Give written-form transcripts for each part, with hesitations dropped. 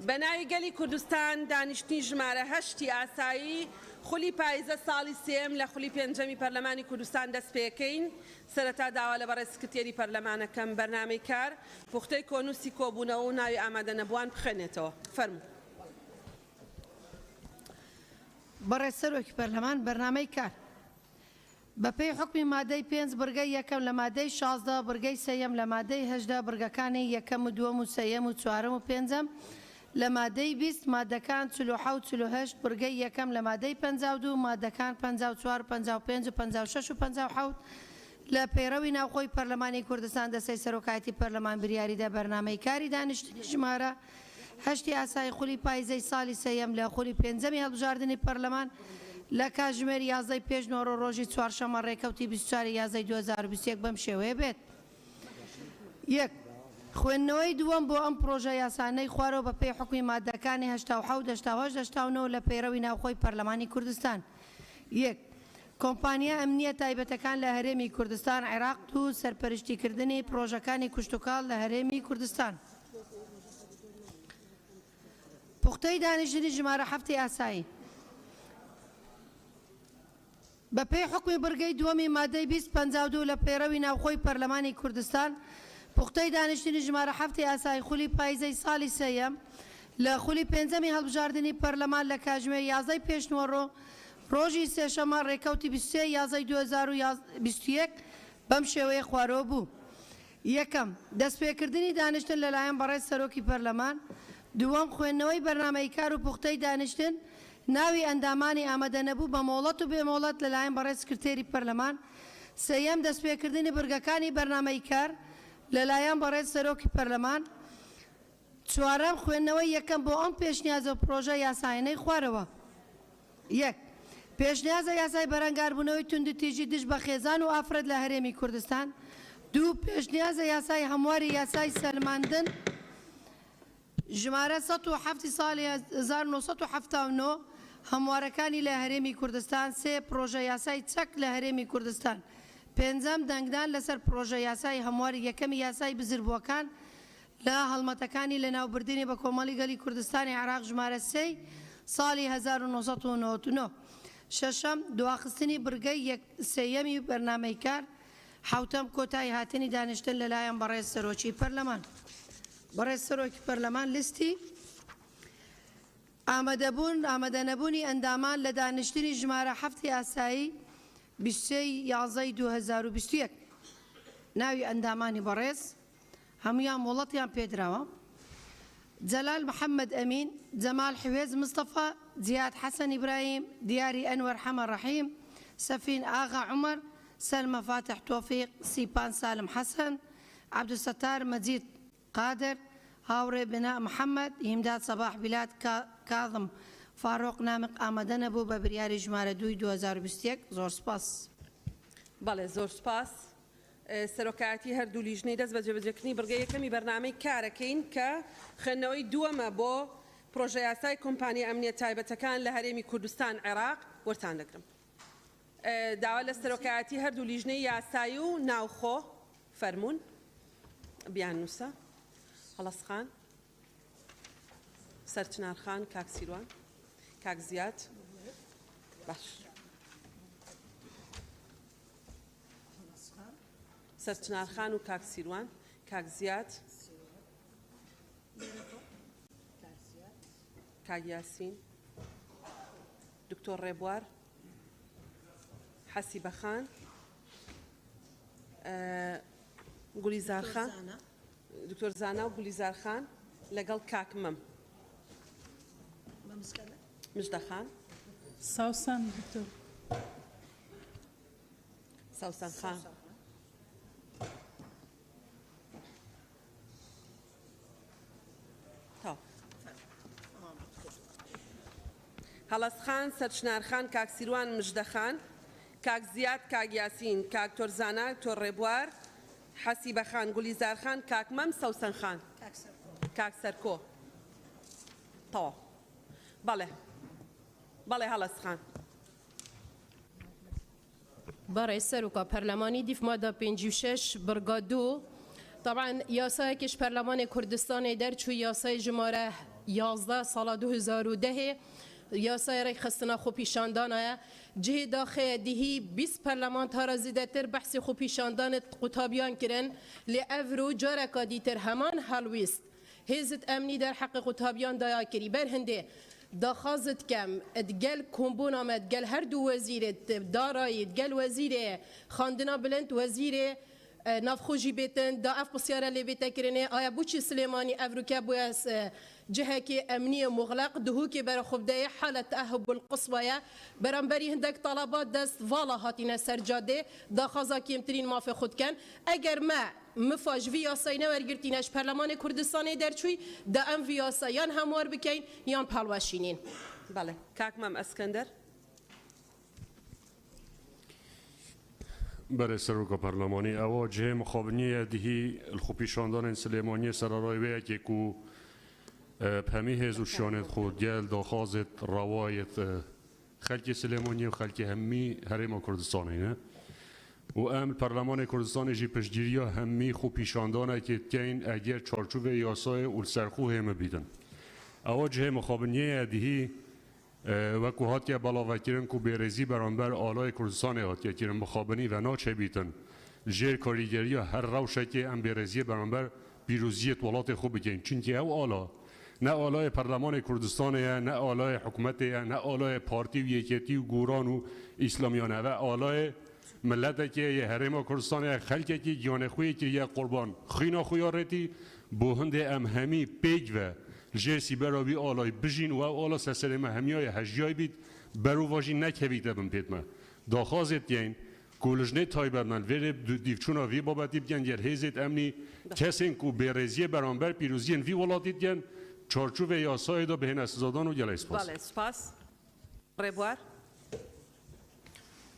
بە ناوی گەلی کوردستان دانیشتنی ژمارە هەشتی ئاسایی خولی پایزە ساڵی سێیەم لە خولی پێنجەمی پەرلەمانی کوردستان دەست پێکەین. سەرەتا داوا لە بەڕێز سکرتێری پەرلەمانەکەم بەرنامەی کار، پوختەی کۆنووسی کۆبوونەوە و ناوی ئامادەنەبووان بخوێنێتەوە. فەرموو. بەڕێز سەرۆکی پەرلەمان، بەرنامەی کار. بەپێی حوکمی مادەی پێنج بڕگەی یەکەم لە مادەی 16 بڕگەی سێیەم لە مادەی 18 بڕگەکانی یەکەم و دووەم و سێیەم و چوارەم و پێنجەم لە مادەی 20 مادەکان 47 48 بڕگەی یەکەم لە مادەی 52 مادەکان 54 55 و 56 و 57 لە پەیڕەوی ناوخۆی پەرلەمانی کوردستان دەستەی سەرۆکایەتی پەرلەمان بریاریدا بەرنامەی کاری دانیشتنی ژمارە هەشتی ئاسایی خولی پایزەی ساڵی سێیەم لە خولی پێنجەمی هەڵبژاردنی پەرلەمان لە کاتژمێر یازدەی پێش نۆڕۆ ڕۆژی چوارشەممە ڕێکەوتی 24 ی یازدەی 2021 بەم شێوەیە بێت. یەک. خوێندنەوەی دووەم بۆ ئەم پڕۆژە یاسانەی خوارەوە بە پێی حوکمی ماددەکانی 87، 88، 89 لە پەیڕەوی ناوخۆی پەرلەمانی کوردستان. یەک. کۆمپانیا ئەمنییە تایبەتەکان لە هەرێمی کوردستان، عێراق دوو. سەرپەرشتیکردنی پڕۆژەکانی کشتوکاڵ لە هەرێمی کوردستان. پوختەی دانیشتنی ژمارە حەفتی ئاسایی. بە پێی حوکمی بڕگەی دووەمی مادەی 20 52 لە پەیڕەوی ناوخۆی پەرلەمانی کوردستان، پوختەی دانیشتنی ژمارە حەفتی ئاسایی خولی پایزەی ساڵی سێیەم لە خولی پێنجەمی هەڵبژاردنی پەرلەمان لە کاژمێر یازدەی پێشنوەڕۆ ڕۆژی سێشەممە ڕێکەوتی 23 یازدەی 2021 بەم شێوەیە خوارەوە بوو. یەکەم، دەستپێکردنی دانیشتن لەلایەن بەڕێز سەرۆکی پەرلەمان. دووەم، خوێندنەوەی بەرنامەی کار و پوختەی دانیشتن، ناوی ئەندامانی ئامادەنەبوو بە مۆڵەت و بێ مۆڵەت لەلایەن بەڕێز سکرتێری پەرلەمان. سێیەم، دەستپێکردنی بڕگەکانی بەرنامەی کار لەلایەن بەڕێز سەرۆکی پەرلەمان. چوارەم، خوێندنەوەی یەکەم بۆ ئەم پێشنیازە و پڕۆژە یاسایانەی خوارەوە. یەک. پێشنیازە یاسای بەرەنگاربوونەوەی توندوتیژی دژ بە خێزان و ئافرەت لە هەرێمی کوردستان. دوو. پێشنیازە یاسای هەمواری یاسای سەلماندن ژمارە 107 ی ساڵی 1979 هەموارەکانی لە هەرێمی کوردستان. سێ. پڕۆژە یاسای چەک لە هەرێمی کوردستان. پێنجەم، دەنگدان لەسەر پڕۆژە یاسای هەمواری یەکەمی یاسای بزربووەکان لە هەڵمەتەکانی لەناوبردنی بە کۆمەڵی گەلی کوردستانی عێراق ژمارە سێی ساڵی 1999. شەشەم، دواخستنی بڕگەی یەک سێیەمی بەرنامەی کار. حەوتەم، کۆتایی هاتنی دانیشتن لەلایەن بەڕێز سەرۆکی پەرلەمان. بەڕێز سەرۆکی پەرلەمان لیستی ئامادەبوون ئامادەنەبوونی ئەندامان لە دانیشتنی ژمارە حەفتی ئاسایی 23 ی یازدەی 2021. ناوی ئەندامانی بەڕێز هەموویان مۆڵەتیان پێدراوە، جەلال محەمەد ئەمین، جەمال حوێز مستەفا، جیهاد حەسەن ئیبراهیم، دیاری ئەنوەر حەمە ڕەحیم، سەفین ئاغا عومەر، سەلمە فاتح تۆفیق، سیپان سالم حەسەن، عەبدولستار مەجید قادر، هاوڕێ بناء محەمەد، هیمداد سەباح بیلاد، کاظم فاروق نامق ئامادە نەبوو بە بریاری ژمارە دووی 2021. زۆر سوپاس. بەڵێ زۆر سوپاس. سەرۆکایەتی هەردوو لیژنەی دەست بە جێبەجێکردنی بڕگەی یەکەمی بەرنامەی کارەکەین کە خوێندنەوەی دووەمە بۆ پڕۆژەیاسای کۆمپانیا ئەمنییە تایبەتەکان لە هەرێمی کوردستان عێراق وەرتان دەگرم. داوا لە سەرۆکایەتی هەردوو لیژنەی یاسایی و ناوخۆ فەرموون بیاننووسە. هەڵەس خان، سەرچنار خان، کاک سیروان، کاک زیاد. باش. سەرچنار خان و کاک سیروان، کاک زیاد، کاک یاسین، دکتۆر ڕێبوار، حەسیبە خان، گولیزار خان، دکتۆر زانا و گولیزار خان لەگەڵ کاک مەم مژدە خان. ساوسان دکتۆر. سەوسەن خان. هەڵەس خان، سەرچنار خان، کاک سیروان مژدە خان، کاک زیاد، کاک یاسین، کاک تۆرزانا، تۆر ڕێبوار، حەسیبە خان، گولیزار خان، کاک مەم، سەوسەن خان، کاک سەرکۆ. تەواو. بەڵێ. بەڵێ هەڵەس خان. بەڕێز سەرۆکا پەرلەمانی دیف مادە 56 بڕگا 2. تەبعەن یاسایەکیش پەرلەمانی کوردستانێ دەرچوو یاسای ژمارە 11 ساڵا 2010 یاسای ڕێکخستنا خۆپیشاندانایە جهی داخەیە دهی 20 پەرلەمانتارە زیدەتر بەحسی خۆپیشاندانت قوتابیان کرن لێ ئەڤرو جارەکا دیتر هەمان هەڵویست هێزت ئەمنی دەرحەق قوتابیان دایا کری بەر هندێ داخوازت کەم دگەل کۆمبونا مە دگەل هەردوو وەزیرت دارایی دگەل وەزیرێ خواندنا بلند وەزیرێ ناوخۆ ژی بێتن دا ئەف پرسیارە لێ بێتە کرنێ ئایا بۆچی سلێمانی ئەڤروکە بووە جهەکی ئەمنیە مغلق دهوکی بەرە خوبدەیە حالە تەهب القصوەیە بەرامبەری هندێک تەڵەبات دەست ڤاڵا هاتینە سەر جادێ داخوازا کێمترین مافێ خود کەن ئەگەر مە مفاژ ڤی یاسای نەوەرگرتینەش پەرلەمانی کوردستانی دەرچووی دا ئەم ڤی یاسا یان هەموار بکەین یان پەڵوەشینین. بەڵێ کاک مام ئەسکەندەر. بەرێ سەرۆکە پەرلەمانی ئەوە جهێ مخابنیە دهی الخۆپیشاندانên سلێمانیە سەرەڕای وەیەکێک و هەمی هێز و شیانێت خۆ گەل داخوازێت ڕەوایەت خەلکی سلێمانیە و خەلکی هەمی هەرێما کوردستانینە و ئەم پەرلەمانی کوردستانی ژی پشتگیریە هەمی خۆپیشاندانێکی تکەین ئەگەر چارچووێ یاسای و سەرخۆ هێمە بیدن ئەوە جهێ مخابنیە دهی وەکو هاتیە بەڵاوەکردن کو بێڕێزی بەرامبەر ئالای کوردستانی هاتیە کردن مخابنی و ناچێ بیتن ژێر کاریگەریە هەر ڕەوشێکی ئەم بێڕێزیە بەرامبەر پیرۆزیەت وڵاتی خۆ بکەین چونکی ئەو ئالا نە ئالای پەرلەمانی کوردستانەیە نە ئالای حکومەتەیە نە ئالای پارتی و یەکێتی و گۆران و ئیسلامیانە و ئالای ملەتێکی یە هەرێما کوردستانەیە خەلکێکی گیانە خۆی کردیە قوربان خوینا خۆیا ڕێتی بۆ هەندێ ئەم هەمی پێکوە ژێر سیبەرا وی ئالای بژین و ئەو ئالا سەرسەرێمە هەمیای هەژیای بیت بەروڤاژی نەکەویتە بن پێتمە داخوازێت کەین کۆلژنەی تایبەتمەند وێرێ دیوچونا وی بابەتی بکەن گەر هێزێت ئەمنی کەسێن کو بێڕێزیە بەرامبەر پیرۆزیەن وی وڵاتی بکەن چارچووێ یاسایدا بهێنە سزادان و گەلای سپاس. بەڵێ سوپاس. ڕێبوار.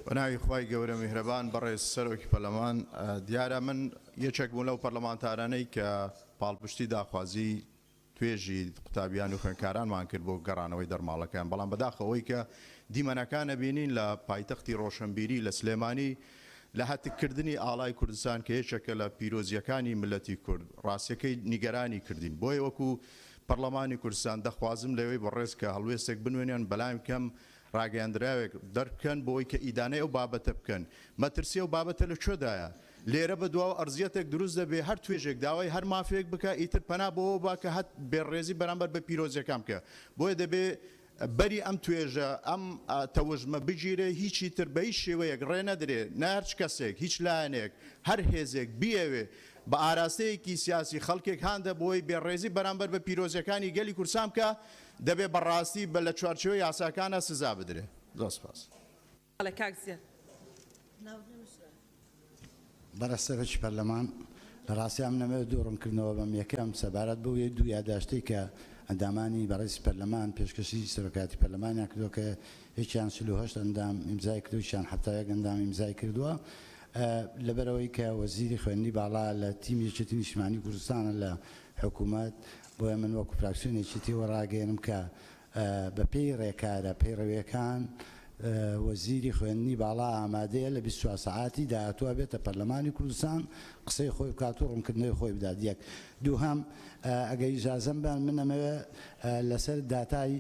بەناوی خوای گەورە میهرەبان بەڕێز سەرۆکی پەرلەمان دیارە من یەکێک بووم لەو پەرلەمانتارانەی کە پاڵپشتی داخوازی توێژی قوتابیان و خوێندکارانمان کرد بۆ گەڕانەوەی دەرماڵەکەیان بەڵام بەداخەوەی کە دیمەنەکانە بینین لە پایتەختی ڕۆشنبیری لە سلێمانی لە هەتککردنی ئاڵای کوردستان کە یەکێکە لە پیرۆزیەکانی ملەتی کورد ڕاستیەکەی نیگەرانی کردین بۆیە وەکو پەرلەمانی کوردستان دەخوازم لەوەی بەڕێز کە هەڵوێستێک بنوێنیان بەلام کەم ڕاگەیاندراوێک دەربکەن بۆ ئەوەی کە ئیدانەی ئەو بابەتە بکەن. مەترسی ئەو بابەتە لە کوێدایە؟ لێرە بەدواوە ئەرزیەتێک دروست دەبێ هەر توێژێک داوای هەر مافێک بکا ئیتر پەنا بۆوە با کە هەت بێڕێزی بەرامبەر بە پیرۆزیەکان بکا. بۆیە دەبێ بەری ئەم توێژە، ئەم تەوژمە بگیرێ هیچی تر بە هیچ شێوەیەک ڕێ نەدرێ نە هەرچ کەسێک، هیچ لایەنێک، هەر هێزێک بیەوێ بە ئاراستەیەکی سیاسی خەڵکێک هاندە بۆی بێڕێزی بەرامبەر بە پیرۆزیەکانی گەلی کوردستان بکا دەبێ بە ڕاستی بە لە چوارچێوەی یاساکانا سزا بدرێ. زۆر سپاس. بەڵێ کاک زیاد. بەڕێز سەرۆکی پەرلەمان، لە ڕاستیا من ئەمەوێت دوو ڕوونکردنەوە بەم، یەکەم سەبارەت بەو دوو یاداشتەی کە ئەندامانی بەڕێزی پەرلەمان پێشکەشی سەرۆکایەتی پەرلەمانیان کردووە کە یەکیان 48 ئەندام ئیمزای کردووە یەکیان 71 ئەندام ئیمزای کردووە لەبەرئەوەی کە وەزیری خوێندنی باڵا لە تیمی یەکێتی نیشتمانی کوردستانە لە حکوومەت بۆیە من وەکو فراکسیۆنی یەکێتیەوە ڕاگەیەنم کە بەپێی ڕێکارە پەیڕەویەکان وەزیری خوێندنی باڵا ئامادەیە لە 24 سەعاتی داهاتووە بێتە پەرلەمانی کوردستان قسەی خۆی بکات و ڕوونکردنەوەی خۆی بدات یەک دووهەم ئەگەر ئیجازەم بەن من ئەمەوێ لەسەر داتای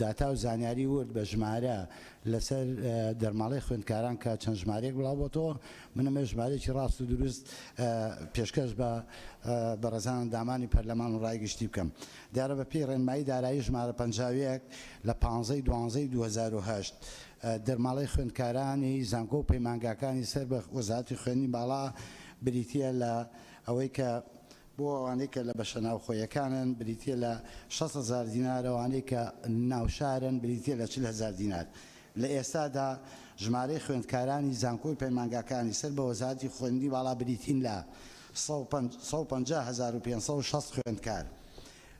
داتا و زانیاری ورد بە ژمارە لەسەر دەرماڵەی خوێندکاران کە چەند ژمارەیەک بڵاو بۆتەوە من ئەمەوێ ژمارەیەکی ڕاست و دروست پێشکەش بە بەڕێزان ئەندامانی پەرلەمان و ڕای گشتی بکەم. دیارە بە پێی ڕێنمایی دارایی ژمارە 51 لە 15 دوانزەی 2008 دەرماڵەی خوێندکارانی زانکۆ و پەیمانگاکانی سەر بە وەزارەتی خوێندنی باڵا بریتییە لە ئەوەی کە بۆ ئەوانەی کە لە بەشە ناوخۆیەکانن بریتییە لە 60 هەزار دینار، ئەوانەی کە ناوشارن بریتییە لە 40 هەزار دینار. لە ئێستادا ژمارەی خوێندکارانی زانکۆی پەیمانگاکانی سەر بە وەزارەتی خوێندنی باڵا بریتین لە 150,560 خوێندکار،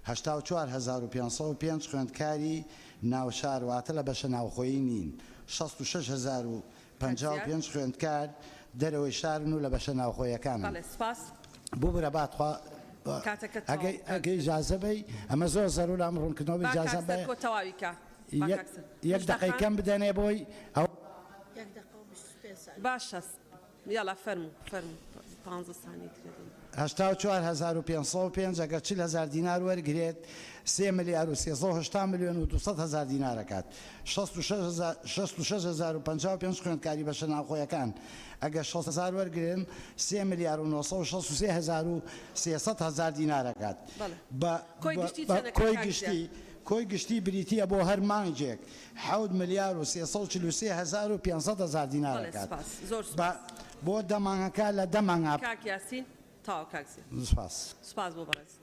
84,505 خوێندکاری ناوشار واتە لە بەشە ناوخۆیی نین، 66,055 خوێندکار دەرەوەی شارن و لە بەشە ناوخۆیەکانن. بەڵێ سوپاس. ببورە با تخوا کاتەکەت تەواو. ئەگەر ئیجازە بەی ئەمە زۆر زەرورە ئەم ڕوونکردنەوە با کاک ئیجازە بە سەرکۆ تەواوی کا. با کاک سەر یەک دقەی کەم بدەنێ بۆی ئەو باشە یاڵا فەرموو فەرموو. پانزە سانی ترە دەین. 84505 ئەگەر 40 هەزار دینار وەرگرێت سێ ملیار و 380 ملیۆن و 200 هەزار دینار ئەکات. 66055 خوێندکاری بەشە ناوخۆیەکان ئەگەر 60 هەزار وەرگرن سێ ملیار و 963 هەزار و 300 هەزار دینار ئەکات. بەڵێ. بە کۆی گشتی چەنە کۆی کاک گشتی زیاد؟ کۆی گشتی بریتییە بۆ هەر مانگێک حەوت ملیار و 343 هەزار و 500 هەزار دینار بەڵێ ئەکات. سوپاس. زۆر بە سوپاس. بۆ دە مانگەکە لە دە مانگا. کاک یاسین تەواو کاک زیاد. سوپاس. سوپاس بۆ بەڕێز.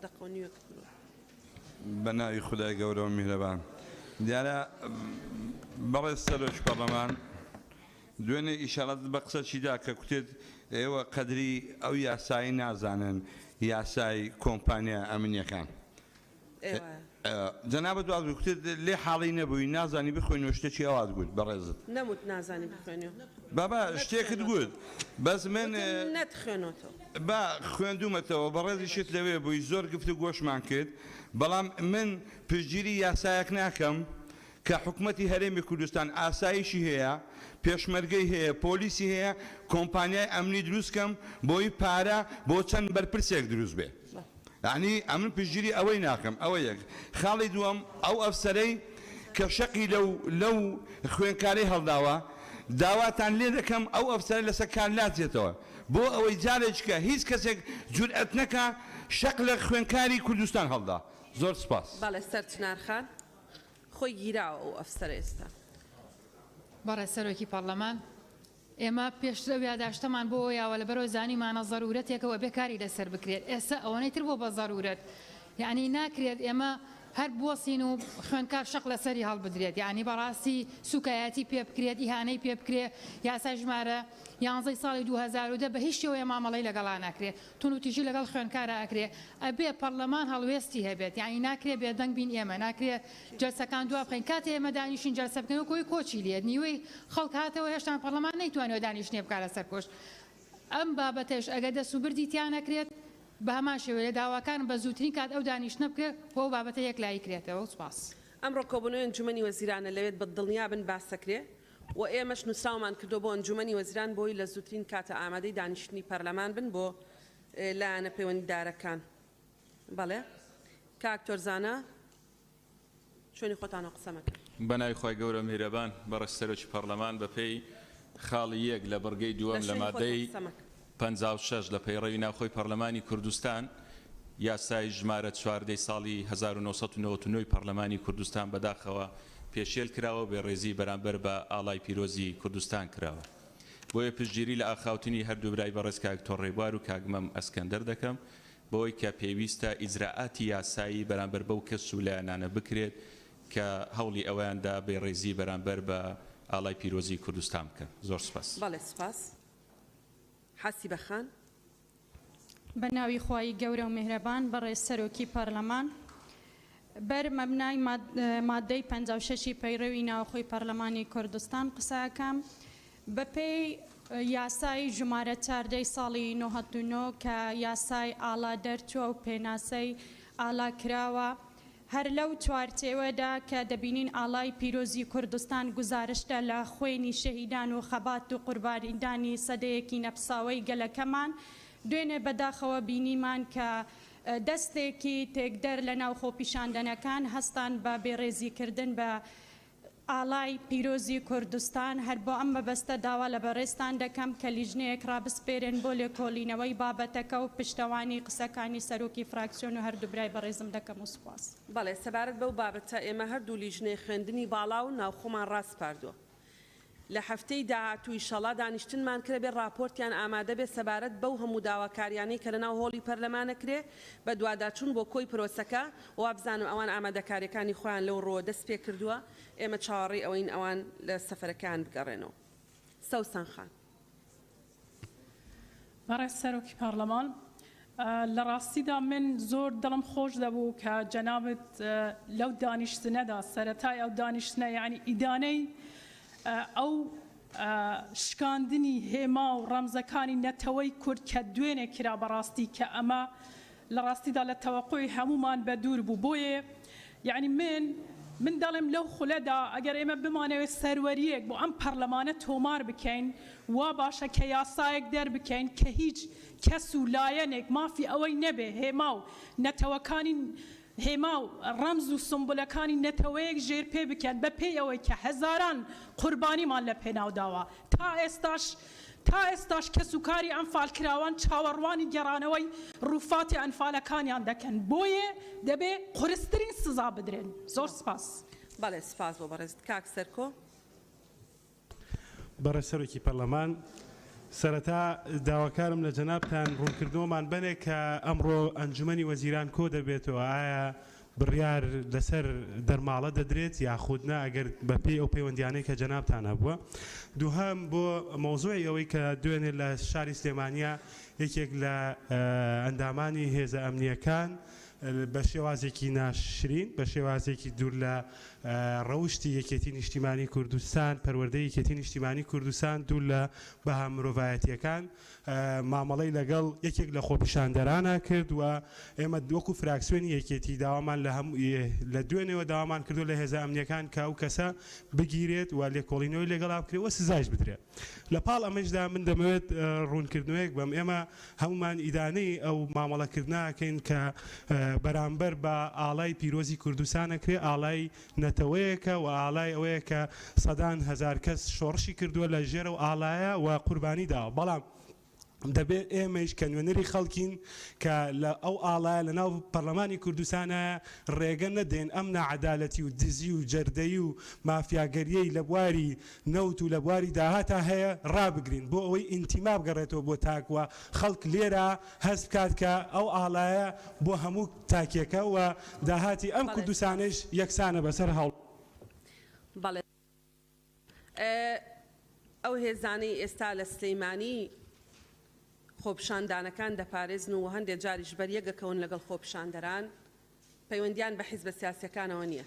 دەقە و نیوێک مرۆ. بە ناوی خودای گەورە و میهرەبان. دیارە بەڕێز سەرۆکی پەرلەمان دوێنێ ئیشارەت بە قسەکی دا کە کوتێت ئێوە قەدری ئەو یاسایی نازانن یاسای کۆمپانیا ئەمنیەکان. ئێوە جەنابت واز بوو کوتێت لێ حاڵی نەبووی نازانی بخوێنەوە شتێکی ئەوات گوت بەڕێزت. نەموت نازانی بخوێنیەوە. بابا شتێکت گوت بەس من وتم نەتخوێنۆتەوە. با خوێندومەتەوە بەڕێزیشت لەوێ بووی زۆر گفت و گۆشمان کرد بەڵام من پشتگیری یاسایەک ناکەم کە حکومەتی هەرێمی کوردستان ئاسایشی هەیە پێشمەرگەی هەیە پۆلیسی هەیە کۆمپانیای ئەمنی دروست کەم بۆی پارە بۆ چەند بەرپرسێک دروست بێ یعنی ئەمن پشتگیری ئەوەی ناکەم. ئەوە یەک. خاڵی دووەم ئەو ئەفسەرەی کە شەقی لەو لەو خوێندکارەی هەڵداوە داواتان لێ دەکەم ئەو ئەفسەرە لەسەر کار لاچێتەوە بۆ ئەوەی جارێکە هیچ کەسێک جورئەت نەکا شەق لە خوێندکاری کوردستان هەڵدا. زۆر سپاس. بەڵێ سەرچنار خان خۆی گیراوە ئەو ئەفسەرە ئێستا. بەڕێز سەرۆکی پەڕلەمان، ئێمە پێشتر ئەو یاداشتەمان بۆ یاوە لەبەرەوە زانیمانە زەرورەتێکەوە بێ کاری لەسەر بکرێت، ئێستا ئەوەنەی تر بۆ بە زەرورەت، یعنی ناکرێت ئێمە هەر بوەسین و خوێندکار شەق لەسەری هەڵبدرێت، یعنی بەڕاستی سوکایەتی پێ بکرێت، ئیهانەی پێ بکرێت. یاسای ژمارە 11 ساڵی 2010 بە هیچ شێوەیە مامەڵەی لەگەڵا ناکرێت، توندوتیژی لەگەڵ خوێندکارا ئەکرێ. ئەبێ پەرلەمان هەڵوێستی هەبێت، یعنی ناکرێ بێدەنگ بین ئێمە، ناکرێ جەلسەکان دوا بخەین. کاتێ ئێمە دانیشین جەلسە بکەین وەکۆی کۆچی لێت نیوەی خەڵک هاتەوە هێشتان پەرلەمان نەیتوانیوە دانیشتنێ بکا لەسەر کۆشت. ئەم بابەتەش ئەگەر دەست و بردی تیا نەکرێت بە هەمان شێوەیە لە داواکان بە زووترین کات ئەو دانیشتنە بکرێت و ئەو بابەتە یەکلایی کرێتەوە. سوپاس. ئەمڕۆ کۆبوونەوەی ئەنجومەنی وەزیرانە لەوێت بە دڵنیا بن باسەکرێ و ئێمەش نووسراومان کردووە بۆ ئەنجومەنی وەزیران بۆی لە زووترین کاتە ئامادەی دانیشتنی پەرلەمان بن بۆ لایەنە پەیوەندیدارەکان. بەڵێ کاک تۆرزانە شوێنی خۆتانەوە قسە مەکەن. بە ناوی خوای گەورە میهرەبان. بەڕێز سەرۆکی پەڕلەمان بەپێی خاڵی یەک لە بڕگەی لە دووەم لە شوێنی خۆتەوە مادەی قسە مەکە. 56 لە پەیڕەوی ناوخۆی پەرلەمانی کوردستان یاسای ژمارە 14 ساڵی 1999 پەرلەمانی کوردستان بەداخەوە پێشێل کراوە بێڕێزی بەرامبەر بە ئاڵای پیرۆزی کوردستان کراوە. بۆیە پشتگیری لە ئاخاوتنی هەردوو برای بەڕێز کاک تۆڕێبوار و کاک مەم ئەسکەندەر دەکەم بەوەی کە پێویستە ئیجرائاتی یاسایی بەرامبەر بەو کەس و لایەنانە بکرێت کە هەوڵی ئەوەیاندا بێڕێزی بەرامبەر بە ئاڵای پیرۆزی کوردستان بکەن. زۆر سپاس. بەڵێ سپاس. حەسیبە خان. بە ناوی خوای گەورە و میهرەبان. بەڕێز سەرۆکی پەرلەمان، بەر مەبنای مادەی 56 پەیڕەوی ناوخۆی پەرلەمانی کوردستان قسەکەم. بەپێی یاسای ژمارە 14 ساڵی 99 کە یاسای ئاڵا دەرچووە و پێناسەی ئاڵا کراوە، هەر لەو چوارچێوەدا کە دەبینین ئاڵای پیرۆزی کوردستان گوزارشتە لە خوێنی شەهیدان و خەبات و قوربانیدانی سەدەیەکی نەپساوەی گەلەکەمان، دوێنێ بەداخەوە بینیمان کە دەستێکی تێکدەر لە ناو خۆپیشاندەنەکان هەستان بە بێڕێزیکردن بە ئاڵای پیرۆزی کوردستان. هەر بۆ ئەم مەبەستە داوا لە بەڕێزتان دەکەم کە لیژنەیەک ڕابسپێرن بۆ لێکۆڵینەوەی بابەتەکە و پشتەوانی قسەکانی سەرۆکی فراکسیۆن و هەردوو برای بەڕێزم دەکەم و سوپاس. بەڵێ سەبارەت بەو بابەتە ئێمە هەردوو لیژنەی خوێندنی باڵا و ناوخۆمان ڕاسپاردووە لە هەفتەی داهاتوو ئیشەڵا دانیشتنمان کرێ بێ ڕاپۆرتیان ئامادە بێ سەبارەت بەو هەموو داواکاریانەی کە لەناو هۆڵی پەرلەمانە کرێ بەدواداچوون بۆ کۆی پرۆسەکە وابزانم ئەوان ئامادەکاریەکانی خۆیان لەو ڕووە دەست پێ کردووە ئێمە چاوەڕێی ئەوەین ئەوان لە سەفەرەکەیان بگەڕێنەوە. سەوسەن خان. بەڕێز سەرۆکی پەرلەمان، لە ڕاستیدا من زۆر دڵم خۆش دەبوو کە جەنابت لەو دانیشتنەدا سەرەتای ئەو دانیشتنە یعنی ئیدانەی ئەو شکاندنی هێما و ڕەمزەکانی نەتەوەی کورد کە دوێنێ کرا بەڕاستی کە ئەمە لە ڕاستیدا لە تەوەقوعی هەمومان بە دوور بوو. بۆیە یعنی من من دەڵێم لەو خولەدا ئەگەر ئێمە بمانەوێت سەروەرییەک بۆ ئەم پەرلەمانە تۆمار بکەین، وا باشە کە یاسایەک دەربکەین کە هیچ کەس و لایەنێک مافی ئەوەی نەبێ هێما و نەتەوەکانی هێما و ڕەمز و سومبولەکانی نەتەوەیەک ژێرپێ بکەن بە پێی ئەوەی کە هەزاران قوربانیمان لە پێناو داوە تا ئێستاش تا ئێستاش کەسوکاری ئەنفالکراوان چاوەڕوانی گەڕانەوەی ڕووفاتی ئەنفالەکانیان دەکەن بۆیە دەبێ قورسترین سزا بدرێن. زۆر سپاس. بەڵێ سپاس بۆ بەڕێزت کاک سەرکۆ. بەڕێز سەرۆکی پەرلەمان، سەرەتا داواکارم لە جەنابتان ڕوونکردنەوەمان بەنێ کە ئەمڕۆ ئەنجومەنی وەزیران کۆ دەبێتەوە، ئایا بڕیار لەسەر دەرماڵە دەدرێت یاخود نا ئەگەر بەپێی ئەو پەیوەندیانەی کە جەنابتان هەبووە. دووهەم بۆ مەوزوعی ئەوەی کە دوێنێ لە شاری سلێمانیە یەکێک لە ئەندامانی هێزە ئەمنییەکان بە شێوازێکی ناشرین، بە شێوازێکی دوور لە ڕەوشتی یەکێتی نیشتیمانی کوردستان، پەروەردەی یەکێتی نیشتیمانی کوردستان، دوور لە بەها مرۆڤایەتییەکان مامەڵەی لەگەڵ یەکێک لە خۆپیشاندەرانا کرد و ئێمە وەکو فراکسیۆنی یەکێتی داوامان لە هەموو لە دوێنێوە داوامان کردووە لە هێزە ئەمنییەکان کە ئەو کەسە بگیرێت و لێکۆڵینەوەی لەگەڵا بکرێت و سزایش بدرێت. لە پاڵ ئەمەشدا من دەمەوێت ڕوونکردنەوەیەک بەم، ئێمە هەموومان ئیدانەی ئەو مامەڵەکردنە ئەکەین کە بەرامبەر بە ئاڵای پیرۆزی کوردستان ئەکرێ، ئاڵای نەتەوەیەکە و ئاڵای ئەوەیە کە سەدان هەزار کەس شۆڕشی کردووە لە ژێر ئەو ئاڵایە و قوربانی داوە، بەڵام دەبێت ئێمەیش کە نوێنەری خەڵکین کە لە ئەو ئاڵایە لە ناو پەرلەمانی کوردستانایە ڕێگە نەدەین ئەم ناعەدالەتی و دزی و جەردەیی و مافیاگەریەی لە بواری نەوت و لە بواری داهاتا هەیە ڕابگرین بۆ ئەوەی ئینتیما بگەڕێتەوە بۆ تاک و خەڵک لێرە هەست بکات کە ئەو ئاڵایە بۆ هەموو تاکێکە و داهاتی ئەم کوردستانەیش یەکسانە بەسەر هاوڵ. بەڵێ ئەو هێزانەی ئێستا لە سلیمانی خۆپیشاندانەکان دەپارێزن و هەندێ جاریش بەریەک ئەکەون لەگەڵ خۆپیشاندەران پەیوەندیان بە حیزبە سیاسیەکانەوە نیە.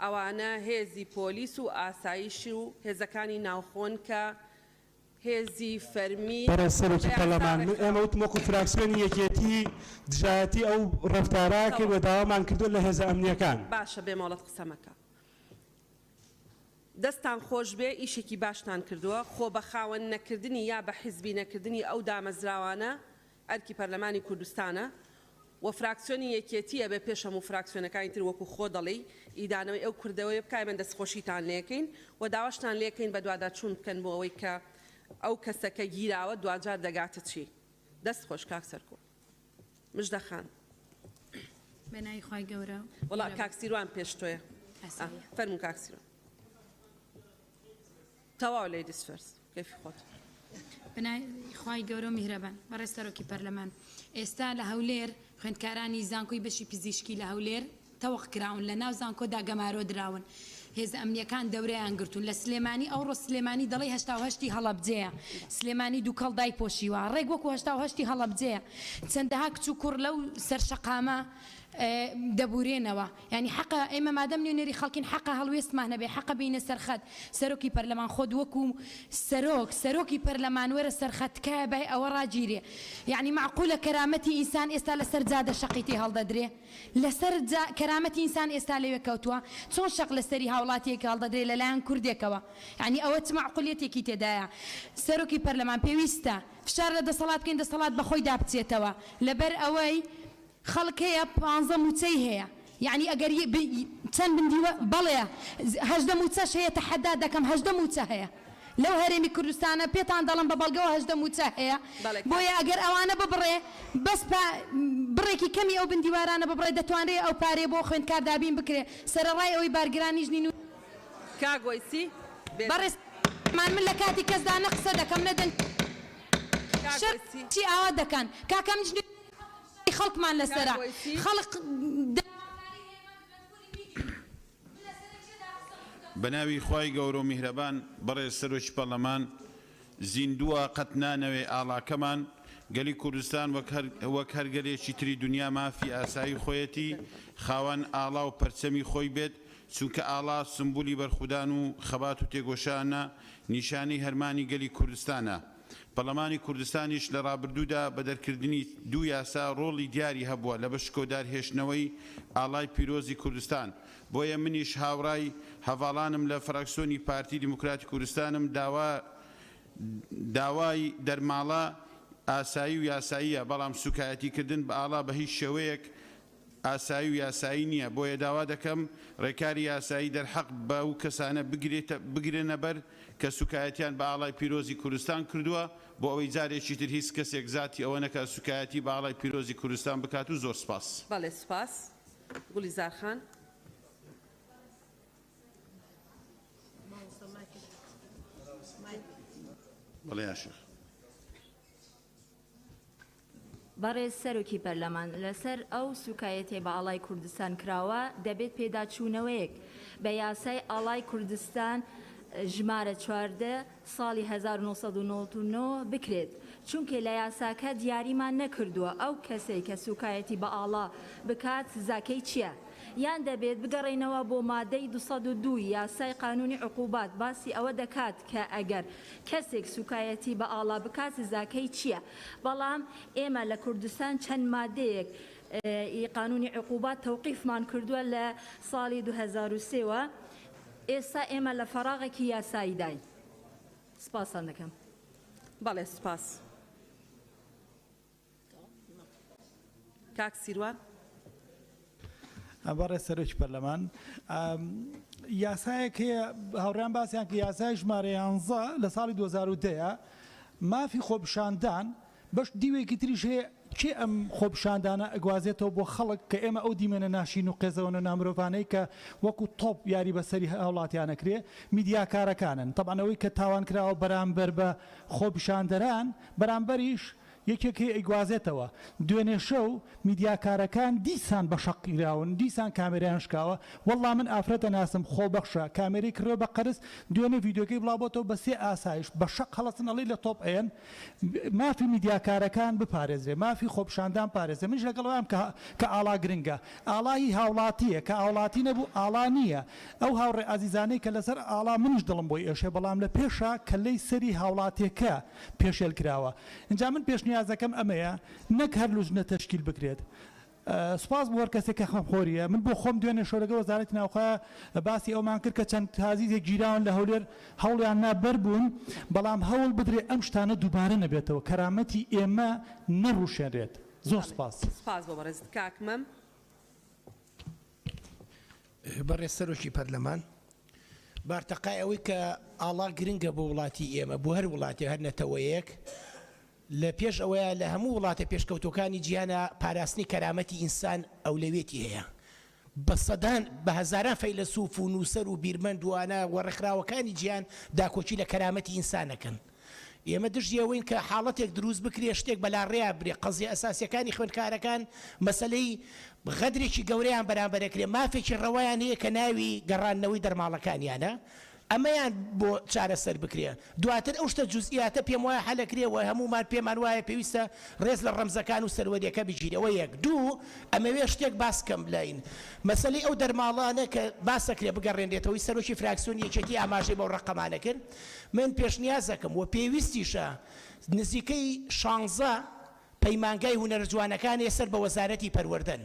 ئەوانە هێزی پۆلیس و ئاسایش و هێزەکانی ناوخۆن کە هێزی فەرمی بەڕێز سەرۆکی بە یاسا پەرلەمان، من ئێمە ڕێکخراون. وتم وەکو فراکسیۆنی یەکێتی دژایەتی ئەو ڕەفتارە کرد و تەواو. داوامان کردووە لە هێزە ئەمنییەکان. باشە بێ مۆڵەت قسە مەکە. دەستتان خۆش بێ ئیشێکی باشتان کردووە، خۆ بە خاوەن نەکردنی یا بە حیزبی نەکردنی ئەو دامەزراوانە ئەرکی پەرلەمانی کوردستانە و فراکسیۆنی یەکێتی ئەبێ پێش هەموو فراکسیۆنەکانی تر وەکو خۆ دەڵێی ئیدانەوەی ئەو کردەوەیە بکا ئێمە دەستخۆشیتان لێکەین و داواشتان لێکەین بەدواداچوون بکەن بۆ ئەوەی کە ئەو کەسە کە گیراوە دواجار دەگاتە چی دەست خۆش کاک سەرکۆ مژدە خان. بەناوی خوای گەورە و وەڵا میهرەبان. کاک سیروان پێش تۆیە ئاساییە. فەرموو کاک سیروان. تەواو ladies first کەیفی خۆت. بەناوی خوای گەورە و میهرەبان. بەڕێز سەرۆکی پەرلەمان ئێستا لە هەولێر خوێندکارانی زانکۆی بەشی پزیشکی لە هەولێر تەوق کراون لە ناو زانکۆدا گەمارۆ دراون هێزە ئەمنیەکان دەورەیان گرتوون لە سلێمانی ئەوڕۆ سلێمانی دەڵێی 88 ی هەڵەبجەیە سلێمانی دوکەڵ دایپۆشیوە ڕێک وەکو 88 ی هەڵەبجەیە چەندەها کچ و کوڕ لەو سەر شەقامە دەبورێنەوە یانی حەقە ئێمە مادەم نوێنەری خەڵکین حەقە هەڵوێستمان هەبێ حەقە بێینە سەر خەت سەرۆکی پەرلەمان خۆت وەکو سەرۆک سەرۆکی پەرلەمان وەرە سەر خەت تکایە بای ئەوە ڕاگیرێ یانی مەعقولە کەرامەتی ئینسان ئێستا لەسەر جادە شەقی تێ هەڵدەدرێ لەسەر جا کەرامەتی ئینسان ئێستا لەوێ کەوتوە چۆن شەق لەسەری هاوڵاتیەک هەڵدەدرێ لەلایەن کوردێکەوە یانی ئەوە چ مەعقولیەتێکی تێدایە سەرۆکی پەرلەمان پێویستە فشار لە دەسەڵات بکەین دەسەڵات بەخۆیدا بچێتەوە لەبەر ئەوەی خەڵک هەیە پانزە موچەی هەیە یەعنی ئەگەر چەند بندیوە بەڵێ 18 موچەش هەیە تەحەدا دەکەم 18 موچە هەیە لەو هەرێمی کوردستانە پێتان دەڵێم بە بەڵگەوە 18 موچە هەیە بۆیە ئەگەر ئەوانە ببڕێ بەس بڕێکی کەمی ئەو بندیوارانە ببڕێ دەتوانرێ ئەو پارەیە بۆ خوێندکار دابین بکرێ سەرەڕای ئەوەی بارگرانیش نین و کاک وەیسی بێ. بەڕێز من لە کاتی کەسدا نە قسە دەکەم نە دەنگ کاک شەر وەیسی. چی ئاوا دەکەن کاکە منیش نوێنەری خەڵکم شەری خەڵکمان لەسەرە کاک وەیسی. خەڵک بەناوی خوای گەورەو میهرەبان بەڕێز سەرۆکی پەڕلەمان زیندووە قەت نانەوێ ئاڵاکەمان گەلی کوردستان وەک هەر وەک هەر گەلێکی تری دونیا مافی ئاسایی خۆیەتی خاوەن ئاڵا و پەرچەمی خۆی بێت چونکە ئاڵا سمبولی بەرخودان و خەبات و تێکۆشانە نیشانەی هەرمانی گەلی کوردستانە. پەرلەمانی کوردستانیش لە ڕابردوودا بە دەرکردنی دوو یاسا ڕۆڵی دیاری هەبووە لە بە شکۆدار هێشتنەوەی ئاڵای پیرۆزی کوردستان. بۆیە منیش هاوڕای هەڤاڵانم لە فراکسیۆنی پارتی دیموکراتی کوردستانم داوا داوای دەرماڵە ئاسایی و یاساییە، بەڵام سوکایەتی کردن بە ئاڵا بە هیچ شێوەیەک ئاسایی و یاسایی نییە، بۆیە داوا دەکەم ڕێکاری یاسایی دەرحەق بەو کەسانە بگرنە بەر کە سوکایەتیان بە ئاڵای پیرۆزی کوردستان کردووە، بۆ ئەوەی جارێکی تر هیچ کەسێک زاتی ئەوە نەکات سوکایەتی بە ئاڵای پیرۆزی کوردستان بکات و زۆر سوپاس. بەڵێ سوپاس. گوڵیزار خان. بەڵێ یاشر. بەڕێز سەرۆکی پەرلەمان، لەسەر ئەو سوکایەتیەی بە ئاڵای کوردستان کراوە، دەبێت پێداچوونەوەیەک بە یاسای ئاڵای کوردستان ژمارە 14 ساڵی 1999 بکرێت، چونکێ لە یاساکە دیاریمان نەکردووە ئەو کەسەی کە سوکایەتی بە ئاڵا بکات سزاکەی چیە؟ یان دەبێت بگەڕێینەوە بۆ مادەی 202 ی یاسای قانونی عقوبات باسی ئەوە دەکات کە ئەگەر کەسێک سوکایەتی بە ئاڵا بکات سزاکەی چیە؟ بەڵام ئێمە لە کوردستان چەند مادەیەک ی قانونی عقوبات تەوقیفمان کردووە لە ساڵی 2003 وە ئێستا ئێمە لە فەراغێکی یاساییداین. سپاستان دەکەم. بەڵێ سپاس. کاک سیروان. بەڕێز سەرۆکی پەرلەمان یاسایەک هەیە هاوڕێیان باسیان کە یاسای ژمارە یانزە لە ساڵی 2010 مافی خۆپیشاندان بەش دیوێکی تریش هەیە کێ ئەم خۆپیشاندانە ئەگوازێتەوە بۆ خەڵک کە ئێمە ئەو دیمەنە ناشین و قێزەوەنە نامرۆڤانەی کە وەکو تۆپ یاری بەسەری هاوڵاتیان ئەکرێ میدیاکارەکانن تەبعەن ئەوەی کە تاوان کراوە بەرامبەر بە خۆپیشاندەران بەرامبەریش یەکێک هەیە ئەیگوازێتەوە. دوێنێ شەو میدیاکارەکان دیسان بە شەق گیراون، دیسان کامێرایان شکاوە، وەڵڵا من ئافرەت ئەناسم خۆبەخشە، کامێرەی کڕیوە بە قەرز، دوێنێ ڤیدیۆکەی بڵاوبۆتەوە بە سێ ئاسایش بە شەق هەڵەسن ئەڵێی لە تۆپ ئەیەن. مافی میدیاکارەکان بپارێزرێ، مافی خۆپیشاندان پارێزرێ، منیش لەگەڵ ئەوەیام کە کە ئاڵا گرنگە، ئاڵا هی هاوڵاتییە، کە هاوڵاتی نەبوو ئاڵا نییە، ئەو هاوڕێ ئازیزانەی کە لەسەر ئاڵا منیش دڵم بۆی ئێشێ، بەڵام لە پێشا کەللەی سەری هاوڵاتیەکە پێشێل کراوە. ئینجا من پێشنیازەکەم ئەمەیە نەک هەر لوجنە تەشکیل بکرێت. سوپاس بۆ هەر کەسێک کە خەمخۆریە. من بۆ خۆم دوێنێ شەو لەگەڵ وەزارەتی ناوخۆ باسی ئەومان کرد کە چەند تازیزێک گیراون لە هەولێر هەوڵیان نا بەر بوون، بەڵام هەوڵ بدرێ ئەم شتانە دووبارە نەبێتەوە، کەرامەتی ئێمە نەڕوشێنرێت. زۆر سوپاس. سوپاس بۆ بەڕێزت کاک مەم. بەڕێز سەرۆکی پەرلەمان، بارتەقای ئەوەی کە ئاڵا گرنگە بۆ وڵاتی ئێمە، بۆ هەر وڵاتێک، هەر نەتەوەیەک، لە پێش ئەوەیە لە هەموو وڵاتە پێشکەوتووەکانی جیهانا پاراستنی کەرامەتی ئینسان ئەولەویەتی هەیە. بە سەدان، بە هەزاران فەیلەسوف و نووسەر و بیرمەند و ئانا و ڕێکخراوەکانی جیهان داکۆکی لە کەرامەتی ئینسان ئەکەن. ئێمە دژی ئەوەین کە حاڵەتێک دروست بکرێ شتێک بە لاڕێیا برێ، قەزیە ئەساسیەکانی خوێندکارەکان مەسەلەی غەدرێکی گەورەیان بەرامبەر ئەکرێ، مافێکی ڕەوایان هەیە کە ناوی گەڕاندنەوەی دەرماڵەکانیانە، ئەمەیان بۆ چارەسەر بکرێ دواتر ئەو شتە جوزئیاتە پێم وایە حەل ئەکرێ و هەموومان پێمان وایە پێویستە ڕێز لە ڕەمزەکان و سەروەریەکە بگیرێ ئەوە یەک دوو ئەمەوێ شتێک باس کەم لاین مەسەلەی ئەو دەرماڵانە کە باس ئەکرێ بگەڕێنرێتەوەی سەرۆکی فراکسیۆنی یەکێتی ئاماژەی بەو ڕەقەمانە کرد من پێشنیازەکەم و پێویستیشە نزیکەی شانزە پەیمانگای هونەرە جوانەکانێ سەر بە وەزارەتی پەروەردەن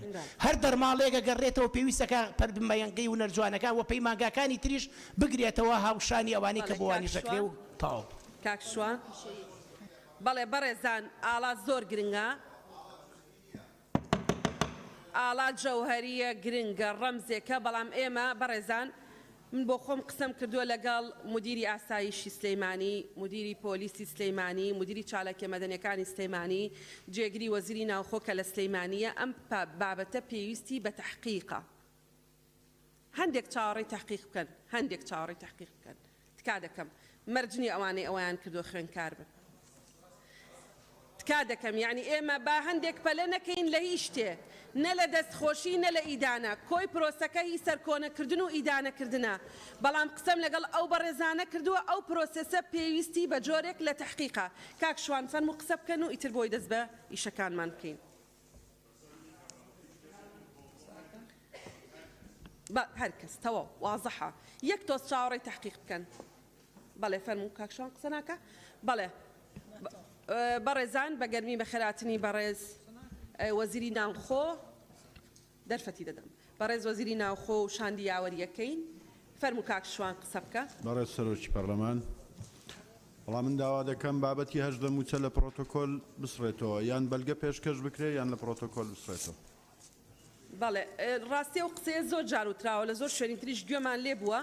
هەر دەرماڵەیەک ئەگەڕێتەوە پێویستەکا پەرمەیانگەی هونەر جوانەکان و پەیمانگاکانی تریش بگرێتەوە هاوشانی ئەوانەی کە بەڵێ بۆ کاک وانیش ئەکرێ شوان. و تەواو. کاک شوان. بەڵێ بەڕێزان ئاڵا زۆر گرنگە. ئاڵا جەوهەرییە، گرنگە، ڕەمزێکە، بەڵام ئێمە بەڕێزان من بۆ خۆم قسەم کردووە لەگەڵ مودیری ئاسایشی سلیمانی، مودیری پۆلیسی سلیمانی، مودیری چالاکیە مەدەنیەکانی سلیمانی، جێگری وەزیری ناوخۆ کە لە سلیمانییە، ئەم بابەتە پێویستی بە تەحقیقە. هەندێک چاوەڕێی تەحقیق بکەن، هەندێک چاوەڕێی تەحقیق بکەن. تکا دەکەم. مەرج نییە ئەوانەی ئەوەیان کردووە خوێندکار بن. تکا دەکەم یانی ئێمە با هەندێک پەلە نەکەین لە هیچ شتێ، نە لە دەستخۆشی نە لە ئیدانە، کۆی پرۆسەکە هی سەرکۆنەکردن و ئیدانەکردنە، بەڵام قسەم لەگەڵ ئەو بەڕێزانە کردووە ئەو پرۆسێسە پێویستی بە جۆرێک لە تەحقیقە. کاک شوان فەرموو قسە بکەن و ئیتر بۆی دەست بە ئیشەکانمان بکەین. با هەر کەس تەواو وازحە یەک تۆز چاوەڕێی تەحقیق بکەن. بەڵێ فەرموو کاک شوان قسە ناکا؟ بەڵێ. بەڕێزان بە گەرمی بەخێرهاتنی بەڕێز وەزیری ناوخۆ دەرفەتی دەدەم بەڕێز وەزیری ناوخۆ و شاندی یاوەرییەکەین. فەرموو کاک شوان قسە بکە. بەڕێز سەرۆکی پەرلەمان، بەڵام من داوا دەکەم بابەتی 18 مووچە لە پڕۆتۆکۆل بسڕێتەوە، یان بەلگە پێشکەش بکرێ یان لە پڕۆتۆکۆل بسڕێتەوە. بەڵێ ڕاستی ئەو قسەیە زۆر جار وتراوە لە زۆر شوێنی تریش گوێمان لێ بووە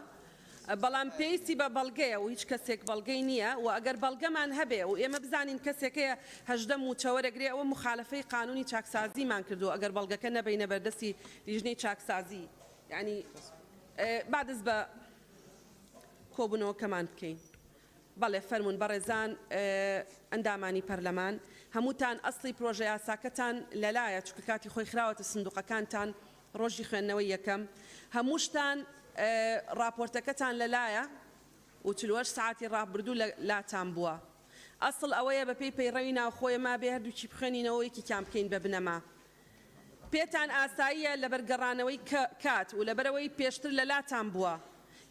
بەڵام پێویستی بە بەڵگەیە و هیچ کەسێک بەڵگەی نییە و ئەگەر بەڵگەمان هەبێ و ئێمە بزانین کەسێک هەیە 18 مووچە وەرەگرێ ئەوە موخالەفەی قانوونی چاکسازیمان کردووە ئەگەر بەڵگەکە نەبەینە بەردەستی لیژنەی چاکسازی یانی با دەست بە کۆبوونەوەکەمان بکەین. بەڵێ فەرموون بەڕێزان ئەندامانی پەرلەمان هەمووتان ئەسڵی پرۆژەیاساکەتان لەلایە چونکە کاتی خۆی خراوەتە سندوقەکانتان ڕۆژی خوێندنەوەی یەکەم هەمووشتان ڕاپۆرتەکەتان لەلایە و 48 سەعاتی ڕابردوو لاتان بووە ئەسڵ ئەوەیە بەپێی پەیڕەوی ناوخۆ ئێمە بێ هەردووکی بخوێنینەوە یەکێکیان بکەین بە بنەما پێتان ئاساییە لەبەر گەڕانەوەی کات و لەبەرئەوەی پێشتر لەلاتان بووە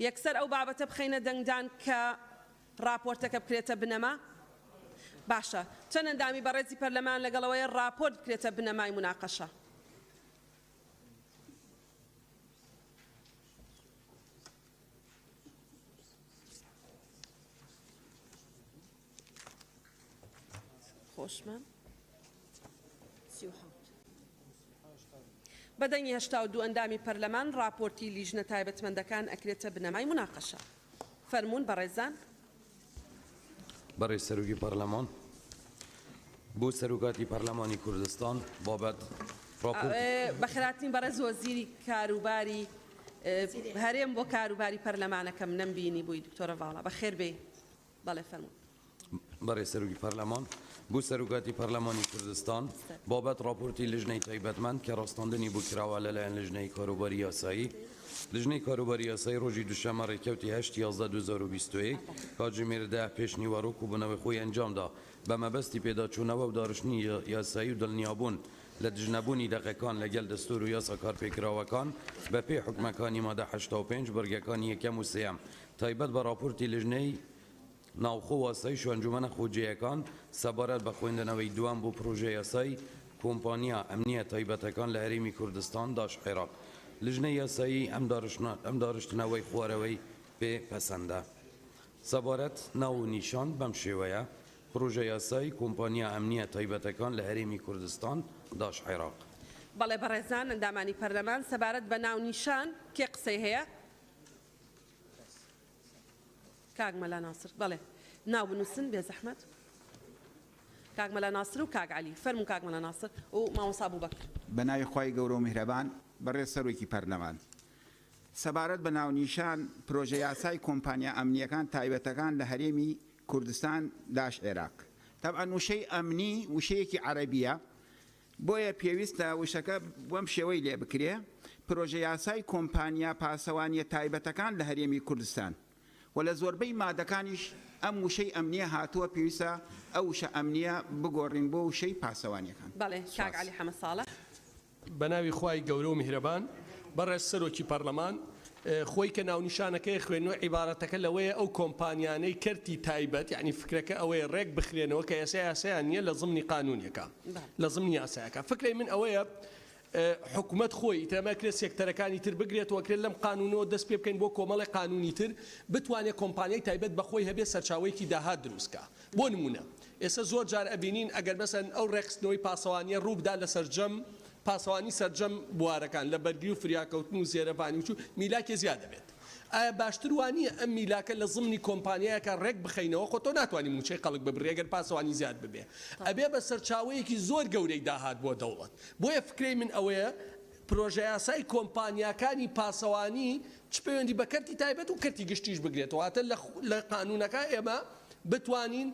یەکسەر ئەو بابەتە بخەینە دەنگدان کە ڕاپۆرتەکە بکرێتە بنەما؟ باشە چەند ئەندامی بەڕێزی پەرلەمان لەگەڵ ئەوەیە ڕاپۆرت بکرێتە بنەمای موناقەشە؟ خۆشمان 37. بە دەنگی 82 ئەندامی پەرلەمان ڕاپۆرتی لیژنە تایبەتمەندەکان ئەکرێتە بنەمای موناقەشە. فەرموون بەڕێزان. بەڕێز سەرۆکی پەرلەمان، بۆ سەرۆکاتی پەرلەمانی کوردستان بابەت ڕاپۆرتی. بەخێرهاتنی بەڕێز وەزیری کاروباری هەرێم بۆ کاروباری پەرلەمانەکەم نەمبینی بووی دکتۆرە ڤاڵا بەخێر بێی. بەڵێ فەرموون. بەڕێز سەرۆکی پەرلەمان، بۆ سەرۆکاتی پەرلەمانی کوردستان بابەت ڕاپۆرتی لیژنەی تایبەتمەند کە ڕاستاندنی بۆ کراوە لەلایەن لیژنەی کاروباری یاسایی لیژنەی کاروباری یاسایی ڕۆژی دووشەممە ڕێککەوتی 8 11 2021 کاتژمێر 10 پێش نیوەڕۆ کۆبوونەوەی خۆی ئەنجامدا بە مەبەستی پێداچوونەوە و داڕشتنی یاسایی و دڵنیابوون لە دژنەبوونی دەقەکان لەگەل دەستوور و یاسا کارپێکراوەکان بەپێی حوکمەکانی مادە 85 بڕگەکانی یەکەم و سێیەم تایبەت بە ڕاپۆرتی لیژنەی ناوخۆ و ئاسایش و ئەنجومەنە خۆجێیەکان سەبارەت بە خوێندنەوەی دووەم بۆ پرۆژەیاسای کۆمپانیا ئەمنییە تایبەتەکان لە هەرێمی کوردستان داش عێراق لیژنەی یاسایی ئەم دارشتنەوەی خوارەوەی پێ پەسەندە سەبارەت ناو و نیشان بەم شێوەیە پرۆژەیاسای کۆمپانیا ئەمنییە تایبەتەکان لە هەرێمی کوردستان داش عێراق. بەڵێ بەڕێزان ئەندامانی پەرلەمان سەبارەت بە ناونیشان کێ قسەی هەیە؟ کاک مەلا ناسر بەڵێ ناو بنووسن بێزەحمەت کاک مەلا ناسر و کاک عەلی فەرموو کاک مەلا ناسر و مامۆستا ئەبوبەکر. بە ناوی خوای گەورە و میهرەبان بەڕێز سەرۆکی پەرلەمان سەبارەت بە ناونیشان پرۆژە یاسای کۆمپانیا ئەمنیەکان تایبەتەکان لە هەرێمی کوردستان داش عێراق تەبعەن وشەی ئەمنی وشەیەکی عەرەبیە بۆیە پێویستە وشەکە بەم شێوەی لێ بکرێ، پرۆژەیاسای کۆمپانیا پاسەوانییە تایبەتەکان لە هەرێمی کوردستان. و لە زۆربەی مادەکانیش ئەم وشەی ئەمنییە هاتووە، پێویستە ئەو وشە ئەمنییە بگۆڕین بۆ وشەی پاسەوانییەکان. بەڵێ کاک سوپاس. عەلی حەمە ساڵح. بەناوی خوای گەورە و میهرەبان. بەڕێز سەرۆکی پەڕلەمان، خۆی کە ناونیشانەکەی خوێندنەوە عیبارەتەکە لەوەیە ئەو کۆمپانیانەی کەرتی تایبەت یانی فکرەکە ئەوەیە ڕێک بخرێنەوە کە ئێستا یاسایان نییە لە زمنی قانونێکا لە زمنی یاسایەکە فکرەی من ئەوەیە حکومەت خۆی ئیتر ئەمە کرێت سێکتەرەکانی تر بگرێتەوە کرێت لەم قانونەوە دەست پێ بکەین بۆ کۆمەڵی قانونی تر بتوانێت کۆمپانیای تایبەت بە خۆی هەبێت سەرچاوەیەکی داهات دروست کا بۆ نمونە ئێستا زۆر جار ئەبینین ئەگەر مەسەن ئەو ڕێکخستنەوەی پاسەوانیە ڕووبدا لە سەرجەم پاسەوانی سەرجەم بوارەکان لە بەرگری و فریاکەوتن و زێرەڤانی و چوو میلاکێ زیاد دەبێت. ئایا باشتر وا نییە ئەم میلاکە لە زمنی کۆمپانیایەکا ڕێک بخەینەوە خۆ تۆ ناتوانی مووچەی خەڵک ببڕی ئەگەر پاسەوانی زیاد ببێ ئەبێ بە سەرچاوەیەکی زۆر گەورەی داهات بۆ دەوڵەت بۆیە فکرەی من ئەوەیە پرۆژەیاسای کۆمپانیاکانی پاسەوانی چ پەیوەندی بە کەرتی تایبەت و کەرتی گشتیش بگرێتەوە واتە لە قانوونەکە ئێمە بتوانین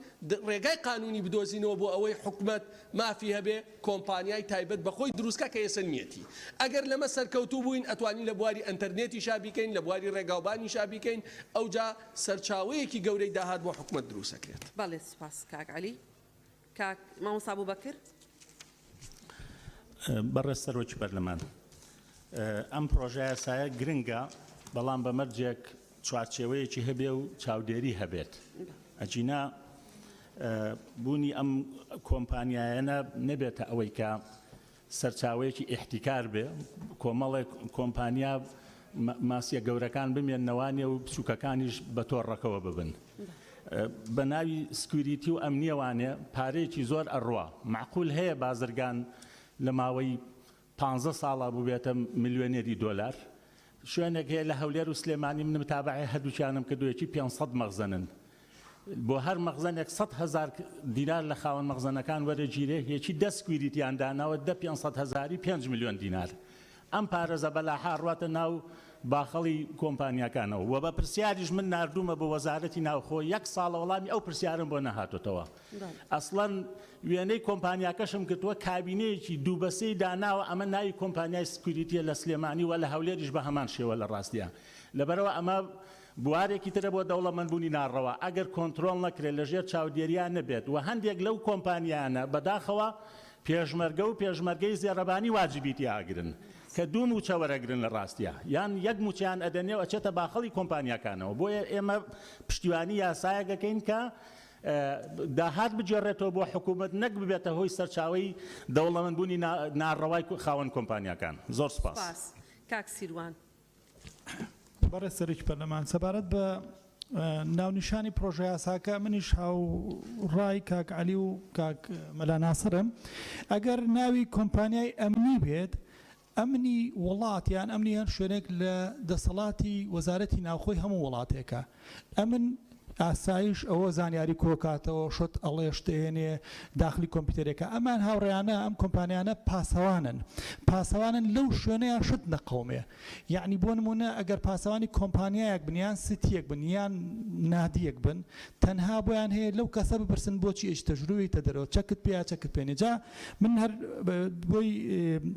ڕێگای قانوونی بدۆزینەوە بۆ ئەوەی حکومەت مافی هەبێ کۆمپانیای تایبەت بە خۆی دروست کا کە ئێسە نیەتی. ئەگەر لەمە سەرکەوتوو بووین ئەتوانین لە بواری ئەنتەرنێتیشا بیکەین، لە بواری ڕێگاوبانیشا بیکەین، ئەوجا سەرچاوەیەکی گەورەی داهات بۆ حکومەت دروست ئەکرێت. بەڵێ سوپاس کاک عەلی. کاک مامۆستا ئەبوبەکر. بەڕێز سەرۆکی پەرلەمان، ئەم پڕۆژەیاسایە گرنگە، بەڵام بە مەرجێک چوارچێوەیەکی هەبێ و چاودێری هەبێت، ئەگینا بوونی ئەم کۆمپانیایانە نەبێتە ئەوەی کە سەرچاوەیەکی ئیحتیکار بێ، کۆمەڵێک کۆمپانیا ماسیە گەورەکان بمێننەوانێ و بچووکەکانیش بە تۆڕەکەوە ببن. بە ناوی security و ئەمنیەوانێ پارەیەکی زۆر ئەڕوا. مەعقول هەیە بازرگان لە ماوەی پانزە ساڵا بووبێتە ملیۆنێری دۆلار؟ شوێنێک هەیە لە هەولێر و سلێمانی من متابەعەی هەردووکیانم کردووە یەکی 500 مەخزەنن بۆ هەر مەخزەنێک 100 هەزار دینار لە خاوەن مەخزەنەکان وەرەگیرێ، یەکی 10 security یان داناوە دە 500 هەزاری 5 ملیۆن دینار. ئەم پارە زەبەلاحە ئەڕواتە ناو باخەڵی کۆمپانیاکانەوە و بە پرسیاریش من ناردوومە بۆ وەزارەتی ناوخۆ یەک ساڵە وەڵامی ئەو پرسیارم بۆ نەهاتۆتەوە. ئەسڵەن وێنەی کۆمپانیاکەشم گرتووە کابینەیەکی دوو بە سێی داناوە ئەمە ناوی کۆمپانیای security یە لە سلێمانی و لە هەولێریش بە هەمان شێوە لە ڕاستیا لەبەرئەوە ئەمە بوارێکی ترە بۆ دەوڵەمەندبوونی ناڕەوا ئەگەر کۆنترۆڵ نەکرێت لە ژێر چاودێریا نەبێت و هەندێک لەو کۆمپانیانە بەداخەوە پێشمەرگە و پێشمەرگەی زێڕەبانی واجبی تیا ئەگرن کە دوو موچە وەرەگرن لە ڕاستیا یان یەک موچەیان ئەدەنێ و ئەچێتە باخەڵی کۆمپانیاکانەوە بۆیە ئێمە پشتیوانی یاسایەک ئەکەین کە داهات بگێڕێتەوە بۆ حکوومەت نەک ببێتە هۆی سەرچاوەی دەوڵەمەندبوونی ناڕەوای خاوەن کۆمپانیاکان. زۆر سوپاس. سوپاس. کاک سیروان. بەڕێز سەرۆکی پەرلەمان، سەبارەت بە ناونیشانی پرۆژەیاساکە منیش هاوڕای کاک عەلی و کاک مەلا ناسرم. ئەگەر ناوی کۆمپانیای ئەمنی بێت، ئەمنی وڵات یان ئەمنی هەر شوێنێک لە دەسەڵاتی وەزارەتی ناوخۆی هەموو وڵاتێکە. ئەمن ئاسایش ئەوە زانیاری کۆکاتەوە، شت ئەڵێ، شت ئەهێنێ داخلی کۆمپیوتەرێکە. ئەمان هاوڕێیانە، ئەم کۆمپانیانە پاسەوانن. پاسەوانن لەو شوێنەیا شت نەقەومێ. یەعنی بۆ نموونە ئەگەر پاسەوانی کۆمپانیایەک بن یان سیتیەک بن یان نادیەک بن تەنها بۆیان هەیە لەو کەسە بپرسن بۆچی ئەچیتە ژوورەوە یتە دەرەوە چەکت پێیە چەکت پێ نیە. جا من هەر بۆی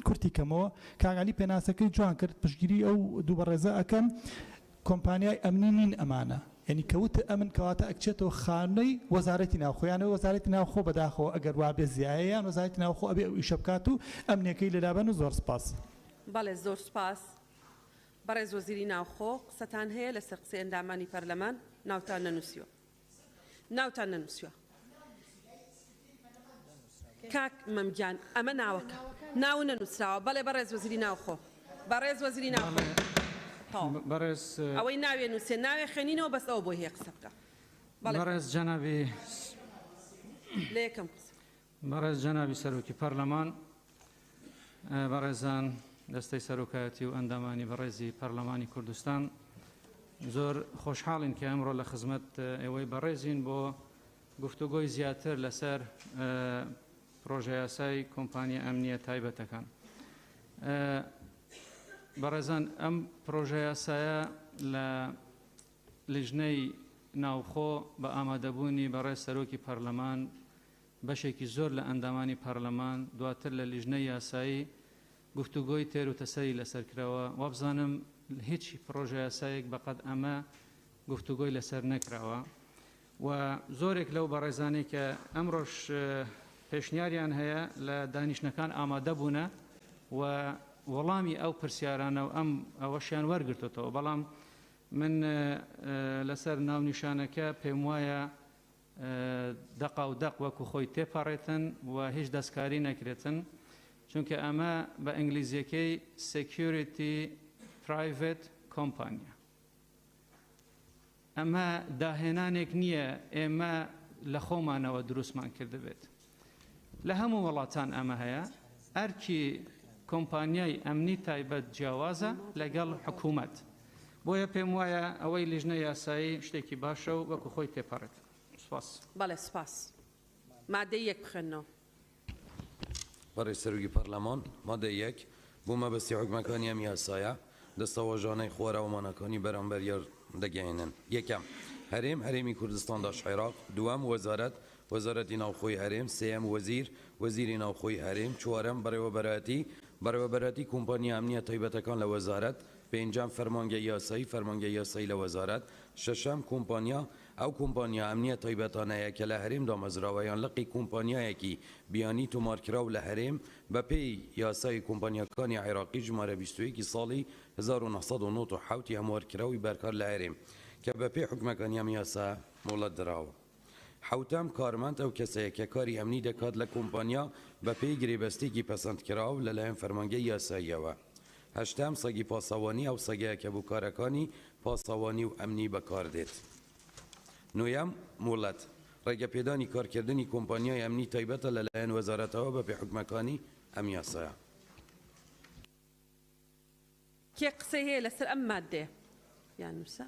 کورتی کەمەوە کاک عەلی پێناسەکەی جوان کرد پشتگیری ئەو دوو بەڕێزە ئەکەم. کۆمپانیای ئەمنی نین ئەمانە یەنی کە وت ئەمن کەواتە ئەکچێتەوە خانەی وەزارەتی ناوخۆ یان وەزارەتی ناوخۆ بەداخەوە ئەگەر وابێ زیایە یان وەزارەتی ناوخۆ ئەبێ ئەو ئیشە بکات و ئەمنیەکەی لەلابەن و زۆر سپاس. بەڵێ زۆر سوپاس. بەڕێز وەزیری ناوخۆ قسەتان هەیە لەسەر قسەی ئەندامانی پەرلەمان؟ ناوتان نەنووسیوە. ناوتان نەنووسیوە. کاک مەم گیان ئەمە ناوەکە. ناو نەنووسراوە. بەڵێ بەڕێز وەزیری ناوخۆ. بەڕێز وەزیری ناوخۆ. تەواو. بەڕێز. ئەوەی ناوێ نووسێ ناوێ خوێنینەوە بەس ئەوە بۆی هەیە قسە بکا. بەڵێ. بەڕێز جەنابی. لە یەکەم قسە. بەڕێز جەنابی سەرۆکی پەرلەمان، بەڕێزان دەستەی سەرۆکایەتی و ئەندامانی بەڕێزی پەرلەمانی کوردستان، زۆر خۆشحاڵین کە ئەمڕۆ لە خزمەت ئێوەی بەڕێزین بۆ گفتوگۆی زیاتر لەسەر پرۆژەیاسای کۆمپانیا ئەمنییە تایبەتەکان. بەڕێزان ئەم پرۆژەیاسایە لە لیژنەی ناوخۆ بە ئامادەبوونی بەڕێز سەرۆکی پەرلەمان، بەشێکی زۆر لە ئەندامانی پەرلەمان، دواتر لە لیژنەی یاسایی گفتوگۆی تێر و تەسەلی لەسەر کراوە، وابزانم هیچ پڕۆژەیاسایەک بەقەد ئەمە گفتوگۆی لەسەر نەکراوە و زۆرێک لەو بەڕێزانەی کە ئەمڕۆش پێشنیاریان هەیە لە دانیشتنەکان ئامادە بوونە و وەڵامی ئەو پرسیارانە و ئەم ئەوەشیان وەرگرتوتەوە، بەڵام من لەسەر ناونیشانەکە پێموایە دەقاو دەق وەکو خۆی تێپەڕێتن و هیچ دەستکاری نەکرێتن، چونکە ئەمە بە ئینگلیزیەکەی Security Private Company ئەمە داهێنانێک نییە ئێمە لە خۆمانەوە دروستمان کردبێت، لە هەموو وڵاتان ئەمە هەیە. ئەرکی کۆمپانیای ئەمنی تایبەت جیاوازە لەگەڵ حکوومەت، بۆیە پێم وایە ئەوەی لیژنە یاسایی شتێکی باشە و وەکو خۆی تێپەڕێت. سوپاس. بەڵێ سوپاس. مادەی یەک بخوێننەوە. بەڕێز سەرۆکی پەرلەمان، مادەی یەک، بۆ مەبەستی حوکمەکانی ئەم یاسایە، دەستەواژانەی خوارەوە ماناکانی بەرامبەر یار دەگەیەنن، یەکەم، هەرێم، هەرێمی کوردستان داش عێراق، دووەم، وەزارەت، وەزارەتی ناوخۆی هەرێم، سێیەم، وەزیر، وەزیری ناوخۆی هەرێم، چوارەم، بەڕێوەبەرایەتی، بەڕێوەبەرایەتی کۆمپانیا ئەمنییە تایبەتەکان لە وەزارەت، پێنجەم، فەرمانگەی یاسایی، فەرمانگەی یاسایی لە وەزارەت، شەشەم، کۆمپانیا، ئەو کۆمپانیا ئەمنییە تایبەتانەیە کە لە هەرێم دامەزراوە یان لقی کۆمپانیایەکی بیانی تۆمارکراو لە هەرێم بەپێی یاسای کۆمپانیاکانی عێراقی ژمارە 21 ی ساڵی 1997 ی هەموارکراوی بەرکار لە هەرێم کە بەپێی حوکمەکانی ئەم یاسا مۆڵەت دراوە. حەوتەم، کارمەند ئەو کەسەیە کە کاری ئەمنی دەکات لە کۆمپانیا بەپێی گرێبەستێکی پەسەندکراو لەلایەن فەرمانگەی یاساییەوە. هەشتەم، سەگی پاسەوانی ئەو سەگەیە کە بۆ کارەکانی پاسەوانی و ئەمنی بەکاردێت. نۆیەم، مۆڵەت، ڕێگەپێدانی کارکردنی کۆمپانیای ئەمنی تایبەتە لەلایەن وەزارەتەوە بەپێی حوکمەکانی ئەم یاسایە. کێ قسەی هەیە لەسەر ئەم ماددەیە یان نووسە؟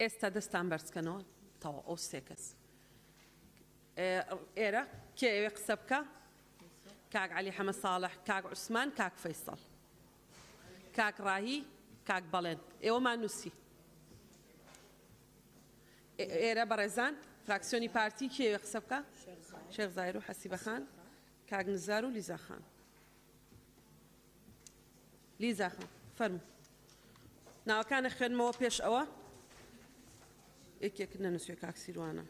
ئێستا دەستان بەرزکەنەوە تەواو ئەو سێ کەس ئێرە کێ ئەوێ قسە بکە؟ کاک عەلی حەمە ساڵح، کاک عوسمان، کاک فەیسەڵ، کاک ڕاهی، کاک بەڵێن ئێوەمان نووسی. ئێرە بەڕێزان فراکسیۆنی پارتی کێ ئەوێ قسە بکە؟ شێخ زاهیر و حەسیبە خان، کاک نزار و لیزا خان. لیزا خان فەرموو. ناوەکانە خوێنمەوە پێش ئەوە یەکێک نەنووسێ کاک سیروانە.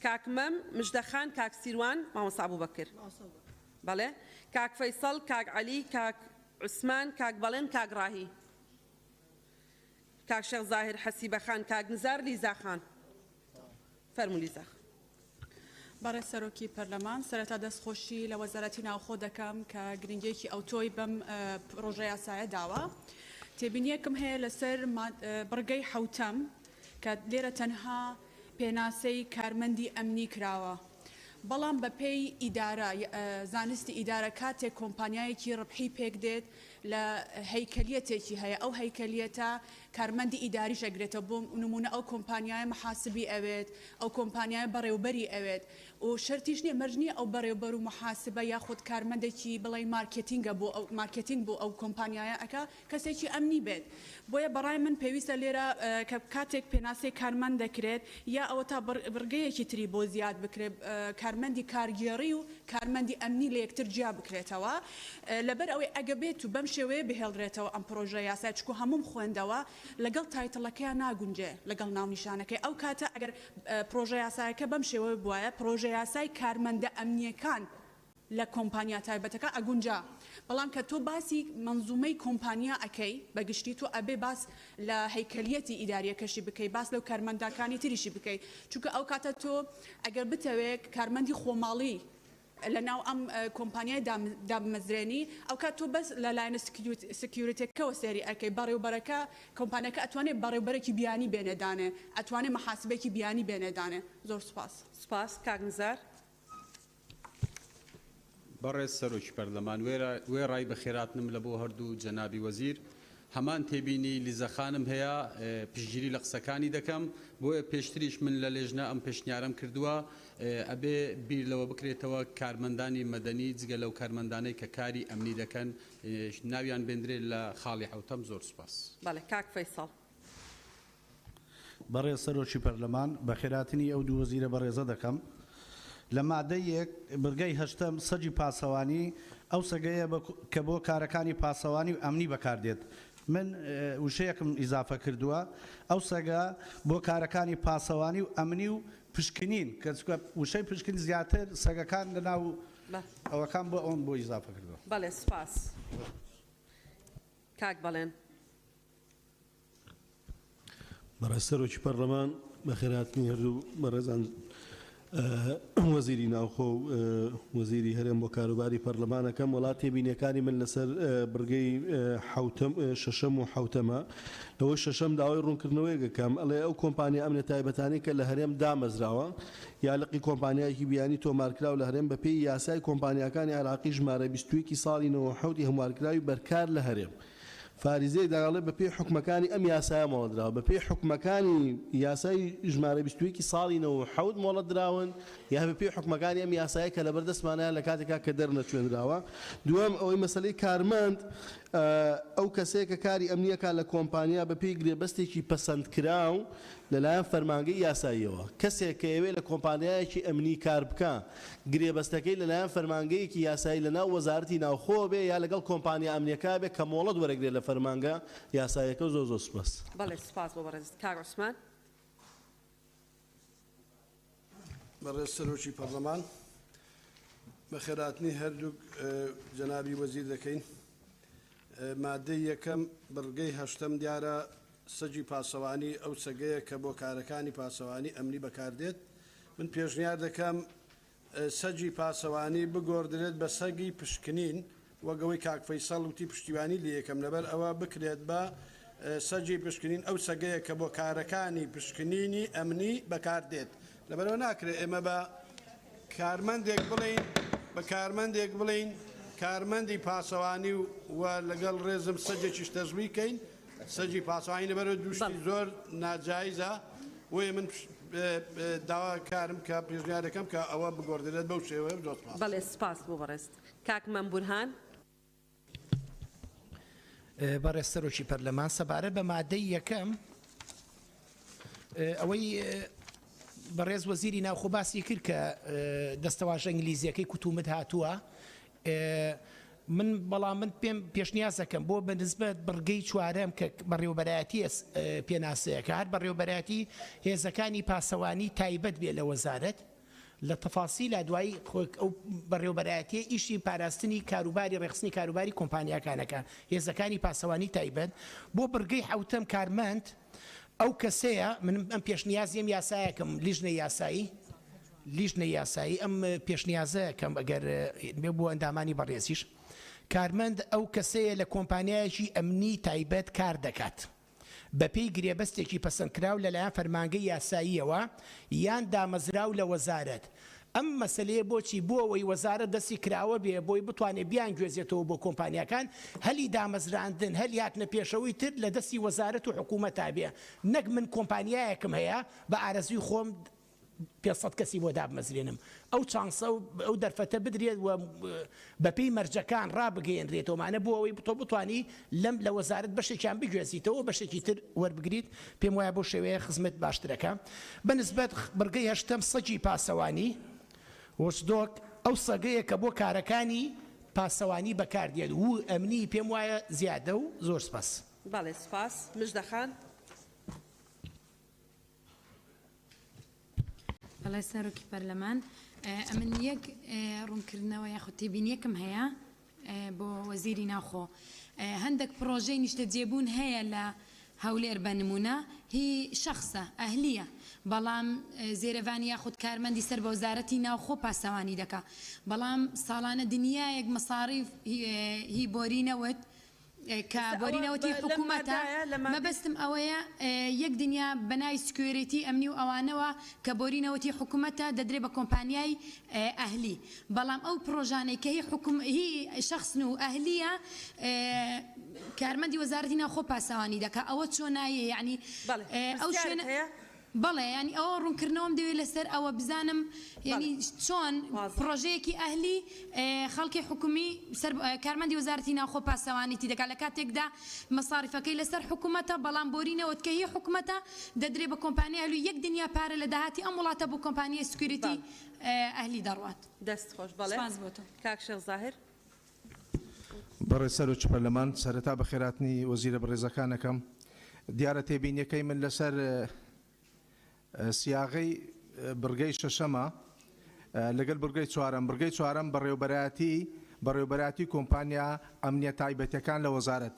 کاک مەم مژدە خان کاک سیروان مامۆستا ئەبوبەکر. بەڵێ کاک فەیسەڵ کاک عەلی کاک عوسمان کاک بەڵێن کاک ڕاهی. کاک شێخ زاهیر حەسیبە خان کاک نزار لیزا خان فەرموو لیزا خان. بەڕێز سەرۆکی پەرلەمان، سەرەتا دەستخۆشی لە وەزارەتی ناوخۆ دەکەم کە گرنگییەکی ئەوتۆی بەم پڕۆژە یاسایە داوە. تێبینییەکم هەیە لەسەر بڕگەی حەوتەم کە لێرە تەنها پێناسەی کارمەندی ئەمنی کراوە، بەڵام بەپێی ئیدارە، زانستی ئیدارە کاتێک کۆمپانیایەکی ڕبحی پێکدێت لە هەیکەلیەتێکی هەیە، ئەو هەیکەلیەتە کارمەندی ئیداریش ئەگرێتەوە، بۆ نموونە ئەو کۆمپانیایە محاسبی ئەوێت، ئەو کۆمپانیایە بەڕێوبەری ئەوێت و شەرتیش نییە، مەرج نییە ئەو بەڕێوبەر و محاسبە یاخود کارمەندێکی بڵێی مارکێتینگە بۆ ئەو مارکێتینگ بۆ ئەو کۆمپانیایە ئەکا کەسێکی ئەمنی بێت. بۆیە بەڕای من پێویستە لێرە کە کاتێک پێناسەی کارمەند دەکرێت یا ئەوەتا بڕگەیەکی تری بۆ زیاد بکرێت کارمەندی کارگێڕی و کارمەندی ئەمنی لە یەکتر جیا بکرێتەوە لەبەر ئەوەی ئەگە بێت و بەم شێوەیە بهێڵرێتەوە ئەم پڕۆژە یاسایە چونکو هەمووم خوێندەوە لەگەڵ title ەکەیا ناگونجێ لەگەڵ ناونیشانەکەی ئەو کاتە ئەگەر پڕۆژە یاسایەکە بەم شێوەیە بوایە پڕۆژە یاسای کارمەندە ئەمنیەکان لە کۆمپانیا تایبەتەکە ئەگونجا بەڵام کە تۆ باسی مەنزومەی کۆمپانیا ئەکەی بە گشتی تۆ ئەبێ باس لە هەیکەلیەتی ئیداریەکەشی بکەی باس لەو کارمەنداکانی تریشی بکەی چونکە ئەو کاتە تۆ ئەگەر بتەوێ کارمەندی خۆماڵی لە ناو ئەم کۆمپانیای دابمەزرێنی ئەوکات تۆ بەس لە لایەنە security ەکەوە سەیری ئەکەی بەڕێوبەرەکە کۆمپانیاکە ئەتوانێ بەڕێوبەرێکی بیانی بێنێ دانێ ئەتوانێ محاسبێکی بیانی بێنێ دانێ زۆر سوپاس. سوپاس کاک نزار. بەڕێز سەرۆکی پەرلەمان، وێڕای بەخێرهاتنم لە بۆ هەردوو جەنابی وەزیر، هەمان تێبینی لیزە خانم هەیە، پشتگیری لە قسەکانی دەکەم، بۆیە پێشتریش من لە لێژنە ئەم پێشنیارەم کردووە، ئەبێ بیر لەوە بکرێتەوە کارمەندانی مەدەنی جگە لەو کارمەندانەی کە کاری ئەمنی دەکەن ناویان بێندرێت لە خاڵی حەوتەم، زۆر سوپاس. بەڵێ کاک فەیسەڵ. بەڕێز سەرۆکی پەرلەمان، بەخێرهاتنی ئەو دوو وەزیرە بەڕێزە دەکەم. لە مادەی یەک، بڕگەی هەشتەم، سەگی پاسەوانی، ئەو سەگەیە کە بۆ کارەکانی پاسەوانی و ئەمنی بەکاردێت. من وشەیەکم ئیزافە کردووە، ئەو سەگە بۆ کارەکانی پاسەوانی و ئەمنی و پشکنین، کە چونکە وشەی پشکنین زیاتر سەگەکان لەناو ئەوەکان بۆ ئەوم بۆ ئیزافە کردووە. بەڵێ سوپاس کاک بەڵێن. بەڕێز سەرۆکی پەرلەمان، بەخێرهاتنی هەردوو بەڕێزان وەزیری ناوخۆ و وەزیری هەرێم بۆ کاروباری پەرلەمانەکەم. وەڵا تێبینیەکانی من لەسەر بڕگەی حەوتەم، شەشەم و حەوتەمە. لەوەی شەشەم داوای ڕوونکردنەوەیەک ئەکەم، ئەڵێ ئەو کۆمپانیا ئەمنە تایبەتانەی کە لە هەرێم دامەزراوە یا لقی کۆمپانیایەکی بیانی تۆمارکراو لە هەرێم بەپێی یاسای کۆمپانیاکانی عێراقی ژمارە 21 ی ساڵی 97 ی هەموارکراوی بەرکار لە هەرێم فاریزەی دەڵێ بە پێی حوکمەکانی ئەم یاسایە مۆڵەت دراوە. بە پێی حوکمەکانی یاسای ژمارە 21 ی ساڵی 97 مۆڵەت دراون یا بە پێی حوکمەکانی ئەم یاسایە کە لەبەر دەستمانایە لە کاتێکا کە دەرنەچوێنراوە. دووەم ئەوەی مەسەلەی کارمەند ئەو کەسەیە کە کاری ئەمنی ئەکات لە کۆمپانیا بە پێی گرێبەستێکی پەسەندکراو لەلایەن فەرمانگەی یاساییەوە. کەسێک کە ئەیەوێ لە کۆمپانیایەکی ئەمنی کار بکا گرێبەستەکەی لەلایەن فەرمانگەیەکی یاسایی لەناو وەزارەتی ناوخۆوە بێ یا لەگەڵ کۆمپانیا ئەمنیەکە بێ کە مۆڵەت وەرەگرێ لە فەرمانگە یاساییەکە زۆر زۆر سوپاس. بەڵێ سوپاس بۆ بەڕێزت کاک عوسمان. بەڕێز سەرۆکی پەڕلەمان، بەخێرهاتنی هەردووک جەنابی وەزیر دەکەین. مادەی یەکەم بڕگەی هەشتەم دیارە سەگی پاسەوانی ئەو سەگەیە کە بۆ کارەکانی پاسەوانی ئەمنی بەکاردێت. من پێشنیار دەکەم سەگی پاسەوانی بگۆڕدرێت بە سەگی پشکنین، وەک ئەوەی کاک فەیسەڵ وتی پشتیوانی لێ یەکەم، لەبەر ئەوە بکرێت بە سەگی پشکنین، ئەو سەگەیە کە بۆ کارەکانی پشکنینی ئەمنی بەکاردێت. لەبەرئەوە ناکرێت ئێمە بە کارمەندێک بڵێین بە کارمەندێک بڵێین کارمەندی پاسەوانی و لەگەڵ ڕێزم سەگێکیش تەزوی کەین سەگی پاسەوانی، لەبەرئەوە دوو شتی زۆر ناجایزە. بۆیە من داواکارم کە پێشنیار دەکەم کە ئەوە بگۆڕدرێت بەو شێوەیە. زۆر سپاس. بەڵێ سپاس بۆ بەڕێزت کاک مەم بورهان. بەڕێز سەرۆکی پەرلەمان، سەبارەت بە مادەی یەکەم ئەوەی بەڕێز وەزیری ناوخۆ باسی کرد کە دەستەواژە ئینگلیزیەکەی کوتومت هاتووە، من بەڵام من پێم پێشنیازەکەم بۆ بە نسبەت بڕگەی چوارەم کە بەڕێوەبەرایەتی پێناسەیەکە هەر بەڕێوەبەرایەتی هێزەکانی پاسەوانی تایبەت بێ لە وەزارەت لە تەفاسیلا دوایی ئەو بەڕێوەبەرایەتیە ئیشی پاراستنی کاروباری ڕێکخستنی کاروباری کۆمپانیاکانەکە هێزەکانی پاسەوانی تایبەت بۆ بڕگەی حەوتەم کارمەند ئەو کەسەیە من ئەم پێشنیازیم یاسایەکەم لیژنەی یاسایی لیژنەی یاسایی ئەم پێشنیازە کەم ئەگەر بێ بۆ ئەندامانی بەڕێزیش کارمەند ئەو کەسەیە لە کۆمپانیایەکی ئەمنی تایبەت کار دەکات بەپێی گرێبەستێکی پەسەندکراو لەلایەن فەرمانگەی یاساییەوە یان دامەزراو لە وەزارەت. ئەم مەسەلەیە بۆچی؟ بۆ ئەوەی وەزارەت دەستی کراوە بێ بۆی بتوانێ بیانگوێزێتەوە بۆ کۆمپانیاکان، هەلی دامەزراندن، هەلی هاتنە پێشەوەی تر لە دەستی وەزارەت و حکوومەتا بێ، نەک من کۆمپانیایەکم هەیە بە ئارەزووی خۆم 500 کەسی بۆ دابمەزرێنم، ئەو چانسە و ئەو دەرفەتە بدرێت و بەپێی مەرجەکان ڕابگەیەنرێتەوە، مانە بۆ ئەوەی تۆ بتوانی لەم لە وەزارەت بەشێکیان بگوێزیتەوە و بەشێکی تر وەربگریت، پێم وایە بەو شێوەیە خزمەت باشترەکە. بە نسبەت بڕگەی هەشتەم سەگی پاسەوانی، Watchdog، ئەو سەگەیە کە بۆ کارەکانی پاسەوانی بەکاردێت و ئەمنی پێم وایە زیادە و زۆر سپاس. بەڵێ سپاس. مژدە خان. بەڵێ سەرۆکی پەرلەمان، ئەمن یەک ڕوونکردنەوە یاخود تێبینیەکم هەیە بۆ وەزیری ناوخۆ. هەندێک پڕۆژەی نیشتەجێبوون هەیە لە هەولێر بە نمونە هی شەخسە، ئەهلیە، بەڵام زێرەڤانی یاخود کارمەندی سەر بە وەزارەتی ناوخۆ پاسەوانی دەکا، بەڵام ساڵانە دنیایەک مەساریف هی بۆری نەوت کە بۆری نەوتی حکومەتە، مەبەستم ئەوەیە یەک دنیا بەناوی سکیۆریتی ئەمنی و ئەوانەوە کە بۆری نەوتی حکومەتە دەدرێ بە کۆمپانیای ئەهلی، بەڵام ئەو پڕۆژانەی کە هی حکوم هی شەخسن و ئەهلیە کارمەندی وەزارەتی ناوخۆ پاسەوانی دەکا، ئەوە چۆناییە یەعنی ئەو شوێنە. بەڵێ یانی ئەوە ڕوونکردنەوەم دەوێت لەسەر ئەوە بزانم یانی چۆن پڕۆژەیەکی ئەهلی خەڵکی حکومی سەر کارمەندی وەزارەتی ناوخۆ پاسەوانیتی دەکات لە کاتێکدا مەساریفەکەی لەسەر حکومەتە بەڵام بۆری نەوت کە هی حکومەتە دەدرێ بە کۆمپانیای ئەهلی و یەک دنیا پارە لە داهاتی ئەم وڵاتە بۆ کۆمپانیای security ئەهلی دەڕوات. دەست خۆش بەڵێ سپاس بۆ تۆ. کاک شێخ زاهر. بەڕێز سەرۆکی پەرلەمان، سەرەتا بەخێرهاتنی وەزیرە بەڕێزەکان ئەکەم. دیارە تێبینیەکەی من لەسەر سیاغەی بڕگەی شەشەمە لەگەل بڕگەی چوارەم. بڕگەی چوارەم بەڕێوبەرایەتی بەڕێوبەرایەتی کۆمپانیا ئەمنیە تایبەتەکان لە وەزارەت.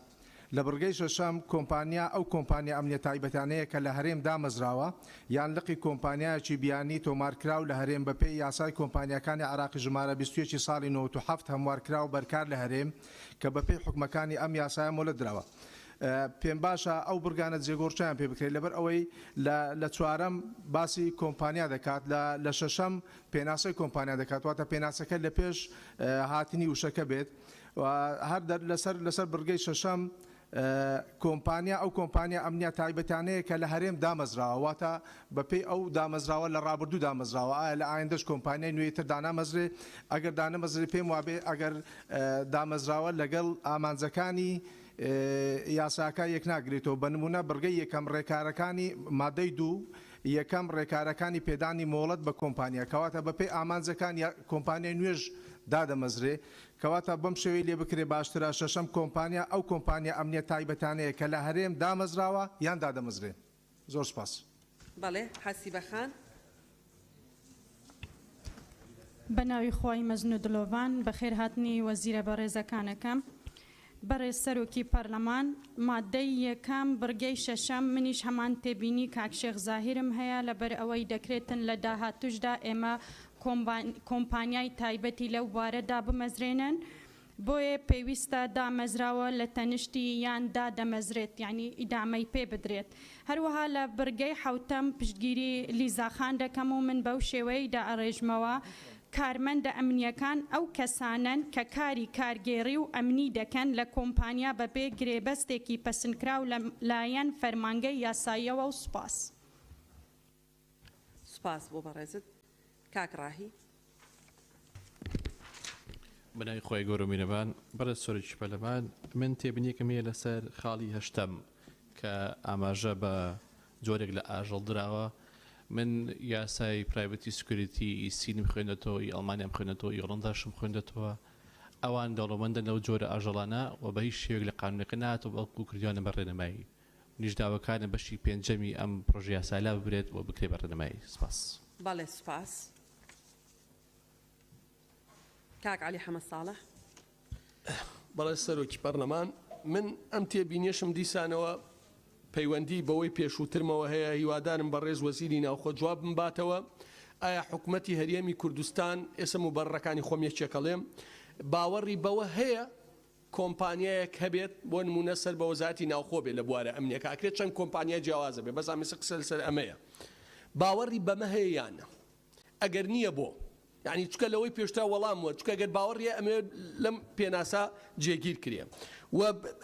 لە بڕگەی شەشەم کۆمپانیا ئەو کۆمپانیا ئەمنیە تایبەتانەیە کە لە هەرێم دامەزراوە یان لقی کۆمپانیایەکی بیانی تۆمارکراو لە هەرێم بەپێی یاسای کۆمپانیاکانی عێراقی ژمارە 21 ی ساڵی 97 هەموارکراو بەرکار لە هەرێم کە بەپێی حوکمەکانی ئەم یاسایە مۆلەت دراوە. پێمباشە ئەو بڕگانە جێگۆڕکێیان پێ بکرێت لەبەر ئەوەی لە لە چوارەم باسی کۆمپانیا دەکات لە لە شەشەم پێناسەی کۆمپانیا دەکات واتە پێناسەکە لە پێش هاتنی وشەکە بێت و هەر لەسەر لەسەر بڕگەی شەشەم کۆمپانیا ئەو کۆمپانیا ئەمنیە تایبەتانەیە کە لە هەرێم دامەزراوە واتە بەپێی ئەو دامەزراوە لە ڕابردوو دامەزراوە ئایا لە ئایندەش کۆمپانیای نوێتر دانامەزرێ ئەگەر دانەمەزرێ پێم وابێ ئەگەر دامەزراوە لەگەڵ ئامانجەکانی یاساکە یەکناگرێتەوە بە نمونە بڕگەی یەکەم ڕێکارەکانی مادەی دوو یەکەم ڕێکارەکانی پێدانی مۆڵەت بە کۆمپانیا کەواتە بەپێی ئامانجەکان کۆمپانیای نوێژ دادەمەزرێ کەواتە بەم شێوەی لێ بکرێ باشترە، شەشەم، کۆمپانیا ئەو کۆمپانیا ئەمنیە تایبەتانەیە کە لە هەرێم دامەزراوە یان دادەمەزرێن. زۆر سوپاس. بەڵێ حەسیبە خان. بە ناوی خوای مەزن و دلۆڤان بەخێر هاتنی وەزیرە بەڕێزەکان ئەکەم. بەڕێز سەرۆکی پەرلەمان، ماددەی یەکەم بڕگەی شەشەم، منیش هەمان تێبینی کاک شێخ زاهیرم هەیە، لەبەر ئەوەی دەکرێتن لە داهاتووشدا ئێمە کۆمپانیای تایبەتی لەو بوارە دابمەزرێنن، بۆیە پێویستە دامەزراوە لە تەنشتی یان دادەمەزرێت یانی ئیدامەی پێ بدرێت. هەروەها لە بڕگەی حەوتەم پشتگیری لیزا خان دەکەم و من بەو شێوەیەی دائەڕێژمەوە، کارمەندە ئەمنییەکان ئەو کەسانەن کە کاری کارگێڕی و ئەمنی دەکەن لە کۆمپانیا بەپێ گرێبەستێکی پەسندکراو لە لایەن فەرمانگەی یاساییەوە و سوپاس. سوپاس بۆ بەڕێزت کاک ڕاهی. بەناوی خوای گەورە و میرەبان بەڕێز سەرۆکی پەرلەمان من تێبینیەکم هەیە لەسەر خاڵی هەشتەم کە ئاماژە بە جۆرێک لە ئاژەڵ دراوە من یاسای private security ی سینم خوێندەتەوە ی ئەڵمانیام خوێندەتەوە ی هۆڵەنداشم خوێندەتەوە ئەوان دەوڵەمەندن لەو جۆرە ئاژەڵانە و بە هیچ شێوەیەک لە قانونەکە نهاتوە بەڵکو کردویانە بە ڕێنمایی منیش داواکارم بەشی پێنجەمی ئەم پڕۆژە یاسایە لاببرێت و بکرێت بە ڕێنمایی. سپاس. بەڵێ سوپاس. کاک عەلی حەمە ساڵح. بەڵێ سەرۆکی پەرلەمان، من ئەم تێبینیەشم دیسانەوە پەیوەندی بەوەی پێشووترمەوە هەیە، هیوادارم بەڕێز وەزیری ناوخۆ جوابم باتەوە، ئایا حکومەتی هەرێمی کوردستان، ئێستا موبەرڕەکانی خۆم یەکێک ئەڵێم، باوەڕی بەوە هەیە کۆمپانیایەک هەبێت بۆ نموونە سەر بە وەزارەتی ناوخۆ بێت لە بوارە ئەمنیەکە ئەکرێت چەند کۆمپانیای جیاواز هەبێت بەس ئەمێستا قسە لەسەر ئەمەیە باوەڕی بەمە هەیە یان نا ئەگەر نییە بۆ یعنی چکە لەوەی پێشتا وەڵام وەر چکە گەر باوەڕیە ئەمێ لەم پێناسە جێگیر کرێ و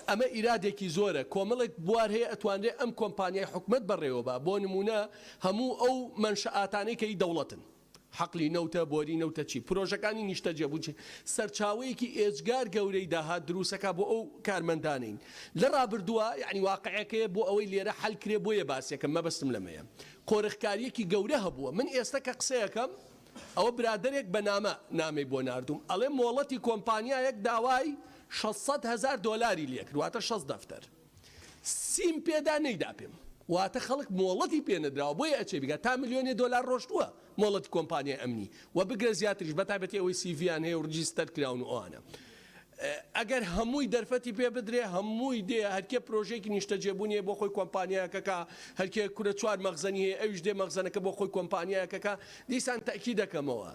ئەمە ئیرادێکی زۆرە کۆمەڵێک بوار هەیە ئەتوانرێ ئەم کۆمپانیای حکومەت بەڕێوە با بۆ نمونە هەموو ئەو مەنشەئاتانەی کە ی دەوڵەتن حەقلی نەوتە، بۆری نەوتە چی؟ پرۆژەکانی نیشتەجێبوون چی؟ سەرچاوەیەکی ئێجگار گەورەی داهات دروستەکا بۆ ئەو کارمەندانەین لە ڕابردووە یەعنی واقعەکەیە بۆ ئەوەی لێرە حەل کرێ بۆیە باسیەکەم مەبەستم لەمەیە قۆرخکاریەکی گەورە هەبووە من ئێستە کە قسەیەکەم ئەوە برادەرێک بە نامە نامەی بۆ ناردووم ئەڵێ مۆڵەتی کۆمپانیایەک داوای 600 هەزار دۆلاری لێکرد واتە 60 دەفتەر سیم پێدا نەیدا پێم واتە خەڵک مۆڵەتی پێ نەدراوە بۆیە ئەچێ بیکات تا ملیۆنێ دۆلار ڕۆشتووە مۆڵەتی کۆمپانیای ئەمنی و بگرە زیاتریش بەتایبەتی ئەوەی سیڤیان هەیە و ڕجیستەر کراون و ئەوانە ئەگەر هەمووی دەرفەتی پێ بدرێ هەمووی دێ هەرکێ پرۆژەیەکی نیشتەجێبوونی هەیە بۆ خۆی کۆمپانیایەکەکە هەرکێ کورە چوار مەخزەنی هەیە ئەویش دێ مەخزەنەکە بۆ خۆی کۆمپانیایەکەکە دیسان تەئکید دەکەمەوە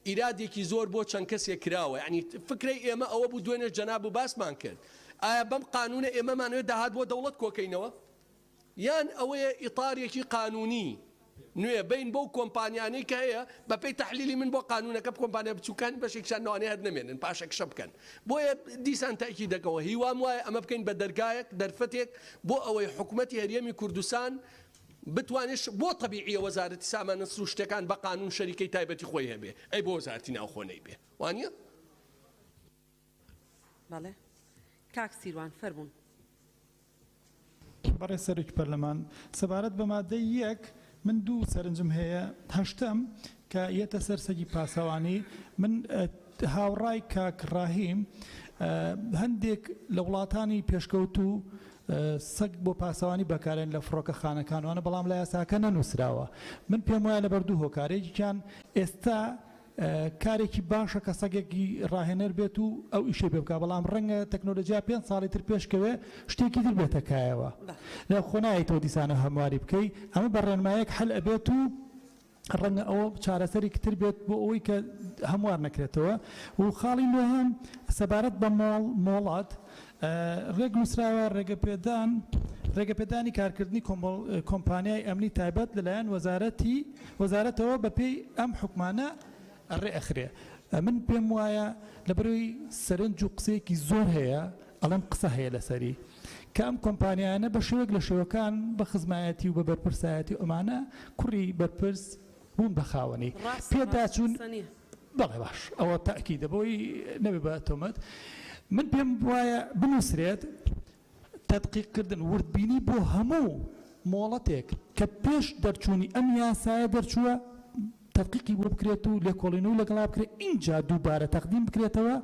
ئیرادێکی زۆر بۆ چەند کەسێک کراوە یانی فکرەی ئێمە ئەوە بوو دوێنێش جەناب و باسمان کرد ئایا بەم قانونە ئێمەمانەوێت داهات بۆ دەوڵەت کۆکەینەوە یان ئەوەیە ئیتارێکی قانونی نوێ بین بەو کۆمپانیانەی کە هەیە بەپێی تەحلیلی من بۆ قانونەکە کۆمپانیا بچووکان بەشێکیان لەوانەیە هەر نەمێنن پاشەکشە بکەن بۆیە دیسان تەئکید دەکەوە هیوام وایە ئەمە بکەین بە دەرگایەک دەرفەتێک بۆ ئەوەی حکومەتی هەرێمی کوردستان بتوانێت بۆ تەبیعیە وەزارەتی سامانە سروشتیەکان بە قانون شەریکەی تایبەتی خۆی هەبێ ئەی بۆ وەزارەتی ناوخۆ نەیبێ وانیە؟ بەڵێ کاک سیروان فەرموون. بەڕێز سەرۆکی پەرلەمان، سەبارەت بە مادەی یەک من دوو سەرنجم هەیە، هەشتەم کە یەتە سەر سەگی پاسەوانی، من هاوڕای کاک ڕاهیم هەندێک لە وڵاتانی پێشکەوتوو سەگ بۆ پاسەوانی بەکارێن لە فڕۆکەخانەکان وانە بەڵام لە یاساکە نەنووسراوە من پێم وایە لەبەر دوو هۆکار یەکێکیان ئێستا کارێکی باشە کە سەگێکی ڕاهێنەر بێت و ئەو ئیشەی پێ بکا بەڵام ڕەنگە تەکنۆلۆجیا پێنج ساڵی تر پێشکەوێ شتێکی تر بێتە کایەوە لە خۆ نایەیتەوە دیسانە هەمواری بکەی ئەمە بە ڕێنمایەک حەل ئەبێت و ڕەنگە ئەوە چارەسەرێکی تر بێت بۆ ئەوەی کە هەموار نەکرێتەوە و خاڵی نۆهەم سەبارەت بە مۆڵ مۆڵەت ڕێک نووسراوە ڕێگەپێدان ڕێگەپێدانی کارکردنی کۆمپانیای ئەمنی تایبەت لەلایەن وەزارەتی وەزارەتەوە بەپێی ئەم حوکمانە ڕێ ئەخرێ من پێم وایە لەبەرەوەی سەرنج و قسەیەکی زۆر هەیە ئەڵێم قسە هەیە لەسەری کە ئەم کۆمپانیایانە بە شێوەیەک لە شێوەکان بە خزمایەتی و بە بەرپرسایەتی و ئەمانە کوڕی بەرپرس بوون بە خاوەنی ڕاستە ڕاستە پێداچوون قسە نییە. بەڵێ باش ئەوە تەئکیدە بۆی نەبێ بە تۆمەت من پێم وایە بنووسرێت تەدقیق کردن وردبینی بۆ هەموو مۆڵەتێک کە پێش دەرچوونی ئەم یاسایە دەرچووە تەدقیقی بۆ بکرێت و لێکۆڵینەوەی لەگەڵا بکرێت ئینجا دووبارە تەقدیم بکرێتەوە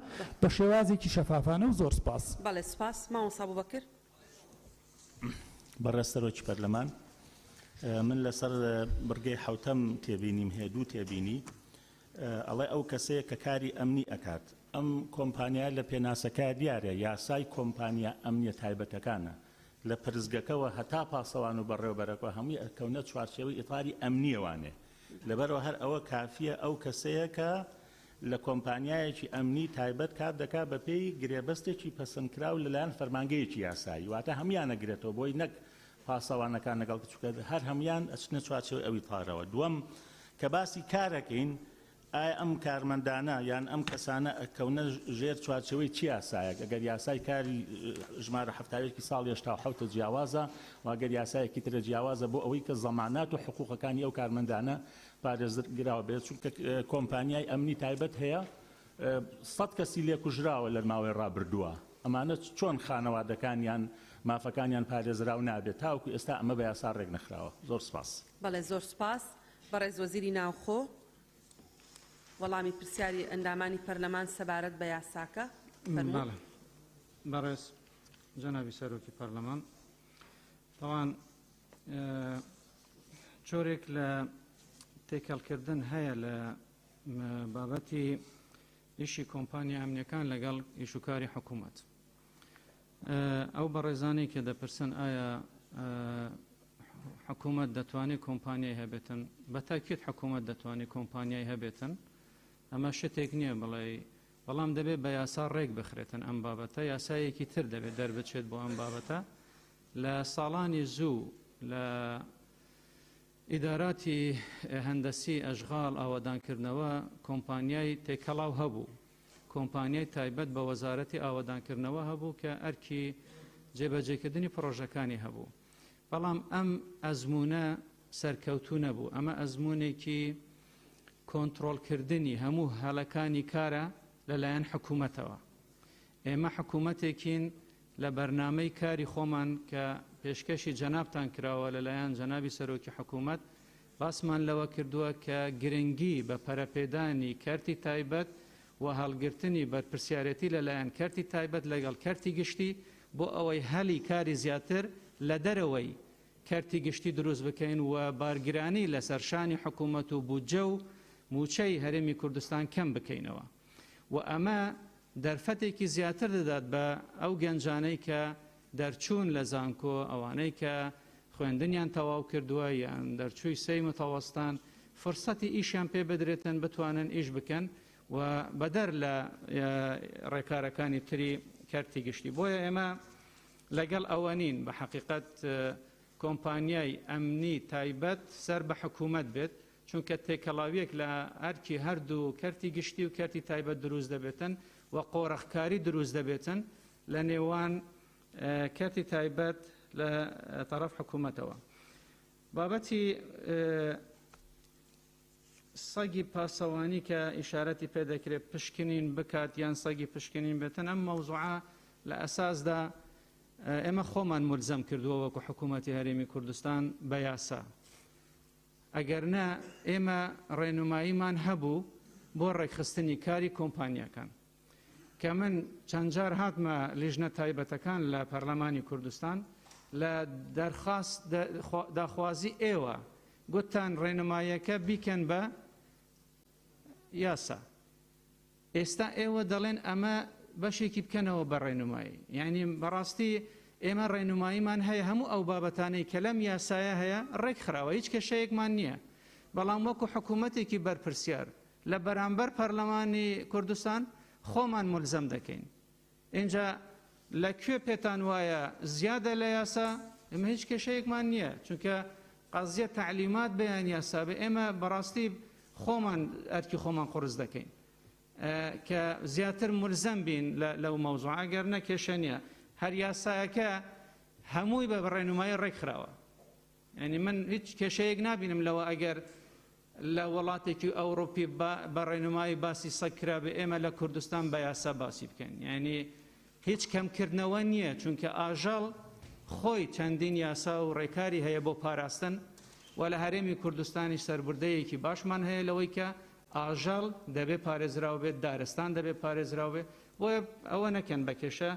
بە شێوازێکی شەفافانە و زۆر سپاس. بەڵێ سپاس مامۆستا ئەبوبەکر. بەڕێز سەرۆکی پەرلەمان، من لەسەر بڕگەی حەوتەم تێبینیم هەیە، دوو تێبینی. ئەڵێ ئەو کەسەیە کە کاری ئەمنی ئەکات. ئەم کۆمپانیایە لە پێناسەکەیا دیارە یاسای کۆمپانیا ئەمنیە تایبەتەکانە لە پرسگەکەوە هەتا پاسەوان و بەڕێوەبەرەکە هەمووی ئەکەونە چوارچێوەی ئیتاری ئەمنیەوانێ لەبەرئەوە هەر ئەوە کافیە ئەو کەسەیە کە لە کۆمپانیایەکی ئەمنی تایبەت کار دەکات بەپێی گرێبەستێکی پەسەندکراو لەلایەن فەرمانگەیەکی یاسایی واتە هەموویان ئەگرێتەوە بۆی نەک پاسەوانەکان لەگەڵ چونکە هەر هەموویان ئەچنە چوارچێوەی ئەو ئیتارەوە دووەم کە باسی کارەکەین ئایا ئەم کارمەندانە یان ئەم کەسانە ئەکەونە ژێر چوارچێوەی چ یاسایەک؟ ئەگەر یاسای کاری ژمارە 71 ی ساڵی 87 ە جیاوازە و ئەگەر یاسایەکی ترە جیاوازە بۆ ئەوەی کە زەمانات و حقوقەکانی ئەو کارمەندانە پارێزراو بێت چونکە کۆمپانیای ئەمنی تایبەت هەیە سەد کەسی لێ کوژراوە لە ماوەی ڕابردووە ئەمانە چۆن خانەوادەکانیان مافەکانیان پارێزراو نابێت تاوەکو ئێستا ئەمە بە یاسا ڕێک نەخراوە. زۆر سپاس. بەڵێ زۆر سپاس. بەڕێز وەزیری ناوخۆ. وەڵامی پرسیاری ئەندامانی پەرلەمان سەبارەت بە یاساکە فەرموو. بەڵێ بەڕێز جەنابی سەرۆکی پەرلەمان، تەوان جۆرێک لە تێکەڵکردن هەیە لە بابەتی ئیشی کۆمپانیا ئەمنیەکان لەگەڵ ئیشوکاری حکوومەت. ئەو بەڕێزانەی کە دەپرسن ئایا حکوومەت دەتوانێت کۆمپانیای هەبێتن، بە تاکید حکوومەت دەتوانێت کۆمپانیای هەبێتن، ئەمە شتێک نییە بڵێ، بەڵام دەبێت بە یاسا ڕێک بخرێتن ئەم بابەتە، یاسایەکی تر دەبێت دەربچێت بۆ ئەم بابەتە. لە ساڵانی زوو لە ئیداراتی هەندەسی ئەشغال ئاوەدانکردنەوە کۆمپانیای تێکەڵاو هەبوو، کۆمپانیای تایبەت بە وەزارەتی ئاوەدانکردنەوە هەبوو کە ئەرکی جێبەجێکردنی پڕۆژەکانی هەبوو، بەڵام ئەم ئەزموونە سەرکەوتوو نەبوو، ئەمە ئەزموونێکی کۆنتڕۆڵکردنی هەموو هەلەکانی کارە لەلایەن حکوومەتەوە. ئێمە حکوومەتێکین لە بەرنامەی کاری خۆمان کە پێشکەشی جەنابتان کراوە لەلایەن جەنابی سەرۆکی حکوومەت باسمان لەوە کردووە کە گرنگی بە پەرەپێدانی کەرتی تایبەت و هەڵگرتنی بەرپرسیارێتی لەلایەن کەرتی تایبەت لەگەڵ کەرتی گشتی بۆ ئەوەی هەلی کاری زیاتر لە دەرەوەی کەرتی گشتی دروست بکەین و بارگرانی لەسەر شانی حکوومەت و بودجە و مووچەی هەرێمی کوردستان کەم بکەینەوە و ئەمە دەرفەتێکی زیاتر دەدات بە ئەو گەنجانەی کە دەرچوون لە زانکۆ، ئەوانەی کە خوێندنیان تەواو کردووە یان دەرچووی سێی متەوەستان، فرسەتی ئیشیان پێ بدرێتن بتوانن ئیش بکەن و بەدەر لە ڕێکارەکانی تری کەرتی گشتی. بۆیە ئێمە لەگەڵ ئەوە نین بە حەقیقەت کۆمپانیای ئەمنی تایبەت سەر بە حکوومەت بێت، چونکە تێکەڵاویەک لە ئەرکی هەردوو کەرتی گشتی و کەرتی تایبەت دروست دەبێتن و قۆرخکاری دروست دەبێتن لە نێوان کەرتی تایبەت لە تەڕەف حکوومەتەوە. بابەتی سەگی پاسەوانی کە ئیشارەتی پێ دەکرێت پشکنین بکات یان سەگی پشکنین بێتن، ئەم مەوزوعە لە ئەساسدا ئێمە خۆمان مولزەم کردووە وەکو حکوومەتی هەرێمی کوردستان بە یاسا. ئەگەر نا ئێمە ڕێنماییمان هەبوو بۆ ڕێکخستنی کاری کۆمپانیاکان. کە من چەند جار هاتمە لیژنە تایبەتەکان لە پەرلەمانی کوردستان لە دەرخواست داخوازی ئێوە گوتتان ڕێنماییەکە بیکەن بە یاسا. ئێستا ئێوە دەڵێن ئەمە بەشێکی بکەنەوە بە ڕێنمایی. یعنی بەڕاستی ئێمە ڕێنماییمان هەیە، هەموو ئەو بابەتانەی کە لەم یاسایە هەیە ڕێکخراوە، هیچ کێشەیەکمان نییە. بەڵام وەکو حکوومەتێکی بەرپرسیار لە بەرامبەر پەرلەمانی کوردستان خۆمان مولزەم دەکەین. ئینجا لە کوێ پێتان وایە زیادە لە یاسا، ئێمە هیچ کێشەیەکمان نییە، چونکە قەزیە تەعلیمات بێ یان یاسا بێ، ئێمە بەڕاستی خۆمان ئەرکی خۆمان قورس دەکەین کە زیاتر مولزەم بین لەو مەوزوع، ئەگەر نە کێشە نییە. هەر یاسایەکە هەمووی بە ڕێنمایی ڕێکخراوە. یعنی من هیچ کێشەیەک نابینم لەوە ئەگەر لە وڵاتێکی ئەوروپی بە ڕێنمایی باسی سەگ کرابێ، ئێمە لە کوردستان بە یاسا باسی بکەین. یعنی هیچ کەمکردنەوە نییە، چونکە ئاژەڵ خۆی چەندین یاسا و ڕێکاری هەیە بۆ پاراستن و لە هەرێمی کوردستانیش سەربردەیەکی باشمان هەیە لەوەی کە ئاژەڵ دەبێ پارێزراو بێت، دارستان دەبێ پارێزراو بێت. بۆیە ئەوە نەکەن بە کێشە،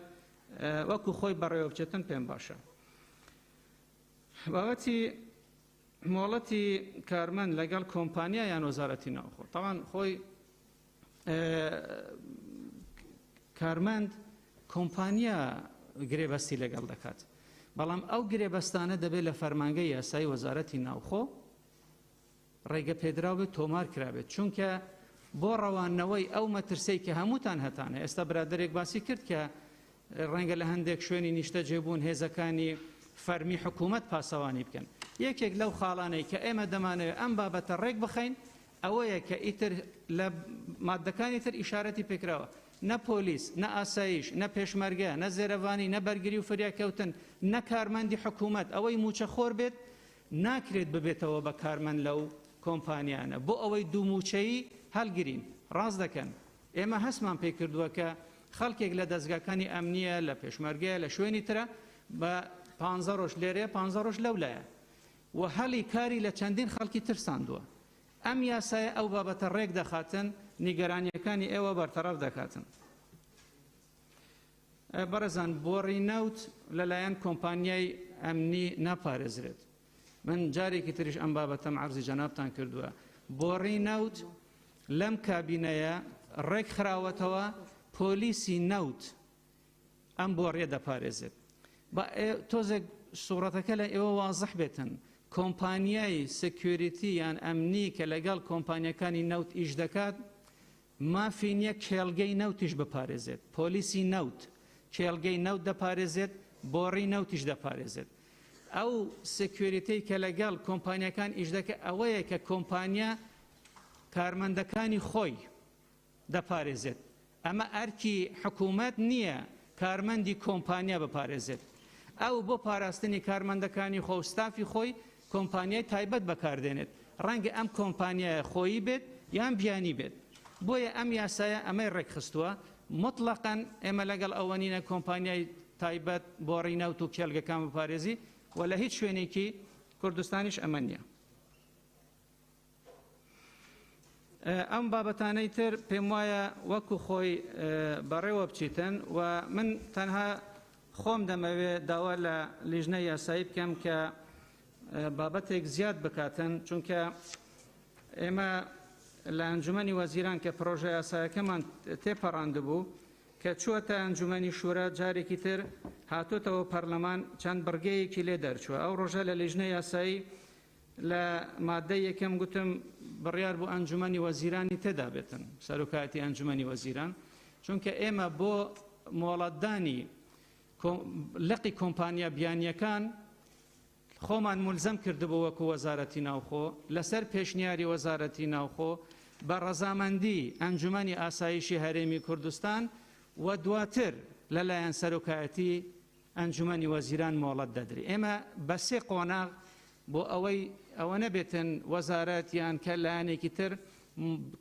وەکو خۆی بەڕێوە بچێتن پێم باشە. بابەتی مۆڵەتی کارمەند لەگەڵ کۆمپانیا یان وەزارەتی ناوخۆ؟ تەوان خۆی کارمەند کۆمپانیا گرێبەستی لەگەڵ دەکات، بەڵام ئەو گرێبەستانە دەبێت لە فەرمانگەی یاسایی وەزارەتی ناوخۆ ڕێگە پێدراو بێت، تۆمار کرابێت، چونکە بۆ ڕەواندنەوەی ئەو مەترسەی کە هەمووتان هەتانە. ئێستا برادەرێک باسی کرد کە ڕەنگە لە هەندێک شوێنی نیشتەجێبوون هێزەکانی فەرمی حکوومەت پاسەوانی بکەن. یەکێک لەو خاڵانەی کە ئێمە دەمانەوێت ئەم بابەتە ڕێک بخەین ئەوەیە کە ئیتر لە ماددەکانی تر ئیشارەتی پێکراوە، نە پۆلیس، نە ئاسایش، نە پێشمەرگە، نە زێرەڤانی، نە بەرگری و فریاکەوتن، نە کارمەندی حکوومەت ئەوەی مووچەخۆر بێت ناکرێت ببێتەوە بە کارمەند لەو کۆمپانیانە بۆ ئەوەی دوو مووچەیی هەلگرین. ڕاست دەکەن. ئێمە هەستمان پێ کردووە کە خەڵکێک لە دەزگاکانی ئەمنییە، لە پێشمەرگەیە، لە شوێنی ترە، بە پانزە ڕۆژ لێرەیە، پانزە ڕۆژ لەولایە و هەلی کاری لە چەندین خەڵکی ترساندووە. ئەم یاسایە ئەو بابەتە ڕێک دەخاتن، نیگەرانییەکانی ئێوە بەرتەڕەف دەکاتن. بەڕێزان بۆڕی نەوت لەلایەن کۆمپانیای ئەمنی ناپارێزرێت. من جارێکی تریش ئەم بابەتەم عەرزی جەنابتان کردووە. بۆڕی نەوت لەم کابینەیە ڕێک خراوەتەوە، پۆلیسی نەوت ئەم بۆڕیە دەپارێزێت. با تۆزێک سوڕەتەکە لە ئێوە وازح بێتن. کۆمپانیای security یان ئەمنی کە لەگەڵ کۆمپانیەکانی نەوت ئیش دەکات مافی نیە کێڵگەی نەوتیش بپارێزێت، پۆلیسی نەوت کێڵگەی نەوت دەپارێزێت، بۆڕی نەوتیش دەپارێزێت. ئەو security ی کە لەگەڵ کۆمپانیاکان ئیش دەکات ئەوەیە کە کۆمپانیا کارمەندەکانی خۆی دەپارێزێت. ئەمە ئەرکی حکوومەت نییە کارمەندی کۆمپانیا بپارێزێت. ئەو بۆ پاراستنی کارمەندەکانی خۆ و ستافی خۆی کۆمپانیای تایبەت بەکاردێنێت، ڕەنگە ئەم کۆمپانیایە خۆیی بێت یان بیانی بێت. بۆیە ئەم یاسایە ئەمەی ڕێکخستووە. موتڵەقەن ئێمە لەگەڵ ئەوە نینە کۆمپانیای تایبەت بۆڕی نەوت و کێڵگەکان بپارێزی و لە هیچ شوێنێکی کوردستانیش ئەمە نییە. ئەم بابەتانەی تر پێم وایە وەکو خۆی بەڕێوە بچیتن و من تەنها خۆم دەمەوێ داوا لە لیژنەی یاسایی بکەم کە بابەتێک زیاد بکاتن، چونکە ئێمە لە ئەنجومەنی وەزیران کە پرۆژە یاسایەکەمان تێپەڕاندبوو کە چووەتە ئەنجومەنی شورا جارێکی تر هاتۆتەوە پەرلەمان چەند بڕگەیەکی لێ دەرچووە. ئەو ڕۆژە لە لیژنەی یاسایی لە مادەی یەکەم گوتم بڕیار بوو ئەنجومەنی وەزیرانی تێدا بێتن، سەرۆکایەتی ئەنجومەنی وەزیران، چونکە ئێمە بۆ مۆڵەتدانی لقی کۆمپانیا بیانیەکان خۆمان مولزەم کردبوو وەکو وەزارەتی ناوخۆ لەسەر پێشنیاری وەزارەتی ناوخۆ بە ڕەزامەندی ئەنجومەنی ئاسایشی هەرێمی کوردستان و دواتر لەلایەن سەرۆکایەتی ئەنجومەنی وەزیران مۆڵەت دەدرێ. ئێمە بە سێ قۆناغ بۆ ئەوەی ئەوە نەبێتن وەزارەت یان کە لایەنێکی تر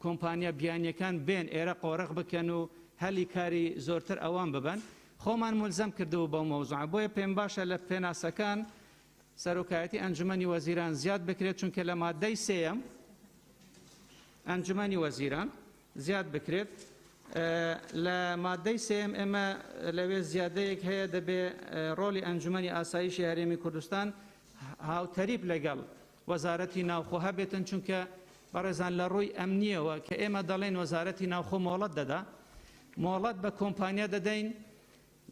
کۆمپانیا بیانیەکان بێن ئێرە قۆرخ بکەن و هەلی کاری زۆرتر ئەوان ببەن، خۆمان مولزەم کردبوو بەو مەوزوعە. بۆیە پێم باشە لە پێناسەکان سەرۆکایەتی ئەنجومەنی وەزیران زیاد بکرێت، چونکە لە مادەی سێیەم ئەنجومەنی وەزیران زیاد بکرێت. لە مادەی سێیەم ئێمە لەوێ زیادەیەک هەیە، دەبێ ڕۆڵی ئەنجومەنی ئاسایشی هەرێمی کوردستان هاوتەریب لەگەڵ وەزارەتی ناوخۆ هەبێتن، چونکە بەڕێزان لە ڕووی ئەمنیەوە کە ئێمە دەڵێن وەزارەتی ناوخۆ مۆڵەت دەدا، مۆڵەت بە کۆمپانیا دەدەین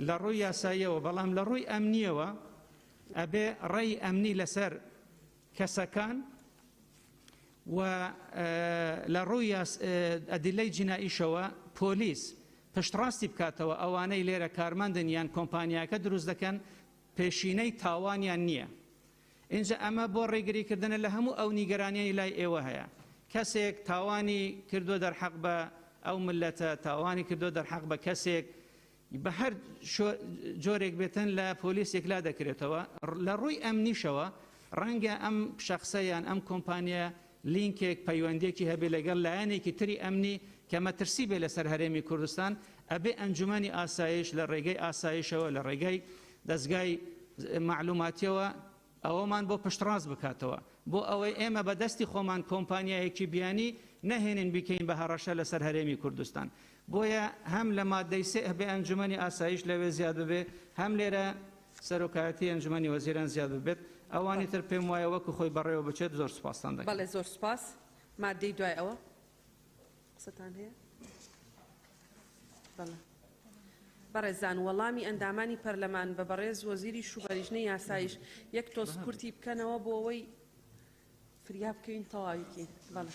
لە ڕووی یاساییەوە، بەڵام لە ڕووی ئەمنیەوە ئەبێ ڕێی ئەمنی لەسەر کەسەکان و لە ڕووی ئەدیلەی جینائیشەوە پۆلیس پشتڕاستی بکاتەوە ئەوانەی لێرە کارمەندن یان کۆمپانیاکە دروست دەکەن پێشینەی تاوانیان نییە. ئینجا ئەمە بۆ ڕێگریکردنە لە هەموو ئەو نیگەرانیەی لای ئێوە هەیە. کەسێک تاوانی کردووە دەرحەق بە ئەو ملەتە، تاوانی کردووە دەرحەق بە کەسێک، بە هەر جۆرێک بێتن لە پۆلیس یەکلا دەکرێتەوە. لە ڕووی ئەمنیشەوە ڕەنگە ئەم شەخسە یان ئەم کۆمپانیا لینکێک، پەیوەندیەکی هەبێ لەگەڵ لایەنێکی تری ئەمنی کە مەترسی بێ لەسەر هەرێمی کوردستان، ئەبێ ئەنجومەنی ئاسایش لە ڕێگەی ئاسایشەوە، لە ڕێگەی دەزگای مەعلوماتیەوە ئەوەمان بۆ پشتڕاست بکاتەوە، بۆ ئەوەی ئێمە بە دەستی خۆمان کۆمپانیایەکی بیانی نەهێنین بیکەین بە هەڕەشە لەسەر هەرێمی کوردستان. بۆیە هەم لە مادەی سێ ئەبێ ئەنجومەنی ئاسایش لەوێ زیاد ببێ، هەم لێرە سەرۆکایەتی ئەنجومەنی وەزیران زیاد ببێت. ئەوانی تر پێم وایە وەکو خۆی بەڕێوە بچێت. زۆر سوپاستان دەکەم. بەڵێ زۆر سوپاس. مادەی دوای ئەوە قسەتان هەیە؟ بەڵێ بەڕێزان وەڵامی ئەندامانی پەرلەمان بە بەڕێز وەزیری شوبەریژنەی یاسایش یەک تۆز کورتی بکەنەوە بۆ ئەوەی فریا بکەوین تەواوی کەین. بەڵێ.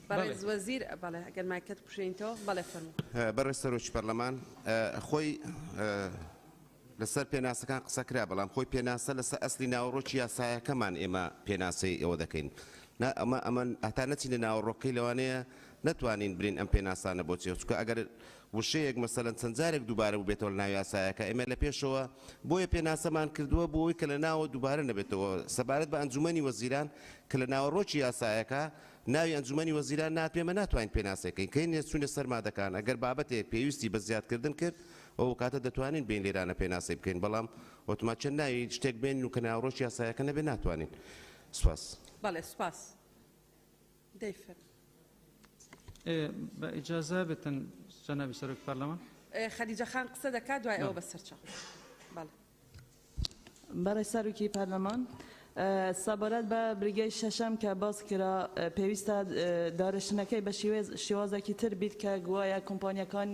بەڕێز وەزیر بەڵێ ئەگەر مایکەت بکوژێنیتەوە. بەڵێ فەرموو. بەڕێز سەرۆکی پەرلەمان، خۆی لەسەر پێناسەکان قسە کرا، بەڵام خۆی پێناسە لەسەر ئەسلی ناوەڕۆکی یاسایەکەمان ئێمە پێناسەی ئەوە دەکەین. نا ئەمە ئەمە هەتا نەچینە ناوەڕۆکەی لەوانەیە نەتوانین برین ئەم پێناسانە بۆ چیە، چونکە ئەگەر وشەیەک مەسەلەن چەند جارێک دووبارە بووبێتەوە لە ناو یاسایەکە ئێمە لە پێشەوە بۆیە پێناسەمان کردووە بۆ ئەوەی کە لە ناوە دووبارە نەبێتەوە. سەبارەت بە ئەنجومەنی وەزیران کە لە ناوەڕۆکی یاسایەکە ناوی ئەنجومەنی وەزیران نات ئێمە ناتوانین پێناسەی کەین کەین چوونە سەر مادەکان ئەگەر بابەتێک پێویستی بە زیادکردن کرد ئەو کاتە دەتوانین بێین لێرانە پێناسەی بکەین بەڵام ئۆتۆماتیکەن ناوی شتێک بێنین و کە ناوەڕۆکی یاسایەکە نەبێت ناتوانین. سوپاس. بەڵێ سوپاس. دەی فەرموو. بە ئیجازە بێتن جەنابی سەرۆکی پەرلەمان. خەدیجە خان قسە دەکات دوای ئەوە بەسەرچاو. بەڵێ. بەڕێز سەرۆکی پەرلەمان، سەبارەت بە برگەی شەشەم کە باس کرا، پێویستە دارشتنەکەی بە شێوازێکی تر بیت کە گوایە کۆمپانیاکان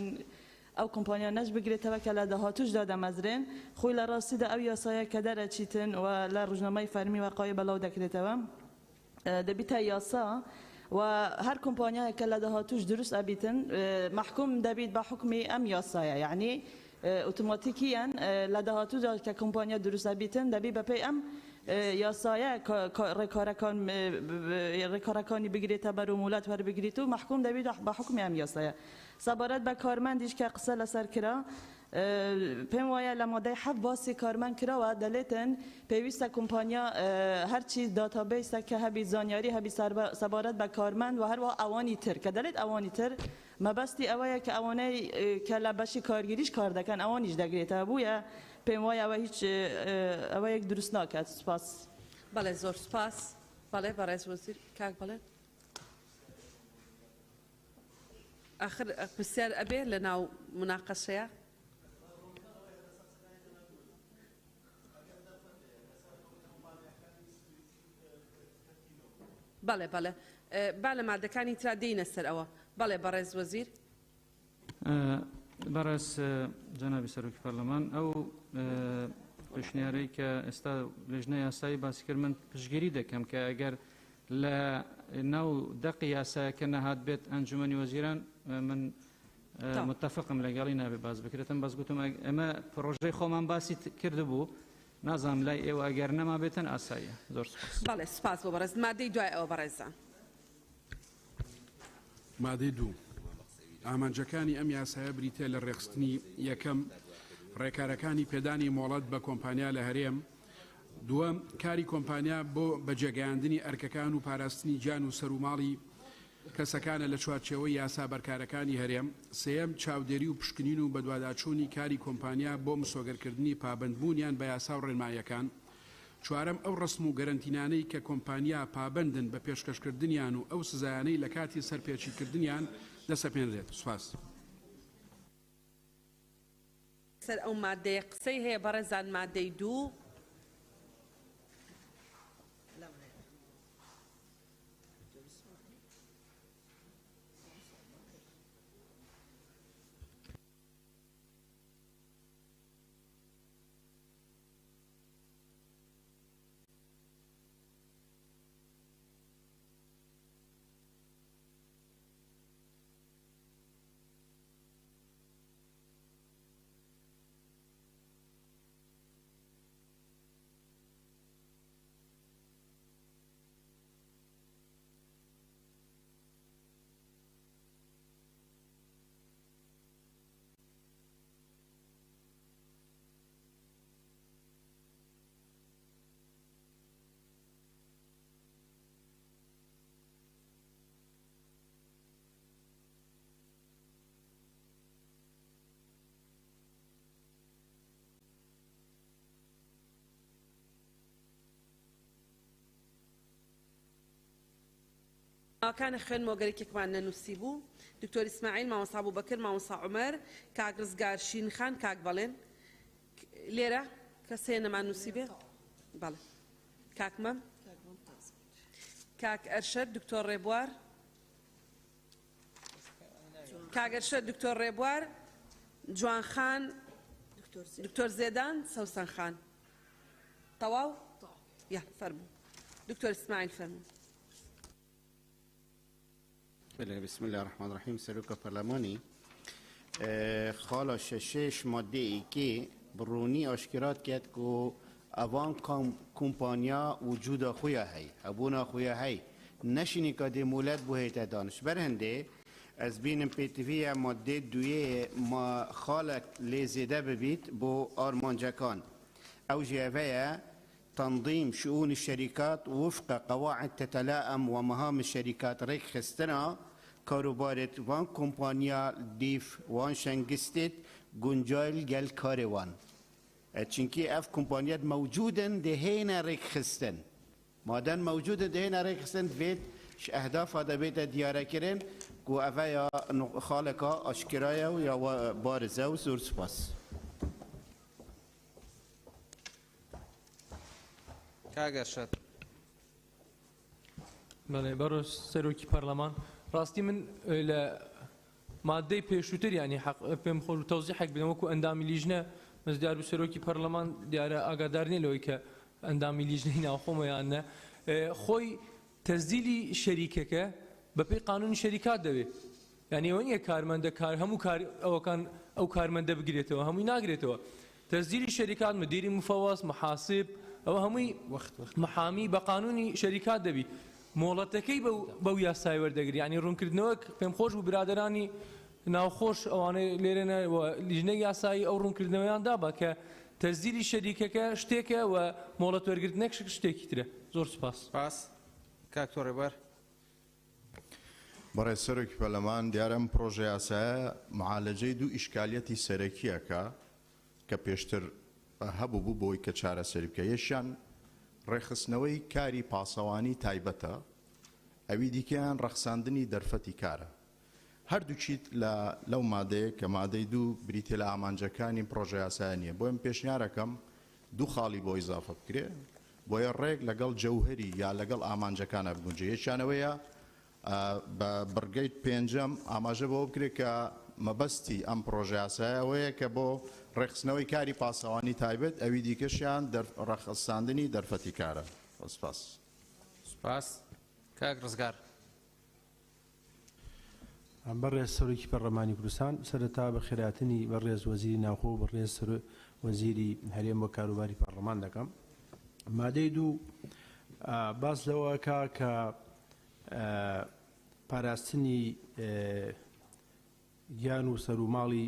ئەو کۆمپانیانەش بگرێتەوە کە لە داهاتووشدا دەمەزرێن. خۆی لە ڕاستیدا ئەو یاسایە کە دەرەچیتن و لە ڕۆژنامەی فەرمی وەقایە بەلاو دەکرێتەوە دەبیتە یاسا و هەر کۆمپانیایەک کە لە داهاتووش دروست ئەبیتن مەحکوم دەبیت بە حوکمی ئەم یاسایە، یەعنی ئۆتۆماتیکیەن لە داهاتوودا کە کۆمپانیا دروست ئەبیتن دەبی بەپێی ئەم یاسایە ڕێکارەکان ڕێکارەکانی بگرێتە بەر و مۆلەت وەربگریت و مەحکوم دەبیت بە حوکمی ئەم یاسایە. سەبارەت بە کارمەندیش کە قسە لەسەر کرا پێم وایە لە مادەی 7 باسی کارمەند کراوە، دەلێتن پێویستە کۆمپانیا هەرچی داتابەیسە کە هەبی زانیاری هەبی سەبارەت بە کارمەند و هەروە ئەوانی تر، کە دەلێت ئەوانی تر مەبەستی ئەوەیە کە ئەوانەی کە لە بەشی کارگیریش کار دەکەن ئەوانیش دەگرێتەوە، بوویە پێم وایە ئەوە هیچ ئەوەیەک دروست ناکات. سوپاس. بەڵێ زۆر سوپاس. بەڵێ بەڕێز وەزیر کاک بەڵێ. ئاخر پرسیار ئەبێ لە ناو مناقەشەیە؟ بەڵێ بەڵێ با لە مادەکانی ترا دێینە سەر ئەوە. بەڵێ بەڕێز وەزیر. بەڕێز جەنابی سەرۆکی پەرلەمان، ئەو پێشنیارەی کە ئێستا لێژنە یاسایی باسی کرد من پشتگیری دەکەم کە ئەگەر لە ناو دەقی یاسایەکە نەهات بێت ئەنجومەنی وەزیران من متفقم لەگەڵی نابێ باس بکرێتم. بەس گوتم ئێمە پرۆژەی خۆمان باسی کردبوو، نازانم لای ئێوە ئەگەر نەما بێتن ئاساییە. زۆر سوپاس. بەڵێ سوپاس بۆ بەڕێز. مادەی دوای ئەوە بەڕێزان. مادەی 2. ئامانجەکانی ئەم یاسایە بریتیە لە ڕێکخستنی، یەکەم، ڕێکارەکانی پێدانی مۆڵەت بە کۆمپانیا لە هەرێم، دووەم، کاری کۆمپانیا بۆ بەجێگەیاندنی ئەرکەکان و پاراستنی گیان و سەروماڵی کەسەکانە لە چوارچێوەی یاسا بەرکارەکانی هەرێم، سێیەم، چاودێری و پشکنین و بەدواداچوونی کاری کۆمپانیا بۆ مسۆگەرکردنی پابەندبوونیان بە یاسا و ڕێنماییەکان، چوارەم، ئەو ڕەسم و گەرەنتینانەی کە کۆمپانیا پابەندن بە پێشکەشکردنیان و ئەو سزایانەی لە کاتی سەرپێچیکردنیان دەسەپێنرێت. سوپاس. سەر ئەو مادەیە قسەی هەیە بەڕێزان مادەی 2. ناوەکانە خوێنمەوە گەر یەکێکمان نەنووسیبوو، دکتۆر ئیسماعیل، مامۆستا ئەبوبەکر، مامۆستا عومەر، کاک ڕزگار شیرینخان، کاک بەڵێن. لێرە کەس هەیە نەمان نووسیبێ؟ بەڵێ. کاک مەم، کاک ئەرشەد، دکتۆر ڕێبوار، کاک ئەرشەد، دکتۆر ڕێبوار، جوان خان، دکتۆر زێدان، سەوسەن خان. تەواو؟ یا فەرموو. دکتۆر ئیسماعیل فەرموو. بله بسم الله الرحمن الرحیم سەرۆکە پەرلەمانی خاڵە شەشێش مادەی کی بڕوونی ئاشکرات کرد کو ئەوان کۆمپانیا وجودا خویا هەی هەبوونا خویا هەی نەشینی کا دێ مولەت بۆ هێتە دانش بەر هەندێ ئەز بینم پێتڤیە مادەی دویێ ما خاڵک لێ زێدە ببیت بۆ ئارمانجەکان ئەو ژێڤەیە تنظیم شئون الشركات وفق قواعد تتلائم ومهام الشركات رێک خستنا کاروبارێت وان کۆمپانیا دیف وان شەنگستێت گونجایل گەل کارێ وان چونکی ئەف کۆمپانیات مەوجودن دهێنە رێک خستن مادەن مەوجودن دهێنە رێک خستن دڤێت ش ئەهدافا دەبێتە دیارەکرن کو ئەڤە یا خاڵەکا ئاشکرایە و یا بارزە و زۆر سوپاس. کاک ئەرشەد. بەڵێ بەڕێز سەرۆکی پەرلەمان، ڕاستی من لە مادەی پێشووتر یانی حەق پێم خۆش بوو تەوزیحێک بدەم وەکو ئەندامی لیژنە بەس دیار بوو سەرۆکی پەرلەمان دیارە ئاگادار نییە لەوەی کە ئەندامی لیژنەی ناوخۆمە یان نە خۆی تەسجیلی شەریکەکە بەپێی قانونی شەریکات دەبێ یانی ئەوە نییە کارمەندە کار هەموو کار ئەوەکان ئەو کارمەندە بگرێتەوە هەمووی ناگرێتەوە تەسجیلی شەریکات مدیری مفەوەز محاسب ئەوە هەمووی محامی بە قانونی شەریکات دەبی مۆڵەتەکەی بەو بەو یاسای وەردەگری یانی ڕوونکردنەوەک پێم خۆش بوو برادەرانی ناوخۆش ئەوانەی لێرەنە و لیژنەی یاسایی ئەو ڕوونکردنەوەیان دابا کە تەسجیلی شەریکەکە شتێکە و مۆڵەت وەرگرتنەکش شتێکی ترە. زۆر سوپاس. سوپاس. کاک تۆڕێبوار. بەڕێز سەرۆکی پەرلەمان، دیارە ئەم پڕۆژە یاسایە معالەجەی دوو ئیشکالیەتی سەرەکی ئەکا کە پێشتر هەبوو بوو بۆی کە چارەسەری بکا، یەکیان ڕێکخستنەوەی کاری پاسەوانی تایبەتە، ئەوی دیکەیان ڕەخساندنی دەرفەتی کارە. هەردووکیت لە لەو مادەیە کە مادەی دوو بریتیە لە ئامانجەکانی پڕۆژەیاسایە نیە بۆیە من پێشنیارەکەم دوو خاڵی بۆ ئیزافە بکرێ بۆیە ڕێک لەگەڵ جەوهەری یا لەگەڵ ئامانجەکانە بگونجێ یەکیان ئەوەیە بە بڕگەی پێنجەم ئاماژە بەوە بکرێت کە مەبەستی ئەم پڕۆژەیاسایە ئەوەیە کە بۆ ڕێکخستنەوەی کاری پاسەوانی تایبەت ئەوی دیکەشیان ڕەخساندنی دەرفەتی کارە. سپاس. سپاس. کاک ڕزگار. بەڕێز سەرۆکی پەرلەمانی کوردستان، سەرەتا بەخێرهاتنی بەڕێز وەزیری ناوخۆ و بەڕێز وەزیری هەرێم بۆ کاروباری پەرلەمان دەکەم. مادەی دوو باس لەوە ئەکا کە پاراستنی گیان و سەر و ماڵی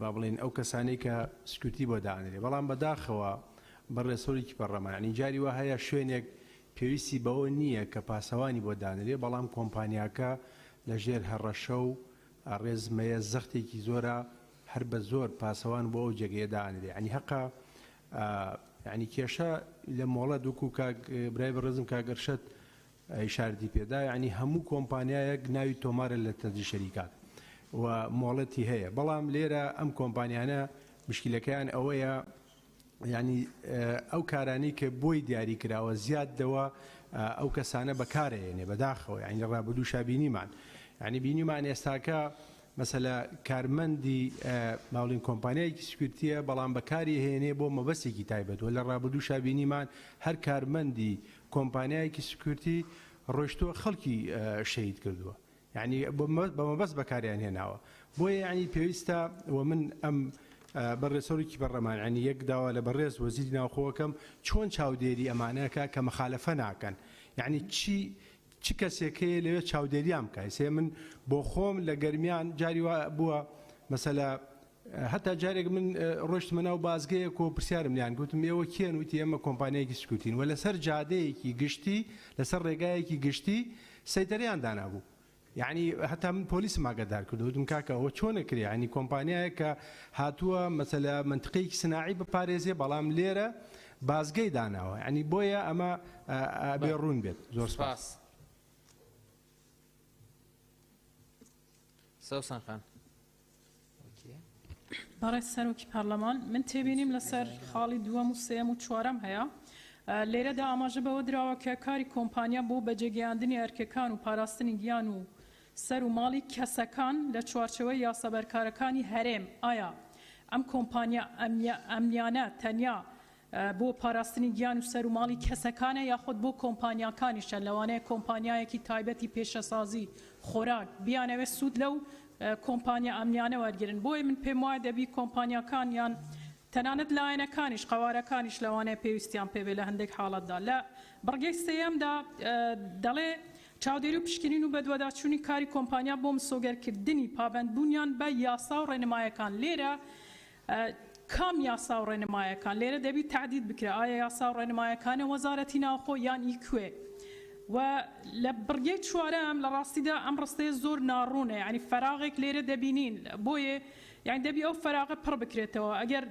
با بڵێین ئەو کەسانەی کە security بۆ دانرێ، بەڵام بەداخەوە بەڕێز سەرۆکی پەرلەمان یانی جاری وا هەیە شوێنێک پێویستی بەوە نییە کە پاسەوانی بۆ دانرێ، بەڵام کۆمپانیاکە لە ژێر هەڕەشە و ڕێزمەیە زەختێکی زۆرە هەر بە زۆر پاسەوان بۆ ئەو جێگەیە دانرێ یانی هەقە یانی کێشە لە مۆڵەت وەکو کاک برای بەڕێزم کاک ئەرشەد ئیشارەتی پێدا یانی هەموو کۆمپانیایەک ناوی تۆمارە لە تەنزی شەریکات و مۆڵەتی هەیە بەڵام لێرە ئەم کۆمپانیانە مشکلەکەیان ئەوەیە یانی ئەو کارانەی کە بۆی دیاری کراوە زیاد لەوە ئەو کەسانە بەکارەیەنێ بەداخەوە یانی لە ڕابردووشا بینیمان یانی بینیمان ئێستاکە مەسەلە کارمەندی باڵین کۆمپانیایەکی security یە بەڵام بەکاری هێنێ بۆ مەبەستێکی تایبەت و لە ڕابردووشا بینیمان هەر کارمەندی کۆمپانیایەکی security ڕۆیشتووە خەڵکی شەهید کردووە یعنی بە مەبەست بەکاریان هێناوە بۆیە یعنی پێویستە و من ئەم بەڕێز سەرۆکی پەرلەمان یعنی یەک داوا لە بەڕێز وەزیری ناوخۆکەم چۆن چاودێری ئەمانەکە کە مخالفە ناکەن یعنی چی چ کەسێک هەیە لەوێ چاودێریان بکە ئێستا من بۆ خۆم لە گەرمیان جاری وا بووە مەسەلە هەتا جارێک من ڕۆشتمە ناو بازگەیەک و پرسیارم لیان گوتم ئێوە کێن وتی ئێمە کۆمپانیایەکی security ین و لەسەر جادەیەکی گشتی لەسەر ڕێگایەکی گشتی سەیتەرەیان دانابوو یعنی هەتا من پۆلیسم ئاگادار کردو وتم کاکە ئەوە چۆن ئەکرێ یعنی کۆمپانیایەک کە هاتووە مەسەلە مەنتقەیەکی سناعی بپارێزێ بەڵام لێرە بازگەی داناوە یعنی بۆیە ئەمە ئەبێ ڕوون بێت زۆر سپاس. سپاس. سەوسەن خان. بەڕێز سەرۆکی پەرلەمان، من تێبینیم لەسەر خاڵی دووەم و سێیەم و چوارەم هەیە. لێرەدا ئاماژە بەوە دراوە کە کاری کۆمپانیا بۆ بەجێگەیاندنی ئەرکەکان و پاراستنی گیان و سەر و ماڵی کەسەکان لە چوارچێوەی یاسا بەرکارەکانی هەرێم. ئایا ئەم کۆمپانیا ئەمنیانە تەنیا بۆ پاراستنی گیان و سەر و ماڵی کەسەکانە یاخود بۆ کۆمپانیاکانیشە، لەوانەیە کۆمپانیایەکی تایبەتی پێشەسازی خۆراک بیانەوێت سوود لەو کۆمپانیا ئەمنیانە وەرگرن، بۆیە من پێم وایە دەبی کۆمپانیاکان یان تەنانەت لایەنەکانیش قەوارەکانیش لەوانەیە پێویستیان پێ بێت لە هەندێک حاڵەتدا. لە بڕگەی سێیەمدا دەڵێ چاودێری و پشکنین و بەدواداچوونی کاری کۆمپانیا بۆ مسۆگەرکردنی پابەندبوونیان بە یاسا و ڕێنمایەکان، لێرە کام یاسا و ڕێنمایەکان؟ لێرە دەبی تەعدید بکرێ ئایا یاسا و ڕێنمایەکانە وەزارەتی ناوخۆ یان ئی کوێ؟ و لە بڕگەی چوارەم لە ڕاستیدا ئەم ڕستەیە زۆر ناڕوونە یانی فەراغێک لێرە دەبینین بۆیە یانی دەبی ئەو فەراغە پڕ بکرێتەوە ئەگەر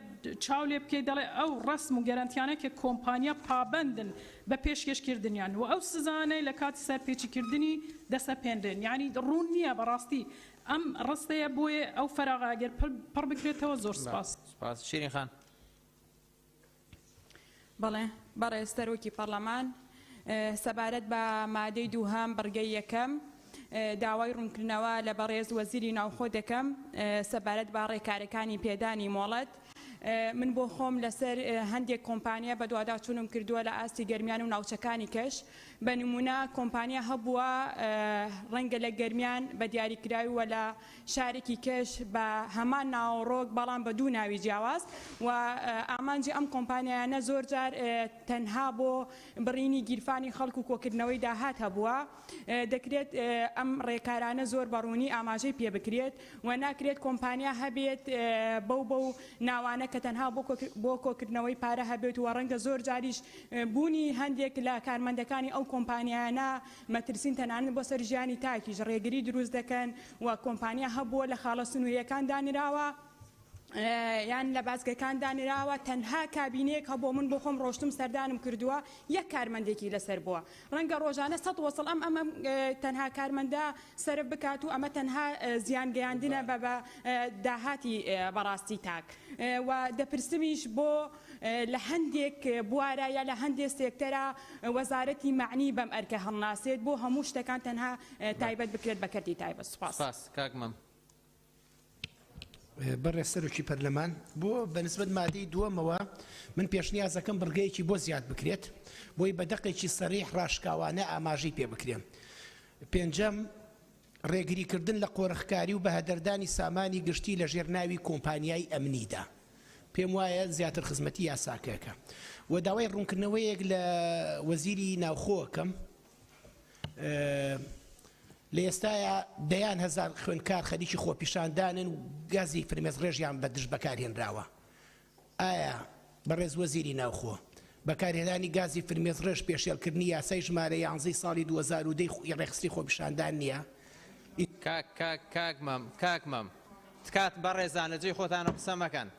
چاو لێ بکەی دەڵێ ئەو ڕەسم و گەرەنتیانە کە کۆمپانیا پابەندن بە پێشکێشکردنیان و ئەو سزانەی لە کاتی سەرپێچیکردنی دەسەپێنرێن یانی ڕوون نییە بەڕاستی ئەم ڕستەیە بۆیە ئەو فەراغە ئەگەر پڕ بکرێتەوە زۆر سپاس. سپاس شیرین خان. بەڵێ بەڕێز سەرۆکی پەڕلەمان، سەبارەت بە مادەی دووهەم بڕگەی یەکەم داوای ڕوونکردنەوە لە بەڕێز وەزیری ناوخۆ دەکەم سەبارەت بە ڕێکارەکانی پێدانی مۆڵەت. من بۆ خۆم لەسەر هەندێک کۆمپانیا بەدواداچوونم کردووە لە ئاستی گەرمیان و ناوچەکانی کەش، بە نموونە کۆمپانیا هەبووە ڕەنگە لە گەرمیان بە دیاریکراوی و لە شارێکی کەش بە هەمان ناوەڕۆک بەڵام بە دوو ناوی جیاواز و ئامانجی ئەم کۆمپانیایانە زۆرجار تەنها بۆ بڕینی گیرفانی خەڵک و کۆکردنەوەی داهات هەبووە. دەکرێت ئەم ڕێکارانە زۆر بە ڕوونی ئاماژەی پێ بکرێت و ناکرێت کۆمپانیا هەبێت بەو بەو ناوانە کە تەنها بۆ کۆکردنەوەی پارە هەبێت و ڕەنگە زۆر جاریش بوونی هەندێک لە کارمەندەکانی ئەو کۆمپانیایانە مەترسین تەنانەت بۆ سەر ژیانی تاکیش ڕێگری دروست دەکەن و کۆمپانیا هەبووە لە خاڵە سنوورییەکان دانراوە یان لە بازگەکان دانراوە تەنها کابینەیەک هەبووە من بۆ خۆم ڕۆشتم سەردانم کردووە یەک کارمەندێکی لەسەر بووە ڕەنگە ڕۆژانە سەد وەسڵ ئەم ئەم تەنها کارمەندە سەرف بکات و ئەمە تەنها زیان گەیاندنە بە بە داهاتی بەڕاستی تاک و دەپرسمیش بۆ لە هەندێک بوارە یا لە هەندێک سێکتەرا وەزارەتی مەعنی بەم ئەرکە هەڵناسێت بۆ هەموو شتەکان تەنها تایبەت بکرێت بە کەرتی تایبەت سوپاس. سوپاس کاک مەم. بەڕێز سەرۆکی پەرلەمان، بۆ بەنسبەت مادەی دووەمەوە من پێشنیازەکەم بڕگەیەکی بۆ زیاد بکرێت بۆی بە دەقێکی سەریح ڕاشکاوانە ئاماژەی پێ بکرێ. پێنجەم، ڕێگریکردن لە قۆرخکاری و بەهەدەردانی سامانی گشتی لە ژێر ناوی کۆمپانیای ئەمنیدا. پێم وایە زیاتر خزمەتی یاساکەکە. و داوای ڕوونکردنەوەیەک لە وەزیری ناوخۆ ئەکەم. لە ئێستایا دەیان هەزار خوێندکار خەریکی خۆپیشاندانن و گازی فرمێسڕێژیان بە دژ بەکارهێنراوە. ئایا بەڕێز وەزیری ناوخۆ، بەکارهێنانی گازی فرمێسڕێژ پێشێلکردنی یاسای ژمارە یانزەی ساڵی 2010 ی ڕێکخستنی خۆپیشاندان نییە؟ کاک کاک کاک مەم کاک مەم تکات بەڕێزان لە جێی خۆتانەوە قسە مەکەن.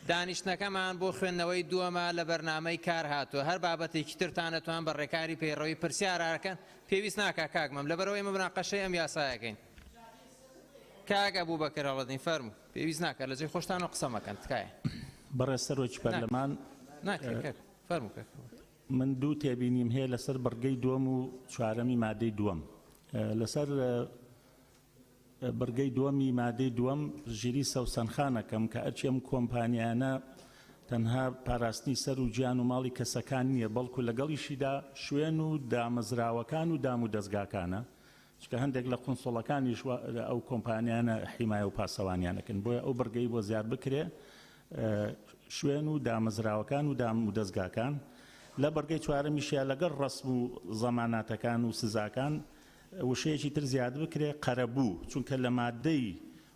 دانیشتنەکەمان بۆ خوێندنەوەی دووەمە لە بەرنامەی کار هاتووە هەر بابەتێکی ترتان ئەتوان بە ڕێکاری پەیڕەوی پرسیارەکەن پێویست ناکا کاک مەم لەبەرئەوەی ئێمە مناقەشەی ئەم یاسایەکەین کاک ئەبوبەکر هەڵەدین فەرموو پێویست ناکا لە جێی خۆشتانەوە قسە مەکەن تکایە. بەڕێز سەرۆکی پەرلەمان ناکرێ کاک فەرموو کاک ئەبوبەکر. من دوو تێبینیم هەیە لەسەر بڕگەی دووەم و چوارەمی مادەی دووەم لەسەر بڕگەی دووەمی مادەی دووەم ژیری سەوسەن خان ئەکەم کە ئەرکی ئەم کۆمپانیایانە تەنها پاراستنی سەر و گیان و ماڵی کەسەکان نییە بەڵکو لەگەڵیشیدا شوێن و دامەزراوەکان و دام و دەزگاکانە چونکە هەندێک لە قونسوڵەکانیش ئەو کۆمپانیانە حیمایە و پاسەوانیان ئەکەن بۆیە ئەو بڕگەی بۆ زیاد بکرێ شوێن و دامەزراوەکان و دام و دەزگاکان لە بڕگەی چوارەمیشیا لەگەڵ ڕەسم و زەماناتەکان و سزاکان وشەیەکی تر زیاد بکرێ، قەرەبوو، چونکە لە ماددەی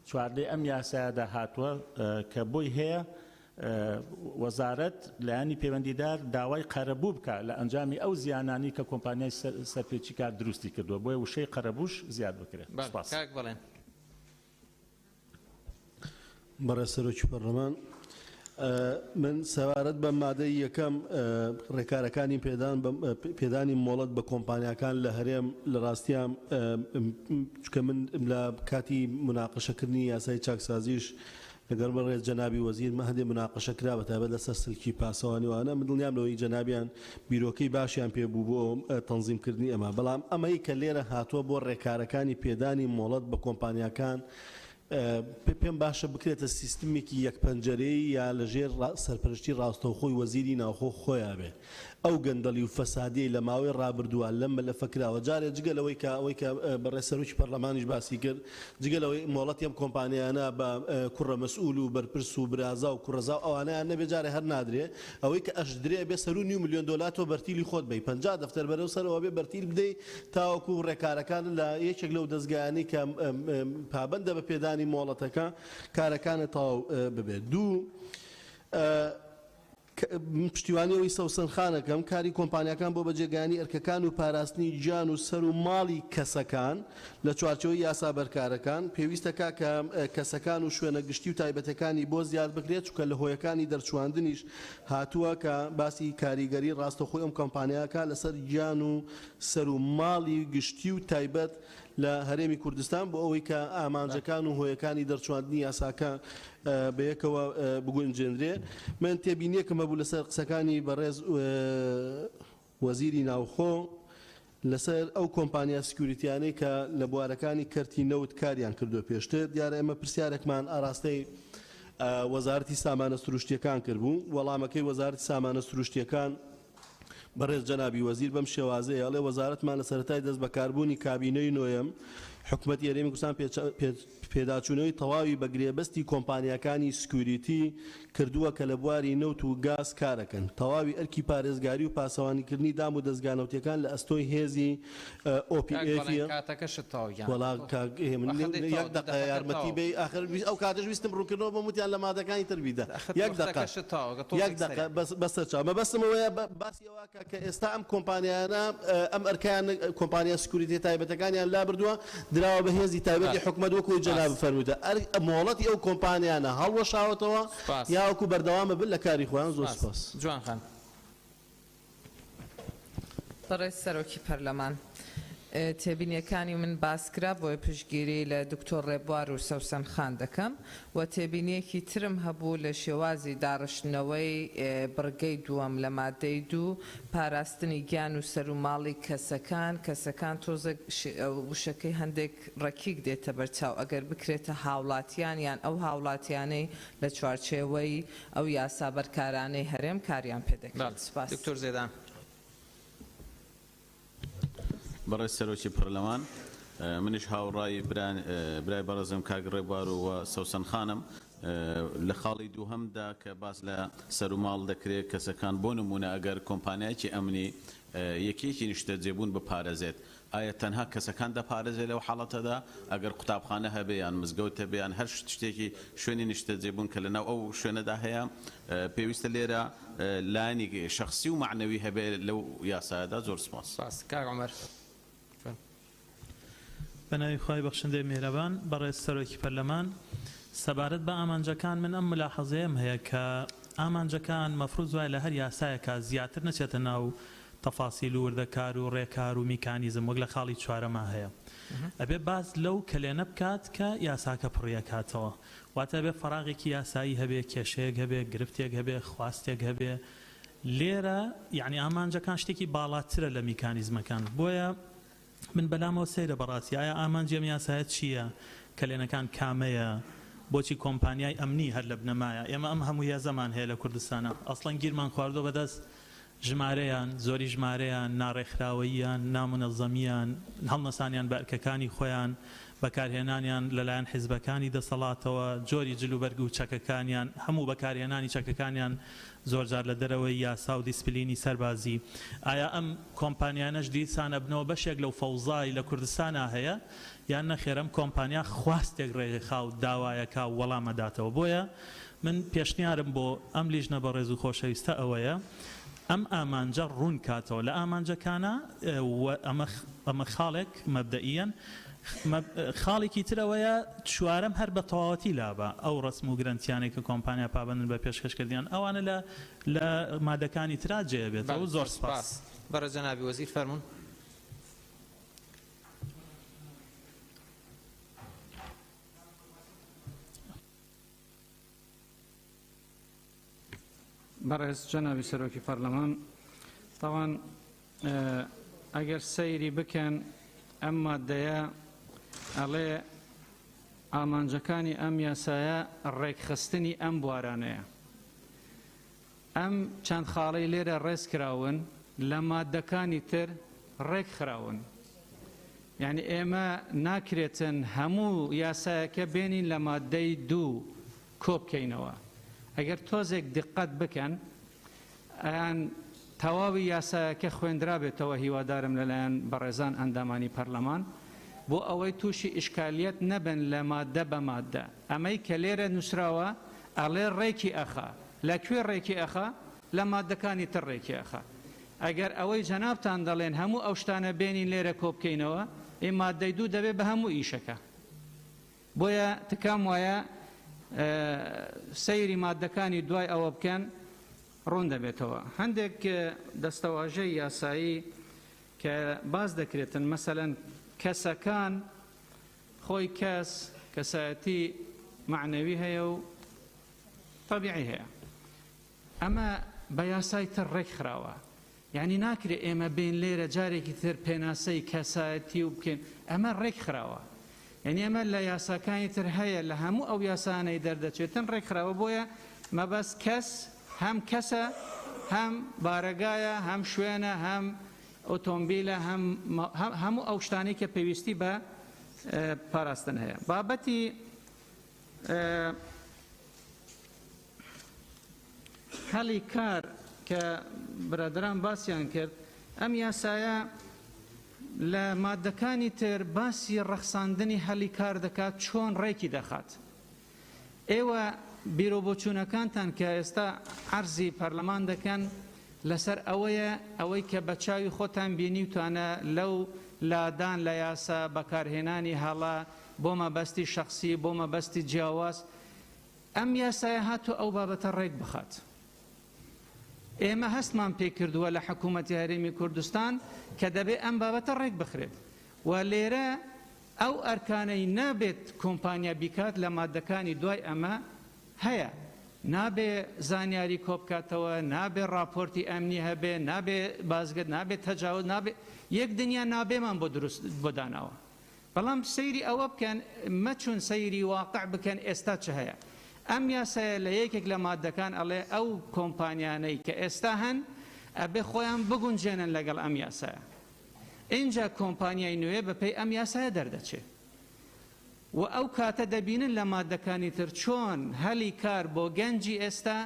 چواردەی ئەم یاسایەدا هاتووە کە بۆی هەیە وەزارەت، لایەنی پەیوەندیدار داوای قەرەبوو بکا لە ئەنجامی ئەو زیانانەی کە کۆمپانیای سەرپێچیکار دروستی کردووە، بۆیە وشەی قەرەبووش زیاد بکرێ. بەڵێ سوپاس. کاک بەڵێن. بەڕێز سەرۆکی پەرلەمان. من سەبارەت بە مادەی یەکەم ڕێکارەکانی پێدان پێدانی مۆڵەت بە کۆمپانیاکان لە هەرێم لە ڕاستیا چونکە من لە کاتی موناقەشەکردنی یاسای چاکسازیش لەگەڵ بەڕێز جەنابی وەزیر هەندێ موناقەشە کرا بە تایبەت لەسەر سلکی پاسەوانی وانە من دڵنیام لەوەی جەنابیان بیرۆکەی باشیان پێ بوو بۆ تەنزیمکردنی ئەمە بەڵام ئەمەی کە لێرە هاتووە بۆ ڕێکارەکانی پێدانی مۆڵەت بە کۆمپانیاکان پێم باشە بکرێتە سیستمێکی یەک پەنجەرەیی یا لە ژێر سەرپەرشتی ڕاستەوخۆی وەزیری ناوخۆ خۆیا بێ. ئەو گەندەڵی و فەسادیەی لە ماوەی ڕابردووا لەم مەلەفە کراوە جارێ جگە لەوەی کە ئەوەی کە بەڕێز سەرۆکی پەرلەمانیش باسی کرد جگە لەوەی مۆڵەتی ئەم کۆمپانیایانە بە کوڕە مەسئول و بەرپرس و برازا و کوڕەزا و ئەوانەیان نەبێ جارێ هەر نادرێ ئەوەی کە ئەشدرێ ئەبێ سەروو نیو ملیۆن دۆلار تۆ بەرتیلی خۆت بەی 50 دەفتەر بەرەو سەرەوە بێ بەرتیل بدەی تاوەکو ڕێکارەکان لە یەکێک لەو دەزگایانەی کە پابەندە بە پێدانی مۆڵەتەکە کارەکانت تەواو ببێت. دوو، من پشتیوانی ئەوەی سەوسەن خان ئەکەم کاری کۆمپانیاکان بۆ بەجێگەیانی ئەرکەکان و پاراستنی گیان و سەر و ماڵی کەسەکان لە چوارچێوەی یاسا بەرکارەکان پێویستە کا کە کەسەکان و شوێنە گشتی و تایبەتەکانی بۆ زیاد بکرێت چونکە لە هۆیەکانی دەرچواندنیش هاتووە کە باسی کاریگەری ڕاستەوخۆی ئەم کۆمپانیاکە لەسەر گیان و سەر و ماڵی گشتی و تایبەت لە هەرێمی کوردستان بۆ ئەوەی کە ئامانجەکان و هۆیەکانی دەرچواندنی یاساکە بەیەکەوە بگونجێنرێ. من تێبینیەکم هەبوو لەسەر قسەکانی بەڕێز وەزیری ناوخۆ لەسەر ئەو کۆمپانیا security یانەی کە لە بوارەکانی کەرتی نەوت کاریان کردووە پێشتر. دیارە ئێمە پرسیارێکمان ئاراستەی وەزارەتی سامانە سروشتیەکان کردبوو، وەڵامەکەی وەزارەتی سامانە سروشتیەکان بەڕێز جەنابی وەزیر بەم شێوازەیە ئەڵێ وەزارەتمان لە سەرەتای دەستبەکاربوونی کابینەی نۆیەم حکومەتی هەرێمی کوردستان پێداچوونەوەی تەواوی بە گرێبەستی کۆمپانیاکانی security کردووە کە لە بواری نەوت و گاز کارەکەن تەواوی ئەرکی پارێزگاری و پاسەوانیکردنی دام و دەزگا نەوتیەکان لە ئەستۆی هێزی کاک بەڵێن OPF کاتەکەشت تەواو گیان وەڵا کاک هێمن ئەخە دەی یەک تەواو دوو دەقە دەقەکەت یارمەتی تەواو بەی ئاخر ئەو کاتەش ویستم ڕوونکردنەوە بۆم وتیان لە مادەکانی تر بیدە ئەخە یەک دەقە وەختەکەشت تەواو گە یەک تۆزێک دەقە سەریع. بەس بەسەر چاو مەبەستم ئەوەیە باسی ئەوە کە کە ئێستا ئەم کۆمپانیایانە ئەم ئەرکەیان کۆمپانیا security یە تایبەتەکانیان لابردووە دراوە بە هێزی تایبەتی بەس حکومەت وەکو ئەوەی جەنابت سپاس. فەرمووتە ئەر مۆڵەتی ئەو کۆمپانیانە هەڵوەشاوەتەوە سپاس. یاوەکو بەردەوامە بن لە کاری خۆیان زۆر سپاس. سپاس. جوان خان. بەڕێز سەرۆکی پەرلەمان، تێبینیەکانی من باسکرا بۆیە پشتگیری لە دکتۆر ڕێبوار و سەوسەن خان دەکەم و تێبینیەکی ترم هەبوو لە شێوازی داڕشتنەوەی بڕگەی دووەم لە مادەی دوو پاراستنی گیان و سەروماڵی کەسەکان، کەسەکان تۆزێک وشەکەی هەندێک ڕەکیک دێتە بەرچاو ئەگەر بکرێتە هاوڵاتیان یان ئەو هاوڵاتیانەی لە چوارچێوەی ئەو یاسا بەرکارانەی هەرێم کاریان پێ دەکرێت. بەڵێ. سوپاس. دکتۆر زێدان. بەڕێز سەرۆکی پەرلەمان، منیش هاوڕای برای بەڕێزم کاک ڕێبوار و سەوسەن خانم لە خاڵی دووهەمدا کە باس لە سەروماڵ دەکرێت کەسەکان بۆ نموونە ئەگەر کۆمپانیایەکی ئەمنی یەکەیەکی نیشتەجێبوون بپارێزێت ئایا تەنها کەسەکان دەپارێزێ لەو حاڵەتەدا ئەگەر قوتابخانە هەبێ یان مزگەوت هەبێ یان هەر شتێکی شوێنی نیشتەجێبوون کە لەناو ئەو شوێنەدا هەیە پێویستە لێرە لایەنی شەخسی و مەعنەوی هەبێ لەو یاسایەدا زۆر سپاس. سپاس کاک عومەر. بەناوی خوای بەخشندەی میهرەبان. بەڕێز سەرۆکی پەرلەمان، سەبارەت بە ئامانجەکان من ئەم ملاحەزەیەم هەیە کە ئامانجەکان مەفروز وایە لە هەر یاسایەکا زیاتر نەچێتە ناو تەفاسیل و وردەکار و ڕێکار و میکانیزم وەک لە خاڵی چوارەما هەیە ئەبێ باس لەو کەلێنە بکات کە یاساکە پڕی ئەکاتەوە واتە ئەبێ فەراغێکی یاسایی هەبێ کێشەیەک هەبێ گرفتێک هەبێ خواستێک هەبێ لێرە یەعنی ئامانجەکان شتێکی باڵاترە لە میکانیزمەکان بۆیە من بەلامەوە سەیرە بەڕاستی ئایا ئامانجی ئەم یاسایە چییە؟ کەلێنەکان کامەیە؟ بۆچی کۆمپانیای ئەمنی هەر لە بنەمایە؟ ئێمە ئەم هەموو هێزەمان هەیە لە کوردستانا ئەسڵەن گیرمان خواردوە بەدەست ژمارەیان، زۆری ژمارەیان، ناڕێکخراوەییان، نامونەزەمییان، هەڵنەسانیان بە ئەرکەکانی خۆیان، بەکارهێنانیان لەلایەن حیزبەکانی دەسەڵاتەوە، جۆری جلوبەرگ و چەکەکانیان، هەموو بەکارهێنانی چەکەکانیان زۆرجار لە دەرەوەی یاسا و دیسپلینی سەربازی. ئایا ئەم کۆمپانیانەش دیسان ئەبنەوە بەشێک لەو فەوزای لە کوردستانا هەیە یان نەخێر ئەم کۆمپانیا خواستێک ڕێکخا و داوایەکا و وەڵام ئەداتەوە؟ بۆیە من پێشنیارم بۆ ئەم لیژنە بەڕێز و خۆشەویستە ئەوەیە ئەم ئامانجە ڕوون کاتەوە لە ئامانجەکانا و ئەمە ئەمە خاڵێک مەبدەئیەن. خاڵێکی تر ئەوەیە چوارەم هەر بە تەواوەتی لابە ئەو ڕەسم و گرەنتیانەی کە کۆمپانیا پابەندن بە پێشکەشکردنیان ئەوانە لە لە مادەکانی ترا جێ ئەبێتەوە. زۆر سپاس. بەڕێز جەنابی وەزیر فەرموون. بەڕێز جەنابی سەرۆکی پەرلەمان، تاوان ئەگەر سەیری بکەن ئەم مادەیە ئەڵێ ئامانجەکانی ئەم یاسایە ڕێکخستنی ئەم بوارانەیە. ئەم چەند خاڵەی لێرە ڕێز کراون لە مادەکانی تر ڕێک خراون. یعنی ئێمە ناکرێتن هەموو یاسایەکە بێنین لە مادەی دوو کۆبکەینەوە. ئەگەر تۆزێک دقەت بکەن ئەیان تەواوی یاسایەکە خوێندرابێتەوە هیوادارم لەلایەن بەڕێزان ئەندامانی پەرلەمان بۆ ئەوەی تووشی ئیشکالیەت نەبن لە مادە بە مادە. ئەمەی کە لێرە نووسراوە ئەڵێ ڕێکی ئەخا. لە کوێ ڕێکی ئەخا؟ لە مادەکانی تر ڕێکی ئەخا. ئەگەر ئەوەی جەنابتان دەڵێن هەموو ئەو شتانە بێنین لێرە کۆبکەینەوە، ئێ مادەی دوو دەبێ بە هەموو ئیشەکە. بۆیە تکام وایە سەیری مادەکانی دوای ئەوە بکەن ڕوون دەبێتەوە. هەندێک دەستەواژەی یاسایی کە باس دەکرێتن، مەسەلەن کەسەکان، خۆی کەس کەسایەتی مەعنەوی هەیە و تەبیعی هەیە. ئەمە بە یاسای تر ڕێک خراوە. یعنی ناکرێ ئێمە بێین لێرە جارێکی تر پێناسەی کەسایەتی و بکەین. ئەمە ڕێک خراوە. یعنی ئەمە لە یاساکانی تر هەیە، لە هەموو ئەو یاسانەی دەردەچێتن ڕێک خراوە. بۆیە مەبەست کەس هەم کەسە، هەم بارەگایە، هەم شوێنە، هەم ئۆتۆمبیلە، هەم هەموو ئەو شتانەی کە پێویستی بە پاراستن هەیە. بابەتی هەلی کار کە برادران باسیان کرد، ئەم یاسایە لە مادەکانی تر باسی ڕەخساندنی هەلی کار دەکات، چۆن ڕێکی دەخات. ئێوە بیرۆبۆچوونەکانتان کە ئێستا عەرزی پەرلەمان دەکەن لەسەر ئەوەیە ئەوەی کە بە چاوی خۆتان بینیوتانە لەو لادان لە یاسا، بەکارهێنانی هەڵە بۆ مەبەستی شەخسی، بۆ مەبەستی جیاواز، ئەم یاسایە هاتووە ئەو بابەتە ڕێک بخات. ئێمە هەستمان پێکردووە لە حکوومەتی هەرێمی کوردستان کە دەبێ ئەم بابەتە ڕێک بخرێت و لێرە ئەو ئەرکانەی نابێت کۆمپانیا بیکات لە مادەکانی دوای ئەمە هەیە. نابێ زانیاری کۆبکاتەوە، نابێ ڕاپۆرتی ئەمنی هەبێ، نابێ بازگە، نابێ تەجاوز، نابێ یەک دنیا نابێمان بۆ دروست بۆ داناوە. بەڵام سەیری ئەوە بکەن، مەچون سەیری واقع بکەن ئێستا چ هەیە. ئەم یاسایە لە یەکێک لە مادەکان ئەڵێ ئەو کۆمپانیانەی کە ئێستا هەن ئەبێ خۆیان بگونجێنن لەگەڵ ئەم یاسایە. ئینجا کۆمپانیای نوێ بەپێی ئەم یاسایە دەردەچێ و ئەو کاتە دەبینن لە مادەکانی تر چۆن هەلی کار بۆ گەنجی ئێستا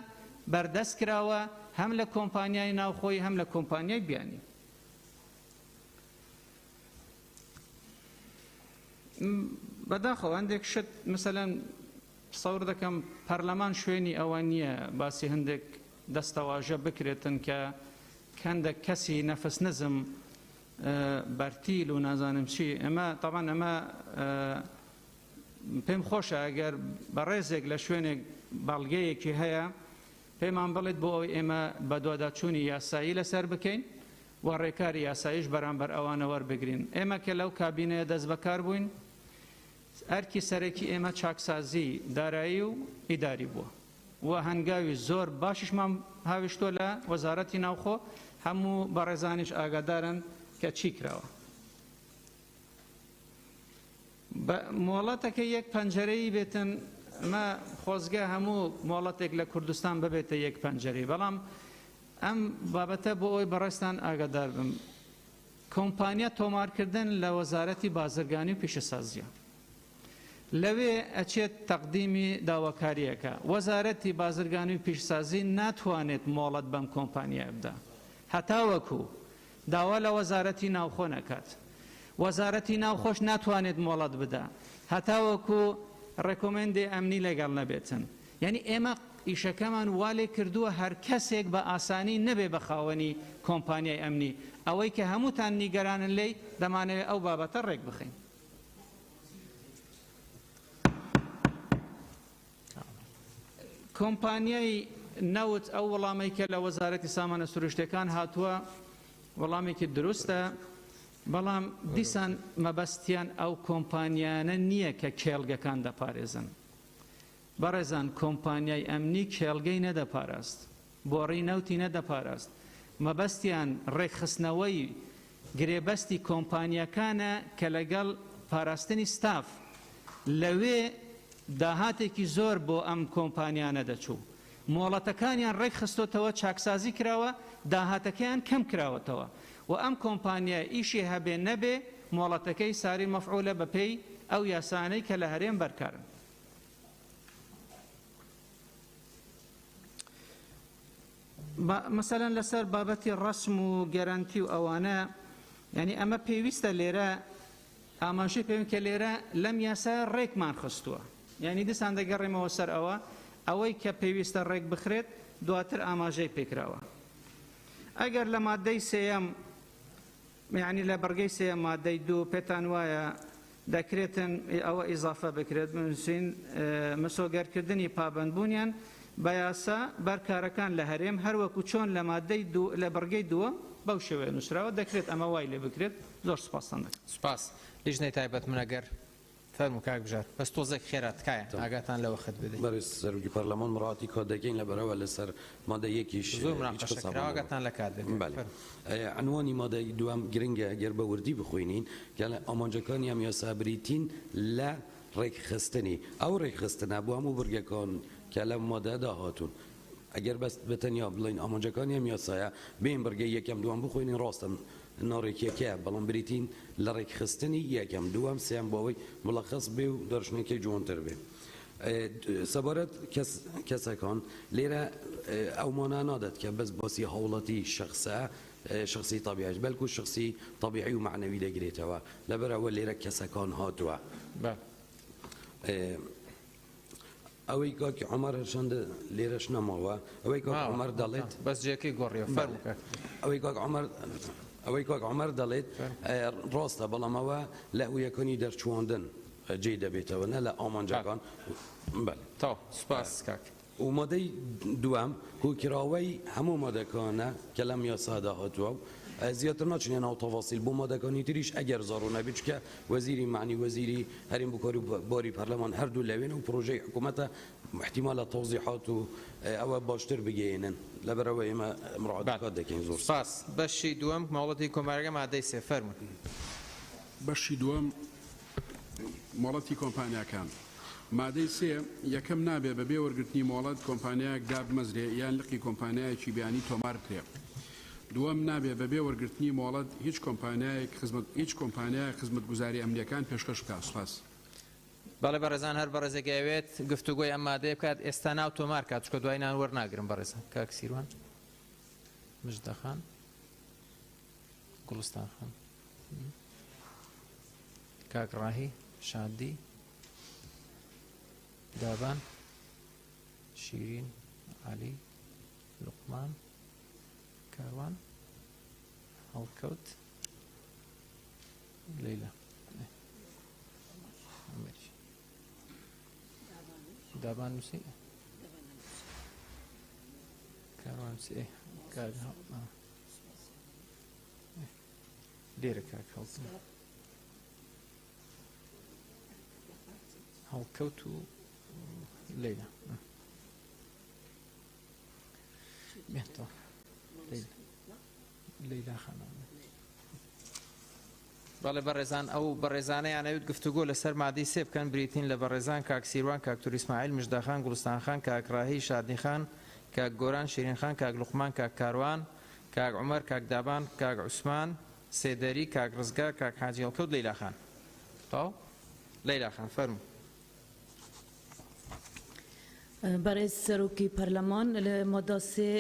بەردەست کراوە هەم لە کۆمپانیای ناوخۆی هەم لە کۆمپانیای بیانی. بەداخەوە هەندێک شت مەسەلەن سەور دەکەم پەرلەمان شوێنی ئەوە نییە باسی هەندێک دەستەواژە بکرێتن کە هەندێک کەسی نەفس نزم بەرتیل و نازانم چی. ئەمە تاوان ئەمە پێم خۆشە ئەگەر بەڕێزێک لە شوێنێک بەڵگەیەکی هەیە پێمان بڵێت بۆ ئەوەی ئێمە بەدواداچوونی یاسایی لەسەر بکەین و ڕێکاری یاساییش بەرامبەر ئەوانە وەربگرین. ئێمە کە لەو کابینەیە دەستبەکار بووین ئەرکی سەرەکی ئێمە چاکسازی دارایی و ئیداری بووە و هەنگاوی زۆر باشیشمان هاویشتووە لە وەزارەتی ناوخۆ، هەموو بەڕێزانیش ئاگادارن کە چی کراوە. مۆڵەتەکە یەک پەنجەرەیی بێتن، ئەمە خۆزگە هەموو مۆڵەتێک لە کوردستان ببێتە یەک پەنجەرەی، بەڵام ئەم بابەتە بۆ ئەوەی بەڕێزتان ئاگادار بم، کۆمپانیا تۆمارکردن لە وەزارەتی بازرگانی و پیشەسازیە، لەوێ ئەچێت تەقدیمی داواکاریەکە، وەزارەتی بازرگانی و پیشسازی ناتوانێت مۆڵەت بەم کۆمپانیایە بدا هەتاوەکو داوا لە وەزارەتی ناوخۆ نەکات، وەزارەتی ناوخۆش ناتوانێت مۆڵەت بدا هەتاوەکو ڕێکۆمێندی ئەمنی لەگەڵ نەبێتن. یانی ئێمە ئیشەکەمان وا لێ کردووە هەر کەسێک بە ئاسانی نەبێ بە خاوەنی کۆمپانیای ئەمنی، ئەوەی کە هەمووتان نیگەرانن لێی، دەمانەوێ ئەو بابەتە ڕێک بخەین. کۆمپانیای نەوت ئەو وەڵامەی کە لە وەزارەتی سامانە سروشتیەکان هاتووە وەڵامێکی دروستە، بەڵام دیسان مەبەستیان ئەو کۆمپانیانە نییە کە کێڵگەکان دەپارێزن. بەڕێزان کۆمپانیای ئەمنی کێڵگەی نەدەپاراست، بۆڕی نەوتی نەدەپاراست، مەبەستیان ڕێکخستنەوەی گرێبەستی کۆمپانیاکانە کە لەگەڵ پاراستنی ستاف لەوێ داهاتێکی زۆر بۆ ئەم کۆمپانیانە دەچوو، مۆڵەتەکانیان ڕێکخستۆتەوە چاکسازی کراوە داهاتەکەیان کەم کراوەتەوە و ئەم کۆمپانیایە ئیشی هەبێ نەبێ مۆڵەتەکەی ساری مەفعولە بەپێی ئەو یاسانەی کە لە هەرێم بەرکارن. مەسەلەن لەسەر بابەتی ڕەسم و گەرەنتی و ئەوانە یعنی ئەمە پێویستە لێرە ئاماژەی پێ کە لێرە لەم یاسایە ڕێکمان خستووە یعنی دیسان دەگەڕێمەوە سەر ئەوە ئەوەی کە پێویستە ڕێک بخرێت دواتر ئاماژەی پێکراوە ئەگەر لە مادەی سێیەم یەعنی لە بڕگەی سێیەم مادەی دوو پێتان وایە دەکرێتن ئەوە ئیزافە بکرێت بنووسین مسۆگەرکردنی پابەندبوونیان بە یاسا بەرکارەکان لە هەرێم هەروەکو چۆن لە مادەی دوو لە بڕگەی دووەم بەو شێوەیە نووسراوە دەکرێت ئەمە وای لێ بکرێت زۆر سوپاستان دەکەم. سوپاس. لیژنەی تایبەت من ئەگەر فەرموو کاک بژار بەس تۆزێک خێرا تکایە ئاگاتان لە وەخت بدەی. بەڕێز سەرۆکی پەرلەمان مراعاتی کات دەکەین لەبەرئەوە لەسەر مادە یەکیش زۆر هیچ مناقەشە قسە کراوە ئاگاتان لە کات بێت بەڵێ فەرموو. عنوانی مادەی دووەم گرنگە گەر بە وردی بخوێنین کە ئامانجەکانی ئەم یاسا بریتین لە ڕێکخستنی ئەو ڕێکخستنە بۆ هەموو بڕگەکان کە لەم مادەدا هاتوون ئەگەر بەس بە تەنیا بڵێین ئامانجەکانی ئەم یاسایە بێین بڕگەی یەکەم دووەم بخوێنین ڕاستە ناڕێکیەکەیە بەڵام بریتین لە ڕێکخستنی یەکەم دووەم سێیەم بۆ ئەوەی ملەخەس بێ و دەرچونەکەی جوانتر بێ. سەبارەت کەس کەسەکان لێرە ئەو مانا نادات کە بەس باسی هاوڵاتی شەخسە شخصی طبیعیش بەلکو شخصی طبیعی و مەعنەوی دەگرێتەوە لەبەر ئەوە لێرە کەسەکان هاتووە. ئەوەی کاک عومەر هەرچەندە لێرەش نەماوە ئەوەی کاک عومەر دەڵێت بەس جێکەی گۆڕیەوە فەرموو کاک. ئەوەی کاک عومەر ئەوەی کاک عومەر دەڵێت ڕاستە بەڵام ئەوە لە هویەکانی دەرچواندن جێی دەبێتەوە نە لە ئامانجەکان بەڵێ. تەواو سوپاس کاک. و مادەی دووەم کۆکراوەی هەموو مادەکانە کە لەم یاسادا هاتووە و زیاتر ناچینە ناو تەفاسیل بۆ مادەکانی تریش ئەگەر زارۆ نەبێت چونکە وەزیری مەعنی وەزیری هەرێم بۆ کارو باری پەرلەمان هەردوو لەوێن و پرۆژەی حکوومەتە احتیمالە تەوزیحات و ئەوە باشتر بگەیەنن لەبەرئەوە ئێمە مراعاتی کات دەکەین زۆر سوپاس. بەشی دووەم مۆڵەتی کۆمارەکە مادەی سێ فەرموون. بەشی دووەم مۆڵەتی کۆمپانیاکان. مادەی سێ، یەکەم نابێ بە بێ وەرگرتنی مۆڵەت کۆمپانیایەک دابمەزرێ یان لقی کۆمپانیایەکی بیانی تۆمار بکرێ. دووەم، نابێ بە بێ وەرگرتنی مۆڵەت هیچ کۆمپانیایەک خزمەت هیچ کۆمپانیایەک خزمەتگوزاریە ئەمنیەکان پێشکەش بکا. سوپاس. بەڵێ بەڕێزان هەر بەڕێزێک ئەیەوێت گفتوگۆی ئەم مادەیە بکات ئێستا ناو تۆمار کات چونکە دوای نان وەرناگرم بەڕێزان کاک سیروان مژدەخان گوڵستان خان کاک ڕاهی شادی دابان شیرین عەلی لوقمان کاروان هەڵکەوت لەیلا دابان نووسی کاروان نووسی لێرە کاک هەڵکەوت هەڵکەوت و لەیلا بێتەوە لەیلا خانم. بەڵێ بەڕێزان ئەو بەڕێزانەیان ئەوێت گفتوگۆ لەسەر مادەی سێ بکەن بریتین لە بەڕێزان کاک سیروان کاک تور ئیسماعیل مژداخان گوڵستان خان کاک ڕاهی شادنی خان کاک گۆران شیرین خان کاک لوقمان کاک کاروان کاک عومەر کاک دابان کاک عوسمان سێدەری کاک ڕزگار کاک حاجی هەڵکەوت لەیلا خان تەواو لەیلا خان فەرموو. بەڕێز سەرۆکی پەرلەمان، لە مادە سێ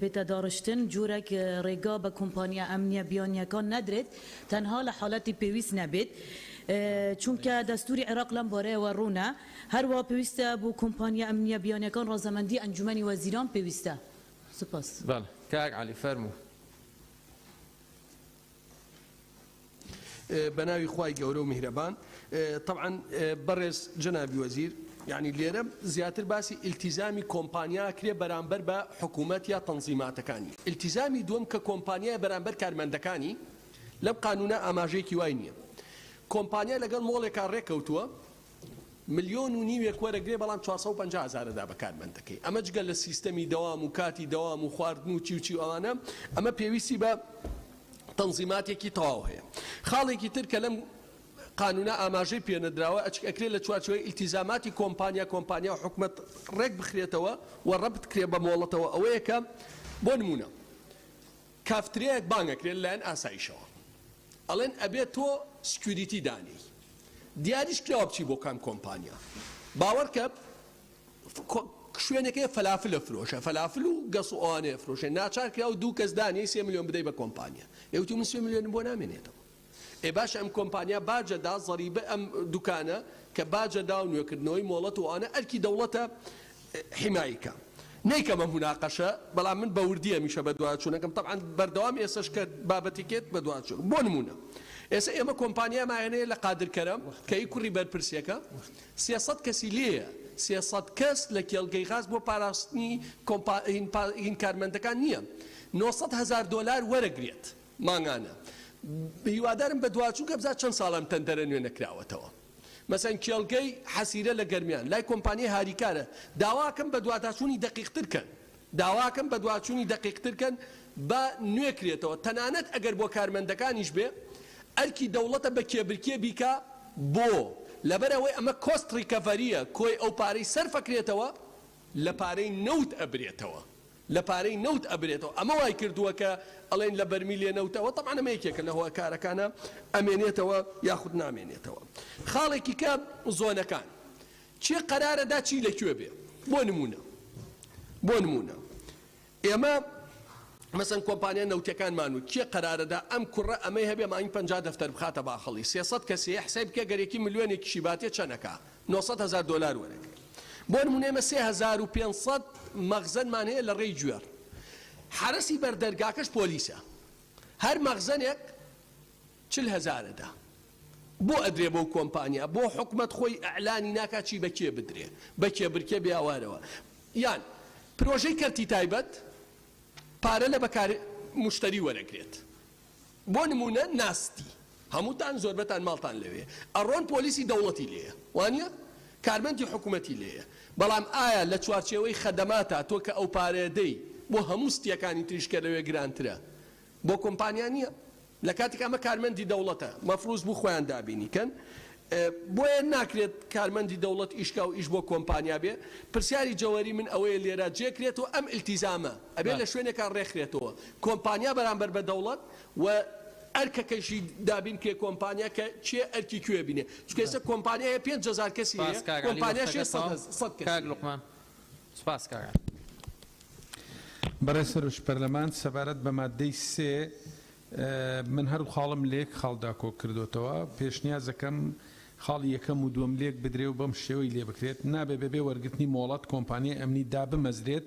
بێتە داڕشتن جۆرێک ڕێگا بە کۆمپانیا ئەمنیە بیانیەکان نەدرێت تەنها لە حاڵەتی پێویست نەبێت چونکە دەستوری عێراق لەم بارەیەوە ڕوونە هەروا پێویستە بۆ کۆمپانیا ئەمنیە بیانیەکان ڕەزامەندی ئەنجومەنی وەزیران پێویستە. سوپاس. بەڵێ کاک عەلی فەرموو. بەناوی خوای گەورە و میهرەبان. تەبعەن بەڕێز جەنابی وەزیر یانی لێرە زیاتر باسی ئیلتیزامی کۆمپانیا ئەکرێ بەرامبەر بە حکومەت یا تەنزیماتەکانی. ئیلتیزامی دووەم کە کۆمپانیایە بەرامبەر کارمەندەکانی، لەم قانوونە ئاماژەیەکی وای نییە. کۆمپانیا لەگەڵ مۆڵێکا ڕێککەوتووە ملیۆن و نیوێک وەرەگرێ بەڵام 450 هەزار ئەدا بە کارمەندەکەی. ئەمە جگە لە سیستەمی دەوام و کاتی دەوام و خواردن و چی و چی و ئەوانە، ئەمە پێویستی بە تەنزیماتێکی تەواو هەیە. خاڵێکی تر کە لەم قانونە ئاماژەی پێنەدراوە، ئەکرێ لە چوارچێوەی ئیلتیزاماتی کۆمپانیا کۆمپانیا و حکومەت ڕێک بخرێتەوە و ڕەبت کرێ بە مۆڵەتەوە ئەوەیە کە بۆ نموونە کافتریایەک بانگ ئەکرێ لەلایەن ئاسایشەوە ئەڵێن ئەبێ تۆ security دانێی دیاریش کراوە بچی بۆ کام کۆمپانیا باوەڕکە شوێنێک هەیە فەلافل ئەفرۆشێ فەلافل و گەس و ئەوانەیە ئەفرۆشێ ناچار کراوە دوو کەس دانێی سێ ملیۆن بدەی بە کۆمپانیا ئێ وتی من سێ ملیۆنم بۆ نامێنێتەوە ئێ باشە ئەم کۆمپانیا باجە دا زەریبە ئەم دوکانە کە باجە دا و نوێکردنەوەی مۆڵەت و ئەوانە ئەرکی دەوڵەتە حیمایی کا نەیکەم ئەم مناقەشە بەڵام من بە وردی هەمیشە بەدواچوونەکەم تەبعەن بەردەوام ئێسەش کە بابەتێکێت بەدواچوون بۆ نموونە ئێسە ئێمە کۆمپانیامان هەیە لە قادر کەرەم کە ئی کوڕی بەرپرسێکە 300 کەسی لێیە 300 کەس لە کێڵگەی غاز بۆ پاراستنی کۆمپا هین کارمەندەکان نییە 900 هەزار دۆلار وەرەگرێت مانگانە هیوادارم بەدواچوون کە بزانم چەند ساڵە ئەم تەندەرە نوێ نەکراوەتەوە مەسەن کێڵگەی حەسیرە لە گەرمیان لای کۆمپانیای هاریکارە داواکەم بەدواداچوونی دەقیقتر کەن داواکەم بەدواچوونی دەقیقتر کەن با نوێ کرێتەوە تەنانەت ئەگەر بۆ کارمەندەکانیش بێ ئەرکی دەوڵەتە بە کێبرکێ بیکا بۆ لەبەر ئەوەی ئەمە cost recovery یە کۆی ئەو پارەی سەرفەکرێتەوە لە پارەی نەوت ئەبرێتەوە لە پارەی نەوت ئەبرێتەوە ئەمە وای کردووە کە ئەڵێن لە بەرمیلێ نەوتەوە تەبعەن ئەمە یەکێکە لە هۆکارەکانە ئەمێنێتەوە یاخود نامێنێتەوە خاڵێکی کە زۆنەکان کێ قەرارە دا چی لە کوێ بێ بۆ نمونە بۆ نمونە ئێمە مەسەن کۆمپانیا نەوتەکانمان و کێ قەرارەدا ئەم کوڕە ئەمەی هەبێ مانگی 50 دەفتەر بخاتە باخەڵی 300 کەسێ حساب بکە گەرێکی ملیۆنێکیشی باتێ چەنەکە 900 هەزار دۆلار وەرەگرێ بۆ نمونە ئێمە 3500 مەخزەنمان هەیە لە ڕێی گوێڕ حەرەسی بەردەرگاکەش پۆلیسە هەر مەخزەنێک 40 هەزارەدا بۆ ئەدرێ بەو کۆمپانیا بۆ حکومەت خۆی ئەعلانی ناکا چی بە کێ بدرێ بە کێبرکێ بیاوارەوە یان پرۆژەی کەرتی تایبەت پارە لە بەکار مشتری وەرەگرێت بۆ نموونە ناستی هەمووتان زۆربەتان ماڵتان لەوێ ئەڕۆن پۆلیسی دەوڵەتی لێیە وانیە؟ کارمەندی حکومەتی لێیە بەڵام ئایا لە چوارچێوەی خەدەماتا تۆ کە ئەو پارەیە دەی بۆ هەموو ستیەکانی تریش کە لەوێ گرانترە بۆ کۆمپانیا نیە؟ لە کاتێک ئەمە کارمەندی دەوڵەتە مەفروز بوو خۆیان دابینی کەن بۆیە ناکرێت کارمەندی دەوڵەت ئیش کا و ئیش بۆ کۆمپانیا بێ پرسیاری جەوەری من ئەوەیە لێرە جێکرێتەوە ئەم ئیلتیزامە ئەبێ لە شوێنێکا ڕێکخرێتەوە کۆمپانیا بەرامبەر بە دەوڵەت و ئەرکەکەشی دابین بکرێ کۆمپانیا کە کێ ئەرکی کوێ بینێ چونکە ئێستا کۆمپانیا هەیە 5000 کەسی هەیە سپاس کاک عەلی کۆمپانیاش هەیە وەختەکەت تەواو 100 کەسی کاک هەیە. لوقمان سپاس کاک عەلی. بەڕێز سەرۆکی پەرلەمان سەبارەت بە ماددەی سێ من هەردوو خاڵم لە یەک خاڵدا کۆ کردۆتەوە، پێشنیازەکەم خاڵی یەکەم و دووەم لێک بدرێ و بەم شێوەی لێ بکرێت، نابێ بەبێ وەرگرتنی مۆڵەت کۆمپانیای ئەمنی دابمەزرێت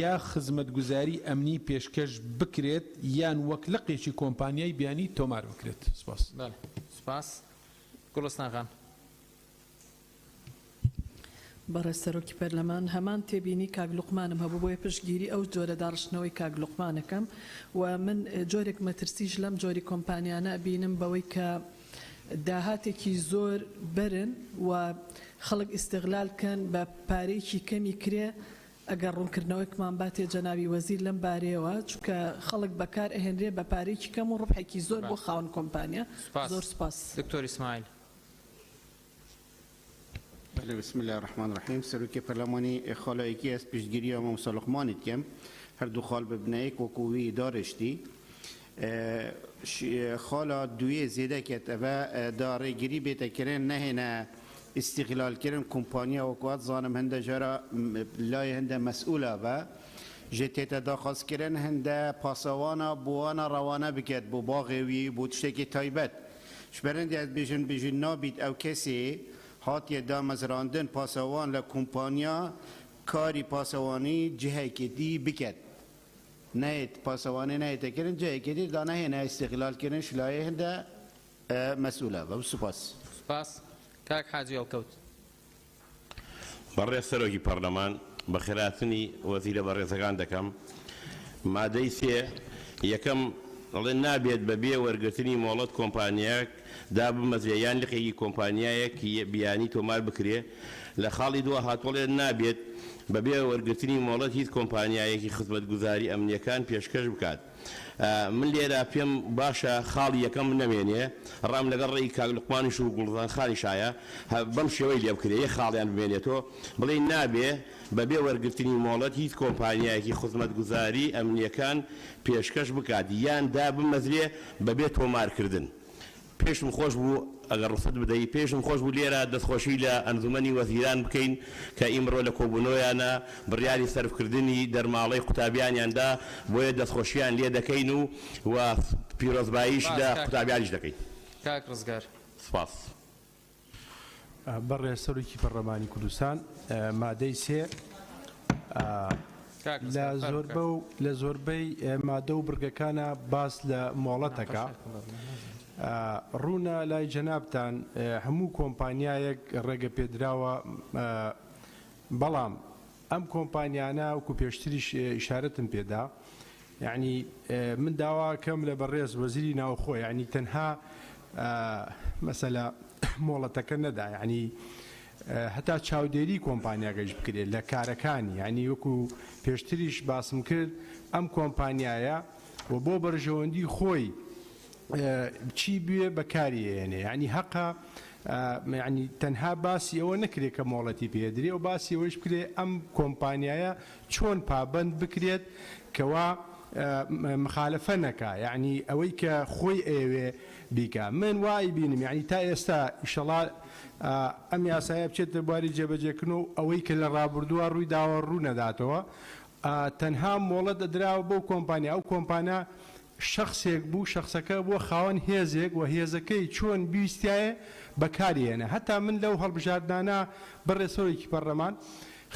یا خزمەتگوزاری ئەمنی پێشکەش بکرێت یان وەک لقێکی کۆمپانیای بیانی تۆمار بکرێت. سپاس. بەڵێ سپاس. گوڵستان خان. بەڕێز سەرۆکی پەرلەمان، هەمان تێبینی کاک لوقمانم هەبوو، بۆیە پشتگیری ئەو جۆرە داڕشتنەوەی کاک لوقمان ئەکەم و من جۆرێک مەترسیش لەم جۆری کۆمپانیانە ئەبینم بەوەی کە داهاتێکی زۆر بەرن و خەڵک ئیستغلال کەن بە پارەیەکی کەمی کرێ، ئەگەر ڕوونکردنەوەیکمان باتێ جەنابی وەزیر لەم بارەیەوە، چونکە خەڵک بەکار ئەهێنرێ بە پارەیەکی کەم و ڕبحێکی زۆر بۆ خاوەن کۆمپانیا. زۆر سوپاس. دکتۆر ئیسماعیل. بەلێ بسم اللە الرحمن الرحیم سەرۆکی پەرلەمانی خاڵایەکی ئەز پشتگیرییا مامۆستا لوقمانی دکەم هەردوو خاڵ ببنە یەک وەکو وی دارشتی خاڵا دوێ زێدە کەت ئەڤە دا ڕێگری بێتە کرن نەهێنە ئیستیغلال کرن کۆمپانیا وەکو ئەت زانم هەندە جارا لای هەندە مەسئولا ڤە ژێ تێتە داخواز کرن هەندە پاسەوانا بۆ وانا ڕەوانە بکەت بۆ باغێ وی بۆ تشتێکی تایبەت ژبەرندێ ئەز بێژن بێژین نابیت ئەو کەسێ هاتیە دامەزراندن پاسەوان لە کۆمپانیا کاری پاسەوانی جهێکی دی بکەت نەیەت پاسەوانێ نەیەتە کرن جهێکی دی دا نەهێنە ئیستغلال کرن شلایێ هندە مەسئولە بە سوپاس. سوپاس کاک حاجی هەڵکەوت. بەڕێز سەرۆکی پەڕلەمان، بەخێرهاتنی وەزیرە بەڕێزەکان دەکەم. مادەی سێ، یەکەم، دەڵێ نابێت بە بێ وەرگرتنی مۆڵەت کۆمپانیایەک دابمەزرێ یان لقێکی کۆمپانیایەکی بیانی تۆمار بکرێ. لە خاڵی دووە هاتووە ڵێ نابێت بە بێ وەرگرتنی مۆڵەت هیچ کۆمپانیایەکی خزمەتگوزاری ئەمنییەکان پێشکەش بکات. من لێرە پێم باشە خاڵی یەکەم نەمێنێ، ڕام لەگەڵ ڕێی کاک لوقمانیش و گوڵزان خانیشایە بەم شێوەی لێ بکرێ یەک خاڵیان بمێنێتۆ بڵێی نابێ بە بێ وەرگرتنی مۆڵەت هیچ کۆمپانیایەکی خزمەتگوزاری ئەمنییەکان پێشکەش بکات یان دابمەزرێ بە بێ تۆمارکردن. پێشم خۆش بوو ئەگەر ڕوخسەت بدەی پێشم خۆش بوو لێرە دەستخۆشی لە ئەنجومەنی وەزیران بکەین کە ئیمڕۆ لە کۆبوونەوەیانا بڕیاری سەرفکردنی دەرماڵەی قوتابیانیان دا بۆیە دەستخۆشیان لێ دەکەین و و پیرۆزباییش سپاس لە کاک قوتابیانیش دەکەین. کاک ڕزگار. سپاس. بەڕێز سەرۆکی پەڕلەمانی کوردستان مادەی سێ لە زۆربە و لە زۆربەی مادە و بڕگەکانە باس لە مۆڵەتەکە ڕوونە لای جەنابتان هەموو کۆمپانیایەک ڕێگە پێدراوە بەڵام ئەم کۆمپانیانە وەکو پێشتریش ئیشارەتم پێدا یەعنی من داواکەم لە بەڕێز وەزیری ناوخۆ یەعنی تەنها مەسەلە مۆڵەتەکە نەدا یەعنی هەتا چاودێری کۆمپانیاکەش بکرێت لە کارەکانی یەعنی وەکو پێشتریش باسم کرد ئەم کۆمپانیایە و بۆ بەرژەوەندی خۆی چی بوێ بەکاری ئێنێ یەعنی هەقە یەعنی تەنها باسی ئەوە نەکرێت کە مۆڵەتی پێدرێ و باسی ئەوەیش بکرێ ئەم کۆمپانیایە چۆن پابەند بکرێت کەوا مخالفە نەکا یەعنی ئەوەی کە خۆی ئەیەوێ بیکا من وا ئەیبینم یەعنی تا ئێستا ئیشەڵا ئەم یاسایە بچێتە بواری جێبەجێکردن و ئەوەی کە لە ڕابردووە ڕووی داوە ڕوو نەداتەوە تەنها مۆڵەت ئەدراوە بەو کۆمپانیا ئەو کۆمپانا شەخسێک بوو شەخسەکە بووە خاوەن هێزێک و هێزەکەی چۆن بیویستایە بەکاری هێنا هەتا من لەو هەڵبژاردنانە بەڕێز سەرۆکی پەڕلەمان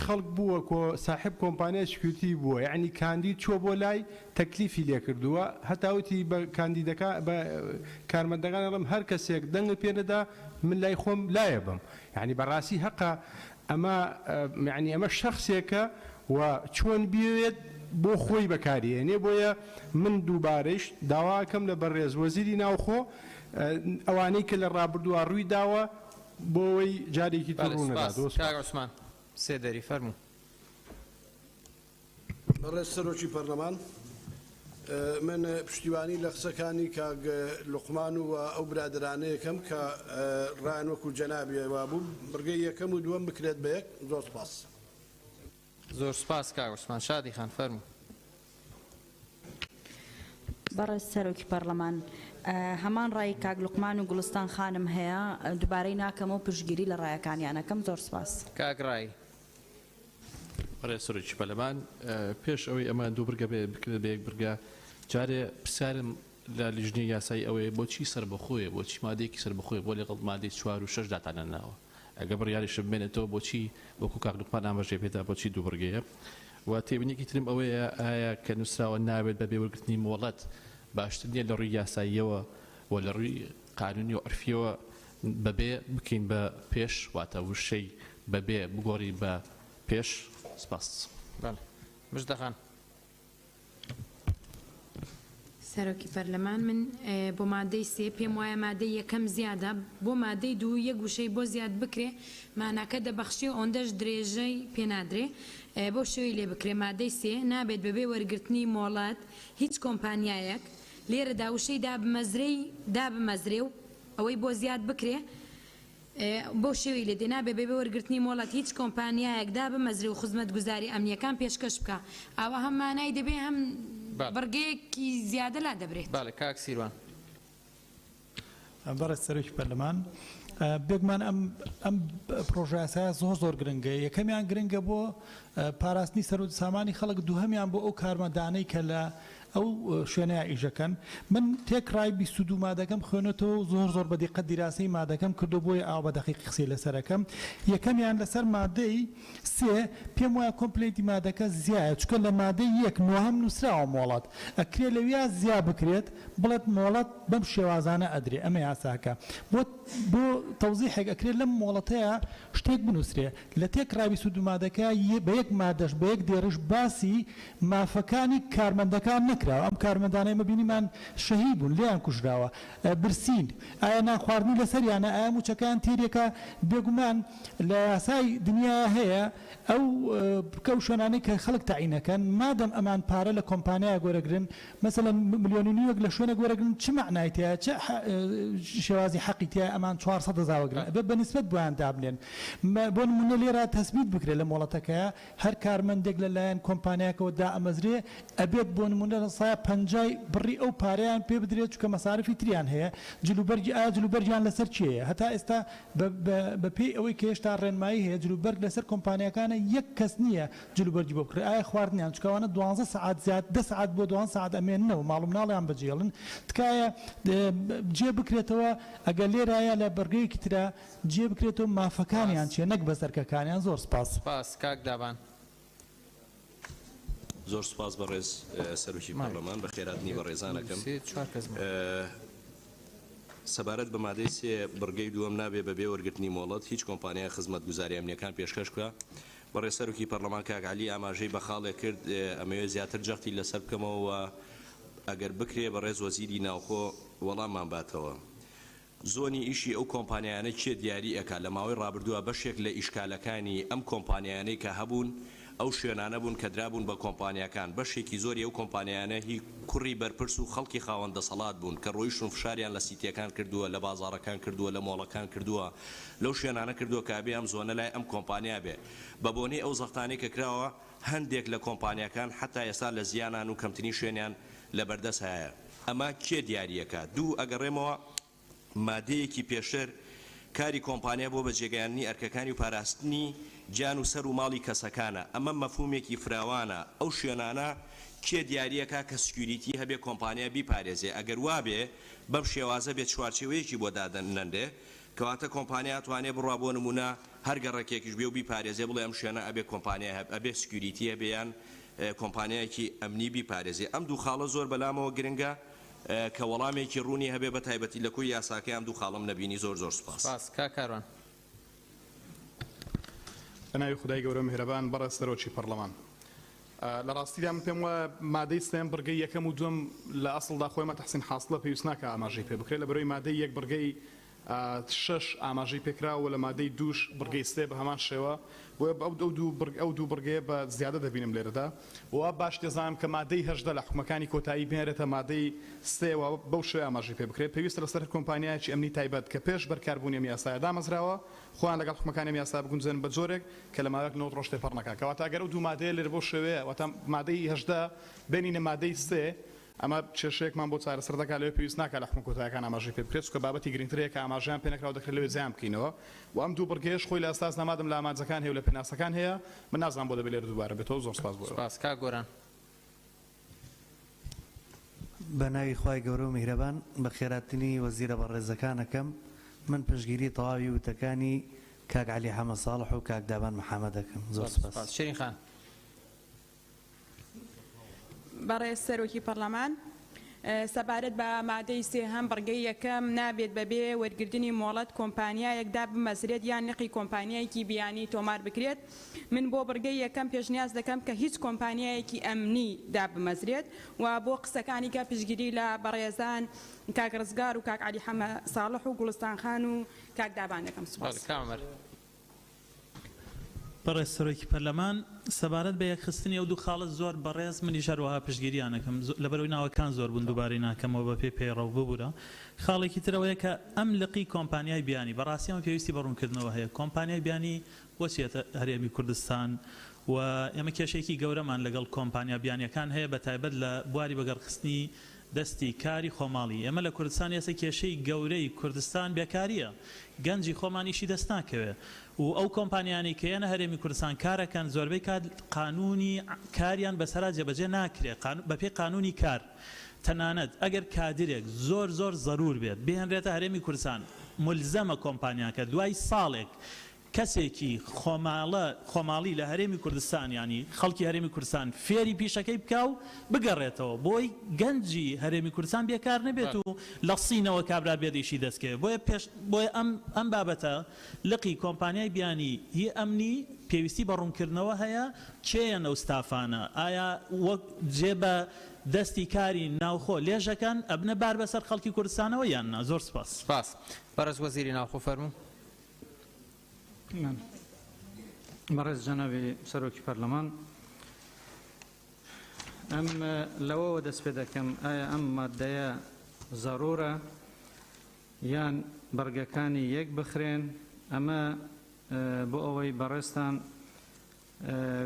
خەڵک بووە کۆ ساحێب کۆمپانیای security بووە یەعنی کاندید چووە بۆ لای تەکلیفی لێ کردووە هەتا وتی بە کاندیدەکان بە کارمەندەکان ئەڵێم هەر کەسێک دەنگت پێ نەدا من لای خۆم لایە بم یەعنی بەڕاستی هەقە ئەمە یەعنی ئەمە شەخسێکە و چۆن بیەوێت بۆ خۆی بەکاری ئێنێ بۆیە من دووبارەیش داوا ئەکەم لە بەڕێز وەزیری ناوخۆ ئەوانەی کە لە ڕابردووا ڕووی داوە بۆ ئەوەی جارێکی تر بەڵێ ڕوو سوپاس نەدات. کاک عوسمان سێدەری فەرموو. بەڕێز سەرۆکی پەرلەمان، من پشتیوانی لە قسەکانی کاک لوقمان و ئەو برادەرانەیەکەم کە ڕایان وەکو جەنابی وابوو بڕگەی یەکەم و دووەم بکرێت بە یەک. زۆر سوپاس. زۆر سوپاس کاک عوسمان. شادی خان فەرموو. بەڕێز سەرۆکی پەڕلەمان، هەمان ڕای کاک لوقمان و گوڵستان خانم هەیە، دوبارەی ناکەمەوە پشتگیری لە ڕایەکانیان ئەکەم. زۆر سوپاس. کاک ڕای. بەڕێز سەرۆکی پەرلەمان، پێش ئەوەی ئەمە دوو بڕگە بێ بکرێت بە یەک بڕگە، جارێ پرسیارم لە لیژنەی یاسایی ئەوەیە بۆچی سەربەخۆیە، بۆچی مادەیەکی سەربەخۆیە، بۆ لەگەڵ مادەی چوار و شەش داتانەناوە؟ ئەگەر بڕیاریشە بمێنێتەوە بۆچی وەکو کاک لوقمان ئاماژەی پێدا بۆچی دوو بڕگەیە؟ و تێبینیەکی ترم ئەوەیە ئایا کە نووسراوە نابێت بە بێ وەرگرتنی مۆڵەت باشتر نییە لە ڕووی یاساییەوە و لە ڕووی قانونی و عورفیەوە بەبێ بکەین بە پێش واتە وشەی بەبێ بگۆڕین بە پێش؟ سپاس. بەڵێ مژدە خان. سەرۆکی پەرلەمان من بۆ مادەی سێ پێم وایە مادەی یەکەم زیادە بۆ مادەی دوو یەک وشەی بۆ زیاد بکرێ ماناکە دەبەخشێ و ئەوەندەش درێژەی پێ نادرێ بەو شێوەی لێ بکرێ مادەی سێ نابێت بەبێ وەرگرتنی مۆڵەت هیچ کۆمپانیایەک لێرەدا وشەی دابمەزرێی دابمەزرێ و ئەوەی بۆ زیاد بکرێ بەو شێوەی لێ دێ نابێ بەبێ وەرگرتنی مۆڵەت هیچ کۆمپانیایەک دابمەزرێ و خزمەتگوزاری ئەمنییەکان پێشکەش بکا. ئاوا هەم مانای دەبێ هەم بڕگەیەکی زیادە لا دەبرێت. بەڵێ کاک سیروان. بەڕێز سەرۆکی پەرلەمان، بێگومان ئەم ئەم پڕۆژەیاسایە زۆر زۆر گرنگە، یەکەمیان گرنگە بۆ پاراستنی سەروەت و سامانی خەڵک، دووهەمیان بۆ ئەو کارمەندانەی کە لە ئەو شوێنەیا ئیشەکەن. من تێکڕای 22 مادەکەم خوێنۆتەوە و زۆر زۆر بە دیقەت دیراسەی مادەکەم کردو بۆیە ئاوا بە دەقیقی قسەی لەسەر ئەکەم. یەکەمیان لەسەر مادەی سێ پێم وایە کۆمپلێتی مادەکە زیایە چونکە لە مادەی یەک نۆهەم نوسراوە مۆڵەت ئەکرێ لەویا زیا بکرێت بڵێت مۆڵەت بەم شێوازانە ئەدرێ ئەمە یاساکە بۆ بۆ تەوزیحێک ئەکرێ لەم مۆڵەتەیا شتێک بنوسرێ لە تێکڕای 22 مادەکە بە یەک مادەش بە یەک دێڕیش باسی مافەکانی کارمەندەکان نەکراوە ئەم کارمەندانە ئێمە بینیمان شەهید بوون لێیان کوژراوە برسین ئایا نان خواردنی لەسەریانە ئایا موچەکەیان تێریەکە بێگومان لە یاسای دنیایا هەیە ئەو ئەو شوێنانەی کە خەڵک تەعین ئەکەن مادەم ئەمان پارە لە کۆمپانیایەک وەرەگرن مەسەلەن ملیۆن و نیوێک لە شوێنێک وەرەگرن چ مەعنای تیایە چ شێوازی حەقی تیایە ئەمان 400 هەزار وەگرن ئەبێ بە نیسبەت بۆیان دابنێن بۆ نمونە لێرە تەسبیت بکرێت لە مۆڵەتەکەیا هەر کارمەندێک لە لایەن کۆمپانیاکەوە دائەمەزرێ ئەبێت بۆ نمونە لە سایە پەنجای بڕی ئەو پارەیان پێ بدرێت چونکە مەسارفی تریان هەیە جلوبەرگی ئایا جلوبەرگیان لەسەر کێیە هەتا ئێستا بە بە بە پێی ئەوەی کە هێشتا ڕێنمایی هەیە جلوبەرگ لەسەر کۆمپانیاکانە یەک کەس نییە جلوبەرگی بۆ بکڕێ ئایا خواردنیان چونکە ئەوانە دوانزە سەعات زیاد دە سەعات بۆ دوانزە سەعات ئەمێننەوە ماڵ و مناڵیان بەجێڵن تکایە جێ بکرێتەوە ئەگەر لێرایە لە بڕگەیەکی ترا جێ بکرێتەوە مافەکانیان سپاس. چیە نەک بەس ئەرکەکانیان زۆر سپاس. سپاس کاک دابان. زۆر سوپاس بەڕێز سەرۆکی پەرلەمان بەخێراتنی بەڕێزان ئەکەم. سەبارەت بە مادەی سێ بڕگەی دووەم نابێ بەبێ وەرگرتنی مۆڵەت هیچ کۆمپانیایەک خزمەتگوزاری ئەمنیەکان پێشکەش بکا. بەڕێز سەرۆکی پەرلەمان کاک عەلی ئاماژەی بە خاڵێک کرد ئەمەوێ زیاتر جەختی لەسەر بکەمەوە و ئەگەر بکرێ بەڕێز وەزیری ناوخۆ وەڵاممان باتەوە. زۆنی ئیشی ئەو کۆمپانیایانە کێ دیاری ئەکا؟ لە ماوەی ڕابردووا بەشێک لە ئیشکالەکانی ئەم کۆمپانیایانەی کە هەبوون ئەو شوێنانە بوون کە درابوون بە کۆمپانیاکان، بەشێکی زۆری ئەو کۆمپانیایانە هی کوڕی بەرپرس و خەڵکی خاوەن دەسەڵات بوون کە ڕۆیشتوون فشاریان لە سیتیەکان کردووە، لە بازاڕەکان کردووە، لە مۆڵەکان کردووە، لەو شوێنانە کردووە کە ئەبێ ئەم زۆنە لای ئەم کۆمپانیا بێ. بە بۆنەی ئەو زەختانەی کە کراوە هەندێک لە کۆمپانیاکان حەتا ئێستا لە زیانان و کەمترین شوێنیان لە بەردەست هەیە. ئەمە کێ دیاریەکا؟ دوو، ئەگەڕێمەوە مادەیەکی پێشتر، کاری کۆمپانیا بۆ بەجێگەیاندنی ئەرکەکانی و پاراستنی گیان و سەر و ماڵی کەسەکانە، ئەمە مەفهومێکی فراوانە، ئەو شوێنانە کێ دیاریەکا کە security هەبێ کۆمپانیا بیپارێزێ، ئەگەر وابێ بەم شێوازە بێ چوارچێوەیەکی بۆ دادەنرێ کەواتە کۆمپانیا ئەتوانێ بڕوا بۆ نمونە هەر گەڕەکێکیش بێ و بیپارێزێ بڵێ ئەم شوێنە ئەبێ کۆمپانیا هەب ئەبێ security هەبێ یان کۆمپانیایەکی ئەمنی بیپارێزێ ئەم دوو خاڵە زۆر بەلامەوە گرنگە کە وەڵامێکی ڕوونی هەبێ بە تایبەتی لە کۆی یاساکەی ئەم دوو خاڵەم نەبینی زۆر زۆر سوپاس. سوپاس کاک کاروان. بە ناوی خودای گەورە میهرەبان بەڕێز سەرۆکی پەڕلەمان لە ڕاستیدا من پێم وایە مادەی سێم بڕگەی یەکەم و دووەم لە ئەسڵدا خۆی تەحسین حاسڵە پێویست ناکا ئاماژەی پێ بکرێت لە بەرەوەی مادەی یەک بڕگەی شەش ئاماژەی پێکراوە و لە مادەی دووش بڕگەی سێ بە هەمان شێوە بۆیە ئەو دوو بڕگ ئەو دوو بڕگەیە بە زیادە دەبینم لێرەدا و وا باش دەزانم کە مادەی 18 لە حوکمەکانی کۆتایی بهێنرێتە مادەی سێ و بەو شێوەیە ئاماژەی پێ بکرێت پێویستە لەسەر هەر کۆمپانیایەکی ئەمنی تایبەت کە پێش بەرکاربوونی ئەم یاسایە دامەزراوە خۆیان لەگەڵ حوکمەکانی ئەم یاسایە بگونجێنن بە جۆرێک کە لە ماوەیەک 90 ڕۆژ تێپەڕ نەکات کەواتە ئەگەر ئەو دوو مادەیە لێرە بەو شێوەیە واتە مادەی 18 بێنینە مادەی سێ ئەمە کێشەیەکمان بۆ چارەسەر دەکات لەوێ پێویست ناکات لە حوکمە کۆتایەکان ئاماژەی پێ بکرێت چونکە بابەتی گرنگتر هەیە کە ئاماژەیان پێ نەکراوە دەکرێت لەوێ جیایان بکەینەوە و ئەم دوو بڕگەیەش خۆی لە ئەساسدا مادەم لە ئامانجەکان هەیە و لە پێناسەکان هەیە من نازانم بۆ دەبێت لێرە دووبارە بێتەوە زۆر سوپاس بۆ ئێوە. سوپاس کاک گۆران. بە ناوی خوای گەورە و میهرەبان بەخێراتنی وەزیرە بەڕێزەکان ئەکەم من پشتگیری تەواوی وتەکانی کاک عەلی حەمە ساڵح و کاک دابان محەمەد ئەکەم زۆر سوپاس. سوپاس شیرین خان. بەڕێز سەرۆکی پەڕلەمان، سەبارەت بە مادەی سێهەم بڕگەی یەکەم، نابێت بەبێ وەرگرتنی مۆڵەت کۆمپانیایەک دابمەزرێت یان لقی کۆمپانیایەکی بیانی تۆمار بکرێت، من بۆ بڕگەی یەکەم پێشنیاز دەکەم کە هیچ کۆمپانیایەکی ئەمنی دابمەزرێت و بۆ قسەکانی کە پشتگیری لە بەڕێزان کاک ڕزگار و کاک عەلی حەمە ساڵح و گوڵستان خان و کاک دابان دەکەم. سوپاس. بەڕێز سەرۆکی پەرلەمان، سەبارەت بە یەکخستنی ئەو دوو خاڵە زۆر بەڕێز منیش هەروەها پشتگیریان ئەکەم، لەبەرئەوەی ناوەکان زۆر بوون دووبارەی ناکەمەوە بەپێی پەیڕەو، ببورە. خاڵێکی تر ئەوەیە کە ئەم لقی کۆمپانیای بیانی، بەڕاستی ئەمە پێویستی بە ڕوونکردنەوە هەیە، کۆمپانیای بیانی بۆچی یەتە هەرێمی کوردستان و ئێمە کێشەیەکی گەورەمان لەگەڵ کۆمپانیا بیانیەکان هەیە بەتایبەت لە بواری بەگەڕخستنی دەستی کاری خۆماڵی ئێمە لە کوردستان ئێستا کێشەی گەورەی کوردستان بێکاریە گەنجی خۆمان ئیشی دەست ناکەوێ. و ئەو کۆمپانیانەی کە یەنە هەرێمی کوردستان کارەکەن زۆربەی کات قانونی کاریان بەسەرا جێبەجێ ناکرێ بەپێی قانونی کار تەنانەت ئەگەر کادرێک زۆر زۆر زەرور بێت بهێنرێتە هەرێمی کوردستان مولزەمە کۆمپانیاکە دوای ساڵێک کەسێکی خۆماڵە خۆماڵی لە هەرێمی کوردستان یانی خەڵکی هەرێمی کوردستان فێری پیشەکەی بکا و بگەڕێتەوە بۆی گەنجی هەرێمی کوردستان بێکار نەبێت و لە صینەوە کابرا بێت ئیشی دەست کەوێت بۆیە پێش بۆیە ئەم ئەم بابەتە لقی کۆمپانیای بیانی هی ئەمنی پێویستی بە ڕوونکردنەوە هەیە کێیەن ئەو ستافانە ئایا وەک جێ بە دەستی کاری ناوخۆ لێژەکەن ئەبنە بار بەسەر خەڵکی کوردستانەوە یان نا زۆر سوپاس. سوپاس. بەڕێز وەزیری ناوخۆ فەرموو. بەڕێز جەنابی سەرۆکی پەرلەمان، ئەم لەوەوە دەست پێ دەکەم ئایا ئەم مادەیە زەرورە یان بڕگەکانی یەک بخرێن؟ ئەمە بۆ ئەوەی بەڕێزتان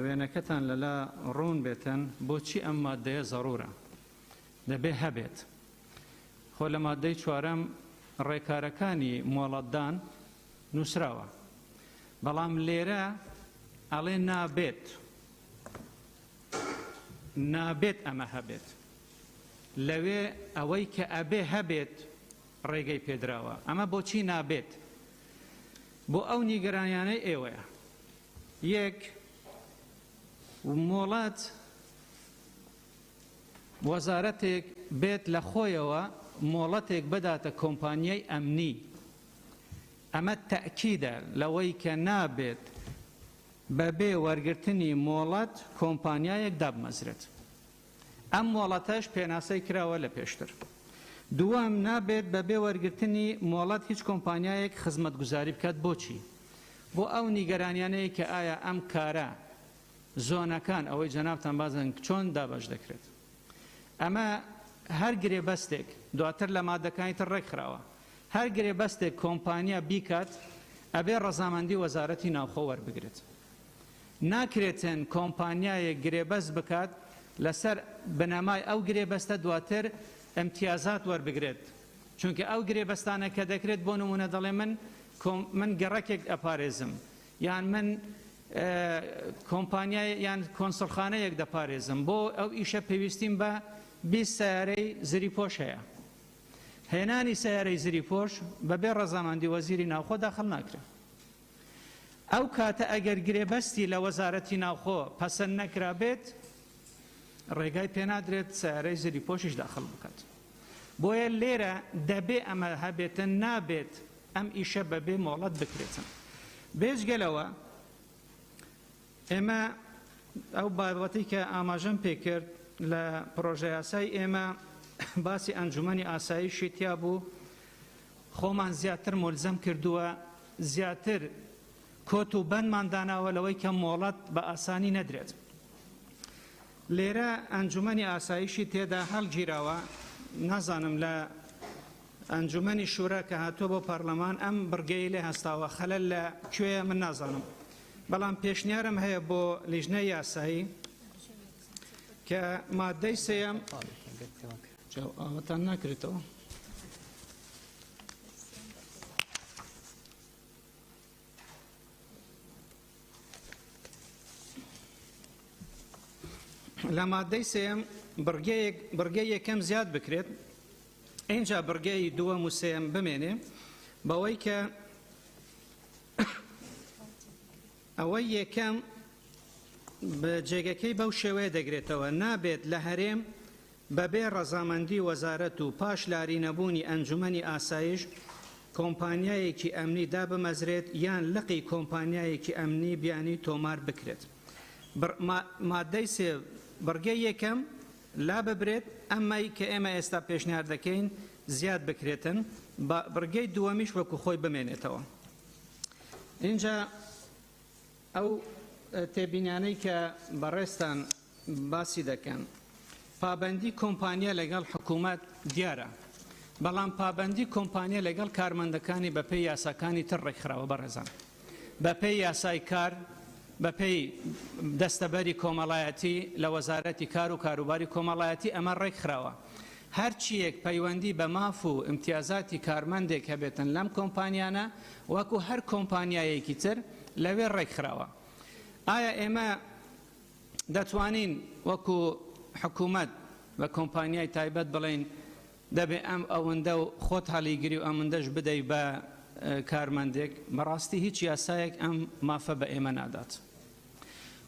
وێنەکەتان لەلا ڕوون بێتن بۆچی ئەم مادەیە زەرورە دەبێ هەبێت. خۆ لە مادەی چوارەم ڕێکارەکانی مۆڵەتدان نووسراوە، بەڵام لێرە ئەڵێ نابێت، نابێت ئەمە هەبێت. لەوێ ئەوەی کە ئەبێ هەبێت ڕێگەی پێدراوە. ئەمە بۆچی نابێت؟ بۆ ئەو نیگەرانیانەی ئێوەیە. یەک، مۆڵەت وەزارەتێک بێت لە خۆیەوە مۆڵەتێک بداتە کۆمپانیای ئەمنی، ئەمە تەئکیدە لەوەی کە نابێت بەبێ وەرگرتنی مۆڵەت کۆمپانیایەک دابمەزرێت. ئەم مۆڵەتەش پێناسەی کراوە لە پێشتر. دووەم، نابێت بەبێ وەرگرتنی مۆڵەت هیچ کۆمپانیایەک خزمەتگوزاری بکات. بۆچی؟ بۆ ئەو نیگەرانیانەی کە ئایا ئەم کارە زۆنەکان ئەوەی جەنابتان باس دەکەن چۆن دابەش دەکرێت؟ ئەمە هەر گرێبەستێک دواتر لە مادەکانی تر ڕێکخراوە، هەر گرێبەستێک کۆمپانیا بیکات ئەبێ ڕەزامەندی وەزارەتی ناوخۆ وەربگرێت. ناکرێتن کۆمپانیایەک گرێبەست بکات لەسەر بنەمای ئەو گرێبەستە دواتر ئیمتیازات وەربگرێت، چونکە ئەو گرێبەستانە کە دەکرێت بۆ نمونە دەڵێ من من گەڕەکێک ئەپارێزم یان من کۆمپانیای یان کۆنسڵخانەیەک دەپارێزم، بۆ ئەو ئیشە پێویستیم بە 20 سەیارەی زریپۆش هەیە. هێنانی سەیارەی زریپۆش بەبێ ڕەزامەندی وەزیری ناوخۆ داخل ناکرێت. ئەو کاتە ئەگەر گرێبەستی لە وەزارەتی ناوخۆ پەسەند نەکرابێت ڕێگای پێنادرێت سەیارەی زریپۆشیش داخل بکات. بۆیە لێرە دەبێ ئەمە هەبێتن، نابێت ئەم ئیشە بەبێ مۆڵەت بکرێتن. بێجگە لەوە ئێمە ئەو بابەتی کە ئاماژەم پێکرد لە پرۆژە یاسای ئێمە باسی ئەنجومەنی ئاسایشی تیا بوو، خۆمان زیاتر مولزەم کردووە، زیاتر کۆت و بەندمان داناوە لەوەی کە مۆڵەت بە ئاسانی نەدرێت. لێرە ئەنجومەنی ئاسایشی تێدا هەڵگیراوە، نازانم لە ئەنجومەنی شورا کە هاتووە بۆ پەرلەمان ئەم بڕگەی لێ هەستاوە، خەلەل لە کوێیە من نازانم، بەڵام پێشنیارم هەیە بۆ لیژنەی یاسایی کە مادەی سێیەم ئاوەتان ناکرێتەوە. لە مادەی سێیەم بڕگەی یەکەم زیاد بکرێت، ئینجا بڕگەی دووەم و سێیەم بمێنێ، بەوەی کە ئەوەی یەکەم جێگەکەی بەو شێوەیە دەگرێتەوە، نابێت لە هەرێم بەبێ ڕەزامەندی وەزارەت و پاش لاری نەبوونی ئەنجومەنی ئاسایش کۆمپانیایەکی ئەمنی دابمەزرێت یان لقی کۆمپانیایەکی ئەمنی بیانی تۆمار بکرێت. مادەی سێ بڕگەی یەکەم لاببرێت، ئەمەی کە ئێمە ئێستا پێشنیار دەکەین زیاد بکرێتن، بڕگەی دووەمیش وەکو خۆی بمێنێتەوە. ئینجا ئەو تێبینیانەی کە بەڕێزتان باسی دەکەن، پابەندی کۆمپانیا لەگەڵ حکوومەت دیارە، بەڵام پابەندی کۆمپانیا لەگەڵ کارمەندەکانی بەپێی یاساکانی تر ڕێکخراوە بەڕێزان، بەپێی یاسای کار، بەپێی دەستەبەری کۆمەڵایەتی لە وەزارەتی کار و کاروباری کۆمەڵایەتی ئەمە ڕێکخراوە. هەرچییەک پەیوەندی بە ماف و ئیمتیازاتی کارمەندێک هەبێتن لەم کۆمپانیانە وەکو هەر کۆمپانیایەکی تر لەوێ ڕێکخراوە. ئایا ئێمە دەتوانین وەکو حکومەت بە کۆمپانیای تایبەت بڵێین دەبێ ئەم ئەوەندە و خۆت هەڵیگری و ئەمەندەش بدەی بە کارمەندێک؟ بەڕاستی هیچ یاسایەک ئەم مافە بە ئێمە نادات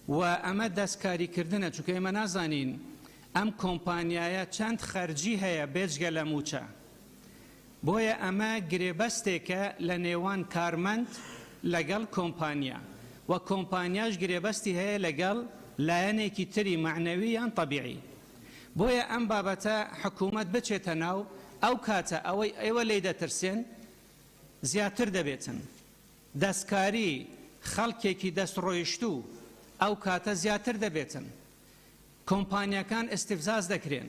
و ئەمە دەستکاریکردنە، چونکە ئێمە نازانین ئەم کۆمپانیایە چەند خەرجی هەیە بێجگە لە مووچە. بۆیە ئەمە گرێبەستێکە لە نێوان کارمەند لەگەڵ کۆمپانیا و کۆمپانیاش گرێبەستی هەیە لەگەڵ لایەنێکی تری مەعنەوی یان تەبیعی. بۆیە ئەم بابەتە حکومەت بچێتە ناو، ئەو کاتە ئەوەی ئێوە لێی دەترسێن زیاتر دەبێتن. دەستکاری خەڵکێکی دەستڕۆیشتوو ئەو کاتە زیاتر دەبێتن. کۆمپانیاکان ئیستفزاز دەکرێن.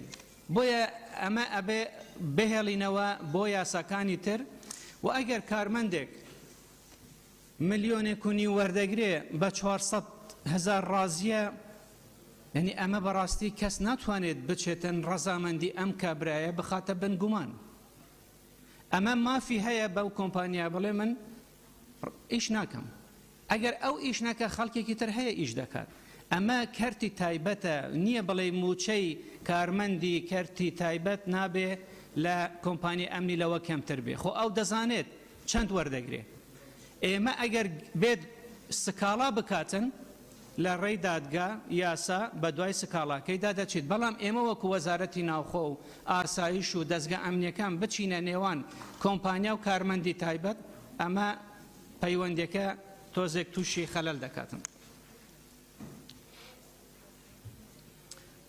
بۆیە ئەمە ئەبێ بهێڵینەوە بۆ یاساکانی تر و ئەگەر کارمەندێک ملیۆنێک و نیو وەردەگرێ بە 400 هەزار ڕازیە، یعنی ئەمە بەڕاستی کەس ناتوانێت بچێتن ڕەزامەندی ئەم کابرایە بخاتە بن گومان. ئەمە مافی هەیە بەو کۆمپانیا بڵێ من ئیش ناکەم. ئەگەر ئەو ئیش نەکە خەڵکێکی تر هەیە ئیش دەکات. ئەمە کەرتی تایبەتە، نییە بڵێ موچەی کارمەندی کەرتی تایبەت نابێ لە کۆمپانیای ئەمنی لەوە کەمتر بێ، خۆ ئەو دەزانێت چەند وەردەگرێ. ئێمە ئەگەر بێت سکاڵا بکاتن لە ڕێی دادگا یاسا بە دوای سکاڵاکەیدا دەچیت، بەڵام ئێمە وەکو وەزارەتی ناوخۆ و ئاسایش و دەزگا ئەمنیەکان بچینە نێوان کۆمپانیا و کارمەندی تایبەت، ئەمە پەیوەندیەکە تۆزێک تووشی خەلەل دەکاتن.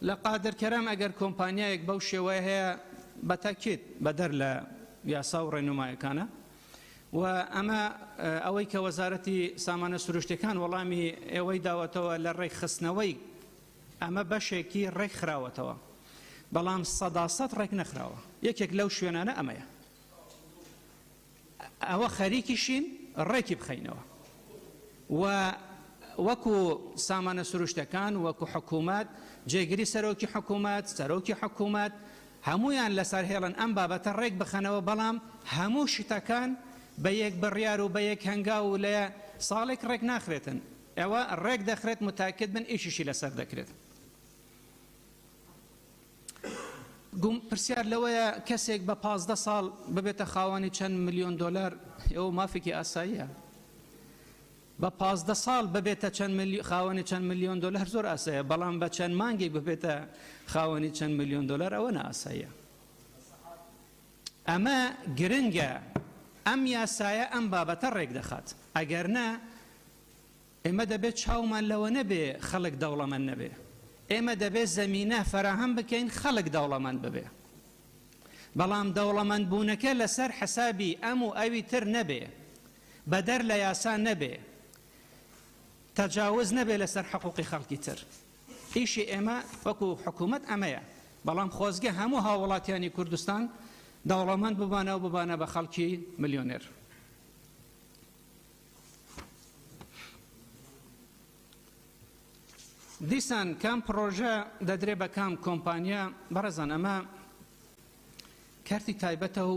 لە قادر کەرەم ئەگەر کۆمپانیایەک بەو شێوەیە هەیە بە تاکید بەدەر لە یاسا و ڕێنمایەکانە و ئەمە ئەوەی کە وەزارەتی سامانە سروشتەکان وەڵامی ئێوەی داوەتەوە لە ڕێکخستنەوەی ئەمە بەشێکی ڕێکخراوەتەوە، بەڵام 100% ڕێک نەخراوە. یەکێک لەو شوێنانە ئەمەیە، ئەوە خەریکیشین ڕێکی بخەینەوە و وەکو سامانە سروشتەکان، وەکو حکوومەت، جێگری سەرۆکی حکوومەت، سەرۆکی حکوومەت، هەمویان لەسەر هێڵن ئەم بابەتە ڕێک بخەنەوە، بەڵام هەموو شتەکان بە یەک بڕیار و بە یەک هەنگاو و لە ساڵێک ڕێک ناخرێتن. ئەوە ڕێک دەخرێت، متاکد بن ئیشیشی لەسەر دەکرێت. پرسیار لەوەیە کەسێک بە 15 ساڵ ببێتە خاوەنی چەند ملیۆن دۆلار، ئەوە مافێکی ئاساییە. بە 15 ساڵ ببێتە چەند خاوەنی چەند ملیۆن دۆلار زۆر ئاسایە، بەڵام بە چەند مانگێک ببێتە خاوەنی چەند ملیۆن دۆلار ئەوە نائاساییە. ئەمە گرنگە، ئەم یاسایە ئەم بابەتە ڕێک دەخات. ئەگەر نا ئێمە دەبێت چاومان لەوە نەبێ خەڵک دەوڵەمەند نەبێ، ئێمە دەبێت زەمینە فەراهەم بکەین خەڵک دەوڵەمەند ببێ، بەڵام دەوڵەمەند بوونەکە لەسەر حەسابی ئەم و ئەوی تر نەبێ، بەدەر لە یاسا نەبێ، تەجاوز نەبێ لەسەر حقوقی خەڵکی تر. ئیشی ئێمە وەکو حکوومەت ئەمەیە، بەڵام خۆزگە هەموو هاووڵاتیانی کوردستان دەوڵەمەند ببانە و ببانە بە خەڵکی ملیۆنێر. دیسان کام پڕۆژە دەدرێ بە کام کۆمپانیا؟ بەڕێزان ئەمە کەرتی تایبەتە و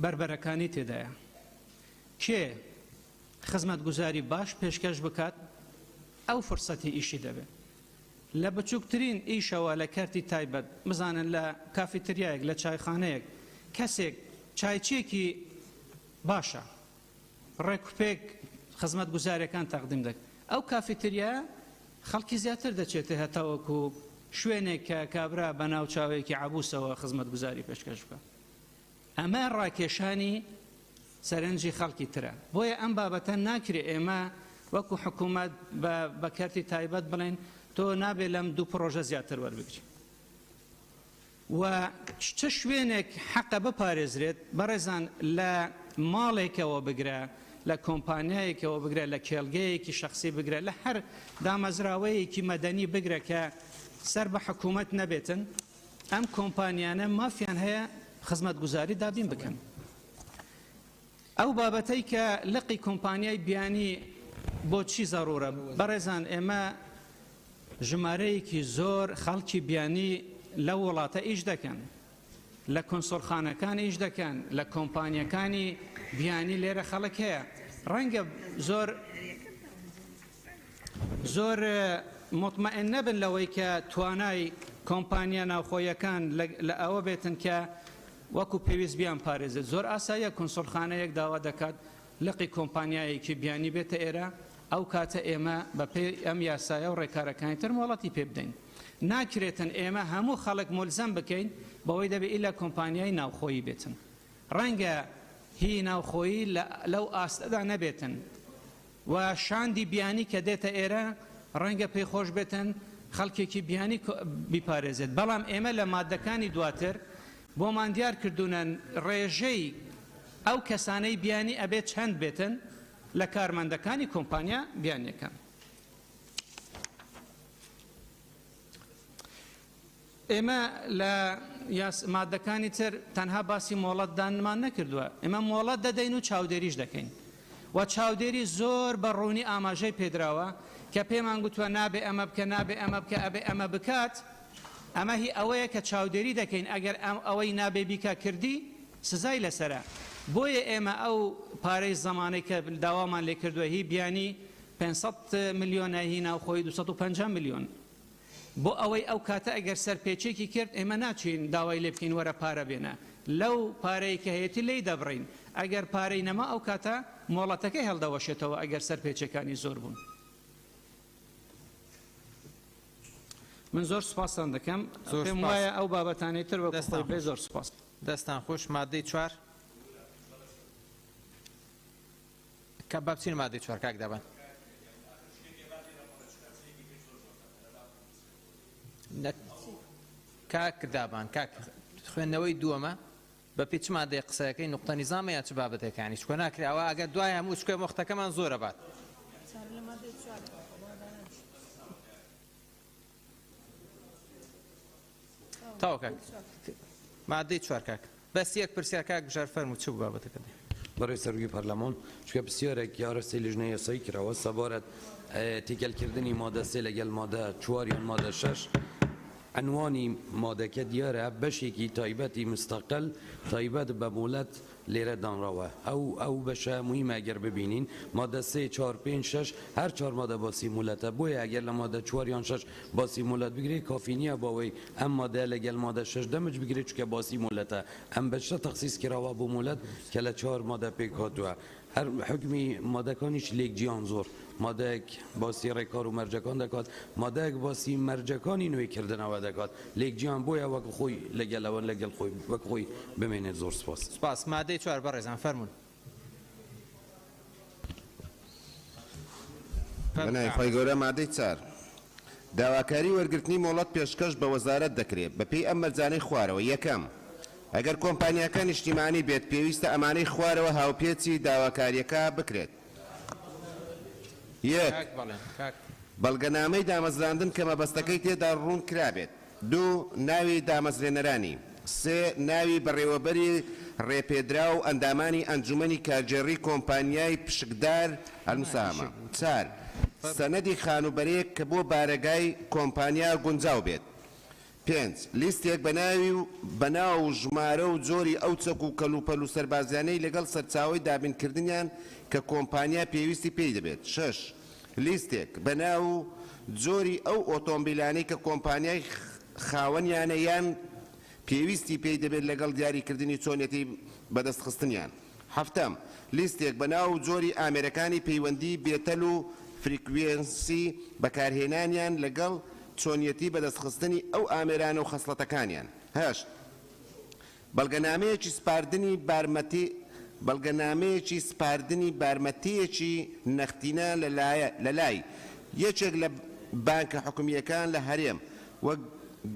بەربەرەکانی تێدایە. کێ خزمەتگوزاری باش پێشکەش بکات ئەو فرسەتی ئیشی دەبێت. لە بچووکترین ئیشەوە لە کەرتی تایبەت، بزانن لە کافیتریایەک، لە چایخانەیەک کەسێک چایچیەکی باشە، ڕێکوپێک خزمەتگوزاریەکان تەقدیم دەکات، ئەو کافیتریا خەڵکی زیاتر دەچێتێ هەتاوەکو شوێنێک کە کابرا بە ناو چاوێکی عەبوسەوە خزمەتگوزاری پێشکەش بکات. ئەمە ڕاکێشانی سەرنجی خەڵکی ترە. بۆیە ئەم بابەتە ناکرێ ئێمە وەکو حکوومەت بە کەرتی تایبەت بڵێن تۆ نابێ لەم دوو پڕۆژە زیاتر وەربگری. و چ شوێنێک حەقە بپارێزرێت؟ بەڕێزان لە ماڵێکەوە بگرە، لە کۆمپانیایەکەوە بگرە، لە کێڵگەیەکی شەخسی بگرە، لە هەر دامەزراوەیەکی مەدەنی بگرە کە سەر بە حکوومەت نەبێتن، ئەم کۆمپانیانە مافیان هەیە خزمەتگوزاری دابین بکەن. ئەو بابەتەی کە لقی کۆمپانیای بیانی بۆچی زەرورە؟ بەڕێزان ئێمە ژمارەیەکی زۆر خەڵکی بیانی لەو وڵاتە ئیش دەکەن، لە کونسوڵخانەکان ئیش دەکەن، لە کۆمپانیەکانی بیانی لێرە خەڵک هەیە. ڕەنگە زۆر زۆر موتمەئن نەبن لەوەی کە توانای کۆمپانیا ناوخۆیەکان لە ئەوە بێتن کە وەکو پێویست بیان پارێزێت. زۆر ئاساییە کونسوڵخانەیەک داوا دەکات لقی کۆمپانیایەکی بیانی بێتە ئێرە، ئەو کاتە ئێمە بەپێی ئەم یاسایە و ڕێکارەکانی تر مۆڵەتی پێ بدەین. ناکرێتن ئێمە هەموو خەڵک مولزەم بکەین بەوەی دەبێ ئیلا کۆمپانیای ناوخۆیی بێتن. ڕەنگە هی ناوخۆیی لەو ئاستەدا نەبێتن و شاندی بیانی کە دێتە ئێرە ڕەنگە پێی خۆش بێتن خەڵکێکی بیانی بیپارێزێت، بەڵام ئێمە لە ماددەکانی دواتر بۆمان دیار کردوونە ڕێژەی ئەو کەسانەی بیانی ئەبێت چەند بێتن لە کارمەندەکانی کۆمپانیا بیانیەکان. ئێمە لە مادەکانی تر تەنها باسی مۆڵەت دانمان نەکردووە، ئێمە مۆڵەت دەدەین و چاودێریش دەکەین و چاودێری زۆر بە ڕوونی ئاماژەی پێدراوە کە پێمان گوتووە نابێ ئەمە بکە، نابێ ئەمە بکە، ئەبێ ئەمە بکات. ئەمە هی ئەوەیە کە چاودێری دەکەین، ئەگەر ئەوەی نابێ بیکا کردی سزای لەسەرە. بۆیە ئێمە ئەو پارەی زەمانەی کە داوامان لێ کردووە هی بیانی 500 ملیۆنە، هی ناوخۆیی 250 ملیۆن، بۆ ئەوەی ئەو کاتە ئەگەر سەرپێچێکی کرد ئێمە ناچین داوای لێ بکەین وەرە پارە بێنە، لەو پارەی کە هەیەتی لێی دەبڕین، ئەگەر پارەی نەما ئەو کاتە مۆڵەتەکەی هەڵدەوەشێتەوە ئەگەر سەرپێچەکانی زۆر بوون. من زۆر سوپاستان دەکەم، پێم وایە ئەو بابەتانەی تر وەکو خۆی بێ. زۆر سوپاس. دەستان خۆش. مادەی چوار کە با بچین مادەی چوار کاک دابان. کاک دابان کاک خوێندنەوەی دووەمە بە پێی چ مادەیەک قسەکەی نوقتە نیزامە یا چ بابەتێکانی چکۆ ناکرێ ئەوە ئەگەر دوای هەموو چکۆ وەختەکەمان زۆرە بات. تەواو کاک مادەی چوار کاک بەس یەک پرسیار کاک بژار فەرموو چ بوو بابەتەکە؟ بەڕێز سەرۆکی پەرلەمان، چونکە پرسیارێک یارەسەی لیژنەی یاسایی کراوە سەبارەت تێکەڵکردنی مادە سێ لەگەڵ مادە چوار یان مادە شەش، عنوانی مادەکە دیارە بەشێکی تایبەتی مستەقل تایبەت بە مۆلەت لێرە دانراوە ئەو ئەو بەشە موهیمە ئەگەر ببینین مادە سێ چوار پێنج شەش هەر چوار مادە باسی مۆلەتە بۆیە ئەگەر لە مادە چوار یان شەش باسی مۆلەت بگرێ کافی نییە بۆ ئەوەی ئەم مادەیە لەگەل مادە شەش دەمج بگرێ چونکە باسی مۆلەتە ئەم بەشە تەخسیس کراوە بۆ مۆلەت کە لە چوار مادە پێک هاتووە هەر حوکمی مادەکانیش لێک جیان زۆر مادەیەک باسی ڕێکار و مەرجەکان دەکات مادەیەک باسی مەرجەکانی نوێ کردنەوە دەکات لێک جیان بۆیە وەک خۆی لەگەل ئەوەن لەگەل خۆی وەک خۆی بمێنێت زۆر سپاس. سپاس. مادەی چوار بەڕێزان فەرموون. بەناوی خوای گەورە مادەی چار، داواکاری وەرگرتنی مۆڵەت پێشکەش بە وەزارەت دەکرێت بەپێی ئەم مەرجانەی خوارەوە، یەکەم، ئەگەر کۆمپانیاکە نیشتیمانی بێت پێویستە ئەمانەی خوارەوە هاوپێچی داواکاریەکە بکرێت. یەک، بەڵگەنامەی دامەزراندن کە مەبەستەکەی تێدا ڕوون کرابێت. دوو، ناوی دامەزرێنەرانی. سێ، ناوی بەڕێوەبەری ڕێپێدراو و ئەندامانی ئەنجومەنی کارگێڕی کۆمپانیای پشکدار، المساهمە. چار، سەنەدی خانووبەرەیەک کە بۆ بارەگای کۆمپانیا گونجاو بێت. پێنج، لیستێک بە ناوی و بە ناو و ژمارە و جۆری ئەو چەک و کەلوپەل و سەربازیانەی لەگەڵ سەرچاوەی دابینکردنیان کە کۆمپانیا پێویستی پێی دەبێت. شەش، لیستێک بە ناو و جۆری ئەو ئۆتۆمبیلانەی کە کۆمپانیای خاوەنیانە یان پێویستی پێی دەبێت لەگەڵ دیاریکردنی چۆنیەتی بەدەستخستنیان. حەفتەم، لیستێک بە ناو و جۆری ئامێرەکانی پەیوەندی بێتەل و فریکوێنسی بەکارهێنانیان لەگەڵ چۆنیەتی بەدەستخستنی ئەو ئامێرانە و خەسڵەتەکانیان. هەشت، بەڵگەنامەیەکی سپاردنی بارمەتی بەڵگەنامەیەکی سپاردنی بارمەتییەکی نەختینە لەلای یەکێک لە بانکە حکومییەکان لە هەرێم وەک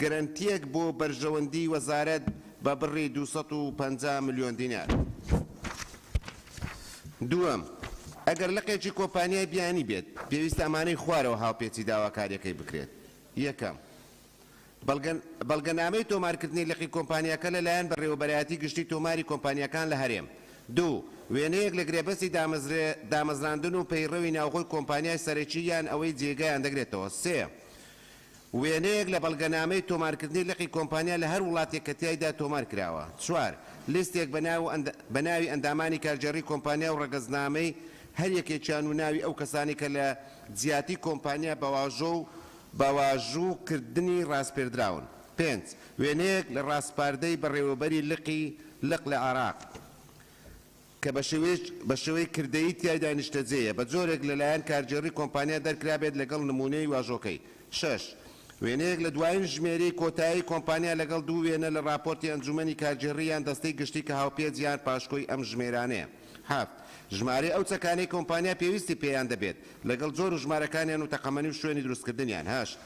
گرەنتییەک بۆ بەرژەوەندی وەزارەت بە بڕی 250 ملیۆن دینار. دووەم، ئەگەر لقێکی کۆمپانیای بیانی بێت، پێویستە ئەمانەی خوارەوە هاوپێچی داواکارییەکەی بکرێت، یەکەم، بەڵگەنامەی تۆمارکردنی لقی کۆمپانیاکە لەلایەن بەڕێوەبەرایەتی گشتی تۆماری کۆمپانیاکان لە هەرێم. دوو، وێنەیەک لە گرێبەستی دامەزراندن و پەیڕەوی ناوخۆی کۆمپانیای سەرەکی یان ئەوەی جێگایان دەگرێتەوە. سێ، وێنەیەک لە بەڵگەنامەی تۆمارکردنی لقی کۆمپانیا لە هەر وڵاتێک کە تیایدا تۆمار کراوە. چوار، لیستێک بە ناوی ئەندامانی کارگێڕی کۆمپانیا و ڕەگەزنامەی هەر یەکێکیان و ناوی ئەو کەسانەی کە لە جیاتی کۆمپانیا بە واژۆ و بە واژوو کردنی ڕاسپێردراون. پێنج. وێنەیەک لە ڕاسپاردەی بەڕێوەبەری لقی لق لە عێراق کە بە بە شێوەی کردەیی تیایدا نیشتەجێیە بە جۆرێک لە لایەن کارگێڕی کۆمپانیا دەرکرابێت لەگەڵ نموونەی واژۆکەی. شەش. وێنەیەک لە دوایین ژمێرەی کۆتایی کۆمپانیا لەگەڵ دوو وێنە لە ڕاپۆرتی ئەنجوومەنی کارگێڕی یان دەستەی گشتی کە هاوپێچ یان پاشکۆی ئەم ژمێرانەیە. حەفت. ژمارەی ئەو چەکانەی کۆمپانیا پێویستی پێیان دەبێت لەگەڵ جۆر و ژمارەکانیان و تەقەمەنی و شوێنی دروستکردنیان. هەشت.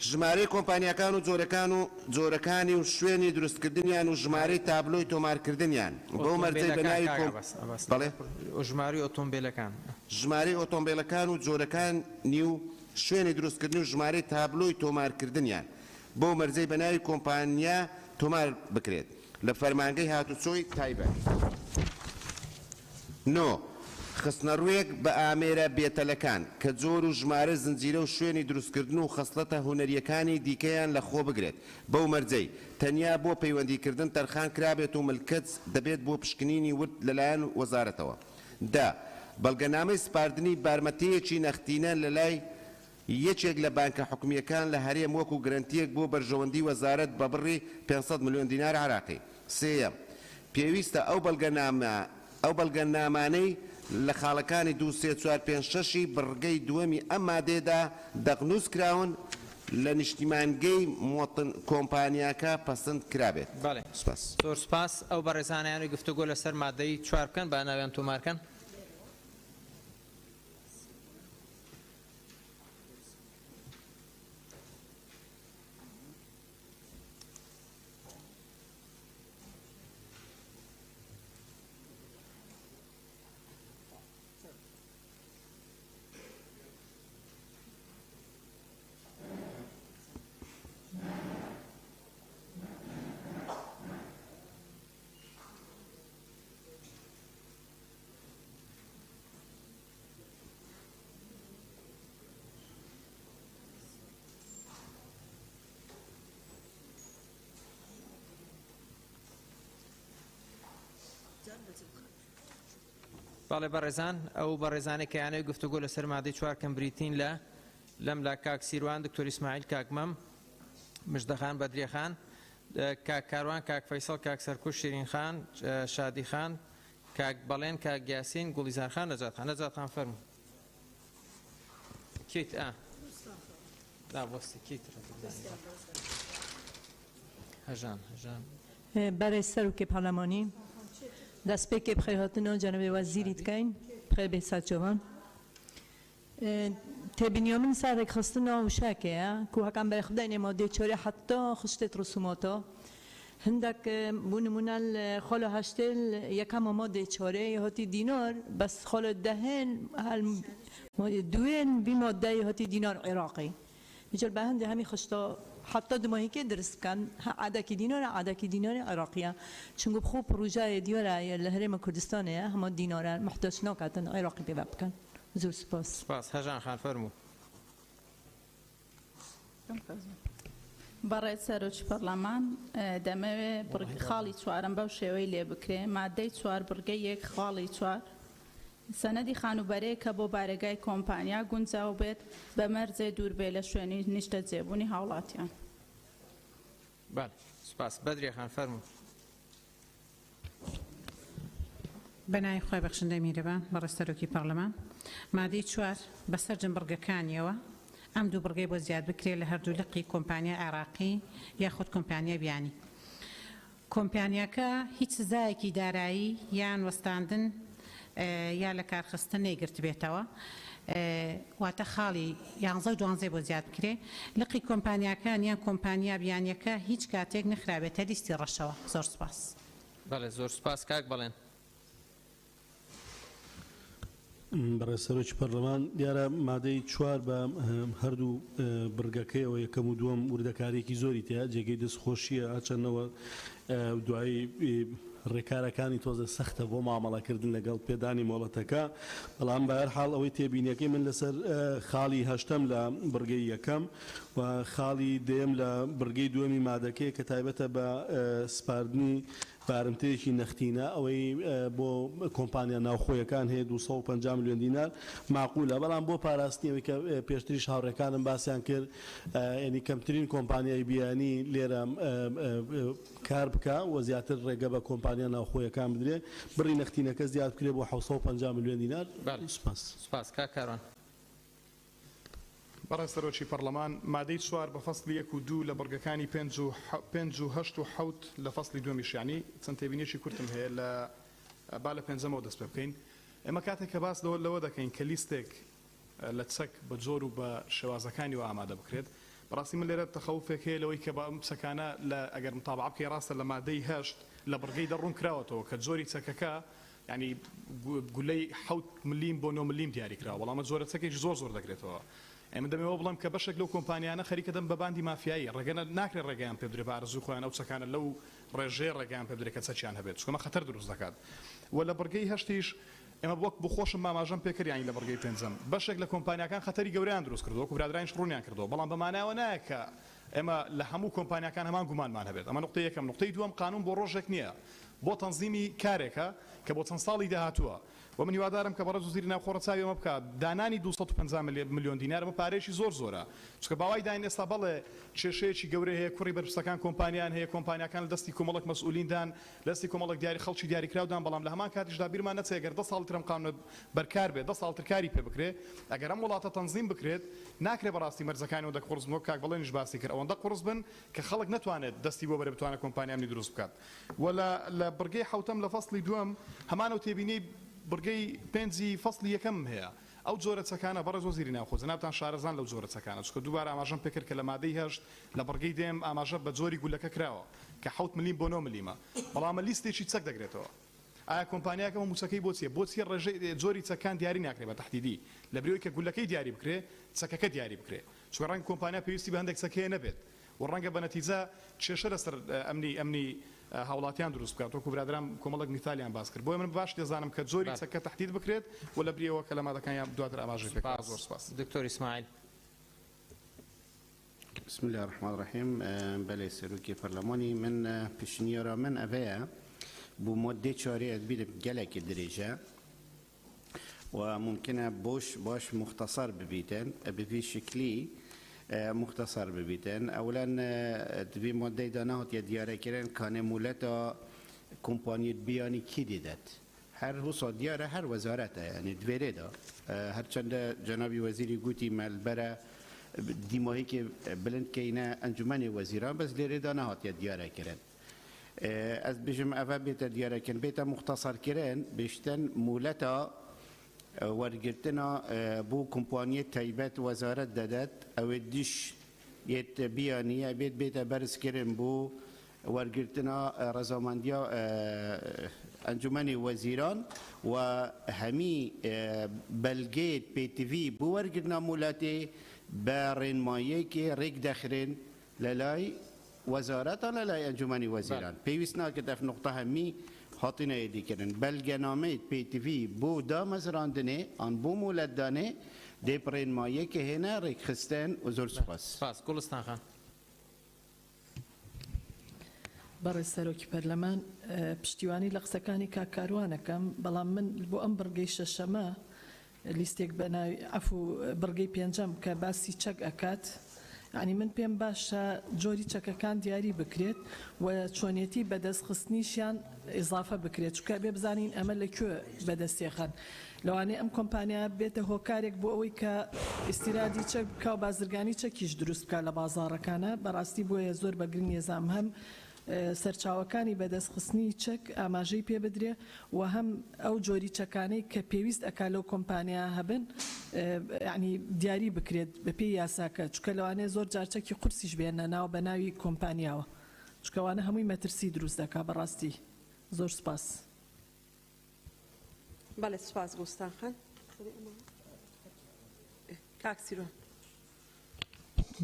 ژمارەی کۆمپانیاکان و جۆرەکان و جۆرەکانی و شوێنی دروستکردنیان و ژمارەی تابلۆی تۆمارکردنیان بەو مەرجەی بە ئۆتۆمبێلەکان ناوی کاک کۆم عەباس عەباس بەڵێ. ژمارەی ئۆتۆمبێلەکان. ژمارەی ئۆتۆمبێلەکان و جۆرەکانی و شوێنی دروستکردنی و ژمارەی تابلۆی تۆمارکردنیان بەو مەرجەی بە ناوی کۆمپانیا تۆمار بکرێت لە فەرمانگەی هاتوچۆی تایبەت. نۆ، خستنەڕووێک بە ئامێرە بێتەلەکان، کە جۆر و ژمارە زنجیرە و شوێنی دروستکردن و خەسڵەتە هونەرییەکانی دیکەیان لە خۆ بگرێت، بەو مەرجەی تەنیا بۆ پەیوەندیکردن تەرخان کرابێت و ملکەچ دەبێت بۆ پشکنینی ورد لەلایەن وەزارەتەوە. دە، بەڵگەنامەی سپاردنی بارمەتەیەکی نەختینە لەلای یەکێک لە بانکە حکومییەکان لە هەرێم وەکو گرەنتییەک بۆ بەرژەوەندی وەزارەت بە بڕی 500 ملیۆن دینار عێراقی. سێیەم، پێویستە ئەو بەڵگەنامە ئەو بەڵگەنامانەی لە خاڵەکانی دوو، سێ، چوار، پێنج، شەشی بڕگەی دووەمی ئەم مادەیەدا دەقنووس کراون لە نیشتیمانگەی مۆتن کۆمپانیاکە پەسند کرابێت. بەڵێ. سوپاس. زۆر سوپاس. ئەو بەڕێزانەیانەی گفتوگۆ لەسەر مادەی چوار بکەن با ناویان تۆمار کەن. بەڵێ بەڕێزان، ئەو بەڕێزانەی کە یانەوەی گفتوگۆ لەسەر مادەی چوار کەم بریتین لە لەم لا کاک سیروان، دکتۆر ئیسماعیل، کاک مەم، مژدەخان، بەدریەخان، کاک کاروان، کاک فەیسەڵ، کاک سەرکوش، شیرین خان، شادی خان، کاک بەڵێن، کاک یاسین، گوڵیزار خان، نەجات خان. نەجات خان فەرموو. کێیت ئا؟ نا بۆستی کێیت هەژان هەژان. بەڕێز سەرۆکی پەرلەمانی، دەستپێکێ بخێرهاتنا جەنابێ وەزیری دکەین، بخێر بێ سەرچاوان. تێبینیا من سەر ڕێکخستنا وشەکەیە کو هەکەم بەرێ خودای مادەی چارێ حەتا خشتێت ڕسوماتا هندک بۆ نمونە خاڵ هەشتێل یەکەم مادەی چارێ هاتی دینار بەس خاڵ دەهێن هەل دوێن بی مادەی هاتی دینار عێراقی بجل بە هەندێ هەمی خشتا حتا دماهیکێ درست بکەن عادەکی دینارە عادەکی دیناری عێراقیە چونکە بخۆ پڕۆژای دیارە لە هەرێمە کوردستانەیە هەمە دینارە محتاج ناکاتن عێراقی پێ بکەن. زۆر سوپاس. سوپاس. هەژان خان فەرموو. بەڕێز سەرۆکی پەرلەمان، دەمەوێ خاڵی چوارم بەو شێوەی لێ بکرێ، مادەی چوار بڕگەی یەک خاڵی چوار، سەنەدی خانووبەرەیەک کە بۆ بارەگای کۆمپانیا گونجاو بێت بە مەرجێ دوور بێ لە شوێنی نیشتەجێبوونی هاوڵاتیان. بەڵێ سوپاس. بەدریە خان فەرموو. بە ناوی خوای بەخشندەی میهرەبان. بەڕێز سەرۆکی پەڕلەمان، مادەی چوار بە سەرجەم بڕگەکانیەوە ئەم دوو بڕگەی بۆ زیاد بکرێت لە هەردوو لقی کۆمپانیای عێراقی یاخود کۆمپانیای بیانی. کۆمپانیاکە هیچ سزایەکی دارایی یان وەستاندن یا لەکارخستن نەیگرتبێتەوە، واتە خاڵی یانزە و دوانزەی بۆ زیاد بکرێ. لقی کۆمپانیاکان یان کۆمپانیا بیانیەکە هیچ کاتێک نەخرابێتە لیستی ڕەشەوە. زۆر سوپاس. بەڵێ زۆر سوپاس کاک بەڵێن. بەڕێز سەرۆکی پەرلەمان، دیارە مادەی چوار بە هەردوو بڕگەکەیەوە یەکەم و دووەم وردەکاریەکی زۆری تیا جێگەی دەستخۆشیە، هەرچەندەوە دوایی ڕێکارەکانی تۆزە سەختە بۆ مامەڵەکردن لەگەڵ پێدانی مۆڵەتەکە، بەڵام بە هەر حاڵ ئەوەی تێبینیەکەی من لەسەر خاڵی هەشتەم لە بڕگەی یەکەم و خاڵی دەیەم لە بڕگەی دووەمی مادەکەیە کە تایبەتە بە سپاردنی بارمتەیەکی نەختینە، ئەوەی بۆ کۆمپانیا ناوخۆیەکان هەیە 250 ملیۆن دینار مەعقولە، بەڵام بۆ پاراستنی ئەوەی کە پێشتریش هاوڕێکانم باسیان کرد یانی کەمترین کۆمپانیای بیانی لێرە کار بکا و زیاتر ڕێگە بە کۆمپانیا ناوخۆیەکان بدرێ بڕی نەختینەکە زیاد بکرێ بۆ 750 ملیۆن دینار. سوپاس. سوپاس کاک کاروان. بەڕێز سەرۆکی پەڕلەمان، مادەی چوار بە فەسڵی یەک و دوو لە بڕگەکانی پێنج و پێنج و هەشت و حەوت لە فەسڵی دووەمیش یانی چەند تێبینیەکی کورتم هەیە لە با لە پێنجەمەوە دەست پێ بکەین. ئێمە کاتێک کە باس لەوە لەوە دەکەین کە لیستێک لە چەک بە جۆر و بە شێوازەکانیەوە ئامادە بکرێت بەڕاستی من لێرە تەخەوفێک هەیە لەوەی کە بە ئەم چەکانە لە ئەگەر متابعە بکەی ڕاستە لە مادەی هەشت لە بڕگەی دە ڕوون کراوەتەوە کە جۆری چەکەکە یانی گولەی حەوت ملیم بۆ نۆ ملیم دیاری کراوە، بەڵام ئەمە جۆرە چەکێکی زۆر زۆر دەگرێتەوە. ئەی من دەمەوێ بڵێم کە بەشێک لەو کۆمپانیانە خەریکە دەم بە باندی مافیایی، ڕێگە ناکرێت ڕێگەیان پێ بدرێت بە ئارەزووی خۆیان ئەو چەکانە لەو ڕێژەیە ڕێگەیان پێ بدرێت کە چەکیان هەبێت، چونکە ئەمە خەتەر دروست دەکات. وە لە بڕگەی هەشتیش ئێمە وەک بۆ خۆشم ئاماژەم پێ کرد یانی لە بڕگەی پێنجەم بەشێک لە کۆمپانیاکان خەتەری گەورەیان دروست کردووە وەکو برادەرانیش ڕوونیان کردەوە، بەڵام بە مانای ئەوە نایە کە ئێمە لە هەموو کۆمپانیاکان هەمان گومانمان هەبێت، ئەمە نوقتەی یەکەم. نوقتەی دووەم قانوون بۆ ڕۆژێک نییە، بۆ تەنزیمی کارێکە کە بۆ چەند ساڵی داهاتووە و من هیوادارم کە بەڕێز وەزیری ناوخۆ ڕەچاوی ئەمە بکات، دانانی 250 ملیۆن دینار ئەمە پارەیەکی زۆر زۆرە، چونکە با وای داین ئێستا بەڵێ کێشەیەکی گەورە هەیە، کوڕی بەرپرسەکان کۆمپانیایان هەیە، کۆمپانیاکان لە دەستی کۆمەڵێک مەسئولیندان، لە دەستی کۆمەڵێک دیاری خەڵکی دیاریکراودان، بەڵام لە هەمان کاتیشدا بیرمان نەچێت گەر دە ساڵی تر ئەم قانونە بەرکار بێت، دە ساڵ تر کاری پێ بکرێت، ئەگەر ئەم وڵاتە تەنزیم بکرێت، ناکرێت بەڕاستی مەرجەکانی ئەوەندە قوڕس بن وەک کاک بەڵێنیش باسی کرد ئەوەندە قوڕس بن کە خەڵک نەتوانێت دەستی بۆ بەرێت بتوانێت کۆمپانیا ئەمنی دروست بکات. و لە لە بڕگەی حەوتەم لە فەسڵی دووەم هەمان ئەو تێبینیەی بڕگەی پێنجی فەسڵی یەکەمم هەیە. ئەو جۆرە چەکانە، بەڕێز وەزیری ناوخۆ جەنابتان شارەزان لەو جۆرە چەکانە، چونکە دووبارە ئاماژەم پێکرد کە لە مادەی هەشت لە بڕگەی دەیەم ئاماژە بە جۆری گولەکە کراوە کە حەوت ملیم بۆ نۆ ملیمە، بەڵام ئەمە لیستێکی چەک دەگرێتەوە. ئایا کۆمپانیایەک ئەمە مووچەکەی بۆ چییە؟ بۆچی ڕێژەی جۆری چەکان دیاری ناکرێ بە تەحدیدی؟ لەبری ئەوەی کە گولەکەی دیاری بکرێ، چەکەکە دیاری بکرێ. چونکە ڕەنگە کۆمپانیا پێویستی بە هەندێک چەک هەیە نەبێت و ڕەنگە بە نەتیجە کێشە لەسەر ئەمنی ئەمنی هاوڵاتیان دروست بکات وەکو برادەران کۆمەڵێک میثالیان باس کرد. بۆیە من باش دەزانم کە جۆری چەکە تەحدید بکرێت و لەبری ئەوە کە لە مادەکان یان دواتر ئاماژەی پێکرا. زۆر سوپاس. دکتۆر ئیسماعیل. بسم الله الرحمن الرحیم بەلێ سەرۆکی پەرلەمانی من پێشنیارا من ئەوەیە بۆ مادەی چارێ ئەدبیرم گەلێکی درێژە و ممکنە بۆش باش مختصر ببیتن بەوی شکلی مختصر ببیتن ئەولا دوی مادەی دا نەهاتیە دیارەکردن کانێ مولەتا کۆمپانیت بیانی کی دیدەت هەر وسا دیارە هەر وەزارەتە یعنی دوێرێدا هەرچەندە جەنابی وەزیری گوتی مەلبەرە دیماهیکی بلند کەینە ئەنجومەنی وەزیران بەس لێرێدا نەهاتیە دیارەکردن ئەس بژم ئەڤە بێتە دیارەکردن بێتە مختصرکردن بێشتن مولەتا وەرگرتنا بۆ کۆمپانیە تایبەت وەزارەت دەدەت ئەوێ دیش یەت بیانیە بێت بێتە بەرزکردن بۆ وەرگرتنا ڕەزامەندیا ئەنجومەنی وەزیران و هەمی بەلگەیت پێتڤی بۆ وەرگرتنا مولەتێ بە ڕێنماییەکی ڕێک دەخرێن لەلای وەزارەتان لەلای ئەنجومەنی وەزیران پێویست ناکرد ئەف نقطە هەمی هاتینە یدیکردن بەلگەنامەیت پێتڤی بۆ دامەزراندنێ ئان بۆ مولەتدانێ دێ ڕێنماییەکی هێنە ڕێکخستن و زۆر سوپاس. سپاس گوڵستان خان. بەڕێز سەرۆکی پەرلەمان، پشتیوانی لە قسەکانی کاک کاروان ئەکەم، بەڵام من بۆ ئەم بڕگەی شەشەمە لیستێک بە ناوی عەفو بڕگەی پێنجەم کە باسی چەک ئەکات یانی من پێم باشە جۆری چەکەکان دیاری بکرێت و چۆنیەتی بەدەستخستنیشیان ئیزافە بکرێت چونکە ئەبێ بزانین ئەمە لە کوێ بەدەستێخەن لەوانەیە ئەم کۆمپانیا بێتە هۆکارێک بۆ ئەوەی کە ئیستیرادی چەک بکا و بازرگانی چەکیش دروست بکا لە بازاڕەکانا بەڕاستی بۆیە زۆر بە گرنگ ئێزام هەم سەرچاوەکانی بەدەستخستنی چەک ئاماژەی پێ بدرێ و هەم ئەو جۆری چەکانەی کە پێویست ئەکا لەو کۆمپانیا هەبن یانی دیاری بکرێت بە پێی یاساکە چونکە لەوانەیە زۆر جار چەکی قورسیش بێنە ناو بە ناوی کۆمپانیاوە چونکە ئەوانە هەمووی مەترسی دروست دەکا بەڕاستی زۆر سوپاس. بەڵێ سوپاس گوڵستان خان. کاک سیروان.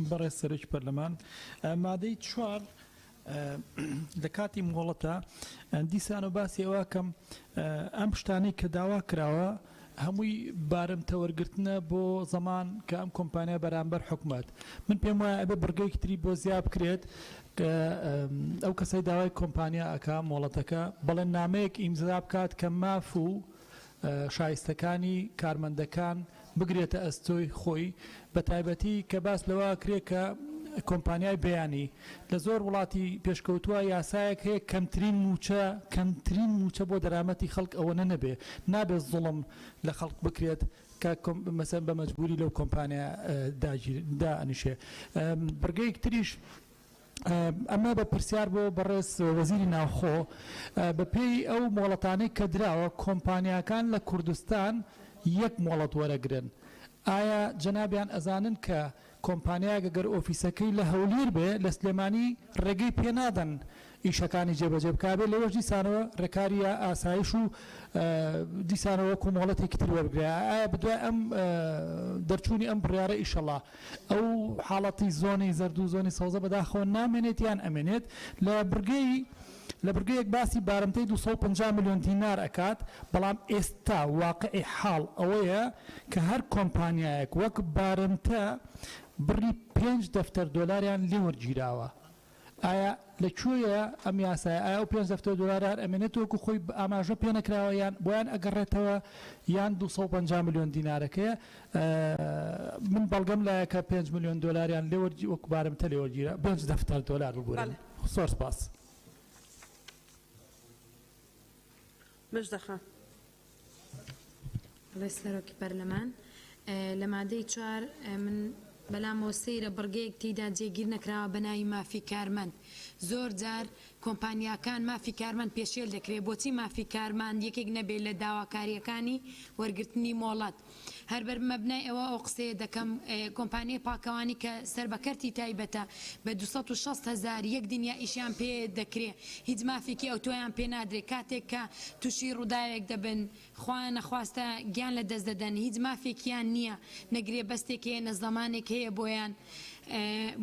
بەڕێز سەرۆکی پەرلەمان، مادەی چوار لە کاتی مۆڵەتە دیسانەوە باسی ئەوە کەم ئەم شتانەی کە داوا کراوە هەمووی بارمتە وەرگرتنە بۆ زەمان کە ئەم کۆمپانیا بەرامبەر حکومەت. من پێم وایە ئەبێ بڕگەیەکی تری بۆ زیا بکرێت کە ئەو کەسەی داوای کۆمپانیا ئەکا مۆڵەتەکە بەڵێننامەیەک ئیمزا بکات کە ماف و شایستەکانی کارمەندەکان بگرێتە ئەستۆی خۆی بەتایبەتی کە باس لەوە ئەکرێ کە کۆمپانیای بیانی لە زۆر وڵاتی پێشکەوتووە یاسایەک هەیە کەمترین مووچە کەمترین مووچە بۆ دەرامەتی خەڵک ئەوەنە نەبێ نابێت زوڵم لە خەڵک بکرێت کە مەسەن بە مەجبوری لەو کۆمپانیا داگیر دانیشێ. بڕگەیەک تریش ئەمە بە پرسیار بۆ بەڕێز وەزیری ناوخۆ، بە پێی ئەو مۆڵەتانەی کە دراوە کۆمپانیاکان لە کوردستان یەک مۆڵەت وەرەگرن، ئایا جەنابیان ئەزانن کە کۆمپانیایەک گەر ئۆفیسەکەی لە هەولێر بێ لە سلێمانی ڕێگەی پێ نادەن ئیشەکانی جێبەجێ بکا بێ لەوەش دیسانەوە ڕێکاری ئاسایش و دیسانەوە وەکو مۆڵەتێکی تر وەربگرێ ئایا بەدوای ئەم دەرچوونی ئەم بڕیارە ئیشەڵا ئەو حاڵەتی زۆنی زەرد و زۆنی سەوزە بەداخەوە نامێنێت یان ئەمێنێت؟ لە بڕگەی لە بڕگەیەک باسی بارمتەی 250 ملیۆن دینار ئەکات، بەڵام ئێستا واقعی حاڵ ئەوەیە کە هەر کۆمپانیایەک وەک بارمتە بڕی پێنج دەفتەر دۆلاریان لێ وەرگیراوە. ئایا لە کوێیە ئەم یاسایە؟ ئایا ئەو پێنج دەفتەر دۆلارە هەر ئەمێنێتەوە وەکو خۆی ئاماژە پێ نەکراوە یان بۆیان ئەگەڕێتەوە یان 250 ملیۆن دینارەکەیە؟ من بەڵگەم لایە کە 5 ملیۆن دۆلاریان لێ وەرگی وەکو بارمتە لێ وەرگیرا 5 دەفتەر دۆلار ببورن. زۆر سپاس. مژدە خان. بەڵێ سەرۆکی پەرلەمان، لە مادەی چوار من بەلامەوە سەیرە بڕگەیەک تێیدا جێگیر نەکراوە بە ناوی مافی کارمەند. زۆر جار کۆمپانیاکان مافی کارمەند پێشێل دەکرێت، بۆچی مافی کارماند یەکێک نەبێت لە داواکارییەکانی وەرگرتنی مۆڵەت؟ هەر بەر مەبنای ئەوە ئەو قسەیە دەکەم کۆمپانیای پاکەوانی کە سەر بە کەرتی تایبەتە بە 260 هەزار یەک دنیا ئیشیان پێ دەکرێ هیچ مافێکی ئەوتۆیان پێ نادرێ کاتێک کە توشی ڕووداوێک دەبن خوا نەخواستە گیان لە دەست دەدەن هیچ مافێکیان نییە نە گرێبەستێک هەیە نە زەمانێک هەیە بۆیان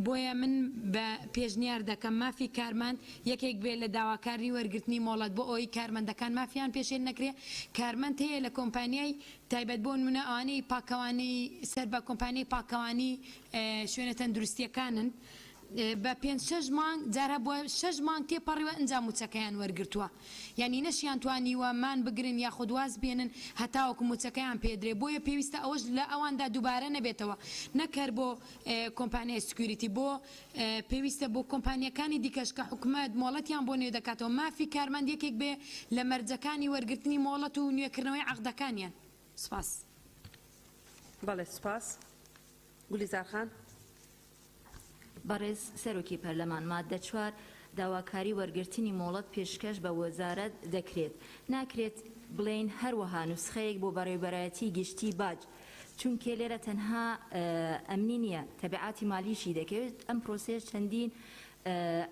بۆیە من بە پێشنیار دەکەم مافی کارمەند یەکێک بێت لە داواکاری وەرگرتنی مۆڵەت بۆ ئەوەی کارمەندەکان مافیان پێشێل نەکرێ کارمەند هەیە لە کۆمپانیای تایبەت بۆ نمونە ئەوانەی پاکەوانی سەر بە کۆمپانیای پاکەوانی شوێنە تەندروستیەکانن بە پێنج شەش مانگ جار هەبووە شەش مانگ تێپەڕیوە ئنجا موچەکەیان وەرگرتووە یانی نەشیان توانیوە مان بگرن یاخود واز بێنن هەتاوەکو موچەکەیان پێدرێ بۆیە پێویستە ئەوەش لە ئەواندا دووبارە نەبێتەوە نەک هەر بۆ کۆمپانیای security بۆ پێویستە بۆ کۆمپانیاکانی دیکەش کە حکومەت مۆڵەتیان بۆ نوێ دەکاتەوە مافی کارمەند یەکێک بێ لە مەرجەکانی وەرگرتنی مۆڵەت و نوێکردنەوەی عەقدەکانیان. سوپاس. بەڵێ سوپاس. گولیزار خان. بەڕێز سەرۆکی پەرلەمان، ماددە چوار، داواکاری وەرگرتنی مۆڵەت پێشکەش بە وەزارەت دەکرێت، ناکرێت بڵێین هەروەها نوسخەیەک بۆ بەڕێوبەرایەتی گشتی باج، چونکێ لێرە تەنها ئەمنی نییە تەبعاتی مالیشی دەکەوێت، ئەم پرۆسەیەش چەندین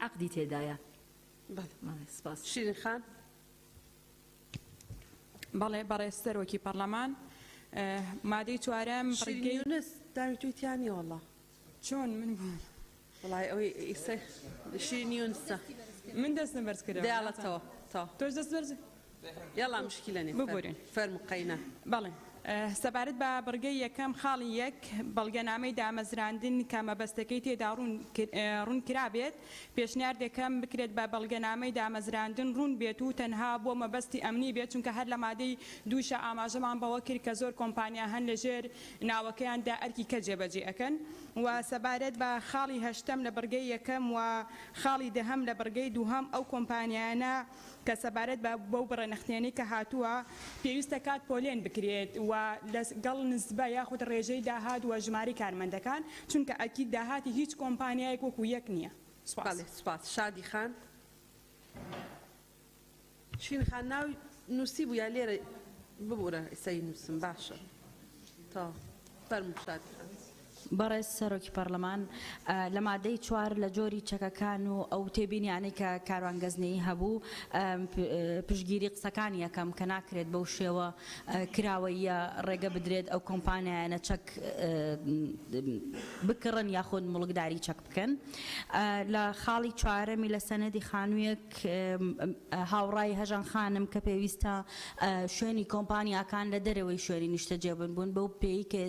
عەقدی تێدایە. بەڵێ سپاس. شیرین خان. بەڵێ بەڕێز سەرۆکی پەڕلەمان، مادەی چوارەم شیرین یونس داوی تۆی تیا نییە وەڵا. چۆن من بووم؟ وەڵای ئەوەی ئیسە شیرین یونسە. من دەستم بەرز کردەوە. دەیاڵە تەوە تەوە. تۆش دەست بەرز؟ یەڵا مشکیلە نیە. ببورن. فەرموو قەینا. بەڵێ سەبارەت بە بڕگەی یەکەم خاڵی یەک بەڵگەنامەی دامەزراندن کە مەبەستەکەی تێدا ڕوون کرابێت پێشنیار دەکەم بکرێت بە بەڵگەنامەی دامەزراندن ڕوون بێت و تەنها بۆ مەبەستی ئەمنی بێت چونکە هەر لە مادەی دووشا ئاماژەمان بەوە کرد کە زۆر کۆمپانیا هەن لە ژێر ناوەکەیاندا ئەرکی کە جێبەجێ ئەکەن و سەبارەت بە خاڵی هەشتەم لە بڕگەی یەکەم و خاڵی دەهەم لە بڕگەی دووهەم ئەو کۆمپانیایانە کە سەبارەت بە بەو بڕە نەختینەی کە هاتووە پێویستە کات پۆلێن بکرێت و لە گەڵ نسبە یاخود ڕێژەی داهات و ژمارەی کارمەندەکان چونکە ئەکید داهاتی هیچ کۆمپانیایەک وەکو یەک نییە. سوپاس. بەڵێ سوپاس. شادی خان. شیرین خان ناوی نووسی بوو یا لێرە ببورە ئیسەی نووسم باشە تەواو فەرموو شادی خان. بەڕێز سەرۆکی پەڕلەمان، لە مادەی چوار لە جۆری چەکەکان و ئەو تێبینیانەی کە کاروان گەزنەیی هەبوو پشتگیری قسەکانی ئەکەم کە ناکرێت بەو شێوە کراوەییە ڕێگە بدرێت ئەو کۆمپانیایانە چەک بکڕن یاخود موڵکداری چەک بکەن. لە خاڵی چوارەمی لە سەنەدی خانوویەک هاوڕای هەژان خانم کە پێویستە شوێنی کۆمپانیاکان لە دەرەوەی شوێنی نیشتەجێبوون بوون بەو پێی کە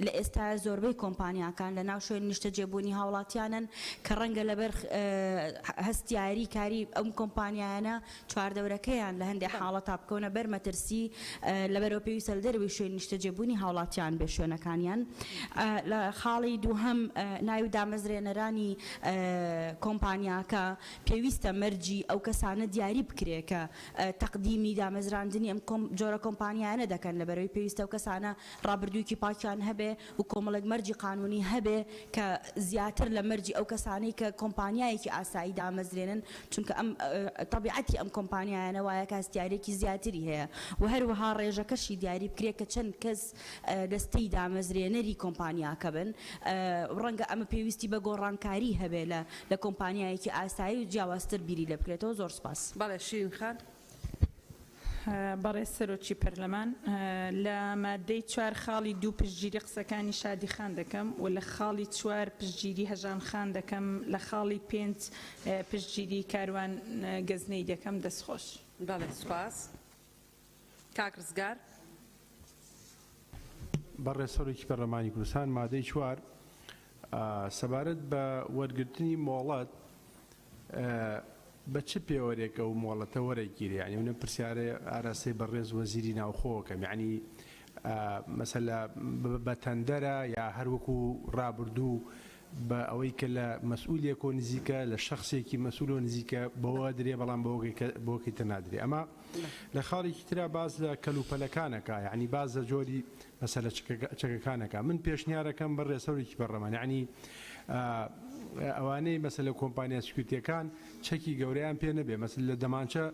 لە ئێستا زۆربەی کۆمپانیاکان لە ناو شوێنی نیشتەجێبوونی هاوڵاتیانن کە ڕەنگە لەبەر هەستیاری کاری ئەم کۆمپانیایانە چواردەورەکەیان لە هەندێک حاڵەتا بکەونە بەر مەترسی لەبەرەوە پێویستە لە دەرەوەی شوێنی نیشتەجێبوونی هاوڵاتیان بێ شوێنەکانیان. لە خاڵی دووهەم ناوی دامەزرێنەرانی کۆمپانیاکە پێویستە مەرجی ئەو کەسانە دیاری بکرێ کە تەقدیمی دامەزراندنی ئەم جۆرە کۆمپانیایانە دەکەن لەبەرەوەی پێویستە ئەو کەسانە ڕابردوویەکی پاکیان هەبێ و کۆمەڵێک مەرجی قانونی هەبێ کە زیاتر لە مەرجی ئەو کەسانەی کە کۆمپانیایەکی ئاسایی دامەزرێنن چونکە ئەم تەبیعەتی ئەم کۆمپانیایانە وایە کە هەستیاریەکی زیاتری هەیە و هەروەها ڕێژەکەشی دیاری بکرێ کە چەند کەس دەستەی دامەزرێنەری کۆمپانیاکە بن ڕەنگە ئەمە پێویستی بە گۆڕانکاری هەبێ لە لە کۆمپانیایەکی ئاسایی و جیاوازتر بیری لێ بکرێتەوە زۆر سوپاس. بەڵێ شیرین خان. بەڕێز سەرۆکی پەرلەمان، لە ماددەی چوار خاڵی دوو پشتگیری قسەکانی شادی خان دەکەم و لە خاڵی چوار پشتگیری هەژان خان دەکەم، لە خاڵی پێنج پشتگیری کاروان گەزنەی دەکەم. دەستخۆش. بەڵێ سوپاس. کاک ڕزگار. بەڕێز سەرۆکی پەرلەمانی کوردستان، مادەی چوار سەبارەت بە وەرگرتنی مۆڵەت بە چ پێوەرێک ئەو مۆڵەتە وەرەگیرێ؟ یانی من ئەم پرسیارە ئاراستەی بەڕێز وەزیری ناوخۆ ئەکەم، یانی مەسەلە بە تەندەرە یا هەر وەکو ڕابردوو بە ئەوەی کە لە مەسئولێکەوە نزیکە، لە شەخسێکی مەسئولەوە نزیکە بەوە درێ، بەڵام بەوەکەی تر نادرێ. ئەمە لە خاڵێکی ترا باس لە کەلوپەلەکان ئەکا، یانی باس لە جۆری مەسەلە چەکەکان ئەکا. من پێشنیارەکەم بەڕێز سەرۆکی پەرلەمان، یانی ئەوانەی مەسەلە کۆمپانیا سکیورتیەکان چەکی گەورەیان پێ نەبێ، مەسەلە لە دەمانچە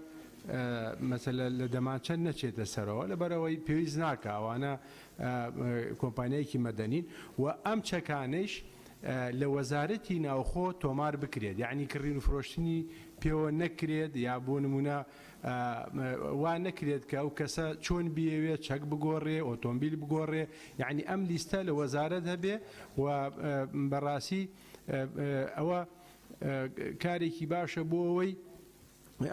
مەسەلە لە دەمانچە نەچێتە سەرەوە، لەبەرئەوەی پێویست ناکا ئەوانە کۆمپانیایەکی مەدەنین و ئەم چەکانەیش لە وەزارەتی ناوخۆ تۆمار بکرێت، یانی کڕین و فرۆشتنی پێوە نەکرێت یا بۆ نمونە وا نەکرێت کە ئەو کەسە چۆن بیەوێت چەک بگۆڕێ، ئۆتۆمبیل بگۆڕێ، یانی ئەم لیستە لە وەزارەت هەبێ و بەڕاستی ئەوە کارێکی باشە بۆ ئەوەی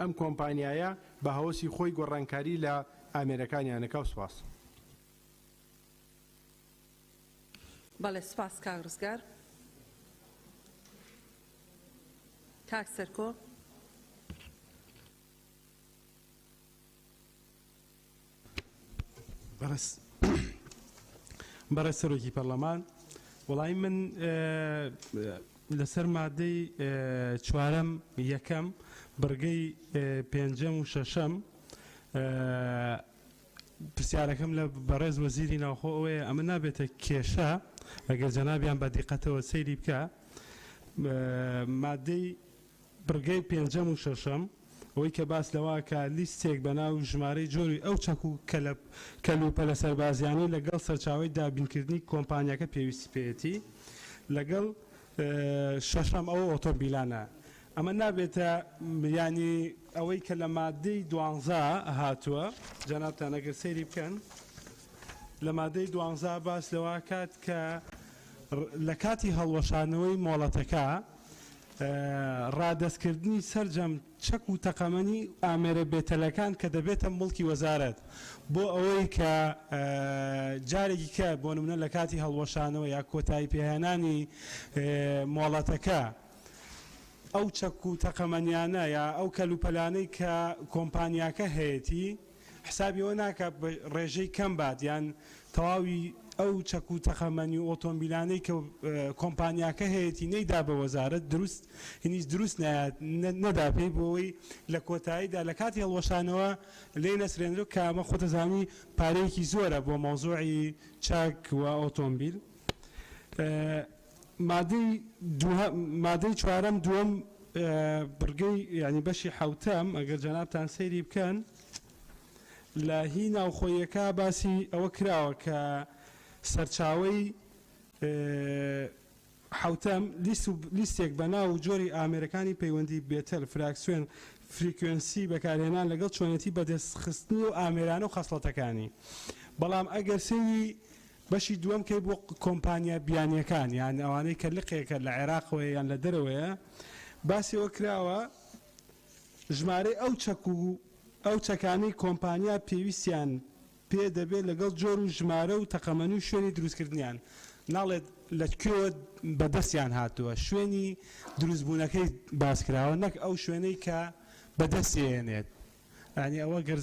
ئەم کۆمپانیایە بە هەوەسی خۆی گۆڕانکاری لە ئامێرەکانیان نەکا و سوپاس. بەڵێ سوپاس کاک ڕزگار. کاک سەرکۆ. بەڕێز سەرۆکی پەرلەمان، وەڵی من لەسەر مادەی چوارەم یەکەم بڕگەی پێنجەم و شەشەم پرسیارەکەم لە بەڕێز وەزیری ناوخۆ ئەوەیە ئەمە نابێتە کێشە ئەگەر جەنابیان بە دیقەتەوە سەیری بکە مادەی بڕگەی پێنجەم و شەشەم ئەوەی کە باس لەوە کە لیستێک بە ناو ژمارەی جۆری ئەو چەک و کەلوپەلە سەربازیانەی لەگەڵ سەرچاوەی دابینکردنی کۆمپانیاکە پێویستی پێیەتی لەگەڵ شەشەم ئەو ئۆتۆمبیلانە ئەمە نابێتە یانی ئەوەی کە لە مادەی دوانزە هاتووە جەنابتان ئەگەر سەیری بکەن لە مادەی دوانزە باس لەوە کات کە لە کاتی هەڵوەشانەوەی مۆڵەتەکە ڕادەستکردنی سەرجەم چەک و تەقەمەنی ئامێرە بێتەلەکان کە دەبێتە موڵکی وەزارەت بۆ ئەوەی کە جارێکی کە بۆ نمونە لە کاتی هەڵوەشانەوە یا کۆتایی پێهێنانی مۆڵەتەکە ئەو چەک و تەقەمەنیانە یا ئەو کەلوپەلانەی کە کۆمپانیاکە هەیەتی حسابی ئەوە ناکا بە ڕێژەی کەم بات یان تەواوی ئەو چەک و تەقەمەنی و ئۆتۆمبیلانەی کە کۆمپانیاکە هەیەتی نەیدا بە وەزارەت دروست هینیش دروست نایات نەدا پێی بۆ ئەوەی لە کۆتاییدا لە کاتی هەڵوەشانەوە لێی نەسرێنرێت کە ئەمە خۆتەزانی پارەیەکی زۆرە بۆ مەوزوعی چەک و ئۆتۆمبیل. مادەی دووهەم مادەی چوارەم دووەم بڕگەی یانی بەشی حەوتەم ئەگەر جەنابتان سەیری بکەن لە هی ناوخۆیەکە باسی ئەوە کراوە کە سەرچاوەی. حەوتەم، لیست و لیستێک بە ناو و جۆری ئامێرەکانی پەیوەندی بێتەل، فراکسیۆن، frequency، بەکارهێنان لەگەڵ چۆنێتی بەدەستخستنی ئەو ئامێرانە و خەسڵەتەکانی. بەڵام ئەگەر سەیری بەشی دووەم کەی بۆ کۆمپانیا بیانیەکان یان ئەوانەی کە لقێکە لە عێراقەوەیە یان لە دەرەوەیە باسی ئەوە کراوە ژمارەی ئەو چەک و ئەو چەکانەی کۆمپانیا پێویستیان پێ دەبێت لەگەڵ جۆر و ژمارە و تەقەمەنی و شوێنی دروستکردنیان، ناڵێت لە کوێوە بەدەستیان هاتووە، شوێنی دروستبوونەکەی باسکراوە نەک ئەو شوێنەی کە بەدەستی ئێنێت، یانی ئەوە گەر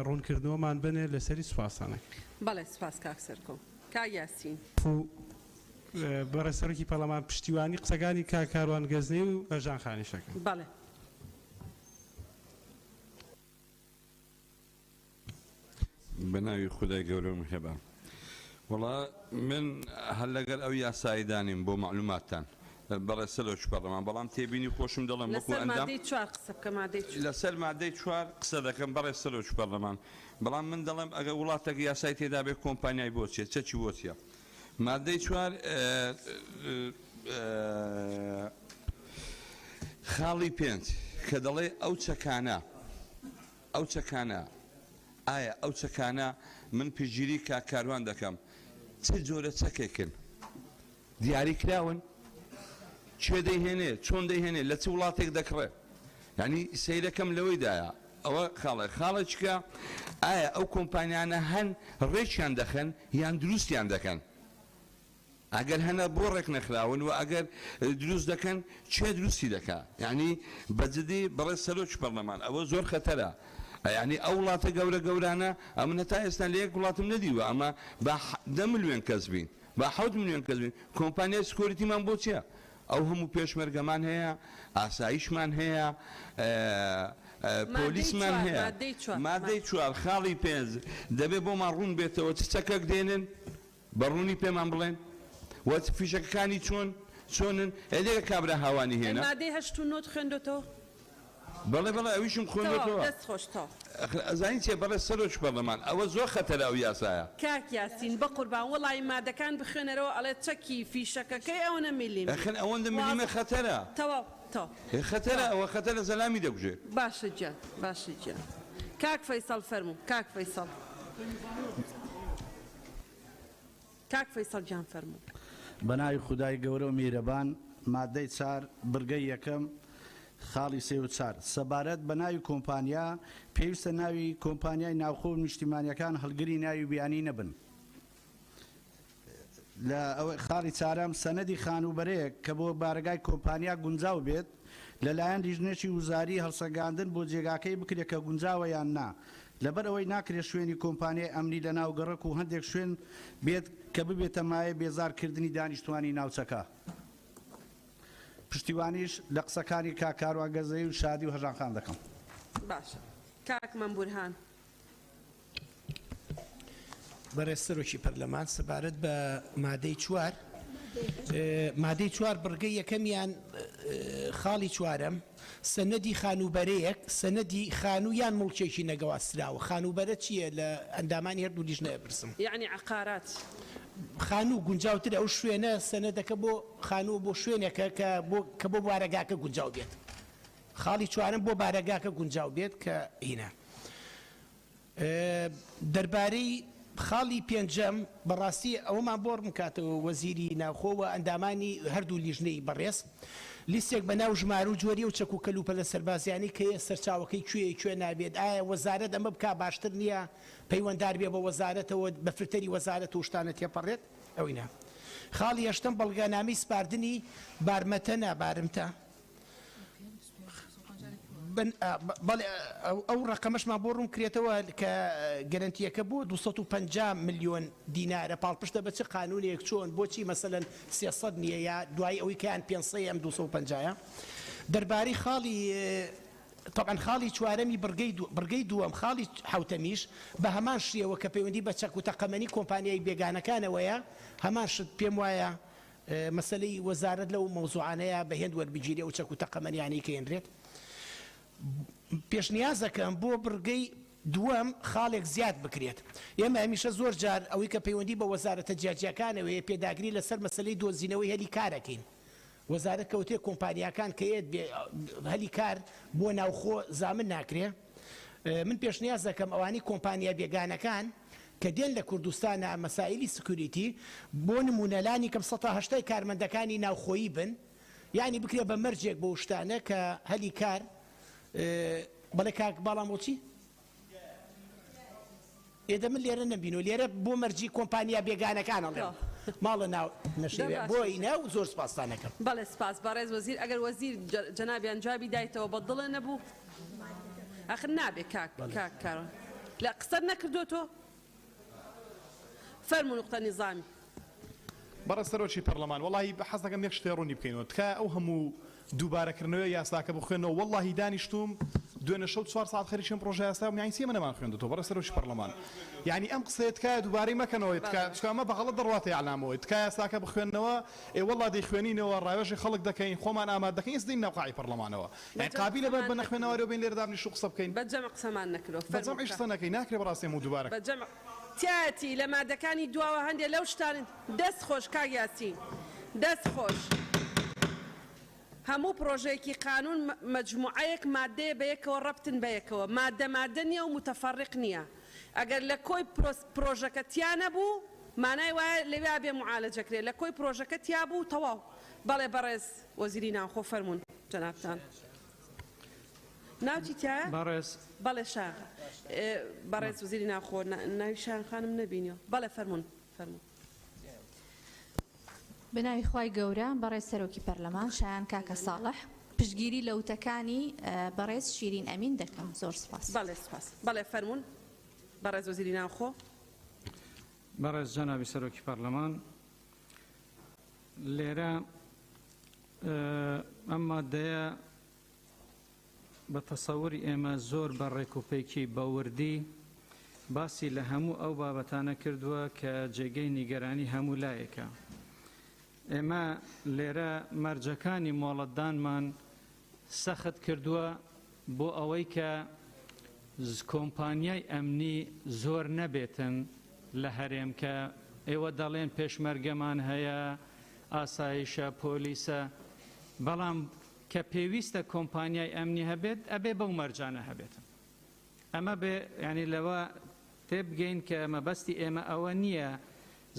ڕوونکردنەوەمان بەنێ لەسەری سوپاستان ئەکەین. بەڵێ سوپاس کاک سەرکۆ. کاک یاسین. بەڕێز سەرۆکی پەرلەمان پشتیوانی قسەکانی کاک کاروان گەزنەیی و هەژان خانیش ئەکەم. بەڵێ. بە ناوی خودای گەورە و میهرەبان. وەڵا من هەر لەگەر ئەو یاسایی دانیم بۆ مەعلوماتتان بەڕێز سەرۆکی پەرلەمان بەڵام تێبینی خۆشم دەڵێم وەکو لەسەر ئەندام مادەی چوار قسە بکە مادەی چوار. لەسەر مادەی چوار قسە دەکەم بەڕێز سەرۆکی پەرلەمان بەڵام من دەڵێم ئەگەر وڵاتێک یاسای تێدا بێ کۆمپانیای بۆ چیە چەکی بۆ چیە مادەی چوار خاڵی پێنج کە دەڵێ ئەو چەکانە ئەو چەکانە ئایا ئەو چەکانە من پشتگیری کاک کاروان دەکەم چ جۆرە چەکێکن دیاری کراون کێ دەیهێنێ چۆن دەیهێنێ لە چ وڵاتێک دەکڕێ یعنی سەیرەکەم لەوەیدایە ئەوە خاڵێ خاڵێکە ئایا ئەو کۆمپانیانە هەن ڕێکیان دەخەن یان دروستیان دەکەن ئەگەر هەنە بۆ ڕێکنەخراون و ئەگەر دروست دەکەن کێ دروستی دەکا یانی بە جدی بەڕێز سەرۆکی پەڕلەمان ئەوە زۆر خەتەرە یانی ئەو وڵاتە گەورە گەورانە ئەمن هەتا ئێستا لە یەک وڵاتم نەدیوە ئەمە با دە ملیۆن کەس بین با حەوت ملیۆن کەس بین کۆمپانیای security مان بۆ چیە ئەو هەموو پێشمەرگەمان هەیە ئاسایشمان هەیە مادەی پۆلیسمان چوار هەیە مادەی چوار مادەی چوار خاڵی پێنج دەبێ بۆمان ڕوون بێتەوە چ چەکەک دێنن بە ڕوونی پێمان بڵێن وە فیشەکەکانی چۆن چۆنن ئێ لێرە کابرا هاوانی ئەی هێنا. مادەی هەشت و نۆت خوێندۆتەوە؟ بەڵێ بەڵێ ئەویشم تەواو خوێندۆتەوە. دەست خۆش تەواو. ئەخر ئەزانی چیە بەڕێز سەرۆکی پەڕلەمان ئەوە زۆر خەتەرە ئەو یاسایە. کاک یاسین بەقوربان وەڵایی مادەکان بخوێنەرەوە ئەڵێ چەکی فیشەکەکەی ئەوەنە میلیمە ئەخر ئەوەندە ملیمە وازح خەتەرە. تەواو تەواو ئێ خەتەرە تەواو ئەوە خەتەرە زەلامی دەکوژێ. باشە گیان باشە گیان کاک فەیسەڵ فەرموو کاک فەیسەڵ. کاک فەیسەڵ گیان فەرموو. بەناوی خودای گەورە و میهرەبان ماددەی چار بڕگەی یەکەم خاڵی سێ و چار سەبارەت بە ناوی کۆمپانیا پێویستە ناوی کۆمپانیای ناوخۆ و نیشتیمانیەکان هەڵگری ناوی بیانی نەبن. لە خاڵی چارەم سەنەدی خانووبەرەیەک کە بۆ بارەگای کۆمپانیا گونجاو بێت لەلایەن لیژنەیەکی وزاری هەڵسەنگاندن بۆ جێگاکەی بکرێت کە گونجاوە یان نا لەبەر ئەوەی ناکرێت شوێنی کۆمپانیای ئەمنی لەناو گەڕەک و هەندێک شوێن بێت کە ببێتە مایەی بێزار کردنی دانیشتوانی ناوچەکە. پشتیوانیش لە قسەکانی کاک کاروان گەزەیی و شادی و هەژان خان دەکەم. باشە کاک مەم بورهان. بەڕێز سەرۆکی پەرلەمان سەبارەت بە مادەی چوار مادەی چوار بڕگەی یەکەمیان خاڵی چوارەم سەنەدی خانووبەرەیەک سەنەدی خانوو یان موڵکێکی نەگەواستراوە خانووبەرە چییە لە ئەندامانی هەردوو لیژنە ئەپرسم. یەعنی عەقارات. خانوو گونجاوترە ئەو شوێنە سەنەدەکە بۆ خانوو بۆ شوێنێکە کە بۆ کە بۆ بارەگاکە گونجاو بێت خاڵی چوارەم بۆ بارەگاکە گونجاو بێت کە هینە دەربارەی خاڵی پێنجەم، بەڕاستی ئەوەمان بۆ ڕوونکاتەوە وەزیری ناوخۆ و ئەندامانی هەردوو لیژنەی بەڕێز، لیستێک بە ناو ژمارە و جۆری ئەو چەک و کەلوپەلە سەربازیانەی کە سەرچاوەکەی کوێیە کوێ نابێت، ئایا وەزارەت ئەمە بکا باشتر نییە پەیوەندار بێ بە وەزارەتەوە بە فلتەری وەزارەت و شتانە تێپەڕێت؟ ئەوەی نا. خاڵی هەشتەم، بەڵگەنامەی سپاردنی بارمەتە نا بارمتە. بەڵێ ئەو ڕەقەمەشمان بۆ ڕوون کرێتەوە کە گەرەنتییەکە بۆ 250 ملیۆن دینارە پاڵپشتە بە چ قانونێک چۆن بۆچی مەسەلەن 300 نییە یا دوای ئەوەی کەیان 500 ئەم 250 دەربارەی خاڵی طبعا خاڵی چوارەمی بڕگەی بڕگەی دووەم خاڵی حوتەمیش بە هەمان شێوە کە پەیوەندی بە چەک و تەقەمەنی کۆمپانیای بێگانەکانەوەیە هەمان شت پێم وایە مەسەلەی وەزارەت لەو مەوزوعانەیە بە هێند وەربگیرێ ئەو چەک و تەقەمەنیانەی کە هێنرێت. پێشنیازەکەم بۆ بڕگەی دووەم، خاڵێک زیاد بکرێت. ئێمە هەمیشە زۆر جار ئەوەی کە پەیوەندی بە وەزارەتە جیاجیاکانەوەیە پێداگری لەسەر مەسەلەی دۆزینەوەی هەلی کار ئەکەین. وەزارەت کەوتێ کۆمپانیاکان کە یەت بێ هەلی کار بۆ ناوخۆ زامن ناکرێ. من پێشنیاز دەکەم ئەوانەی کۆمپانیا بێگانەکان کە دێن لە کوردستانا مەسائیلی security بۆ نموونە لانی کەم سەتا هەشتای کارمەندەکانی ناوخۆیی بن یانی بکرێ بە مەرجێک بۆ شتانە کە هەلی کار بەڵێ کاک باڵام بۆچی؟ ئێ دە من لێرە نەمبینوە لێرە بۆ مەرجی کۆمپانیا بێگانەکان ئەڵێم ماڵە ناو نەشێوێ دە بۆ باشە. ئینا و زۆر سپاستان ئەکەم. بەڵێ سپاس بەڕێز وەزیر ئەگەر وەزیر جەنابیان جوابی دایتەوە بە دڵێ نەبوو ئەخر نابێ کاک کاک کاروان لە قسەت نەکردووە تۆ فەرموو نوقتە نیزامی. بەڕێز سەرۆکی پەرلەمان وەڵاهی حەز دەکەم یەک شتێ ڕوونی بکەینەوە تکایە ئەو هەموو دووبارەکردنەوەی یاساکە بخوێنەوە وەڵاهی دانیشتووم دوێنێ شەو چوار سەعات خەریکی ئەم پڕۆژە یاسایە بووم یانی چی ئێمە نەمانخوێندۆتەوە بەڕێز سەرۆکی پەرلەمان یانی ئەم قسەیە تکایە دووبارەی مەکەنەوە تکایە چونکە ئەمە بە غەڵەت دەڕواتە ئیعلامەوە تکایە یاساکە بخوێنەوە ئێ وەڵا دەیخوێنینەوە ڕاوێژی خەڵک دەکەین خۆمان ئامادە دەکەین ئێستا دێین ناو قاعی پەرلەمانەوە بە یانی جەمع قابیلە بە قسەمان بە نەکردووە. نەخوێنەواریەوە بێین لێرە دابنیشن و قسە بکەین بە جەمع قسەمان نەکردووە بە فەرموو جەمعیش کاک. قسە نەکەین ناکرێ بەڕاستی هەموو دووبارە بە جەمع تیایەتی لە مادەکانی دواوە هەندێ لەو شتانە دەست خۆش کاک یاسین دەست خۆش. هەموو پڕۆژەیەکی قانون مەجموعەیەک مادەیە بەیەکەوە ڕەبتن بەیەکەوە مادە مادە نیە و موتەفەڕیق نیە ئەگەر لە کۆی پرۆژەکە تیا نەبوو مانای وایە لەویا بێ موعالەجە کرێ لە کۆی پرۆژەکە تیا بوو تەواو بەڵێ بەڕێز وەزیری ناوخۆ فەرموون جەنابتان ناو چی تیایە؟ بەڕێز. بەڵێ شایان خان بەڕێز وەزیری ناوخۆ ناوی شایان خانم نەبینیوە بەڵێ فەرموون فەرموون. بەناوی خوای گەورە بەڕێز سەرۆکی پەرلەمان شایان کاکە ساڵح پشتگیری لە وتەکانی بەڕێز شیرین ئەمین دەکەم زۆر سوپاس. بەڵێ سوپاس. بەڵێ فەرموون بەڕێز وەزیری ناوخۆ. بەڕێز جەنابی سەرۆکی پەرلەمان لێرە ئەم مادەیە بە تەسەوری ئێمە زۆر بە ڕێکوپێکی بە وردی باسی لە هەموو ئەو بابەتانە کردووە کە جێگەی نیگەرانی هەموو لایەکە. ئێمە لێرە مەرجەکانی مۆڵەتدانمان سەخت کردووە بۆ ئەوەی کە کۆمپانیای ئەمنی زۆر نەبێتن لە هەرێم کە ئێوە دەڵێن پێشمەرگەمان هەیە، ئاسایشە، پۆلیسە، بەڵام کە پێویستە کۆمپانیای ئەمنی هەبێت ئەبێ بەو مەرجانە هەبێتن. ئەمە بێ یانی لەوە تێبگەین کە مەبەستی ئێمە ئەوە نییە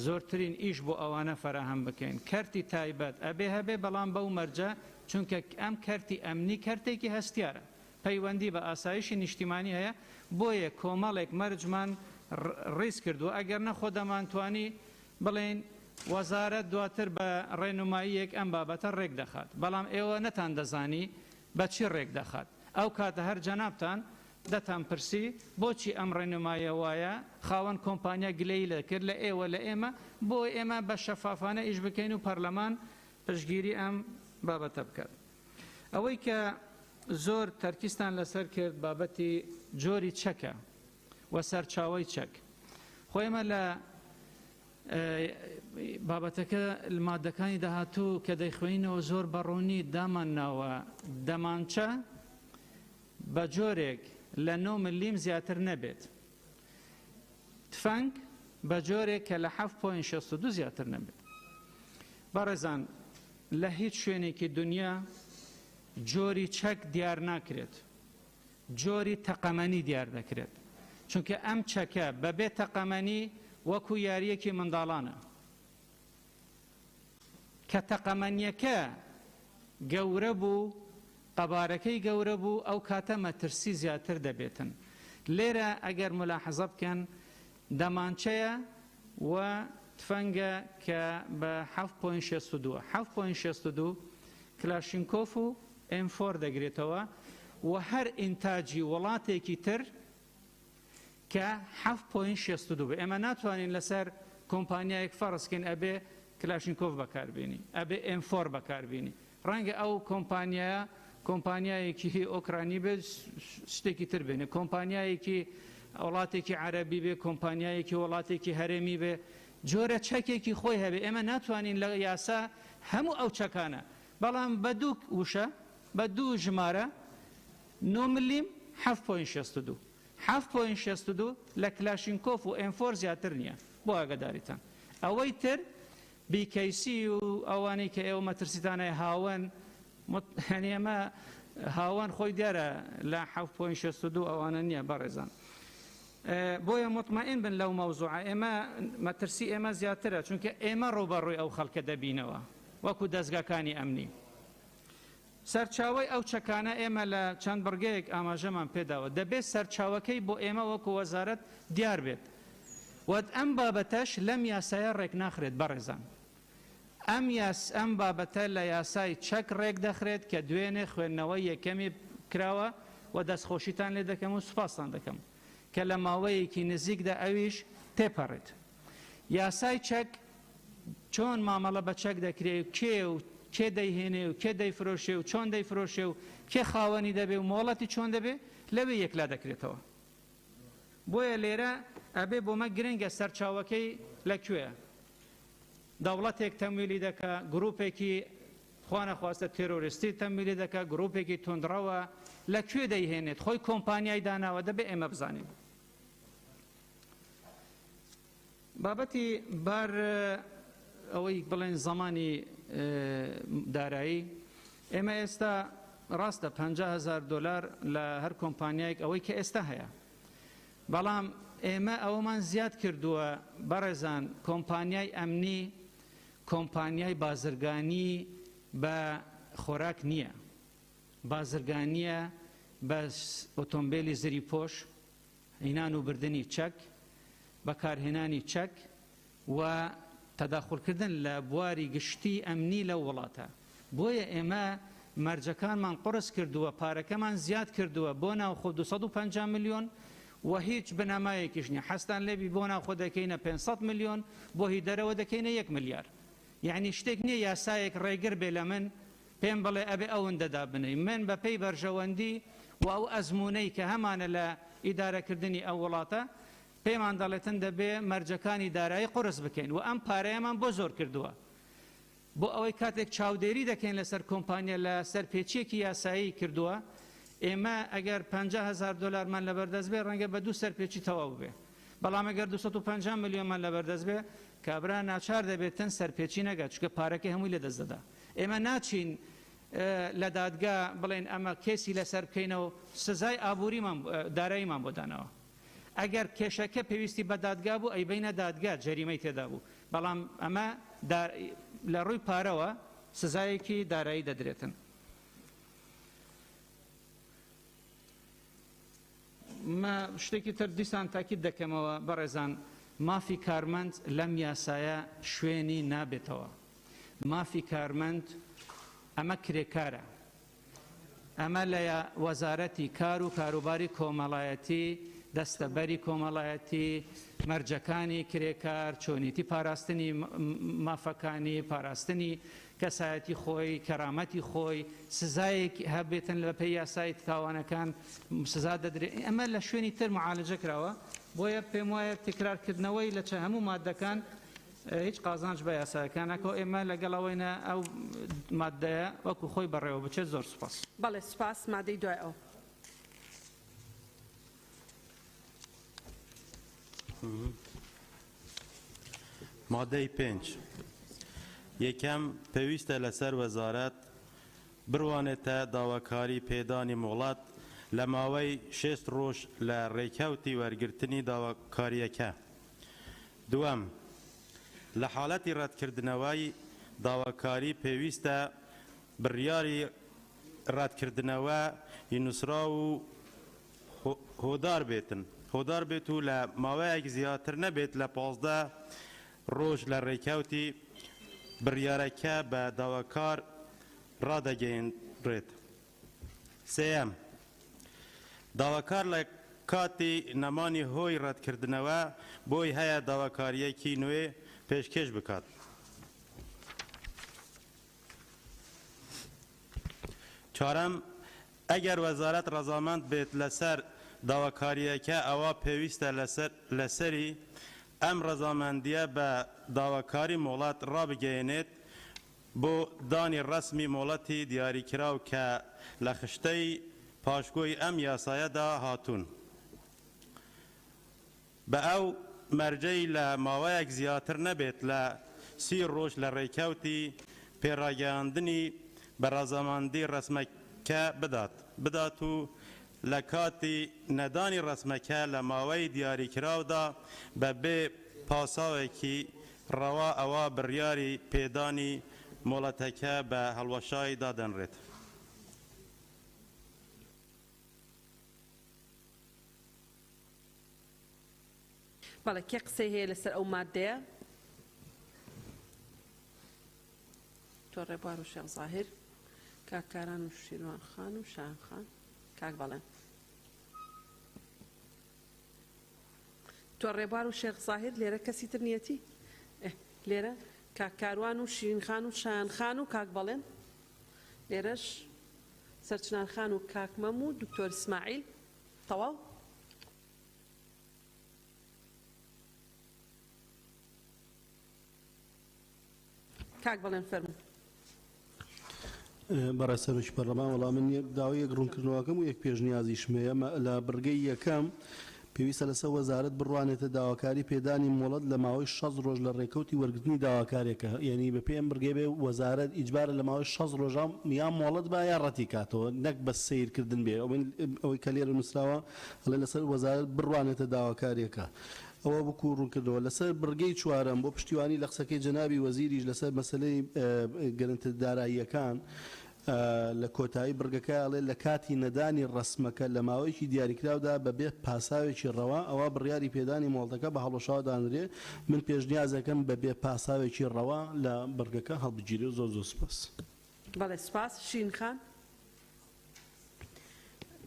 زۆرترین ئیش بۆ ئەوانە فەراهەم بکەین. کەرتی تایبەت ئەبێ هەبێ بەڵام بەو مەرجە چونکە ئەم کەرتی ئەمنی کەرتێکی هەستیارە پەیوەندی بە ئاسایشی نیشتیمانی هەیە بۆیە کۆمەڵێک مەرجمان ڕیز کردووە ئەگەر نە خۆ دەمانتوانی بڵێین وەزارەت دواتر بە ڕێنماییەک ئەم بابەتە ڕێک دەخات، بەڵام ئێوە نەتان دەزانی بە چی ڕێک دەخات، ئەو کاتە هەر جەنابتان دەتان پرسی بۆچی ئەم ڕێنماییە وایە، خاوەن کۆمپانیا گلەیی دەکرد لە ئێوە لە ئێمە، بۆ ئێمە بە شەفافانە ئیش بکەین و پەرلەمان پشتگیری ئەم بابەتە بکات. ئەوەی کە زۆر تەرکیزتان لەسەر کرد بابەتی جۆری چەکە. و سەرچاوەی چەک. خۆ ئێمە لە بابەتەکە مادەکانی داهاتوو کە دەیخوێنینەوە زۆر بە ڕوونی دامان ناوە دەمانچە بە جۆرێک لە 9 ملیم زیاتر نەبێت، تفەنگ بە جۆرێک کە لە 7.62 زیاتر نەبێت. بەڕێزان لە هیچ شوێنێکی دنیا جۆری چەک دیار ناکرێت. جۆری تەقەمەنی دیار دەکرێت، چونکە ئەم چەکە بەبێ تەقەمەنی وەکو یارییەکی منداڵانە، کە تەقەمەنییەکە گەورە بوو، قەبارەکەی گەورە بوو، ئەو کاتە مەترسی زیاتر دەبێتن. لێرە ئەگەر مولاحەزە بکەن دەمانچەیە و تفەنگە کە بە 7.62 7.62 کلاشینکۆف و ئێم فۆر دەگرێتەوە و هەر ئینتاجی وڵاتێکی تر کە 7.62 بێ. ئێمە ناتوانین لەسەر کۆمپانیایەک فەرز کەین ئەبێ کلاشینکۆف بەکاربێنی، ئەبێ ئێم فۆر بەکاربێنی. ڕەنگە ئەو کۆمپانیایە کۆمپانیایەکی هی ئۆکرانی بێت، شتێکی تر بێنێ، کۆمپانیایەکی وڵاتێکی عەرەبی بێ، کۆمپانیایەکی وڵاتێکی هەرێمی بێ، جۆرە چەکێکی خۆی هەبێ. ئێمە ناتوانین لە یاسا هەموو ئەو چەکانە، بەڵام بە دوو وشە، بە دوو ژمارە، نۆ ملیم، 7.62. 7.62 لە کلاشینکۆف و ئێم فۆر زیاتر نییە بۆ ئاگاداریتان. ئەوەی تر BKC و ئەوانەی کە ئێوە مەترسیتان هەیە هاوەن یانی ئەمە هاوەن خۆی دیارە لە 7.62 ئەوانە نییە بەڕێزان. بۆیە مطمئن بن لەو مەوزوعە ئێمە مەترسی ئێمە زیاترە چونکە ئێمە ڕووبەڕووی ئەو خەڵکە دەبینەوە وەکو دەزگاکانی ئەمنی. سەرچاوەی ئەو چەکانە ئێمە لە چەند بڕگەیەک ئاماژەمان پێداوە، دەبێت سەرچاوەکەی بۆ ئێمە وەکو وەزارەت دیار بێت و ئەم بابەتەش لەم یاسایە ڕێکناخرێت بەڕێزان. ئەم یاس ئەم بابەتە لە یاسای چەک ڕێکدەخرێت کە دوێنێ خوێندنەوەی یەکەمی کراوە و دەستخۆشیتان لێ دەکەم و سوپاستان دەکەم کە لە ماوەیەکی نزیکدا ئەویش تێپەڕێت. یاسای چەک چۆن مامەڵە بە چەک دەکرێ و کێ و کێ دەیهێنێ و کێ دەیفرۆشێ و چۆن دەیفرۆشێ و کێ خاوەنی دەبێ و مۆڵەتی چۆن دەبێ لەوێ یەکلا دەکرێتەوە. بۆیە لێرە ئەبێ بۆمە گرنگە سەرچاوەکەی لە کوێیە. دەوڵەتێک تەمویلی دەکا، گروپێکی خوانەخواستە تێرۆریستی تەمویلی دەکا، گروپێکی توندڕەوە، لە کوێ دەیهێنێت، خۆی کۆمپانیای داناوە، دەبێ ئێمە بزانین. بابەتی بار ئەوەی بڵێن زەمانی دارایی ئێمە ئێستا ڕاستە 50 هزار دلار لە هەر کۆمپانیایەک ئەوەی کە ئێستا هەیە، بەڵام ئێمە ئەوەمان زیاد کردووە بەڕێزان، کۆمپانیای ئەمنی کۆمپانیای بازرگانی بە خۆراک نییە، بازرگانیە بە ئۆتۆمبیلی زری پۆش، هینان و بردنی چەک، بەکارهێنانی چەک و تەداخولکردن لە بواری گشتی ئەمنی لەو وڵاتە. بۆیە ئێمە مەرجەکانمان قوڕس کردووە، پارەکەمان زیاد کردووە بۆ ناوخۆ 250 ملیۆن و هیچ بنەمایەکیش نییە. حەزتان لێبی بۆ ناوخۆ دەکەینە 500 ملیۆن، بۆ هی دەرەوە دەکەینە 1 ملیار. یەعنی شتێک نییە یاسایەک ڕێگر بێ لە من پێم بڵێ ئەبێ ئەوندە دابنێی. من بە پێی بەرژەوەندی و ئەو ئەزموونەی کە هەمانە لە ئیدارەکردنی ئەو وڵاتە پێمان دەڵێتن دەبێ مەرجەکانی دارایی قورس بکەین و ئەم پارەیەمان بۆ زۆر کردووە بۆ ئەوەی کاتێک چاودێری دەکەین لەسەر کۆمپانیا لە سەرپێچیەکی یاسایی کردووە ئێمە ئەگەر 50 هزار دلارمان لەبەردەست بێ ڕەنگە بە دوو سەرپێچی تەواو بێ، بەڵام ئەگەر 250 ملیۆنمان لەبەردەست بێ کابرا ناچار دەبێتن سەرپێچی نەگات چونکە پارەکەی هەمووی لەدەست دەدا. ئێمە ناچین لە دادگا بڵێن ئەمە کێسی لەسەر بکەینەوە سزای ئابووریمان داراییمان بۆ داناوە. ئەگەر کێشەکە پێویستی بە دادگا بوو ئەیبەینە دادگا جەریمەی تێدا بوو، بەڵام ئەمە لە ڕووی پارەوە سزایەکی دارایی دەدرێتن. مە شتێکی تر دیسان تاکید دەکەمەوە بەڕێزان، مافی کارمەند لەم یاسایە شوێنی نابێتەوە. مافی کارمەند ئەمە کرێکارە، ئەمە لە وەزارەتی کار و کاروباری کۆمەڵایەتی، دەستەبەری کۆمەڵایەتی، مەرجەکانی کرێکار، چۆنیتی پاراستنی مافەکانی، پاراستنی کەسایەتی خۆی، کەرامەتی خۆی، سزایەک هەبێتن لە پێی یاسای تاوانەکان سزا دەدرێت. ئەمە لە شوێنی تر معالجە کراوە، بۆیە پێم وایە تکرارکردنەوەی لە چە هەموو مادەکان هیچ قازانج بە یاساکان ناکەوە. ئێمە لەگەڵ ئەوەینە ئەو مادەیە وەکو خۆی بەڕێوە بچێت. زۆر سوپاس. بەڵێ سوپاس. مادەی دوای ئەو. مادەی پێنج. یەکەم، پێویستە لەسەر وەزارەت بڕوانێتە داواکاری پێدانی مۆڵەت لە ماوەی 60 ڕۆژ لە ڕێکەوتی وەرگرتنی داواکارییەکە. دووەم، لە حاڵەتی ڕەتکردنەوەی داواکاری پێویستە بڕیاری ڕەتکردنەوە ی نووسراو و هۆدار بێتن هۆدار بێت و لە ماوەیەک زیاتر نەبێت لە 15 ڕۆژ لە ڕێکەوتی بڕیارەکە بە داواکار ڕادەگەیەنرێت. سێیەم، داواکار لە کاتی نەمانی هۆی ڕەتکردنەوە بۆی هەیە داواکارییەکی نوێ پێشکێش بکات. چوارەم، ئەگەر وەزارەت ڕەزامەند بێت لەسەر داواکارییەکە ئەوا پێویستە لەسەری ئەم ڕەزامەندییە بە داواکاری مۆڵەت ڕابگەیەنێت بۆ دانی ڕەسمی مۆڵەتی دیاریکراو کە لە خشتەی پاشگۆی ئەم یاسایەدا هاتوون. بە ئەو مەرجەی لە ماوەیەک زیاتر نەبێت لە 30 ڕۆژ لە ڕێکەوتی پێڕاگەیاندنی بە ڕەزامەندی ڕەسمەکە بدات بدات و لە کاتی نەدانی ڕەسمەکە لە ماوەی دیاریکراودا بە بێ پاساوێکی ڕەوا ئەوا بڕیاری پێدانی مۆڵەتەکە بە هەڵوەشای دادەنرێت. بەڵێ کێ قسەی هەیە لەسەر ئەو مادەیە؟ تۆ ڕێبوار و شێخ زاهیر، کاک کاران و شیروان خان و شایان خان، کاک بەڵێن. تۆ ڕێبوار و شێخ زاهیر لێرە کەسی تر نیەتی؟ لێرە کاک کاروان و شیرین خان و شایان خان و کاک بەڵێن، لێرەش سەرچنار خان و کاک مەم و دکتۆر ئیسماعیل. تەواو؟ کاک بەڵێن فەرموو. بەڕێز سەرۆکی پەرلەمان وەڵا من داوای یەک ڕوونکردنەوەکەم و یەک پێشنیازیشم هەیە لە بڕگەی یەکەم پێویستە لەسەر وەزارەت بڕوانێتە داواکاری پێدانی مۆڵەت لە ماوەی 60 ڕۆژ لە ڕێکەوتی وەرگرتنی داواکارێکە یعنی بە پێی ئەم بڕگەی بێ وەزارەت ئیجبارە لە ماوەی 60 ڕۆژا یان مۆڵەت با یا ڕەتی کاتەوە نەک بە سەیرکردن بێ ئەوەی کە لێرە نووسراوە ئەڵێ لەسەر وەزارەت بڕوانێتە داواکاریەکە ئەوە وەکو ڕوونکردنەوە. لەسەر بڕگەی چوارەم بۆ پشتیوانی لە قسەکەی جەنابی وەزیریش لەسەر مەسەلەی گەرەنتە داراییەکان لە کۆتایی بڕگەکە ئەڵێ لە کاتی نەدانی ڕەسمەکە لە ماوەیەکی دیاریکراودا بە بێ پاساوێکی ڕەوا ئەوا بڕیاری پێدانی مۆڵەتەکە بە هەڵوەشاوە دانرێ من پێشنیازەکەم بە بێ پاساوێکی ڕەوا لە بڕگەکە هەڵبگیرێ زۆر زۆر سوپاس. بەڵێ سوپاس. شیرین خان.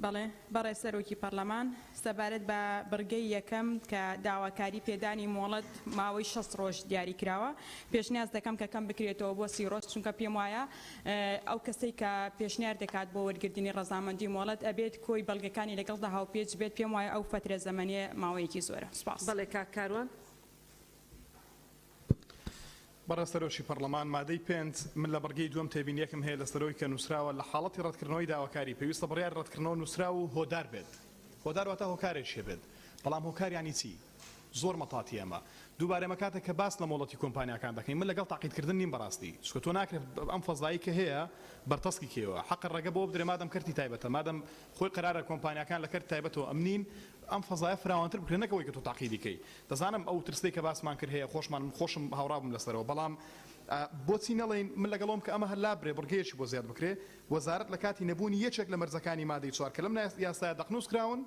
بەڵێ بەڕێز سەرۆکی پەڕلەمان، سەبارەت بە بڕگەی یەکەم کە داواکاری پێدانی مۆڵەت ماوەی 60 ڕۆژ دیاری کراوە، پێشنیاز دەکەم کە کەم بکرێتەوە بۆ 30 ڕۆژ، چونکە پێم وایە ئەو کەسەی کە پێشنیار دەکات بۆ وەرگرتنی ڕەزامەندی مۆڵەت ئەبێت کۆی بەڵگەکانی لەگەڵدا هاوپێچ بێت، پێم وایە ئەو فەترە زەمەنیە ماوەیەکی زۆرە. سوپاس. بەڵێ کاک کاروان. بەڕێز سەرۆکی پەڕلەمان، مادەی پێنج، من لە بڕگەی دووەم تێبینیەکم هەیە لەسەرەوەی کە نووسراوە لە حاڵەتی ڕەتکردنەوەی داواکاری پێویستە بڕیاری ڕەتکردنەوە نووسراو و هۆدار بێت. هۆدار واتە هۆکارێکی هەبێت. بەڵام هۆکار یانی چی؟ زۆر مەتاتیە ئەمە. دووبارە ئێمە کاتێک کە باس لە مۆڵەتی کۆمپانیاکان دەکەین من لەگەڵ تەعقیدکردن نیم بەڕاستی. چونکە تۆ ناکرێت ئەم فەزایی کە هەیە بەرتەسکی کەیەوە. حەقە ڕێگە بەوە بدرێ مادەم کەرتی تایبەتە مادەم خۆی قەرارە کۆمپانیاکان لە کەرتی تایبەتەوە ئەمنین ئەم فەزایە فراوانتر بکرێت نەک ئەوەی کە تۆ تەعقیدی کەی. دەزانم ئەو ترسەی کە باسمان کرد هەیە خۆشمان من خۆشم هاوڕا بووم لەسەرەوە بەڵام بۆچی نەڵێین من لەگەڵ ئەوم کە ئەمە هەر لابرێ بڕگەیەکی بۆ زیاد بکرێ وەزارەت لە کاتی نەبوونی یەکێک لە مەرجەکانی مادەی چوار کە لەم یاسایە دەقنووس کراون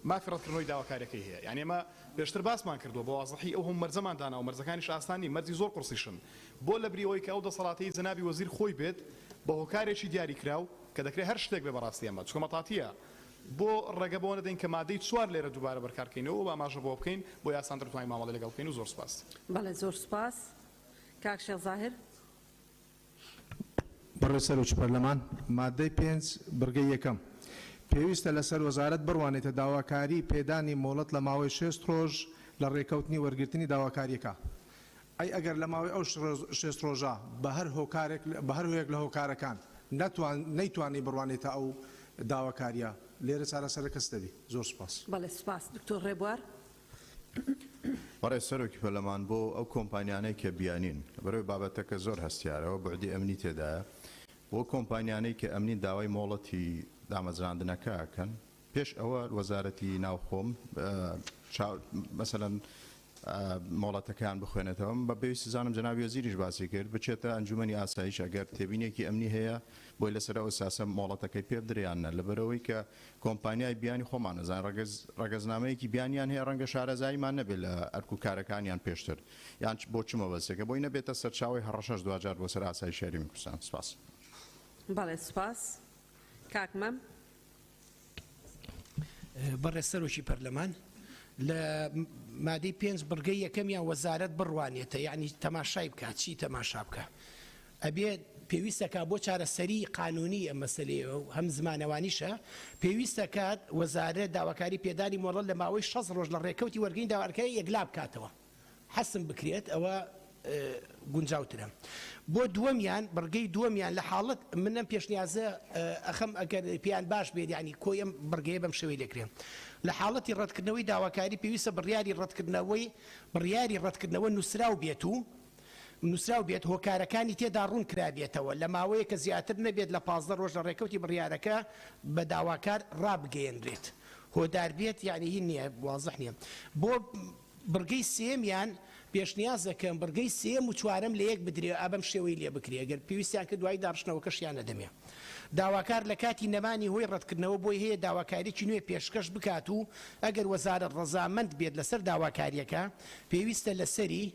مافی ڕەتکردنەوەی داواکاریەکەی هەیە یانی ئێمە پێشتر باسمان کردووە بە وازحی ئەو هەموو مەرجەمان داناوە مەرجەکانیش ئاسان نین مەرجی زۆر قورسیشن بۆ لەبری ئەوەی کە ئەو دەسەڵاتەی جەنابی وەزیر خۆی بێت بە هۆکارێکی دیاریکراو کە دەکرێت هەر شتێک بێ بەڕاستی ئەمە چونکە مەتاتیە بۆ ڕێگە بەوە نەدەین کە مادەی چوار لێرە دووبارە بەرکار کەینەوە و ئاماژە بەوە بکەین بۆ ئاسانتر بتوانین مامەڵەی لەگەڵ بکەین و زۆر سوپاس. بەڵێ زۆر سوپاس کاک شێخ زاهر. بەڕێز سەرۆکی پەرلەمان، ماددەی پێنج بڕگەی یەکەم، پێویستە لەسەر وەزارەت بڕوانێتە داواکاری پێدانی مۆڵەت لە ماوەی شێست ڕۆژ لە ڕێکەوتنی وەرگرتنی داواکاریەکە. ئەی ئەگەر لە ماوەی ئەو شێست ڕۆژە بە هەر هۆکارێک بە هەر هۆیەک لە هۆکارەکان نەتوان نەیتوانی بڕوانێتە ئەو داواکاریە لێرە چارەسەرەکە چ دەبی؟ زۆر سوپاس. بەڵێ سوپاس دکتۆر ڕێبوار. بەڕێز سەرۆکی پەرلەمان بۆ ئەو کۆمپانیانەی کە بیانین لەبەرئەوەی بابەتەکە زۆر هەستیارە و بوعدی ئەمنی تێدایە بۆ کۆمپانیانەی کە ئەمنین داوای مۆڵەتی دامەزراندنەکە ئەکەن پێش ئەوە وەزارەتی ناوخۆم مەسەلەن مۆڵەتەکەیان بخوێنێتەوە بە پێویستی زانم جەنابی وەزیریش باسی کرد بچێتە ئەنجومەنی ئاسایش ئەگەر تێبینێکی ئەمنی هەیە بۆی لەسەر ئەو ئەساسە مۆڵەتەکەی پێ بدرێ یان نە لەبەرئەوەی کە کۆمپانیای بیانی خۆمان ئەزانین ڕەگەز ڕەگەزنامەیەکی بیانیان هەیە ڕەنگە شارەزاییمان نەبێت لە ئەرک و کارەکانیان پێشتر یان بۆ چ مەبەستێکە بۆی نەبێتە سەرچاوەی هەڕەشەش دواجار بۆ سەر ئاسایشی هەرێمی کوردستان سپاس. بەڵێ سوپاس کاک مەم. بەڕێز سەرۆکی پەرلەمان، لە مادەی پێنج بڕگەی یەکەمیان وەزارەت بڕوانێتە یعنی تەماشای بکات چی تەماشا بکە ئەبێ پێویستەکە بۆ چارەسەری قانونی ئەم مەسەلەیە و هەم زمانەوانیشە پێویستەکات وەزارەت داواکاری پێدانی مۆڵەت لە ماوەی 60 ڕۆژ لە ڕێکەوتی وەرگرتنی داواکاری یەکلا بکاتەوە حەسم بکرێت ئەوە. گونجاوترە. بۆ دووەمیان، بڕگەی دووەمیان لە حاڵەت، من ئەم پێشنیازە ئەخەم ئەگەر پێیان باش بێت، یانی کۆی ئەم بڕگەیە بەم شێوەی لێکرێ. لە حاڵەتی ڕەتکردنەوەی داواکاری پێویستە بڕیاری ڕەتکردنەوەی بڕیاری ڕەتکردنەوە نووسراو بێت و نووسراو بێت هۆکارەکانی تێدا ڕوون کرابێتەوە لە ماوەیەک کە زیاتر نەبێت لە 15 ڕۆژ لە ڕێکەوتی بڕیارەکە بە داواکار ڕابگەیەنرێت. هۆدار بێت یانی هین نییە وازح نییە. بۆ بڕگەی سێیەمیان پێشنیاز دەکەم بڕگەی سێیەم و چوارەم لە یەک بدرێ ئا بەم شێوەی لێ بکرێ گەر پێویستیان کرد دوایی داڕشتنەوەکەشیان ئەدەمێ. داواکار لە کاتی نەمانی هۆی ڕەتکردنەوە بۆی هەیە داواکاریی نوێ پێشکەش بکات و ئەگەر وەزارەت ڕەزامەند بێت لەسەر داواکارییەکە پێویستە لەسەری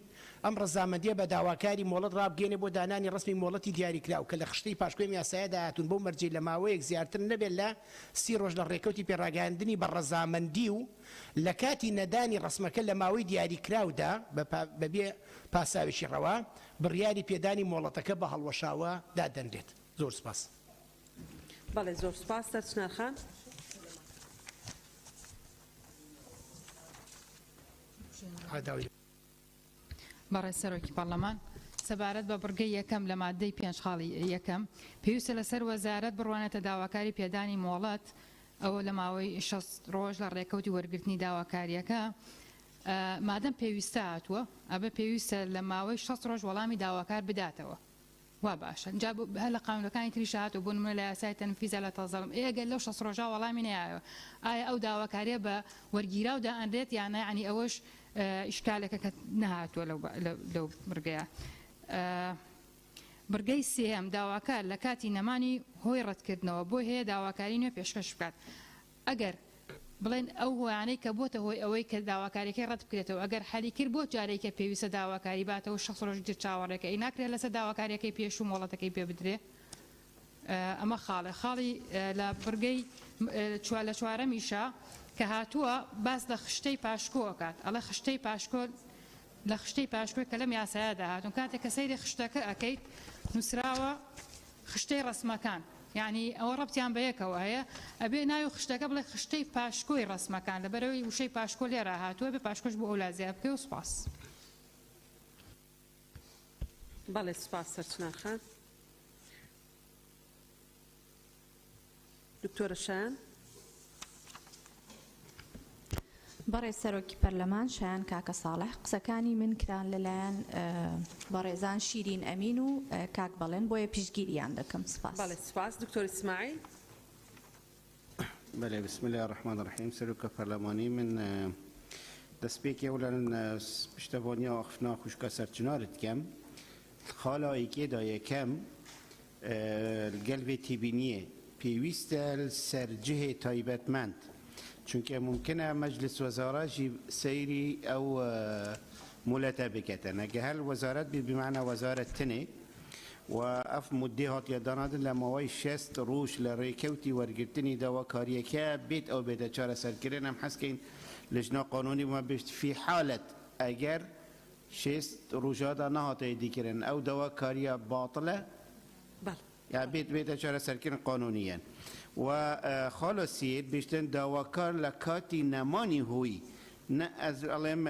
ئەم ڕەزامەندییە بە داواکاری مۆڵەت ڕابگەیەنێ بۆ دانانی ڕەسمی مۆڵەتی دیاریکراو کە لە خشتەی پاشکۆی ئەم یاسایەدا هاتوون بەو مەرجەی لە ماوەیەک زیارتر نەبێت لە سی ڕۆژ لە ڕێکەوتی پێڕاگەیاندنی بە ڕەزامەندی و لە کاتی نەدانی ڕەسمەکە لە ماوەی دیاریکراودا بە بێ پاساوێکی ڕەوا، بڕیاری پێدانی مۆڵەتەکە بە هەڵوەشاوە دادەنرێت. زۆر سوپاس. بەڵێ زۆر سوپاس سەرچنار خان. بەڕێز سەرۆکی پەڕلەمان، سەبارەت بە بڕگەی یەکەم لە ماددەی پێنج خاڵی یەکەم، پێویستە لەسەر وەزارەت بڕوانێتە داواکاری پێدانی مۆڵەت، ئەوە لە ماوەی 60 ڕۆژ لە ڕێکەوتی وەرگرتنی داواکارییەکە، مادەم پێویستە هاتووە، ئەبێ پێویستە لە ماوەی 60 ڕۆژ وەڵامی داواکار بداتەوە. وا باشە جا هەر لە قانونەکانی تریشا هاتووە بۆ نمونە لە یاسای تەنفیزا لە تەزەڵم ئێ ئەگەر لەو 60 ڕۆژە وەڵامی نەیایەوە ئایا ئەو داواکاریە بە وەرگیراو دائەنرێت یان نا یعنی ئەوەش ئیشکالێکە کە نەهاتووە لەو لەو بڕگەیە. بڕگەی سێیەم داواکار لە کاتی نەمانی هۆی ڕەتکردنەوە بۆی هەیە داواکاری نوێ پێشکەش بکات ئەگەر بڵێن ئەو هۆیانەی کە بۆتە هۆی ئەوەی کە داواکاریەکەی ڕەت بکرێتەوە ئەگەر حەلی کرد بۆ جارێکە پێویستە داواکاری باتەوە شەست ڕۆژی تر چاوەڕێکە ئەی ناکرێت لەسەر داواکاریەکەی پێشوو مۆڵەتەکەی پێ بدرێ ئەمە خاڵێ خاڵی لە بڕگەی لە چوارەمیشە کە هاتووە باس لە خشتەی پاشکۆ ئەکات ئەڵێ خشتەی پاشکۆ لە خشتەی پاشکۆی کە لەم یاسایەدا هاتوون کاتێک کە سەیری خشتەکە ئەکەیت نووسراوە خشتەی ڕەسمەکان یانی ئەوە ڕەبتیان بە یەکەوە هەیە ئەبێ ناوی خشتەکە بڵێ خشتەی پاشکۆی ڕەسمەکان لەبەرئەوەی وشەی پاشکۆ لێرە هاتووە بێ پاشکۆش بۆ ئەولا زیاد بکەی و سوپاس. بەڵێ سوپاس سەرچنار خان. دکتۆرە شایان. بەڕێز سەرۆکی پەرلەمان شایان کاکە ساڵح، قسەکانی من کران لەلایەن بەڕێزان شیرین ئەمین و کاک بەڵێن، بۆیە پشتگیریان دەکەم. سپاس. بەڵێ سپاس. دکتۆر ئیسماعیل. بەلێ بسم اللە الرحمن الرحیم سەرۆکە پەرلەمانی من دەستپێکی ئەولەن پشتەوانیا ئاخفنا خوشکا سەرچنارت کەم خالا یەکێدا یەکەم لەگەل ڤێ تێبینیێ پێویستە سەر جهێ تایبەتمەند چونکە مومکنە مەجلس وەزارە ژی سەیری ئەو مولەتە بکەتن ئەگە هەل وەزارەت بی بمعنە وەزارەت تنێ و ئەف مودەی هاتیە دانادن لە ماوەی شەست ڕوژ لە ڕێکەوتی وەرگرتنی داواکاریەکە بێت ئەو بێتە چارەسەرکردن ئەم حەزکەین لجنە قانونی بما بێشت فی حالەت ئەگەر شێست ڕوژادا نەهاتە ئیدیکردن ئەو داواکاریە باتڵە یا بێت بێتە چارەسەرکردن قانونیەن و خاڵە سیێت بێشتن داواکار لە کاتی نەمانی هۆی نە ئەز ئەڵێم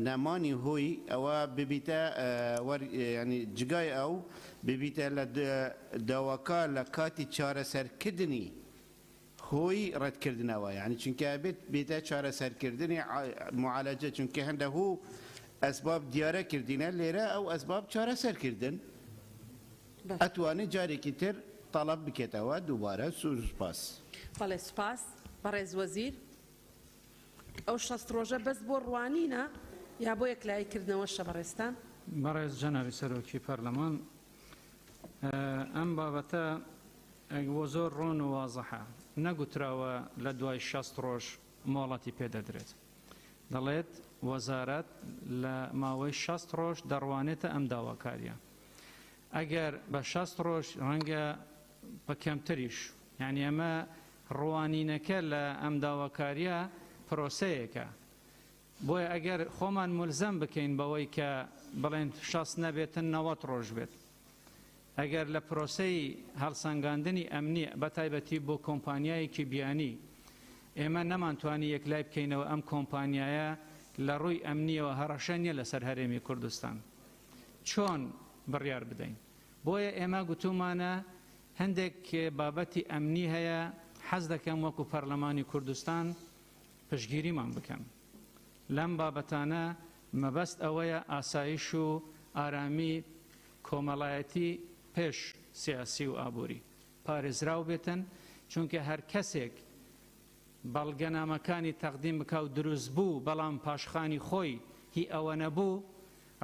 نەمانی هۆی ئەوە ببیتە وەر یعنی جگای ئەو ببیتە لە داواکار لە کاتی چارەسەرکردنی هۆی ڕەتکردنەوە یانی چونکە ئەبێت بێتە چارەسەرکردنی معالەجە چونکە هەندە هۆ ئەسباب دیارە کردینە لێرە ئەو ئەسباب چارەسەر کردن ئەتوانێت جارێکی تر تەڵەب بکێتەوە دووبارە سوپاس. بەڵێ سوپاس بەڕێز وەزیر. ئەو 60 ڕۆژە بەس بۆ ڕوانینە یا بۆ یەکلایی کردنەوەشە بەڕێزتان؟ بەڕێز جەنابی سەرۆکی پەرلەمان ئەم بابەتە بۆ زۆر ڕوون و وازحە، نەگوتراوە لە دوای 60 ڕۆژ مۆڵەتی پێ دەدرێت. دەڵێت وەزارەت لە ماوەی 60 ڕۆژ دەڕوانێتە ئەم داواکاریە. ئەگەر بە 60 ڕۆژ ڕەنگە بە کەمتریش، یعنی ئەمە ڕوانینەکە لە ئەم داواکاریە پرۆسەیەکە. بۆیە ئەگەر خۆمان ملزەم بکەین بەوەی کە بڵێن 60 نەبێتن 90 ڕۆژ بێت، ئەگەر لە پرۆسەی هەڵسەنگاندنی ئەمنی بەتایبەتی بۆ کۆمپانیایەکی بیانی ئێمە نەمانتوانی یەکلای بکەینەوە ئەم کۆمپانیایە لە ڕووی ئەمنیەوە هەڕەشە نییە لەسەر هەرێمی کوردستان. چۆن بڕیار بدەین؟ بۆیە ئێمە گوتومانە هەندێک بابەتی ئەمنی هەیە حەز دەکەم وەکو پەرلەمانی کوردستان پشتگیریمان بکەن لەم بابەتانە، مەبەست ئەوەیە ئاسایش و ئارامی کۆمەڵایەتی پێش سیاسی و ئابووری پارێزراو بێتن، چونکە هەر کەسێک بەڵگەنامەکانی تەقدیم بکا و دروست بوو بەڵام پاشخانی خۆی هی ئەوە نەبوو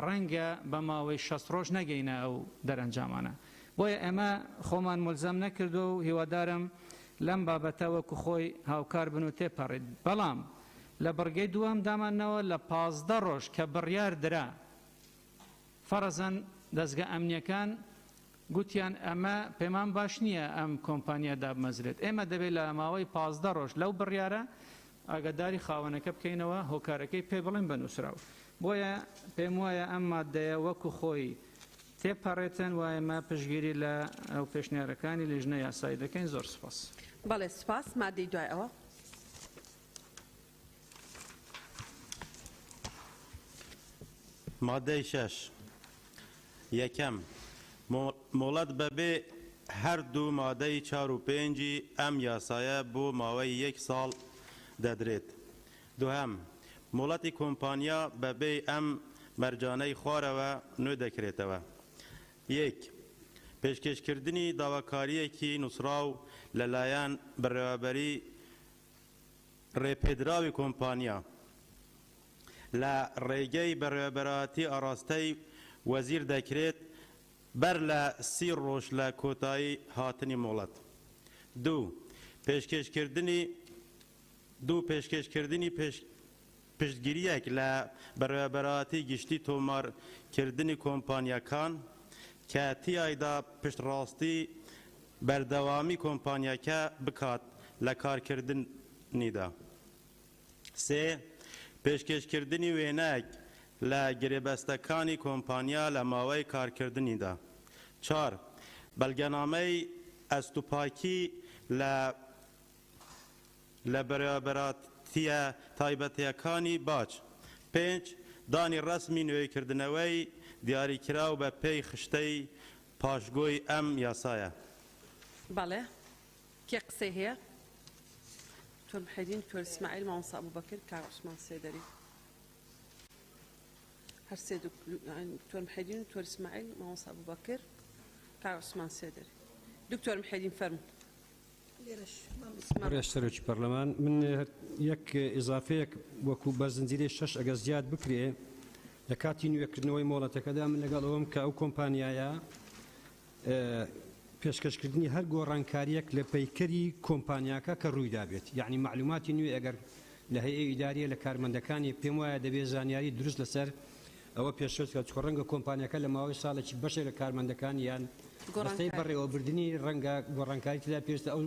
ڕەنگە بە ماوەی 60 ڕۆژ نەگەینە ئەو دەرەنجامانە. بۆیە ئێمە خۆمان مولزەم نەکردووە و هیوادارم لەم بابەتە وەکو خۆی هاوکار بن و تێپەڕیت. بەڵام لە بڕگەی دووەم داماننەوە لە 15 ڕۆژ کە بڕیار درا فەرەزەن دەزگا ئەمنیەکان گوتیان ئەمە پێمان باش نییە ئەم کۆمپانیا دابمەزرێت، ئێمە دەبێت لە ماوەی 15 ڕۆژ لەو بڕیارە ئاگاداری خاوەنەکە بکەینەوە، هۆکارەکەی پێ بڵێن بە نووسراو. بۆیە پێم وایە ئەم ماددەیە وەکو خۆی تێپەڕێتن و ئێمە پشتگیری لە ئەو پێشنیارەکانی لیژنە یاسایی دەکەین. زۆر سوپاس. بەڵێ سوپاس. ماددەی دوای ئەوە. مادەی شەش، یەکەم، مۆڵەت بەبێ هەردوو مادەی چار و پێنجی ئەم یاسایە بۆ ماوەی یەک ساڵ دەدرێت. دووهەم، مۆڵەتی کۆمپانیا بەبێ ئەم مەرجانەی خوارەوە نوێ دەکرێتەوە. یەک، پێشکێشکردنی داواکارییەکی نووسراو لەلایەن بەڕێوەبەری ڕێپێدراوی کۆمپانیا لە ڕێگەی بەڕێوەبەرایەتی ئاڕاستەی وەزیر دەکرێت بەر لە سی ڕۆژ لە کۆتایی هاتنی مۆڵەت. دوو. پێشکێشکردنی دوو. پێشکێشکردنی پێش پشتگیرییەک لە بەڕێوەبەرایەتی گشتی تۆمارکردنی کۆمپانیاکان کە تیایدا پشتڕاستی بەردەوامی کۆمپانیاکە بکات لە کارکردنیدا. سێ. پێشکێشکردنی وێنەیەک لە گرێبەستەکانی کۆمپانیا لە ماوەی کارکردنیدا. چوار. بەڵگەنامەی ئەستوپاکی لە لە بەڕێوەبەرایەتییە تایبەتییەکانی باج. پێنج. دانی ڕەسمی نوێکردنەوەی دیاریکراو بە پێی خشتەی پاشگۆی ئەم یاسایە. بەڵێ کێ قسەی هەیە؟ دکتۆر محێدین، دکتۆر ئیسماعیل، مامۆستا ئەبوبەکر، کاک عوسمان سێدەری. هەر سێ دکتۆر محێدین، دکتۆر ئیسماعیل، مامۆستا ئەبوبەکر، کاک عوسمان سێدەری. دکتۆر محێدین فەرموو. بەڕێز سەرۆکی پەرلەمان، من یەک ئیزافەیەک وەکو بە زنجیرەی شەش ئەگەر زیاد بکرێ لە کاتی نوێکردنەوەی مۆڵەتەکەدا، من لەگەڵ ئەوەم کە ئەو کۆمپانیایە پێشکەشکردنی هەر گۆڕانکارییەک لە پەیکەری کۆمپانیاکە کە ڕوویدابێت، یەعنی مەعلوماتی نوێ ئەگەر لە هەیئەی ئیداریە لە کارمەندەکانی، پێم وایە دەبێت زانیاری دروست لەسەر ئەوە پێشکەش بکات، چونکە ڕەنگە کۆمپانیاکە لە ماوەی ساڵێکی بەشێک لە کارمەندەکانی یان دەستەی بەڕێوەبردنی ڕەنگە گۆڕانکاری تێدا پێویستە ئەو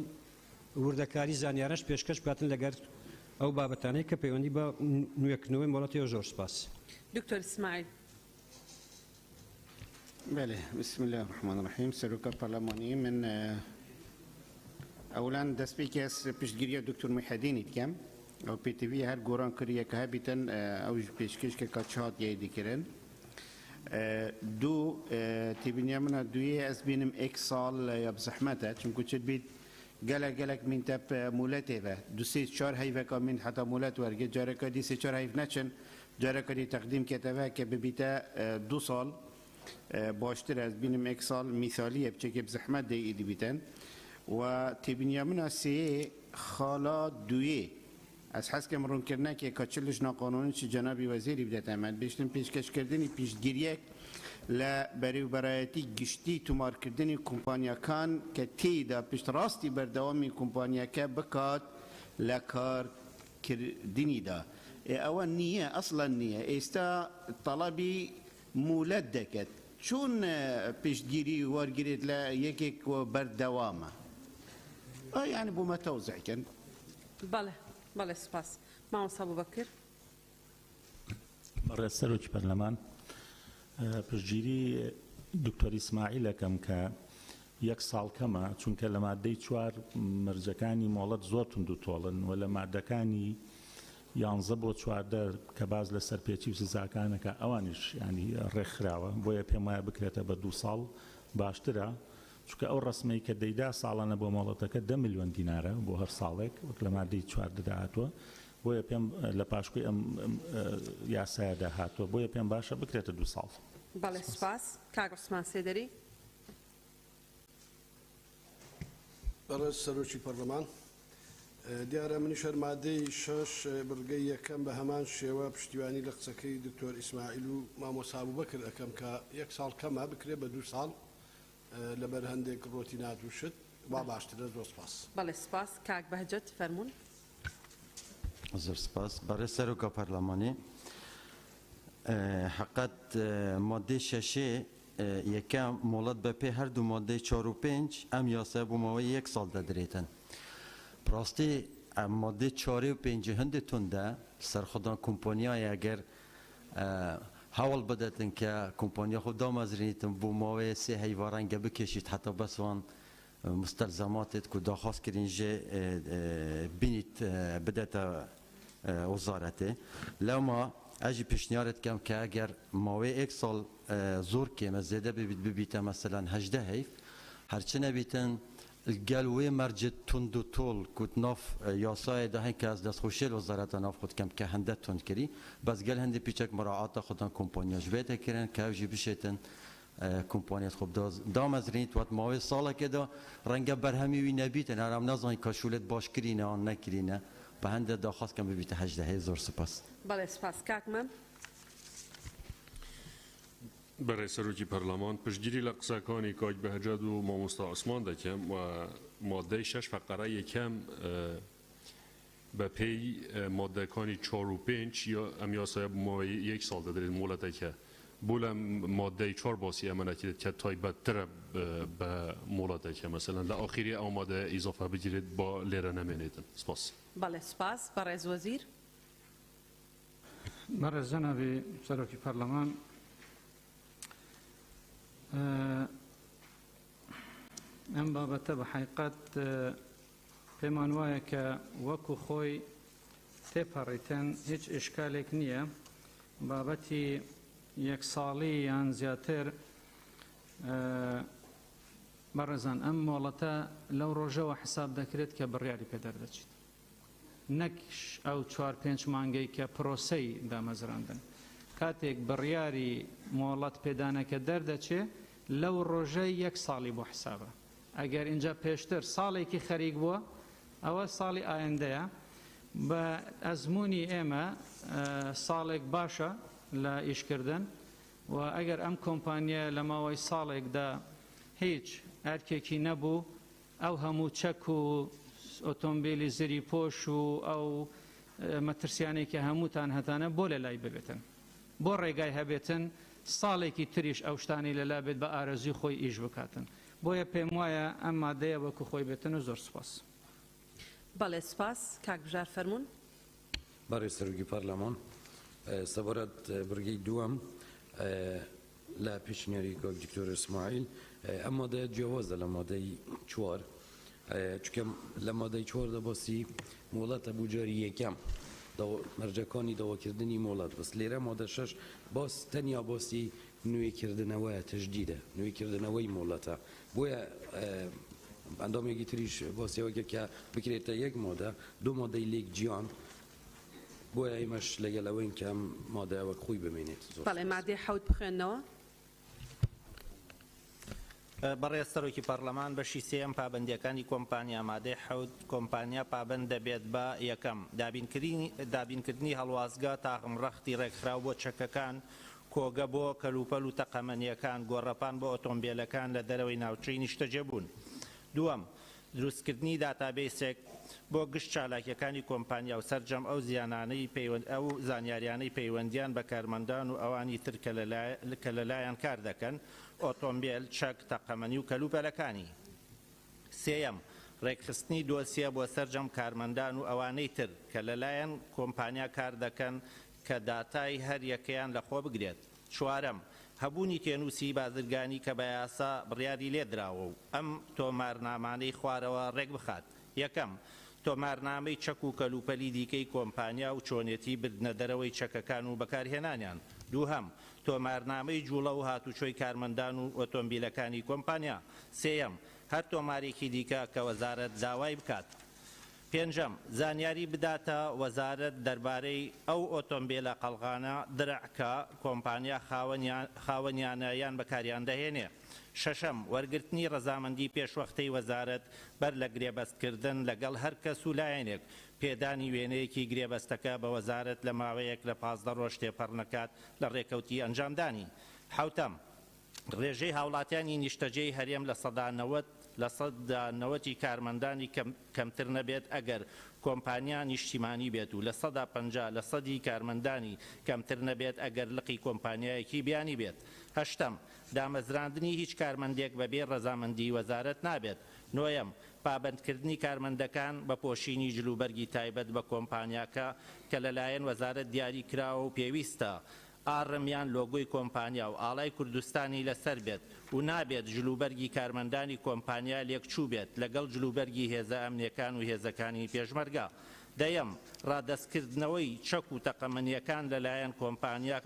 وردەکاری زانیارەش پێشکەش بکاتن لەگەر ئەو بابەتانەی کە پەیوەندی بە نوێکردنەوەی مۆڵەتەوە. زۆر سپاس. دکتۆر ئیسماعیل. بەلێ بسم اللە الرحمن الرحیم سەرۆکە پەرلەمانی من ئەولان دەستپێکی ئەس پشتگیریە دکتۆر محەدینی دکەم ئەو پێتیویە هەر گۆران کریە کە هەبیتن ئەو پێشکێش کە کا چ هاتیە دیکردن دوو تێبینیا منە دویێ ئەس بینم ئێک ساڵ یا بزەحمەتە چونکو چت بیت گەلەک گەلەک مین تەپ مولەتێ بە دو سێ چار هەیڤەکا مین حتا مولەت وەرگێت جارەکە دی سێ چار هەیڤ نەچن جارەکە دی تەقدیم کێتەڤە کە ببیتە دو ساڵ باشترە ئەز بینم ئێک ساڵ میثالیە بچێکێ بزەحمەت دەی ئیدی بیتن و تێبینیا منا سێ خالا دویێ ئەز حەز کەم ڕوونکردنەکێ کە چ لژنا قانونی چ جەنابی وەزیری بدێتە مە بێشتن پێشکەشکردنی پیشتگیریەک لە بەرێوبەرایەتی گشتی تومارکردنی کۆمپانیاکان کە تێیدا پشتڕاستی بەردەوامی کۆمپانیاکە بکات لە کارکردنیدا. ئێ ئەوە نییە ئەسڵەن نییە ئێستا تەڵەبی مولەت دەکەت چۆن پشتگیری وەرگرێت لە یەکێک و بەردەوامە ئا یانی بۆ مە تەوزیع کەن. بەڵێ بەڵێ سوپاس مامۆستا ئەبوبەکر. بەڕێز سەرۆکی پەرلەمان، پشتگیری دکتۆر ئیسماعیل ئەکەم کە یەک ساڵ کەمە، چونکە لە مادەی چوار مەرجەکانی مۆڵەت زۆر توندوتۆڵن و لە مادەکانی یانزە بۆ 14 کە باس لە سەرپێچی و سزاکانەکە ئەوانیش ینی ڕێکخراوە، بۆیە پێم وایە بکرێتە بە 2 ساڵ باشترە، چونکە ئەو ڕسمەی کە دەیدا ساڵانە بۆ مۆڵەتەکە 10 ملیۆن دینارە بۆ هەر ساڵێک وەک لە مادەی 14دا هاتووە، بۆیە پێم لە پاشکۆی ئەم یاسایەدا هاتووە، بۆیە پێم باشە بکرێتە 2 ساڵ. بەڵێ سوپاس. کاک عوسمان سێدەری. بەڕێز سەرۆکی پەرلەمان، دیارە منیش هەر مادەی 6 بڕگەی یەکەم بە هەمان شێوە پشتیوانی لە قسەکەی دکتۆر ئیسماعیل و مامۆستا ئەبوبەکر ئەکەم کە 1 ساڵ کەمە بکرێ بە 2 ساڵ لەبەر هەندێک ڕۆتینات و شت وا باشترە. زۆر سپاس. بەڵێ سپاس. کاک بەهجەت فەرموون. زۆر سپاس. بەڕێز سەرۆکە پەرلەمانی، حقت مادەی شەشێ یەکەم مۆڵەت بە پێ هەردوو مادەی 4 و 5 ئەم یاسای بۆ ماوەی 1 ساڵ دەدرێتن. ڕاستی ئەم مادەی 4 و 5 هەندێک توندە سەرخۆدان کۆمپانیای ئەگەر هەوڵ بدەتن کە کۆمپانیا خۆ دامەزرێنیتن بۆ ماوەیە سێ هەیڤ ڕەنگە بکێشیت حتا بەسوان مستەلزەماتێت کو داخواست کرین ژێ بینیت بدێتە وەزارەتێ. لەوما ئەژی پێشنیارت کەم کە ئەگەر ماوەی 1 ساڵ زۆر کێمە زێدە ببیت ببیتە مەسەلەن 18 هەیف هەرچ نەبیتن گەل وێ مەرجت توند و تۆڵ کوت ناف یاسایە هەن کە ئەس دەستخۆشیە وەزارەتە ناف خود کەم کە هەندە توند کردی، بەس گەل هەندی پیچەک مراعاتە خودان کۆمپانیاش بێتە کردن کە ئەوژی بشێتن کۆمپانیات خۆ دامەزرێنیت وات ماوەی ساڵێکێدا ڕەنگە بەرهەمی وی نەبیتن، هەرام نازانین کە شولێت باش کرینە یان نەکرینە، بە هەندێک داخواست کەم ببیتە 18 هەیە. زۆر سپاس. بەڵێ سپاس. کاک مەم. بەڕێز سەرۆکی پەرلەمان، پشتگیری لە قسەکانی کاک بەهجەت و مامۆستا عوسمان دەکەم و مادەی 6 فەقەرە یەکەم بە پێی مادەکانی 4 و 5 یا ئەم یاسایە بۆ ماوەی 1 ساڵ دەدرێت مۆڵەتەکە. بۆ لە مادەی 4 باسی ئەمە نەکرێت کە تایبەتترە بە مۆڵەتەکە، مەسەلەن لە ئاخیری ئەو مادەیە ئیزافە بگیرێت با لێرە نەمێنێتن. سپاس. بەڵێ سپاس. بەڕێز وەزیر. بەڕێز جەنابی سەرۆکی پەرلەمان، ئەم بابەتە بە حەقیقەت پێمان وایە کە وەکو خۆی تێپەڕیتن هیچ ئشکالێک نییە. بابەتی 1 ساڵی یان زیاتر بەڕێزان ئەم مۆڵەتە لەو ڕۆژەوە حساب دەکرێت کە بڕیاری پێ دەردەچیت، نەک ئەو 4-5 مانگەی کە پرۆسەی دامەزراندن. کاتێک بڕیاری مۆڵەت پێدانەکە دەردەچێ لەو ڕۆژەی 1 ساڵی بۆ حسابە. ئەگەر اینجا پێشتر ساڵێکی خەریک بووە ئەوە ساڵی ئایندەیە. بە ئەزمموی ئێمە ساڵێک باشە لە ئیشکردن و ئەگەر ئەم کۆمپانیا لە ماوەی ساڵێکدا هیچ ئەرکێکی نەبوو، ئەو هەموو چەک و ئۆتۆمبیلی زری پۆش و ئەو مەترسیانێکی هەمووتان هەتانە بۆ لە لای ببێتن، بۆ ڕێگای هەبێتن ساڵێکی تریش ئەو شتانی لەلا بێت بە ئارەزوی خۆی ئیش بکاتن. بۆیە پێم وایە ئەم مادەیە وەکو خۆی بێتن و زۆر سوپاس. بەڵێ سوپاس. کاک بژار فەرموون. بەڕێز سەرۆکی پەرلەمان، سەبارەت بڕگەی دووەم لە پێشنیاری کاک دکتۆر ئیسماعیل، ئەم مادەیە جیاوازە لە مادەی 4، چونکە لە مادەی 4دا باسی مۆڵەتە بۆ جاری یەکەم مەرجەکانی داواکردنی مۆڵەت، بەس لێرە مادە 6 باس تەنیا باسی نوێکردنەوەیە، تەجدیدە، نوێکردنەوەی مۆڵەتە. بۆیە ئەندامێکی تریش باسیەوە کرد کە بکرێتە یەک مادە، دوو مادەی لێک جیان، بۆیە ئێمەش لەگەڵ ئەوەین کە ئەم مادەیە وەک خۆی بمێنێت. زۆر بەڵێ مادەی 7 بخوێننەوە. بەڕێز سەرۆکی پەرلەمان، بەشی سێیەم پابەندیەکانی کۆمپانیا، مادەی 7 کۆمپانیا پابەند دەبێت بە یەکەم دابینکردنی هەڵوازگە تاقم ڕەختی ڕێکخراو بۆ چەکەکان، کۆگە بۆ کەلوپەل و تەقەمەنیەکان، گۆڕەپان بۆ ئۆتۆمبیلەکان لە دەرەوەی ناوچەی نیشتەجێبوون. دووەم، دروستکردنی داتابەیسێک بۆ گشت چالاکیەکانی کۆمپانیا و سەرجەم ئەو زیانانەی ئەو زانیاریانەی پەیوەندیان بە کارمەندان و ئەوانی تر کە لەلایەن کار دەکەن، ئۆتۆمبیل، چەک، تەقەمەنی و کەلوپەلەکانی. سێیەم، ڕێکخستنی دۆسیە بۆ سەرجەم کارمەندان و ئەوانەی تر کە لەلایەن کۆمپانیا کار دەکەن کە داتای هەر یەکەیان لەخۆ بگرێت. چوارەم، هەبوونی تێنووسی بازرگانی کە بە یاسا بڕیاری لێدراوە و ئەم تۆمارنامانەی خوارەوە ڕێک بخات. یەکەم، تۆمارنامەی چەک و کەلوپەلی دیکەی کۆمپانیا و چۆنێتی بردنە دەرەوەی چەکەکان و بەکارهێنانیان. دووهەم، تۆمارنامەی جوڵە و هاتوچۆی کارمەندان و ئۆتۆمبیلەکانی کۆمپانیا. سێیەم، هەر تۆمارێکی دیکە کە وەزارەت داوای بکات. پێنجەم، زانیاری بداتە وەزارەت دەربارەی ئەو ئۆتۆمبیلە قەڵغانە، درع، کە کۆمپانیا خاوەنیانە یان بەکاریان دەهێنێ. شەشەم، وەرگرتنی ڕەزامەندی پێشوەختەی وەزارەت بەر لە گرێبەستکردن لەگەڵ هەر کەس و لایەنێک، پێدانی وێنەیەکی گرێبەستەکە بە وەزارەت لە ماوەیەک لە 15 ڕۆژ تێپەڕ نەکات لە ڕێکەوتی ئەنجامدانی. حەوتەم، ڕێژەی هاوڵاتیانی نیشتەجێی هەرێم 90% 90% ی کارمەندانی کەمتر نەبێت ئەگەر کۆمپانیا نیشتیمانی بێت و 50% ی کارمەندانی کەمتر نەبێت ئەگەر لقی کۆمپانیایەکی بیانی بێت. هەشتەم، دامەزراندنی هیچ کارمەندێک بەبێ ڕەزامەندی وەزارەت نابێت. نۆیەم، پابەندکردنی کارمەندەکان بە پۆشینی جلوبەرگی تایبەت بە کۆمپانیاکە کە لەلایەن وەزارەت دیاری کراوە و پێویستە ئاڕم یان لۆگۆی کۆمپانیا و ئاڵای کوردستانی لەسەر بێت و نابێت جلوبەرگی کارمەندانی کۆمپانیا لێکچوو بێت لەگەڵ جلوبەرگی هێزە ئەمنیەکان و هێزەکانی پێشمەرگە. دەیەم، ڕادەستکردنەوەی چەک و تەقەمەنیەکان لەلایەن کۆمپانیا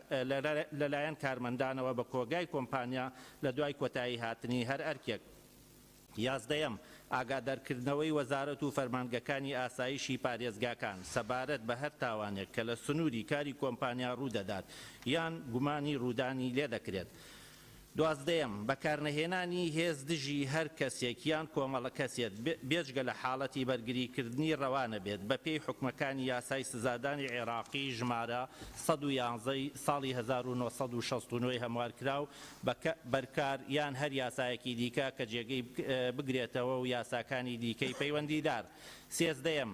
لەلایەن کارمەندانەوە بە کۆگای کۆمپانیا لە دوای کۆتایی هاتنی هەر ئەرکێک. یازدەیەم، ئاگادارکردنەوەی وەزارەت و فەرمانگەکانی ئاسایشی پارێزگاکان سەبارەت بە هەر تاوانێک کە لە سنووری کاری کۆمپانیا ڕوودەدات یان گومانی ڕوودانی لێدەکرێت. دوازدەیەم، بەکارنەهێنانی هێز دژی هەر کەسێک یان کۆمەڵە کەسێت بێجگە لە حاڵەتی بەرگریکردنی ڕەوا نەبێت بەپێی حوکمەکانی یاسای سزادانی عێراقی ژمارە 111 ی ساڵی 1969 ی هەموارکراو بە بەرکار یان هەر یاسایەکی دیکە کە جێگەی بگرێتەوە و یاساکانی دیکەی پەیوەندیدار. سێزدەیەم،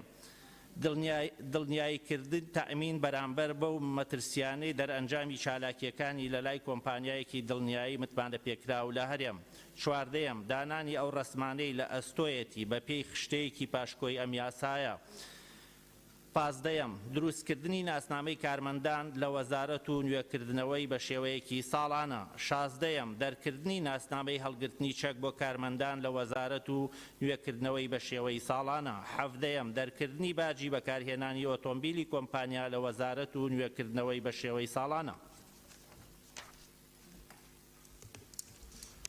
دڵنیاییکردن تەئمین بەرامبەر بەو مەترسیانەی دەرئەنجامی چالاکییەکانی لەلای کۆمپانیایەکی دڵنیایی متمانەپێکراو لە هەرێم. چواردەیەم، دانانی ئەو ڕەسمانەی لە ئەستۆیەتی بەپێی خشتەیەکی پاشکۆی ئەم یاسایە. پازدەیەم، دروستکردنی ناسنامەی کارمەندان لە وەزارەت و نوێکردنەوەی بە شێوەیەکی ساڵانە. شازدەیەم، دەرکردنی ناسنامەی هەڵگرتنی چەک بۆ کارمەندان لە وەزارەت و نوێکردنەوەی بە شێوەی ساڵانە. حەڤدەیەم، دەرکردنی باجی بەکارهێنانی ئۆتۆمبیلی کۆمپانیا لە وەزارەت و نوێکردنەوەی بە شێوەی ساڵانە.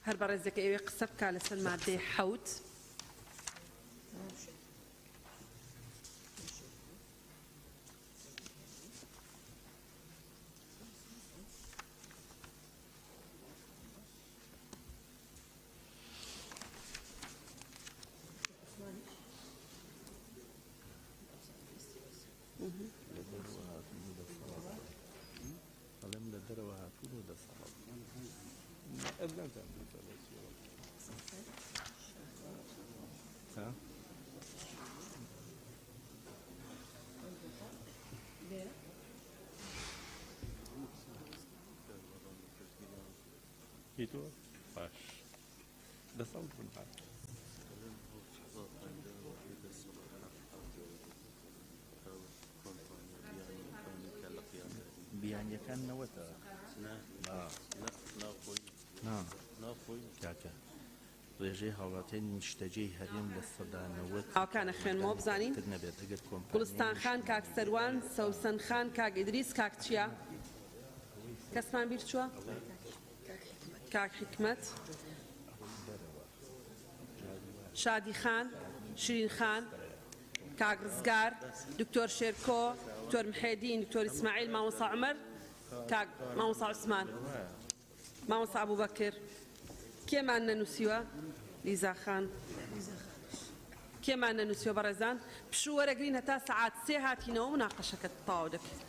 هەر بەڕێزێک ئەیەوێ قسە بکا لەسەر مادەی حەوت. ئەڵێم لە دەرەوە هاتوون و دەسەڵات ئەز نازانم ها؟ باش دەسەڵات بوون بیانیەکان نەوەتە کاکە ڕێژەی هاوڵاتیانی نیشتەجێی هەرێم 90% ئاکانە خوێنمەوە بزانین تر نەبێت ئەگەر کۆمپانیای گوڵستان خان کاک سەروان سەوسەن خان کاک ئیدریس کاک چیا کەسمان بیر چووە کاک حیکمەت شادی خان شیرین خان کاک ڕزگار دکتۆر شێرکۆ دکتۆر محێدین دکتۆر ئیسماعیل مامۆستا عومەر کاک مامۆستا عوسمان مامۆستا ئەبوبەکر کێمان نەنووسیوە لیزا خان کێمان نەنووسیوە بەڕێزان پشوو وەرەگرین هەتا سەعات سێ هاتینەوە مناقەشەکە تەواو دەکەین.